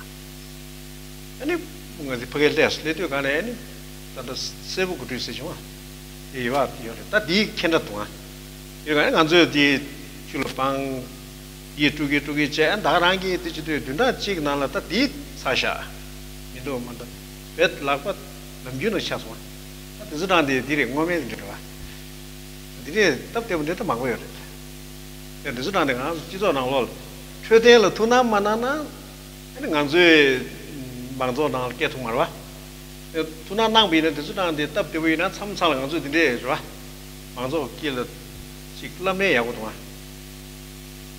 ཨ་ནི། ང་ཚོ་ཕ་གིར་སླེབས་སླེབས་དུས་གང་ནས་ཨ་ནི། ད་ལྟ་སེར་པོ་གོ་སྒྲིག་ཟེར་བྱུང་བ། དེ་ཡོད་པ་དེ་ཡོད་རེད། ད་དེའི་ཁྱེད་འདྲ་འདུག་ཨ། དེ་གང་ང་ཚོས་དེ་ཆུ་ལ་སྤང་། དེ་དཀྲུག་གི་དཀྲུག་གི་བྱས་ཨ་ད་ག་རང་གིས་དེ་བྱེད་དུས་བདུན་ཕྲག་གཅིག་ནང་ལ་ད་དེ་ཚར་ཤག་མི་འདུག་མ་འདུག་བེད་ལག་པ་ནམ་རྒྱུན་ནང་ཆགས་སོང་ཨ། ད་དེ་ཚོ་དྲངས་ཏེ་དེ་རེད་སྔོན་མའི་དེ་འདྲ་རེད་བ། འདི་ནས་སྟབས་བདེ་པོ་འདྲ་ད་མང་པོ་ཡོད་རེད། ཡང་འདི་ཚོ་དྲངས་ཏེ་ང་ཚོ་སྤྱི་ཚོགས་ནང་ལོགས་ལ་འཕྲོད་བསྟེན་ལ་ཐུགས་སྣང་མ་གནང་ན་ཨ་ནི་ང་ཚོའི་མང་ཚོགས་ནང་ལ་སྐད་ཐུག་མ་རེད་བ། ཐུགས་སྣང་གནང་པ་ཡིན་ན་འདི་ཚོ་དྲངས་ཏེ་སྟབས་བདེ་པོ་ཡིན་ན་མཚམས་མཚམས་ལ་ང་ཚོས་འདི་འདྲས་རེད་བ། མང་ཚོགས་དཀྱིལ་ལ་ཅིག་བསླབ་ན་ཡག་པོ་འདུག་བ།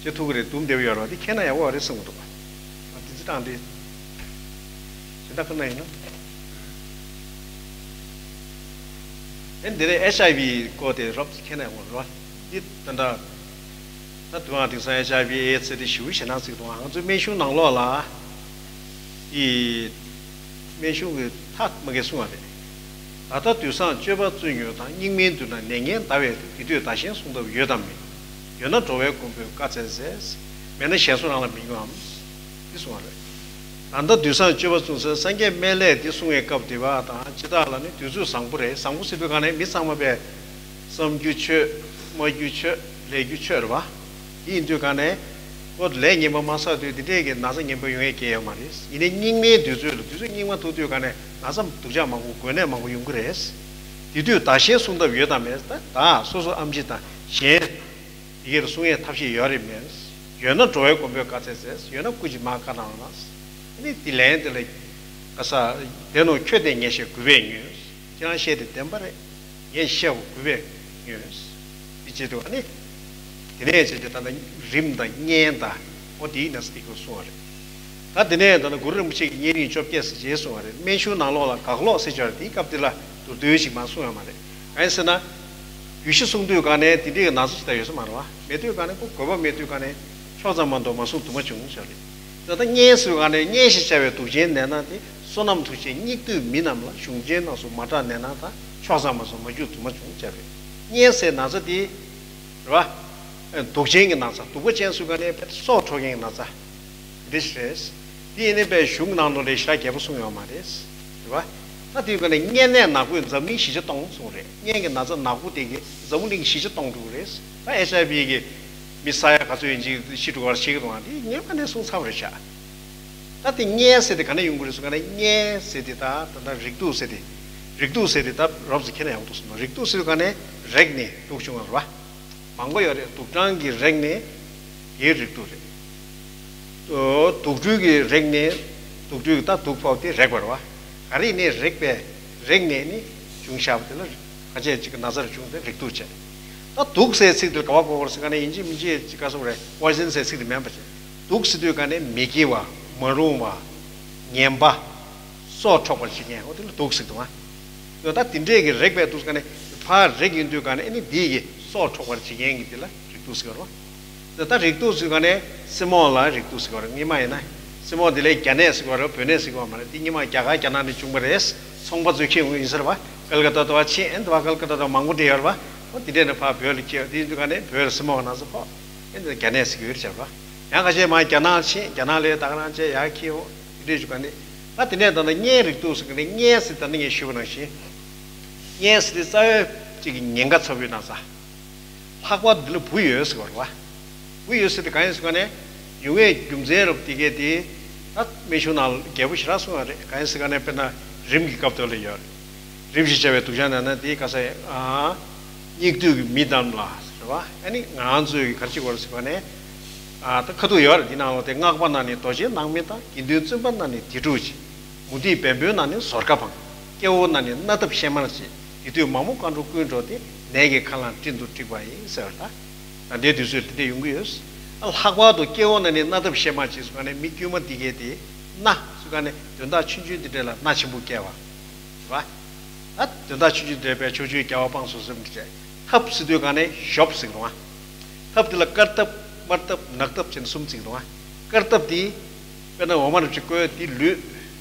ཅེས་ཐུག་གི་རེད། འདུམ་བདེ་པོ་ཡོད་རེད་བ། འདི་མཁྱེན་ན་ཡག་པོ་རེད་བསམ་གི་འདུག་བ། འདི་ཚོ་དྲངས་ཏེ་གཞན་དག་ཁ་ན་ཡིན་ན། ཨེ་འདི་རེད། ཨེཆ་ཨའི་ཝི་སྐོར་དེ་རོབ་ཙམ་མཁྱེན་ན་ཡག་པོ་རེད་བ། འདི་ད་ལྟ་ད་དུང་ཡང་དེང་སང་ཨེཆ་ཨའི་ཝི་ཨེ་ཛི་ཟེར་དེ་ཞེ་པོ་ཞེད་སྣང་ཚིག་འདུག་ང་ཚོའི་སྨན་གཞུང་ནང་ལོགས་ལ་དེ་སྨན་གཞུང་གི་ཐག་མ་གས་གསུང་བ་རེད། ད་ལྟ་དུས་བཟང་སྤྱོད་པ་བརྩོན་ཡོད་དང་། སྙིགས་མའི་དུས་ན་ནད་ངན་འདའ་བས་ཏེ། དེ་དུས་བདག་གཞན་བསྲུང་ཐབས་ཡོད་དམ་མེད། ཡོད་ན་འགྲོ་བའི་མགོན་པོས་བཀའ་སྩལ་མཛད། མེད་ན་ཞལ་བཟུང་རང་ལ་མི་འགྱུར་བའམ། འདི་གསུངས་པ་རེད། ད་ལྟ་དུས་བཟང་སྤྱོད་པ་བརྩོན་ཟེར་སངས་རྒྱས་སྨན་བླས་འདི་གསུང་བའི་སྐབས་དེ་བ་དང་ཅི་དག་ལ་ནི་དུས་ཚོད་བཟང་པོ་རེད། བཟང་པོ་ཟེར་དུས་ག་ནས་མི་ཚང་མ་པས་བསམ་རྒྱུ་ཆོད། སྨྲ་རྒྱུ་ཆོད། ལས་རྒྱུ་ཆོད་རེད་བ། དེ་ཡིན་དུས་ག་ནས་ཁོ་ལས་ངན་པ་མ་བསགས་དུས་འདི་འདྲས་ཀྱི་ན་ཚ་ངན་པ་ཡོང་ཡས་སྐལ་ཡོད་མ་རེད། ཡིན་ནའི་སྙིགས་མའི་དུས་ཚོད་ལ་དུས་ཚོད་སྙིགས་མ་ཐུག་དུས་ག་ནས་ན་ཚ་སྡུག་ཅག་མང་པོ་འགོས་ནད་མང་པོ་ཡོང་གི་རེད། དེ་དུས་བདག་གཞན་བསྲུང་ཐབས་ཡོད་དམ་མེད། ད་ད་སོ་སོ་ཨམ་ཆི་དང་གཞན། དེ་གར་གསུང་ཡས་ཐབས་ཤེས་ཡོད་རེད་མེད། ཡོད་ན་འགྲོ་བའི་མགོན་པོས་བཀའ་སྩལ་མཛད། ཡོད་ན་སྐུ་མཁྱེན་མར་བཀའ་གནང་ལ། ཨ་ནི་དེ་ལན་དེ་ལ་ག་ས། དེ་ནོ་ཁྱོད་བདེན་ངས་བཤད་གུས་པས་ཉོན། ཁྱེད་རང་བཤད་དེ་བདེན་པ་རེད། ངས་བཤད་གོ་གུས་པས་ཉོན། དེ་བྱེད་དུས་ཨ་ནི། དེ་ནས་བྱས་ཏེ་ད་ལྟ་རིམས་དང་གཉན་དང་། འོ་དེའི་ནང་ཚན་དེ་སྐོར་གསུངས་པ་རེད། ད་དེ་ནས་ད་ལྟ་གུ་རུ་རིན་པོ་ཆེ་གིས་གཉན་རིམས་བཅོ་བརྒྱད་ཟེར་རྗེས་གསུངས་པ་རེད། སྨན་གཞུང་ནང་ལོགས་ལ་དགག་ལོག་ཟེར་ཅིག་ཡོད་རེད། དེའི་སྐབས་དེ་ལ་མདོར་བསྡུས་ཤིག་མར་གསུངས་ཡོད་མ་རེད། གང་ཡིན་ཟེར་ན། རྒྱུད་བཞི་གསུང་དུས་ག་ནས་དེ་འདྲའི་ན་ཚ་ཅིག་ད་ཡོད་ས་མ་རེད་བ། མེད་དུས་ག་ནས་ཁོ་དགོས་པ་མེད་དུས་ག་ནས་ཕྱོགས་ཙམ་མ་གཏོགས་མ་གསུངས་དུ་མ་བྱུང་ཟེར་རེད། ད་ལྟ་གཉན་ཟེར་ག་ནས་གཉན་ཞེས་བྱ་བའི་དུག་ཅན་ནད་རྣམས་ཏེ། བསོད་ནམས་མཐུ་ཆེན་སྙིགས་དུས་མི་རྣམས་ལ། གཞུང་ཆེན་རྣམས་སུ་མ་གྲགས་ནད་རྣམས་དང་། ཕྱོགས་ཙམ་མ་གསུངས་མ་གྱུར་དུ་མ་བྱུང་ཟེར་རེད། གཉན་ཟེར་ན་ཚ་དེ་རེད་བ། དུག་ཅན་གྱི་ན་ཚ། དུག་པ་ཅན་ཟེར་ག་ནས་སྲོག་འཕྲོག་མཁན་གྱི་ན་ཚ། འདི་རེད། དེ་ཡིན་ནའི་པའི་གཞུང་ནང་ལོགས་ལ་ཞེ་དྲག་རྒྱས་པོ་གསུངས་ཡོད་མ་རེད། རེད་བ། ད་དེའི་སྒང་ནས་གཉན་ནད་ནག་པོས་འཛམ་གླིང་བཞི་ཆ་སྟོང་གསུངས་རེད། གཉན་གྱི་ན་ཚ་ནག་པོ་དེ་གིས་འཛམ་གླིང་བཞི་ཆ་སྟོང་འགྲོ་གི་རེད། ད་ཨེཆ་ཨའི་བི་གིས་མི་ས་ཡ་ག་ཚོད་ཡིན་ཅིག་ཤི་འགྲོ་བར་བྱེད་ཀྱི་འདུག་ཨ། དེ་སྔོན་མ་ནས་གསུངས་ཚར་བ་རེད་ཤག། ད་དེ་གཉན་ཟེར་དེ་ག་ནས་ཡོང་གི་རེད་ཟེར་ག་ནས། གཉན་ཟེར་དེ་ད་ད་ད་རེག་དུག་ཟེར་དེ། རེག་དུག་ཟེར་དེ་ད་རོབ་ཙམ་ཁྱེར་ན་ཡག་པོ་འདུག་གསུངས། རེག་དུག་ཟེར་ག་ནས་རེག་ནས་དུག་བྱུང་བ་རེད་བ། མང་པོ་ཡོད་རེད། དུག་སྦྲང་གིས་རེག་ནས་དེའི་རེག་དུག་རེད། དུག་སྦྲུལ་གྱིས་རེག་ནས་དུག་སྦྲུལ་གྱིས་ད་དུག་ཕོག་དེ་རེག་པ་རེད་བ། ག་རེ་ནས་རེག་པས་རེག་ནས་ནི་བྱུང་བཞག་པ་དེ་ལ་ག་བྱས་ཅིག་གི་ན་ཚ་རེ་བྱུང་སྟེ་རེག་དུག་བྱས། ད་དུག་ཟེར་ཚིག་དེ་ག་བ་གོ་དགོས་ཟེར་ག་ནས་ཡིན་གཅིག་མིན་གཅིག་ཅིག་ག་སོགས་རེད། པོའི་ཛན་ཟེར་ཚིག་དེ་མིན་པ་བྱས། དུག་ཟེར་དུས་ག་ནས་མི་དགེ་བ་མ་རུང་བ་ངན་པ་སྲོག་འཕྲོག་པར་བྱེད་མཁན་འོ་དེ་ལ་དུག་ཟེར་འདུག་ཨ། ད་དེ་འདྲས་ཀྱི་རེག་པའི་དུག་ག་ནས་ཕར་རེག་ཡིན་དུས་ག་ནས་ཨ་ནི་དེ་གི་སྲོག་འཕྲོག་པར་བྱེད་མཁན་གྱི་དེ་ལ་རེག་དུག་ཟེར་གི་རེད། ད་རེག་དུག་ཟེར་ག་ནས་སྲིན་མོ་ལ་རེག་དུག་ཟེར་གི་རེད། སྔོན་མ་ཡིན་ན་སྲིན་མོ་དེ་ལ་རྒྱ་ནད་ཟེར་གི་རེད། བོད་ནད་ཟེར་གི་མ་རེད། དེ་སྔོན་མ་རྒྱ་གར་རྒྱ་ནག་ནས་བྱུང་བ་རེད། ཚོང་པ་ཚོས་ཁྱེར་ཡོང་གི་ཡིན་ཟེར་བ། ཀལ་ཀ་ཏ་དུ་བ་ཕྱིན། ཨེ་འདི་བ་ཀལ་ཀ་ཏ་དུ་མང་པོ་འདྲེས་ཡོད་རེད་བ། འོ་དེ་འདྲས་ནས་ཕར་བོད་ལ་ཁྱེར། དེ་ཡིན་དུས་ག་ནས་བོད་ལ་སྲིན་མོ་གི་ན་ཚ་ཕོག་ཨེ་འདི་རྒྱ་ནད་ཟེར་གི་ཡོད་རེད་བྱས་པ། ཡང་ཁ་ཤས་མར་རྒྱ་ནག་ཕྱིན། རྒྱ་ནག་ལས་ད་ག་རང་བྱས་ཡར་ཁྱེར་ཡོང་། དེ་འདྲས་བྱུང་ག་ནས། ད་དེ་ནས་ད་ནི་གཉན་རེག་དུག་ཟེར་གི་ནས། གཉན་ཟེར་ད་ནི་ངས་ཞུས་པ་ནང་བཞིན། གཉན་ཟེར་དེ་རྩ་བའི་གཅིག་གི་ཉེན་ཁ་ཚ་པོའི་ན་ཚ། ལྷག་པར་འདི་ལ་བུ་ཡོད་ཟེར་བ་རེད་བ། བུ་ཡོད་ཟེར་དེ་གང་ཡིན་ཟེར་ག་ནས། ཡོང་བའི་རྒྱུ་མཚན་རབ་དེ་གས་དེ། ད་སྨན་གཞུང་ནང་རྒྱས་པོ་ཞེ་དྲག་གསུངས་ཡོད་རེད། གང་ཡིན་ཟེར་ག་ནས་དཔེར་ན་རིམས་ཀྱི་སྐབས་དེ་ལ་ཡོད་རེད། རིམས་ཞེས་བྱ་བའི་དུག་ཅན་ནད་ན་དེ་ག་ས་ཨ། སྙིགས་དུས་ཀྱི་མི་རྣམས་ལ་ཟེར་བ། ཨ་ནི་ང་ཚོས་ག་རེ་བྱེད་དགོས་རེད་ཟེར་ག་ནས། ཨ་ད་ཁ་ཐུག་ཡོད་རེད། དེ་ནང་ལོགས་དེ་སྔགས་པ་རྣམས་ནི་རྡོ་རྗེའི་སྣང་མེད་དང་། དགེ་འདུན་བཙུན་པ་རྣམས་ནི་དེ་སྒྲུབ་ཅིང་། མུ་སྟེགས་བན་བོན་རྣམས་ནི་ཟོར་ཁ་འཕང་། སྐྱེ་བོ་རྣམས་ནི་སྣ་ཐབས་གཤེད་མར་བྱེད། དེ་དུས་མ་མོ་མཁའ་འགྲོ་ཀུན་འཕྲོག་སྟེ། ནད་ཀྱི་ཁ་རླངས་སྤྲིན་དུ་འཁྲིགས་པ་ཡིན་ཟེར་བ་ད། ད་ལྟའི་དུས་ཚོད་དེ་འདྲས་ཡོང་གི་ཡོད། ཨ་ལྷག་པར་དུ་སྐྱེ་བོ་རྣམས་ནི་སྣ་ཐབས་གཤེད་མར་བྱེད་ཟེར་ག་ནས་མི་དཀྱུས་མ་འདི་གས་དེ་སྣ་ཟེར་ག་ནས་དོན་དག་ཆུང་ཆུང་འདི་འདྲས་ལ་སྣ་ཆེན་པོ་བསྐྱལ་བ་རེད་བ། ད་དོན་དག་ཆུང་ཆུང་འདི་འདྲས་པའི་ཕྱོགས་བཅུའི་རྒྱལ་བ་དཔང་བཟང་གསུམ་འདི་བྱས། ཐབས་ཟེར་དུས་ག་ནས་གཞོབ་ཟེར་གི་རེད་བ། ཐབས་དེ་ལ་དཀར་ཐབས་དམར་ཐབས་ནག་ཐབས་བྱས་ནས་གསུམ་བརྩི་གི་རེད་བ། དཀར་ཐབས་དེ་དཔེར་ན་འོ་མ་རུ་ཅིག་བསྐོལ་དེ་ལུད།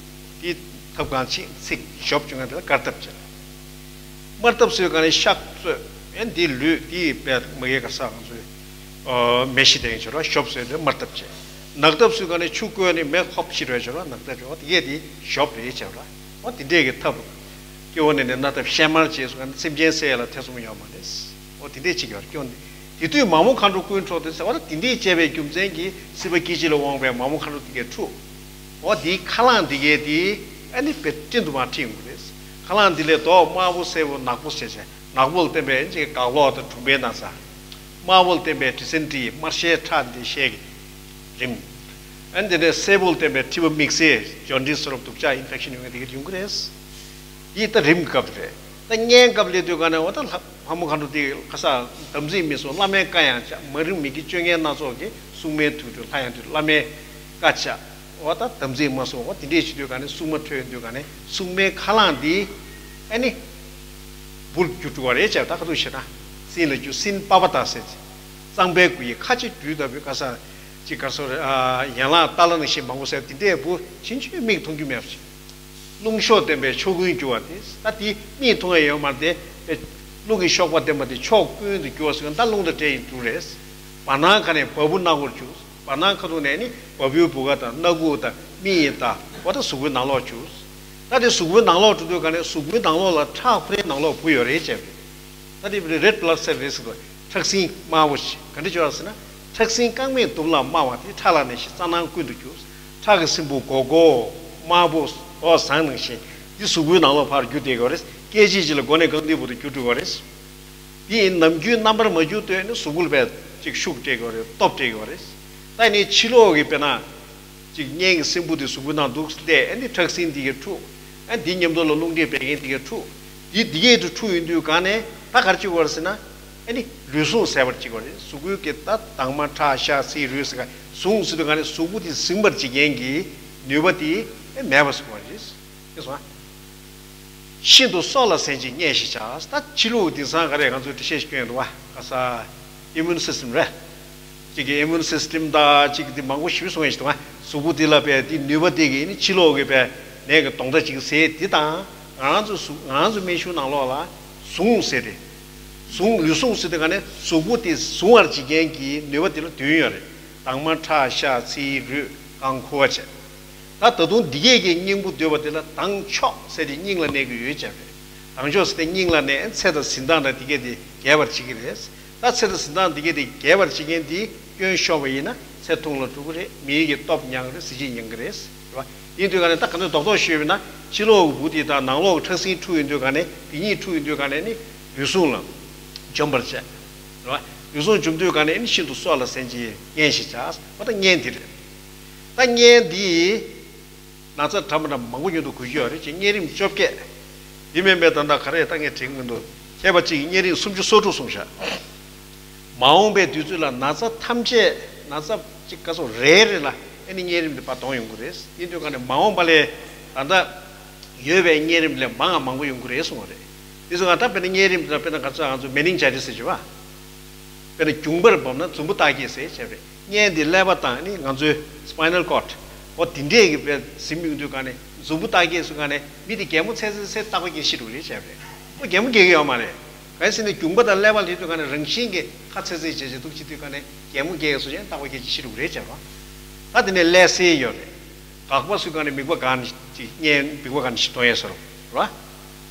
དེ་ཐབ་གང་ཕྱིན་ཚིག་གཞོབ་བྱུང་ཡང་དེ་ལ་དཀར་ཐབས་བྱེད། དམར་ཐབས་ཟེར་ག་ནས་ཤ་བཙོས་ཡང་དེ་ལུད་དེ་བས་མ་གའི་ག་ས་ང་ཚོའི་མེ་ཤི་དེ་ཡང་བྱེད་རོགས་གཞོབ་ཟེར་དེ་དམར་ཐབས་བྱེད། ནག་ཐབས་ཟེར་ག་ནས་ཆུ་བསྐོལ་ནས་མེ་ཧོབ་ཕྱིར་བས་བྱེད་རོགས་ནག་ཐབས་བྱེད་རོགས་དེ་གས་དེ་གཞོབ་རེད་བྱེད་རོགས་འོ་དེ་འདྲས་ཀྱི་ཐབས། སྐྱེ་བོ་ནི་ནི་སྣ་ཐབས་གཤེད་མར་བྱེད་ཟེར་ག་ནས་སེམས་ཅན་བསད་ཡ་ལ་ཐེ་ཚོམ་ཡོད་མ་རེད། འོ་དེ་འདྲས་ཅིག་ཡོད་རེད་སྐྱོན་དེ། དེ་དུས་མ་མོ་མཁའ་འགྲོ་ཀུན་འཕྲོག་སྟེ་ཟེར་བ་ལ་དེ་འདྲས་བྱས་པའི་རྒྱུ་མཚན་གྱིས་སྲིད་པ་སྐྱེ་འཆི་ལ་དབང་བའི་མ་མོ་མཁའ་འགྲོ་དེ་གས་འཁྲུགས། འོ་དེའི་ཁ་རླངས་དེ་གས་དེ་ཨ་ནི་བེད་སྤྲིན་དུ་མར་འཁྲིགས་ཡོང་གི་རེད། ཁ་རླངས་དེ་ལས་མདོག་དམར་པོ་སེར་པོ་ནག་པོ་བྱས་བྱས་ནག་པོ་ལ་བརྟེན་པའི་ཅིག་གག་ལོག་དང་གྲུམ་པའི་ན་ཚ། དམར་པོ་ལ་བརྟེན་པའི་ཌི་སེན་ཊི་རི་དམར་ཤའི་ཁྲག་འདི་བཤལ་གྱི་རིམས། ཨ་ནི་དེ་ནས་སེར་པོ་ལ་བརྟེན་པའི་མཁྲིས་པ་དམིགས་བསལ་ཇོན་ཌིས་སོགས་དུག་ཅག་ཨིན་ཕེག་ཤན་ཡོང་མཁན་དེ་གས་ཡོང་གི་རེད། འདི་ད་རིམས་ཀྱི་སྐབས་རེད། ད་གཉན་སྐབས་སླེབས་དུས་ག་ནས་འོ་ད་ལྷ་ལྷ་མོ་མཁའ་འགྲོ་དེ་ཁ་ས་དམ་ཚིག་མི་སྲུང་བླ་མའི་བཀའ་ཡང་བཅག་མ་རིག་མི་དགེ་བཅོ་ལྔའི་སྣ་ཚོགས་ཀྱིས་སྲུང་མའི་དུས་དྲུག་ལྷ་ཡང་དུས་བླ་མའི་བཀའ་བཅག་འོ་ད་དམ་ཚིག་མ་སྲུང་འོ་དེ་འདྲས་བྱེད་དུས་ག་ནས་སྲུང་མ་ཁྲོས་དུས་ག་ནས་སྲུང་མའི་ཁ་རླངས་འདི་ཨ་ནི་འབུར་འགྱུར་འགྲོ་བ་རེད་བྱས་ད་ཁ་ཐུག་བཤད་ན་སྲིན་ལ་འགྱུར་སྲིན་པ་པ་ཏ་ཟེར་གཙང་པའི་སྐུ་ཡི་ཁ་ཆེ་སྦྲུལ་ལྟ་བུའི་ཁ་ས་ཅིག་གར་སོ་རེད། ཡན་ལག་ཏཱ་ལ་ནང་བཞིན་མང་པོ་ཟེར་དེ་འདྲས་འབུར་ཕྱིན་ཆད་མིག་མཐོང་རྒྱུ་མེད་པ་ཞིག་རླུང་གཤོག་ལྡན་པའི་ཕྱོགས་ཀུན་རྒྱུ་བ་དེ། ད་དེ་མིག་མཐོང་ཡ་ཡོད་མ་རེད་དེ། རླུང་གི་གཤོག་པ་ལྡན་པ་དེ་ཕྱོགས་ཀུན་ཏུ་རྒྱུ་བ་ཟེར་ན་ད་རླུང་དང་འབྲེལ་ཡིན་རྒྱུ་རེད། བར་སྣང་ག་ནས་བ་སྤུ་སྣ་སྒོར་རྒྱུ། བར་སྣང་ཁ་ཐུག་ནས་ནི་བ་སྤུའི་བུ་ག་དང་སྣ་ཁུག་དང་མིག་ཡི་ད་འོ་ད་གཟུགས་པོའི་ནང་ལོགས་རྒྱུ། ད་དེ་གཟུགས་པོའི་ནང་ལོགས་འགྲོ་དུས་ག་ནས་གཟུགས་པོའི་ནང་ལོགས་ལ་ཁྲག་ཁོ་རའི་ནང་ལོགས་བུ་ཡོད་རེད་ཅེས། ད་དེ་རེད་བྷི་ལ་སེལ་རེད་ཟེར་དུས་ཁྲག་སྲིན་དམར་པོ་ཞིག་ག་འདྲ་བྱོས་ཟེར་ན། ཁྲག་སྲིན་རྐང་མེད་དུམ་ལ་དམར་བ་དེ་ཁྲག་ལ་གནས་ཤིང་རྩ་ནང་ཀུན་ཏུ་རྒྱུ། ཁྲག་གི་སྲིན་བུ་སྒོར་སྒོར་དམར་པོ་འོ་ཟངས་ནང་བཞིན་འདི་གཟུགས་པོའི་ནང་ལོགས་ཕར་རྒྱུ་བསྡད་དགོས་རེད། སྐད་ཅིག་གཅིག་ལ་མགོ་ནས་རྐང་མཐིལ་བར་དུ་རྒྱུ་འགྲོ་གི་རེད། དེ་ཡིན་ནམ་རྒྱུན་རྣམ་པར་མ་རྒྱུ་ལྟོས་ནས་གཟུགས་པོ་ལ་བས་ཅིག་ཤུགས་སྤྲད་དགོས་རེད། སྟོབས་སྤྲད་དགོས་རེད། ད་ནི་ཕྱི་ལོགས་ཀྱི་དཔེར་ན། ཅིག་གཉན་གྱི་སྲིན་བུ་དེ་གཟུགས་པོའི་ནང་འདུག་སླེབས་ཨ་ནི་ཁྲག་སྲིན་དེ་གས་འཁྲུགས། ཨ་འདི་མཉམ་དུ་ལ་རླུང་མཁྲིས་བད་ཀན་དེ་གས་འཁྲུགས། འདི་འདི་གས་དུ་འཁྲུགས་ཡོང་དུས་ག་ནས་ད་ག་རེ་བྱེད་དགོས་རེད་ཟེར་ན། ཨ་ནི་ལུས་ཟུངས་ཟད་པར་བྱེད་དགོས་རེད། གཟུགས་པོའི་གི་ད་དྭངས་མ་ཁྲག་ཤ་ཚིལ་རུས་ཟེར་ག་ཟུངས་ཟེར་དུས་ག་ནས་གཟུགས་པོ་དེ་ཟིན་པར་བྱེད་མཁན་གྱི་ནུས་པ་དེ་ཨ་མེད་པ་བཟོ་དགོས་རེད། ཤེས་སོང་ཨ། ཤིན་ཏུ་སྲོག་ལ་ཟིན་ཅིང་གཉན་ཞེས་བྱ། ད་ཕྱི་ལུགས་དེང་སང་ག་རེ་ང་ཚོས་འགྲེལ་བཤད་ཞིག་སྐྱོན་འདུག་བ། ག་ས་ཨི་མུན་སི་སི་ཊམ་རེད། གཅིག་གི་ཨི་མུན་སི་སི་ཊམ་དང་གཅིག་གི་དེ་མང་པོ་ཞིག་གསུང་ཡ་ཞིག་འདུག་བ། གཟུགས་པོ་དེ་ལ་བས་དེ་ནུས་པ་དེ་གིས་ནི་ཕྱི་ལོགས་ཀྱི་བས་ནད་ཀྱི་གདོན་དག་ཅིག་ཟེར་དེ་དང་ང་རང་ཚོ་གཟུགས་ང་རང་ཚོ་སྨན་གཞུང་ནང་ལོགས་ལ་ཟུངས་ཟེར་ཏེ། ཟུངས་ལུས་ཟུངས་ཟེར་དེ་ག་ནས་གཟུགས་པོ་དེ་ཟུངས་པར་བྱེད་མཁན་གྱི་ནུས་པ་དེ་ལ་འདུན་ཡོད་རེད། དྭངས་མ་ཁྲག་ཤ་ཚིལ་རུས་རྐང་ཁུ་བ་བཅས། ད་ད་དུང་འདི་གས་ཀྱི་སྙིང་པོ་འདོད་པ་དེ་ལ་དྭངས་ཆོག་ཟེར་ཏེ་སྙིང་ལ་གནས་ཀྱི་ཡོད་ཅེས་རེད། དྭངས་ཆོག་ཟེར་ཏེ་སྙིང་ལ་གནས་ཚེ་དང་གཟི་མདངས་དང་འདི་གས་དེ་རྒྱས་པར་བྱེད་ཀྱི་རེད། ད་ཚེ་དང་གཟི་མདངས་འདི་གས་དེ་རྒྱས་པར་བྱེད་མཁན་དེ་སྐྱོན་ཤོར་བ་ཡིན་ན་ཚེ་ཐུང་ལ་འགྲོ་གི་རེད། མིའི་གི་སྟོབས་ཉམས་ཀྱི་རེད། གཟི་བརྗིད་ཉམས་ཀྱི་རེད། རེད་བ། ཡིན་དུས་ག་ནས་ད་ག་ཚོད་རྡོག་རྡོག་ཞུས་པ་ཡིན་ན་ཕྱི་ལོགས་ཀྱི་བུ་དེ་དང་ནང་ལོགས་ཀྱི་ཁྲག་སྲིན་འཁྲུགས་ཡོང་དུས་ག་ནས་དེ་གཉིས་འཁྲུགས་ཡོང་དུས་ག་ནས་ནི་ལུས་ཟུངས་ལ་འཇོམས་པར་བྱེད། རེད་བ། ལུས་ཟུངས་འཇོམས་དུས་ག་ནས་ནི་ཤིན་ཏུ་སྲོག་ལ་ཟིན་ཅིང་གཉན་ཞེས་བྱ། འོ་ད་གཉན་འདི་རེད། ད་གཉན་འདིས་ན་ཚ་འདྲ་མི་འདྲ་མང་པོ་ཡོང་དུ་གོ་རྒྱུ་ཡོད་རེད་ཅེས་གཉན་རིམས་བཅོ་བརྒྱད། འདི་མིན་པའི་ད་ལྟ་ག་རེ་ད་ངས་དྲན་གྱི་མི་འདུག་མཁས་པ་གཅིག་གིས་གཉན་རིམས་སུམ་ཅུ་སོ་དྲུག་གསུངས་ཤག་མ་འོངས་པའི་དུས་ཚོད་ལ་ན་ཚ་ཐམས་ཅད་ན་ཚ་གཅིག་ག་སོང་རེ་རེ་ལ་ཨ་ནི་གཉན་རིམས་འདི་ཕར་གདོང་ཡོང་གི་རེད། ཡིན་དུས་ག་ནས་མ་འོངས་པ་ལས་ད་ལྟ་ཡོད་པའི་གཉན་རིམས་ལས་མང་ང་མང་པོ་ཡོང་གི་རེད་གསུངས་པ་རེད། དེ་ཚོ་ང་ད་དཔེར་ན་གཉན་རིམས་དང་དཔེར་ན་ག་ཚོད་ང་ཚོ་མེ་ནིང་ཇ་ཊི་སི་ཟེར་གྱི་བ། དཔེར་ན་གྱོང་པར་བབས་ན་འཛུམ་བུ་རྟགས་བརྒྱད་ཟེར་བྱས་པས་གཉན་འདི་ཀླད་པ་དང་ནི་ང་ཚོའི་སི་པའི་ནལ་ཀོཌ་འོ་དེ་འདྲས་ཀྱི་དཔེ་ཟིན་མི་འདུག་ག་ནས་འཛུམ་བུ་རྟགས་བརྒྱད་སུ་ག་ནས་མི་དེ་གད་མོ་ཚད་ཚད་ཚད་རྟག་པ་བརྒྱད་ཤི་འགྲོ་གི་རེད་བྱས་པས་འོ་གད་མོ་བགད་ཀྱི་ཡོད་མ་རེད། གང་ཡིན་ཟེར་ན་གྱོང་པ་དང་ཀླད་པ་ལ་ཡོད་དུས་ག་ནས་རང་བཞིན་གྱིས་ཁ་ཚད་ཚད་བྱས་བྱས་འདུག་བྱེད་དུས་ག་ནས་གད་མོ་བགད་སུ་ཅན་རྟག་པ་བརྒྱད་ཅིག་ཤི་འགྲོ་གི་རེད་བྱས་པ། ད་དེ་ནས་ཀླད་སེལ་ཡོད་རེད། འགག་པ་སུ་ག་ནས་མིག་པ་གང་ཅིག་གཉན་མིག་པ་གང་ཅིག་གཏོང་ཡས་སོ་རེད་བ།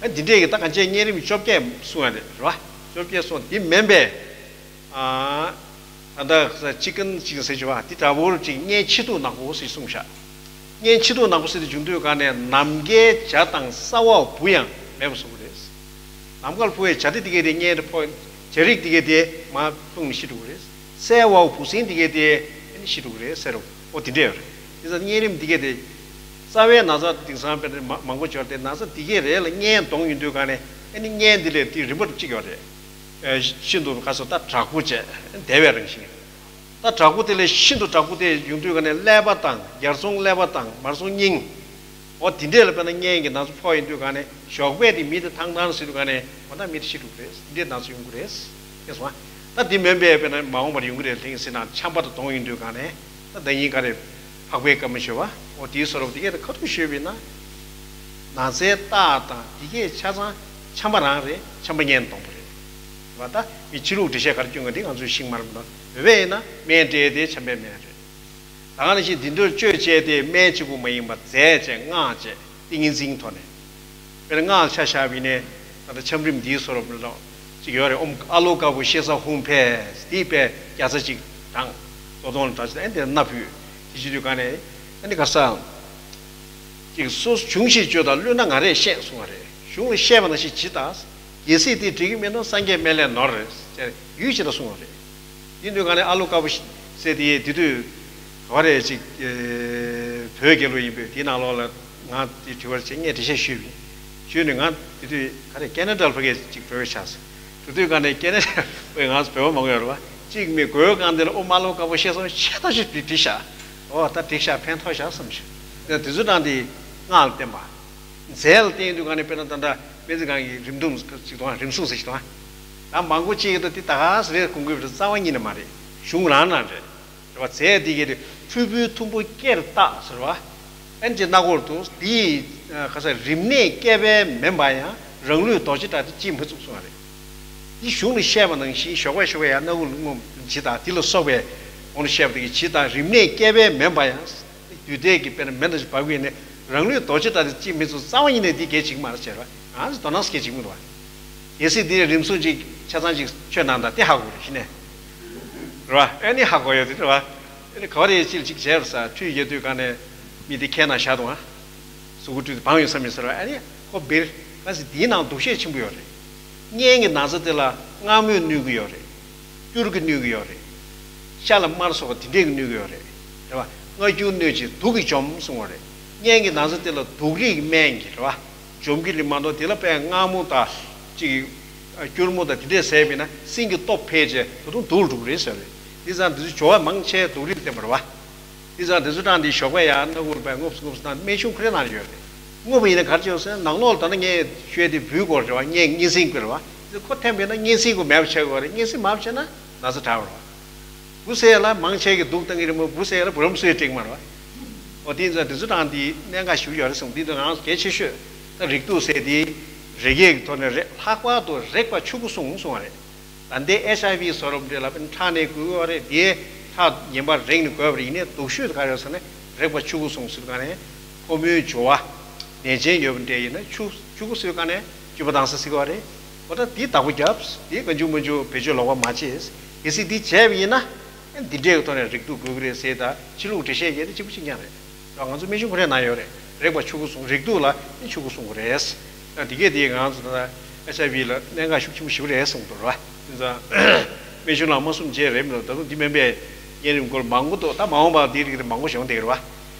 ཨ་འདི་འདྲས་ཀྱི་ད་གང་ཅི་གཉན་རིམས་བཅོ་བརྒྱད་གསུང་ཡ་རེད་བ། བཅོ་བརྒྱད་སོང་འདི་མིན་པས། ཨ་ད་ལྟ་ཅི་ཀན་ཅིག་ཟེར་གྱི་བ་འདི་འདྲ་བོར་ཅིག་གཉན་ཕྱི་ཐུག་ནག་པོ་ཟེར་གསུངས་ཤག་གཉན་ཕྱི་ཐུག་ནག་པོ་ཟེར་དུ་བྱུང་དུས་ག་ནས་ནམ་མཁའི་བྱ་དང་ས་འོག་བུ་ཡང་མེད་པ་བཟོ་གི་རེད། ནམ་མཁར་འཕུར་བའི་བྱ་དེ་དེ་གས་དེ་གཉན་རེ་ཕོ་བྱ་རིགས་དེ་གས་དེ་མ་ལྷུང་ནས་ཤི་འགྲོ་གི་རེད། སའི་འོག་འབུ་སྲིན་དེ་གས་དེ་ནི་ཤི་འགྲོ་གི་རེད་ཟེར་རོ། འོ་དེ་འདྲས་ཡོད་རེད། དེ་ཚོ་གཉན་རིམས་དེ་གས་དེ་རྩ་བའི་ན་ཚ་དེང་སང་དཔེར་ན་མ་མང་པོ་འབྱོར་ཏེ་ན་ཚ་དེ་གས་རེད་ལ་གཉན་གདོང་ཡོང་དུས་ག་ནས་ཨ་ནི་གཉན་དེ་ལས་དེ་རིམ་པར་གཅིག་ཡོད་རེད། ཤིན་ཏུ་ག་སོ་ད་དྲག་པོ་བྱས་བདེ་བའི་རང་བཞིན། ད་དྲག་པོ་དེ་ལས་ཤིན་ཏུ་དྲག་པོ་དེ་ཡོང་དུས་ག་ནས་ཀླད་པ་དང་ཡར་སོང་ཀླད་པ་དང་མར་སོང་སྙིང་། འོ་དེ་འདྲས་ལ་དཔེར་ན་གཉན་གྱི་ན་ཚ་ཕོག་ཡོང་དུས་ག་ནས་ཞོགས་པས་དེ་མི་དེ་ཐང་ཐང་ཟེར་དུས་ག་ནས་འོ་ན་མི་དེ་ཤི་འགྲོ་གི་རེད། དེ་འདྲས་ན་ཚ་ཡོང་གི་རེད། ཤེས་སོང་ཨ། ད་དེ་མིན་པའི་དཔེར་ན་མ་འོངས་པར་ཡོང་གི་རེད་དེང་ཟེར་ན་ཆམ་པ་དང་གདོང་ཡོང་དུས་ག་ནས་ད་ཟླ་ཉིན་ག་རེ་ཕག་པའི་སྐར་མ་ཞོ་བ་འོ་དེའི་བཟོ་འདྲ་དེ་གས་ད་ཁ་ཐུག་ཞོས་པས་ན། ན་ཚའི་རྟགས་དང་དེ་གས་ཆ་ཚང་ཆམ་པ་རང་རེད། ཆམ་པ་གཉན་གདོང་པོ་རེད། བ་ད་མི་ཕྱི་ལུགས་འགྲེལ་བཤད་ག་རེ་སྐྱོན་ག་དེ་ང་ཚོས་ཤེས་མ་རེད་མ་གཏོགས་འོས་པས་ཡིན་ན་སྨན་སྤྲད་དེ་ཆམ་པའི་སྨན་རེད། ད་ག་ནང་བཞིན་འདི་འདོད་སྤྱོད་བཅས་ཏེ་སྨན་གཅིག་པུ་མ་ཡིན་པར་རྫས་བཅས་སྔགས་བཅས་ཏིང་ངེ་འཛིན་ཐོག་ནས། དཔེར་ན་སྔགས་ཆ་བཞག་པ་ཡིན་ནའི་ད་ལྟ་ཆམ་རིམས་འདིའི་བཟོ་འདྲ་ཅིག་ཡོད་རེད། ཨོཾ་ཨ་ལོ་ཀ་བུ་ཤེ་ས་ཧཱུྃ་ཕཊ་འདི་དཔེ་བརྒྱ་རྩ་གཅིག་བགྲངས། ལོ་ཐོང་ལ་བགྲངས་ཅིག་ཨ་འདི་སྣ་ཕུད་དེ་བྱེད་དུས་ག་ནས་ཨ་ནི་ག་ས། ཅིག་སོ་གཞུང་ཞིག་བརྗོད་དང་བསླུས་ན་ང་རས་བཤད་གསུང་བ་རེད། གཞུང་ལ་བཤད་པ་ནང་བཞིན་ཇི་ལྟར། རྒྱལ་སྲིད་དེ་འགྲིག་གི་མིན་ནོ་སངས་རྒྱས་སྨན་བླའི་ནོར་རེད་ཅེས་ཡུལ་ཇི་ལྟར་གསུང་བ་རེད། དེ་དུས་ག་ནས་ཨ་ལོ་ཀ་བུ་ཟེར་དེ་དེ་དུས་ག་བ་རེད་ཅིག་བོད་རྒྱལ་ལོ་ཡིན་པས་དེའི་ནང་ལོགས་ལ་ང་དེ་དྲི་བར་བྱས་ངས་འགྲེལ་བཤད་ཞུས་པས། ཞུས་ནས་ང་དེ་དུས་ག་རེ་ཀེ་ན་ཌ་ལ་ཕ་གིར་ཅིག་བོད་པ་ཆགས་སོང་། དེ་དུས་ག་ནས་ཀེ་ན་ཌ་ལ་ང་ཚོ་བོད་པ་མང་པོ་ཡོད་རེད་བ། གཅིག་མི་མགོའི་སྒང་དེ་ལ་ཨོཾ་ཨ་ལོ་ཀ་བུ་ཤེ་ས་ཧཱུྃ་ཕཊ་ཤེ་ད་ཞིག་བྲིས་བྲིས་ཤག་ཨོ་ད་འགྲིག་ཤག་ཕན་ཐོགས་ཤག་བསམ་ཤག་དེ་དུས་ནང་དེ་སྔགས་ལ་བརྟེན་པ། རྫས་ལ་བརྟེན་དུས་ག་ནས་དཔེར་ན་ད་ལྟ་སྨན་རྩིས་ཁང་གི་རིམས་ཐུང་ཅིག་དང་རིམས་སྲུང་ཟེར་ཞིག་དང་། ད་མང་པོ་ཅིག་ཡོད་དོ་དེ་ད་ག་ཟེ་རེད་གོང་གི་རྩ་བ་ཉིད་ནས་མ་རེད། གཞུང་རང་ནང་རེད། རེད་བ། རྫས་དེ་གའི་རེད། ཕྲུ་གུའི་ཐུམ་པ་སྐེར་བཏགས་ཟེར་བ། ཨན་ཅི་སྣ་སྒོར་དུ་དེའི་ཁ་ས་རིམས་ནད་བསྐལ་པའི་མེན་པ་ཡང་། རང་ལུས་རྡོ་རྗེ་འདྲ་དེ་ཅིས་མི་ཚུགས་གསུངས་པ་རེད། དེ་གཞུང་ནས་བཤད་པ་ནང་བཞིན་ཞོགས་པ་ཞོགས་པ་ཡང་སྣ་སྒོར་ལ་རྔོ་བྱེད་དང་། དེ་ལ་སོགས་པའི་གོང་དུ་བཤད་པ་དེ་གི་བྱེད་དང་རིམས་ནད་བསྐལ་པའི་མེན་པ་ཡང་། དུས་དེ་གི་དཔེར་ན་མེ་འདྲ་ཞིག་འབབ་ཀྱི་ནས་རང་ལུས་རྡོ་རྗེ་འདྲ་དེ་ཅིས་མི་ཚུགས། རྩ་བ་ཉིད་ནས་དེ་གལ་ཆེ་གི་མ་རེད་ཟེར་བ། ང་ཚོ་དོ་སྣང་གལ་ཆེ་གི་མི་འདུག་བ། གལ་སྲིད་དེ་རིམས་སྲུང་ཅིག་ཆ་ཚང་ཅིག་ཆོད་གནང་དང་དེ་ཧ་གོ་རེད་གཞི་ནས། རེད་བ། ཨ་ནི་ཧ་གོ་ཡོད་དེ་རེད་བ། ཨ་ནི་ག་བ་རེད་ཅིག་ཅིག་བྱས་པ་ས་ཁྲུས་རྒྱག་དུས་ག་ནས་མི་དེ་ཁའི་ནང་བཞག་འདུག་ཨ། གཟུགས་པོ་བཀྲུས་ཏེ་བང་ཡོད་ས་མེད་ཟེར་བ། ཨ་ནི་ཁོ་བིར་ག་ཟེ་དེའི་ནང་དུག་ཤེད་ཆེན་པོ་ཡོད་རེད། སྔན་གྱི་ན་ཚ་དེ་ལ་མངར་མོས་གནོད་ཀྱི་ཡོད་རེད། སྐྱུར་གྱིས་གནོད་ཀྱི་ཡོད་རེད། ཤ་ལ་དམར་སོགས་པ་དེ་འདྲས་ཀྱིས་གནོད་ཀྱི་ཡོད་རེད། རེད་བ། མངར་སྐྱུར་གནོད་ཅིང་དུག་གིས་འཇོམས་གསུངས་པ་རེད། སྔན་གྱི་ན་ཚ་དེ་ལ་དུག་རིགས་སྨན་གྱིས་རེད་བ། འཇོམས་ཀྱི་རེད་མ་གཏོགས་དེ་ལ་དཔེ་མངར་མོ་དང་ཅིག་སྐྱུར་མོ་དང་དེ་འདྲས་ཟས་པས་ན་སྲིན་གྱི་སྟོབས་འཕེལ་བྱས་ད་དུང་དུག་ལ་འགྲོ་གི་རེད་ཟེར་བ་རེད། དེ་ཙང་དེ་ཚོ་སྦྱོར་བ་མང་ཆེ་དུག་རིགས་བསྟེན་པ་རེད་བ། དེ་ཙང་དེ་ཚོ་སྦྲང་དེ་ཞོགས་པ་ཡར་སྣ་ཁུག་པའི་རྔུབ་རྔུབ་སུ་དང་སྨན་གཞུང་ཁོ་རའི་ནང་ཡོད་རེད། རྔུབ་པ་ཡིན་ན་ག་རེ་བྱེད་ཟེར་ན་ནང་ལོགས་ལ་ད་ནི་ངས་ཤོད་དེ་འབུའི་སྐོར་རེད་བ། ངས་སྙན་སྲིན་སྐོར་རེད་བ། དེ་ཁོ་འཐེན་པས་ན་སྙན་སྲིན་ཁོ་མེད་པ་བྱེད་དགོས་རེད། སྙན་སྲིན་མ་བྱས་ན་ན་ཚ་དྲག་པ་རེད་བ། འབུ་བསད་ལ་མང་ཆེ་གི་དུག་བཏང་གི་རེད་མོད། འབུ་བསད་ལ་བུ་རམ་སུའི་སྤྲད་མ་རེད་བ། འོ་དེ་ཡིན་ཙང་དེ་ཚོ་སྦྲང་དེ་གནད་འགག་ཞེ་པོ་ཡོད་རེད་གསུངས། དེ་ཚོ་ང་རང་ཚོ་གལ་ཆེ་ཤོས་ད་རེག་དུག་ཟེར་དེ་རེག་ཡས་ཀྱི་ཐོག་ནས་རེད། ལྷག་པར་དུ་རེག་པ་ཆུ་སྐུ་སྲུང་གསུངས་པ་རེད། ད་ལྟའི་ཨེཆ་ཨའི་ཝི་བཟོ་འདྲ་ལ་ཕྲག་ནས་འགོས་ཡོད་རེད། དེའི་ཁྲག་ངན་པ་རེག་ནས་འགོས་པ་རེད། ཡིན་ནའི་སྡུག་ཤོས་དེ་ག་རེད་ཟེར་ན་རེག་པ་ཆུ་སྐུ་སྲུང་ཟེར་ག་ནས་ཕོ་མོའི་སྦྱོར་བ་ནད་ཅན་ཡོད་པ་འདྲ་ཡིན་ན་ཆུ་ཆུ་སྐུ་ཟེར་ག་ནས་སྐྱུར་པ་བཏང་ས་ཟེར་གི་རེད། འོ་ད་དེའི་བདག་པོ་རྒྱབ། དེའི་གང་བྱུང་མང་བྱུང་བེད་སྤྱོད་ལོག་པ་མ་བྱེད། གལ་སྲིད་དེ་བྱས་པ་ཡིན་ན་འདི་འདྲའི་ཐོག་ནས་རེག་དུག་འགོས་ཀྱི་རེད་ཟེར། ད་ཕྱི་ལུགས་འགྲེལ་བཤད་རྒྱག་དེ་གཅིག་པ་གཅིག་རྐྱང་རེད། ང་ཚོ་སྨན་གཞུང་ཁོ་རའི་ནང་ཡོད་རེད། རེག་པ་ཆུ་སྐུ་སྲུང་། རེག་དུག་ལ་ནི་ཆུ་སྐུ་སྲུང་དགོས་རེད། ད་དེ་གས་དེ་ང་ཚོ་ད་ཨེཆ་ཨའི་ཝི་ལ་གནད་འགག་ཤུགས་ཆེན་པོ་ཞིག་རེད་གསུངས་འདུག་ར། དེ་ཙང་སྨན་གཞུང་ལ་མ་གསུམ་བརྗེ་རེད་མི་འདུག་ད་དུང་འདི་མིན་པའི་གཉན་རིམས་སྐོར་མང་པོ་འདུག་ད་མ་འོངས་པར་འདིའི་རིགས་དེ་མང་པོ་ཞིག་ཡོང་བསྡད་ཀྱི་རེད་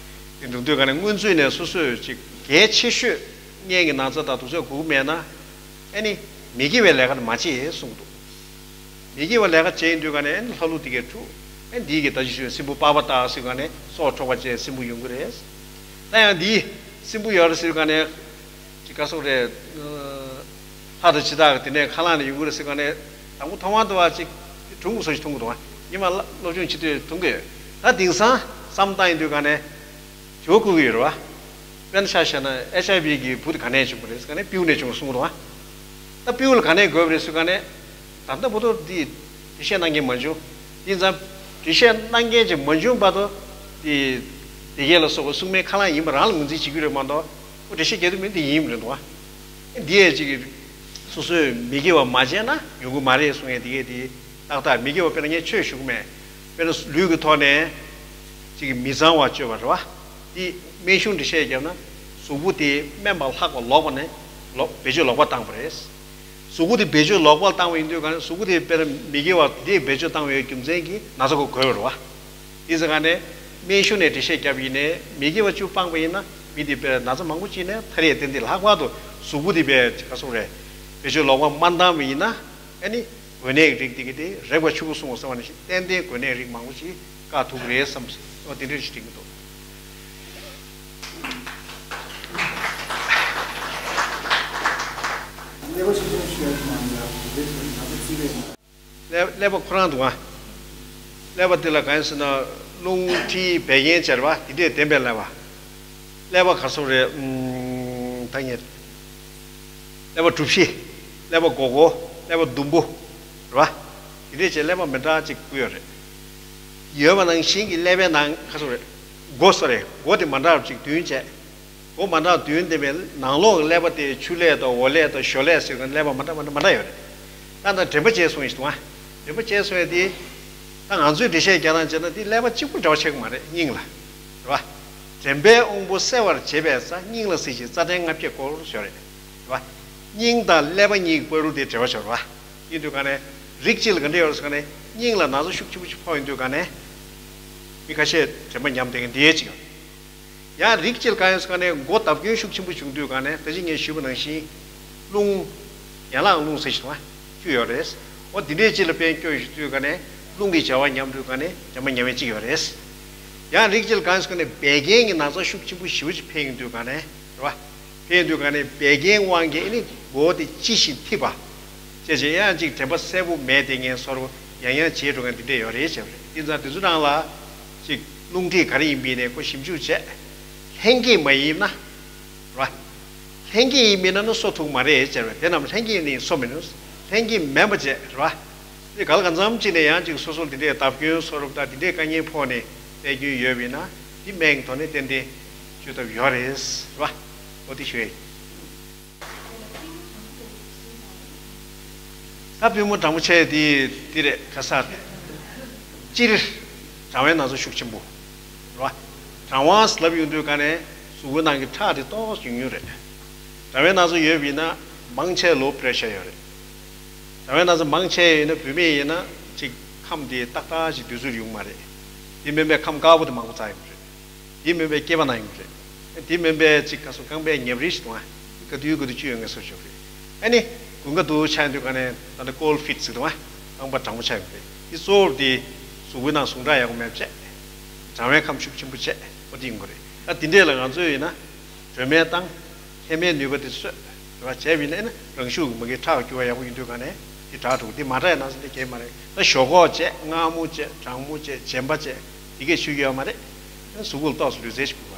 བ། དེ་འདུག་དུས་ག་ནས་སྔོན་ཚུད་ནས་སོ་སོས་ཅིག་གལ་ཆེ་ཤོས་གཉན་གྱི་ན་ཚ་དང་དུག་ཚོད་འགོས་མེད་ན། ཨ་ནི་མི་དགེ་བའི་ལས་ཀ་དེ་མ་བྱེད་གསུངས་འདུག་མི་དགེ་བ་ལས་ཀ་བྱས་ཡིན་དུས་ག་ནས་ཨ་ནི་ལྷ་ཀླུ་དེ་གས་འཁྲུག་ཨ་ནི་འདི་གི་ད་ཅི་ཞུ་སྲིན་བུ་པགས་པ་བཏགས་ཟེར་ག་ནས་སྲོག་འཕྲོག་པ་བྱས་སྲིན་བུ་ཡོང་གི་རེད། ད་ཡང་འདི་སྲིན་བུ་ཡོད་རེད་ཟེར་ག་ནས་ཅི་ག་སོགས་རེད། ལྷ་དང་ཇི་ལྟར་གི་དེ་ནས་ཁ་ལག་ནས་ཡོང་གི་རེད་ཟེར་ག་ནས་དང་པོ་མཐོང་བ་དུ་བ་ཅིག་གྲུང་གི་བཟོ་ཞིག་མཐོང་གི་འདུག་ཉི་མ་སློབ་སྦྱོང་བྱེད་དུས་མཐོང་གི་ཡོད། ད་དེང་སང་བསམ་བཏང་ཡིན་དུས་ག་ནས། ཇོ་བོ་བསྐུལ་གྱི་ཡོད་རེད་བ། དཔེར་ན་ཆ་བཞག་ན་ཨེཆ་ཨའི་ཝི་གི་བུ་དེ་ག་ནས་བྱུང་བ་རེད་ཟེར་ག་ནས་སྤྲེའུ་ནས་བྱུང་བ་གསུངས་རེད་བ། ད་སྤྲེའུ་ལ་ག་ནས་འགོས་པ་རེད་ཟེར་ག་ནས། ད་ལྟ་བར་དུ་འདི་འགྲེལ་བཤད་གནང་མཁན་མ་བྱུང་། དེ་ཙང་འགྲེལ་བཤད་གནང་མཁན་ཅིག་མ་བྱུང་བར་དུ་འདི་སྡེ་བརྒྱད་ལ་སོགས་པ་སྲུང་མའི་ཁ་རླངས་ཡིན་པ་རང་ལ་ངོས་འཛིན་བྱེད་ཀྱི་རེད་མ་གཏོགས། ཁོ་འགྲེལ་བཤད་རྒྱག་དུས་མི་འདི་ཡིན་མི་འདུག་བ། འདི་ཡས་ཅིག་སོ་སོས་མི་དགེ་བ་མ་བྱས་ན་ཡོང་གི་མ་རེད་གསུང་ཡས་དེ་གས་དེ། ཏག་ཏག་མི་དགེ་བ་དཔེར་ན་ངས་ཆོས་ཞུ་གི་མེད། དཔེར་ན་ལུས་ཀྱི་ཐོག་ནས་ཅིག་མི་གཙང་བ་སྤྱོད་པ་རེད་བ། འདི་སྨན་གཞུང་འགྲེལ་བཤད་བརྒྱབ་ན་གཟུགས་པོ་དེ་སྨན་པ་ལྷག་པ་ལོག་པ་ནས་ལོག་བེད་སྤྱོད་ལོག་པ་བཏང་བ་རེད། གཟུགས་པོ་དེ་བེད་སྤྱོད་ལོག་པ་བཏང་བ་ཡིན་དུས་ག་ནས་གཟུགས་པོ་དེ་དཔེར་ན་མི་དགེ་བ་དེ་བེད་སྤྱོད་བཏང་བའི་རྒྱུ་མཚན་གྱིས་ན་ཚ་ཁོ་འགོས་པ་རེད་བ། དེ་ཚེ་ག་ནས་སྨན་གཞུང་ནས་འགྲེལ་བཤད་བརྒྱབ་ཡིན་ནའི་མི་དགེ་བ་བཅུ་སྤངས་པ་ཡིན་ན་མི་དེ་དཔེར་ན་ཚ་མང་པོ་ཅིག་ནས་ཐར་ཡས་ཏན་ཏན་ལྷག་པར་དུ་གཟུགས་པོ་དེ་དཔེ་ག་སོང་རེད། བེད་སྤྱོད་ལོག་པ་མ་བཏང་བ་ཡིན་ན་ཨ་ནི། འགོས་ནད་ཀྱི་རིགས་དེ་གི་དེ་རེག་པ་ཆུ་སྐུ་སྲུང་བ་ཟེར་བ་ནང་བཞིན་ཏན་ཏན་འགོས་ནད་རིགས་མང་པོ་ཞིག་བཀག་ཐུབ་ཀྱི་རེད་བསམ་སོང་། དེ་འདྲ་ཞིག་དྲན་གྱི་འདུག་ཀླད་པ་ཁོ་རང་འདུག་ཨ། ཀླད་པ་ཁོ་རང་འདུག་ཨ། ཀླད་པ་དེ་ལ་གང་ཡིན་ཟེར་ན་རླུང་མཁྲིས་བད་ཀན་ཅེས་པ་དེ་འདྲས་ལྡན་པའི་ཀླད་པ། ཀླད་པ་ག་སོགས་རེད། ཨུམ། ད་ངས། ཀླད་པ་གྲུ་བཞི། ཀླད་པ་སྒོར་སྒོར། ཀླད་པ་ཟླུམ་པོ། རེད་བ། དེ་འདྲས་བྱས་ཀླད་པ་མི་འདྲ་གཅིག་དགུ་ཡོད་རེད། ཡོད་པ་ནང་བཞིན་གྱི་ཀླད་པའི་ནང་ག་སོགས་རེད། མགོ་སོགས་རེད། མགོ་དེ་མ་འདྲ་བ་གཅིག་བདུན་བྱས། མགོ་མ་འདྲ་བ་བདུན་ལྡན་པའི་ནང་ལོགས་ཀྱི་ཀླད་པ་དེ་ཆུ་ཀླད་དང་འོ་ཀླད་དང་ཞོ་ཀླད་ཟེར་གྱི་ཀླད་པ་མ་འདྲ་མ་འདྲ་མ་འདྲ་ཡོད་རེད། ད་ལྟ་དྲན་པ་བརྗེད་སོང་ཡིན་ཞིག་འདུག་ཨ། དྲན་པ་བརྗེད་སོང་ཡ་དེ། ད་ང་ཚོས་འགྲེལ་བཤད་རྒྱག་སྟངས་བྱས་ན་དེ་ཀླད་པ་གཅིག་པུ་འདྲ་བ་ཆགས་ཀྱི་མ་རེད། སྙིང་ལ། རེད་བ། དྲན་པའི་དབང་པོ་གསལ་བར་བྱེད་པའི་རྩ། སྙིང་ལ་གཟིགས་ཤིང་རྩ་ཕྲན་ལྔ་བརྒྱས་བསྐོར་ཞེས་རེད། རེད་བ། སྙིང་དང་ཀླད་པ་གཉིས་ཀྱི་བར་དུ་དེ་འབྲེལ་བ་ཤོར་བ། ཡིན་དུས་ག་ནས་རིགས་གཅིག་ལ་ག་འདྲ་ཡོད་ཟེར་ག་ནས་སྙིང་ལ་ན་ཚ་ཤུགས་ཆེན་པོ་ཞིག་ཕོག་ཡོང་དུས་ག་ནས་མི་ཁ་ཤས་དྲན་པ་ཉམས་བསྡད་མཁན་འདི་ཡས་ཅིག་ཡོད། ཡང་རིགས་གཅིག་གང་ཡོད་ཟེར་ག་ནས་མགོ་བརྡབ་སྐྱོན་ཤུགས་ཆེན་པོ་བྱུང་དུས་ག་ནས་ད་ཅི་ངས་ཞུས་པ་ནང་བཞིན་རླུང་། ཡན་ལག་རླུང་ཟེར་ཞིག་དང་བཅུ་ཡོད་རེད། འོ་འདི་འདྲའི་གཅིག་ལ་དཔལ་སྐྱོ་ཞིག་དུས་ག་ནས་རླུང་གི་བྱ་བ་ཉམས་དུས་ག་ནས་བྱ་མ་ཉམས་པའི་གཅིག་ཡོད་རེད། ཡང་རིགས་གཅིག་ལ་གང་ཡོད་ཟེར་ག་ནས་བད་ཀན་གྱི་ན་ཚ་ཤུགས་ཆེན་པོ་ཞེ་པོ་ཅིག་འཕེལ་ཡོང་དུས་ག་ནས་རེད་བ། འཕེལ་དུས་ག་ནས་བད་ཀན་དབང་གིས་ཨ་ནི་མགོ་བོ་དེ་ལྕི་ཞིང་འཐིབས་པ། བྱས་བྱས་ཡང་ཅིག་དྲན་པ་གསལ་པོ་མེད་དེ་ངན་སོར་ཡང་ཡང་བྱེད་འགྲོ་མཁན་འདི་འདྲས་ཡོད་རེད་བྱས་པ་རེད། དེ་ཙང་དེ་ཚོ་རང་ལ་ཅིག་རླུང་མཁྲིས་ག་རེ་ཡིན་པའི་ནས་ཁོ་ཞིབ་འཇུག་བྱས། ལྷན་སྐྱེས་མ་ཡིན་ན། རེད་བ། ལྷན་སྐྱེས་ཡིན་མིན་ན་ནི་གསོ་ཐུབ་མ་རེད་ཟེར་བས། དེ་རྣམས་ལྷན་སྐྱེས་ནི་གསོ་མི་ནུས། ལྷན་སྐྱེས་མིན་པ་བྱས། རེད་བ། དེ་ག་ལ་གང་འཚམ་ཅིག་ནས་ཡང་ཅིག་སོ་སོར་འདི་འདྲའི་བརྡབ་སྐྱོན་ཚོར་བ་དང་འདི་འདྲའི་དཀའ་ངལ་ཕོག་ནས་བསྡད་རྒྱུ་ཡོད་པ་ཡིན་ན། འདི་སྨན་གྱི་ཐོག་ནས་ཏན་ཏན་བཅོས་ཐབས་ཡོད་རེད། རེད་བ། འོ་དེ་ཞུ་ཡ་ཡིན། ད་པུས་མོ་གྲང་མོ་བྱས་དེ་དེ་རེད། ག་ས་རེད། སྤྱིར་གྲང་བའི་ན་ཚ་ཤུགས་ཆེན་པོ། རེད་བ། གྲང་བ་ལབ་ཡོང་དུས་ག་ནས་གཟུགས་པོའི་ནང་གི་ཁྲག་དེ་ཏོག་ཙམ་ཉུང་ཉུང་རེད། གྲང་བའི་ན་ཚ་ཡོད་པ་ཡིན་ན་མང་ཆེ་ལོ་པྲེ་ཤར་ཡོད་རེད། གྲང་བའི་ན་ཚ་མང་ཆེ་ཡོད་ན་བུད་མེད་ཡིན་ན་ཅིག་ཁམས་དེ་ཏག་ཏག་ཅིག་དུས་ཚོད་ཡོང་མ་རེད། དེ་མིན་པའི་ཁམས་དཀར་པོ་དེ་མང་པོ་ཙམ་ཡོང་གི་རེད། དེ་མིན་པའི་སྐྱེས་པ་ན་ཡོང་གི་རེད། དེ་མིན་པའི་ཅིག་ག་སོ་རྐང་པའི་ཉེ་རིས་ཤིག་དང་། ག་དུས་ག་དུས་ཅི་ཡོང་ངེས་སོ་ཞོག་རེད། ཨ་ནི་དགུན་ཁ་དུ་ཆགས་དུས་ག་ནས་ད་ནི་ཀོལ་ཕིཊ་ཟེར་དང་། རྐང་པ་གྲང་མོ་ཆགས་ཡོང་གི་རེད། དེ་གཙོ་བོ་དེ་གཟུགས་པོའི་ནང་ཟུངས་ཁྲག་ཡག་པོ་མེད་པ་བྱས། གྲང་བའི་ཁམས་ཤུགས་ཆེན་པོ་བྱས། འོ་དེ་ཡིན་དགོས་རེད། ད་དེ་འདྲས་ལ་ང་ཚོས་ཡིན་ན། སྒྲོན་མེ་བཏང་། མཁལ་མའི་ནུས་པ་དེ་གསོས། རེད་བ། བྱས་པ་ཡིན་ན་ཨེ་ན་རང་ཤུགས་ཀྱིས་མ་གིའི་ཁྲག་རྒྱུ་བ་ཡག་པོ་ཡིན་དུས་ག་ནས་དེ་དྲག་འགྲོ་གི། དེ་མ་དྲག་ཡ་ན་ཚ་འདི་གས་མ་རེད། ད་ཞོག་ཁོག་བྱས། མངར་མོ་བྱས། གྲང་མོ་བྱས། རྗེན་པ་བྱས། དེ་གས་ཤུགས་ཡོད་མ་རེད། ཨེ་ན་གཟུགས་པོ་ལ་ཏོག་ཙམ་ལུས་རྩལ་ཞིག་དགོས།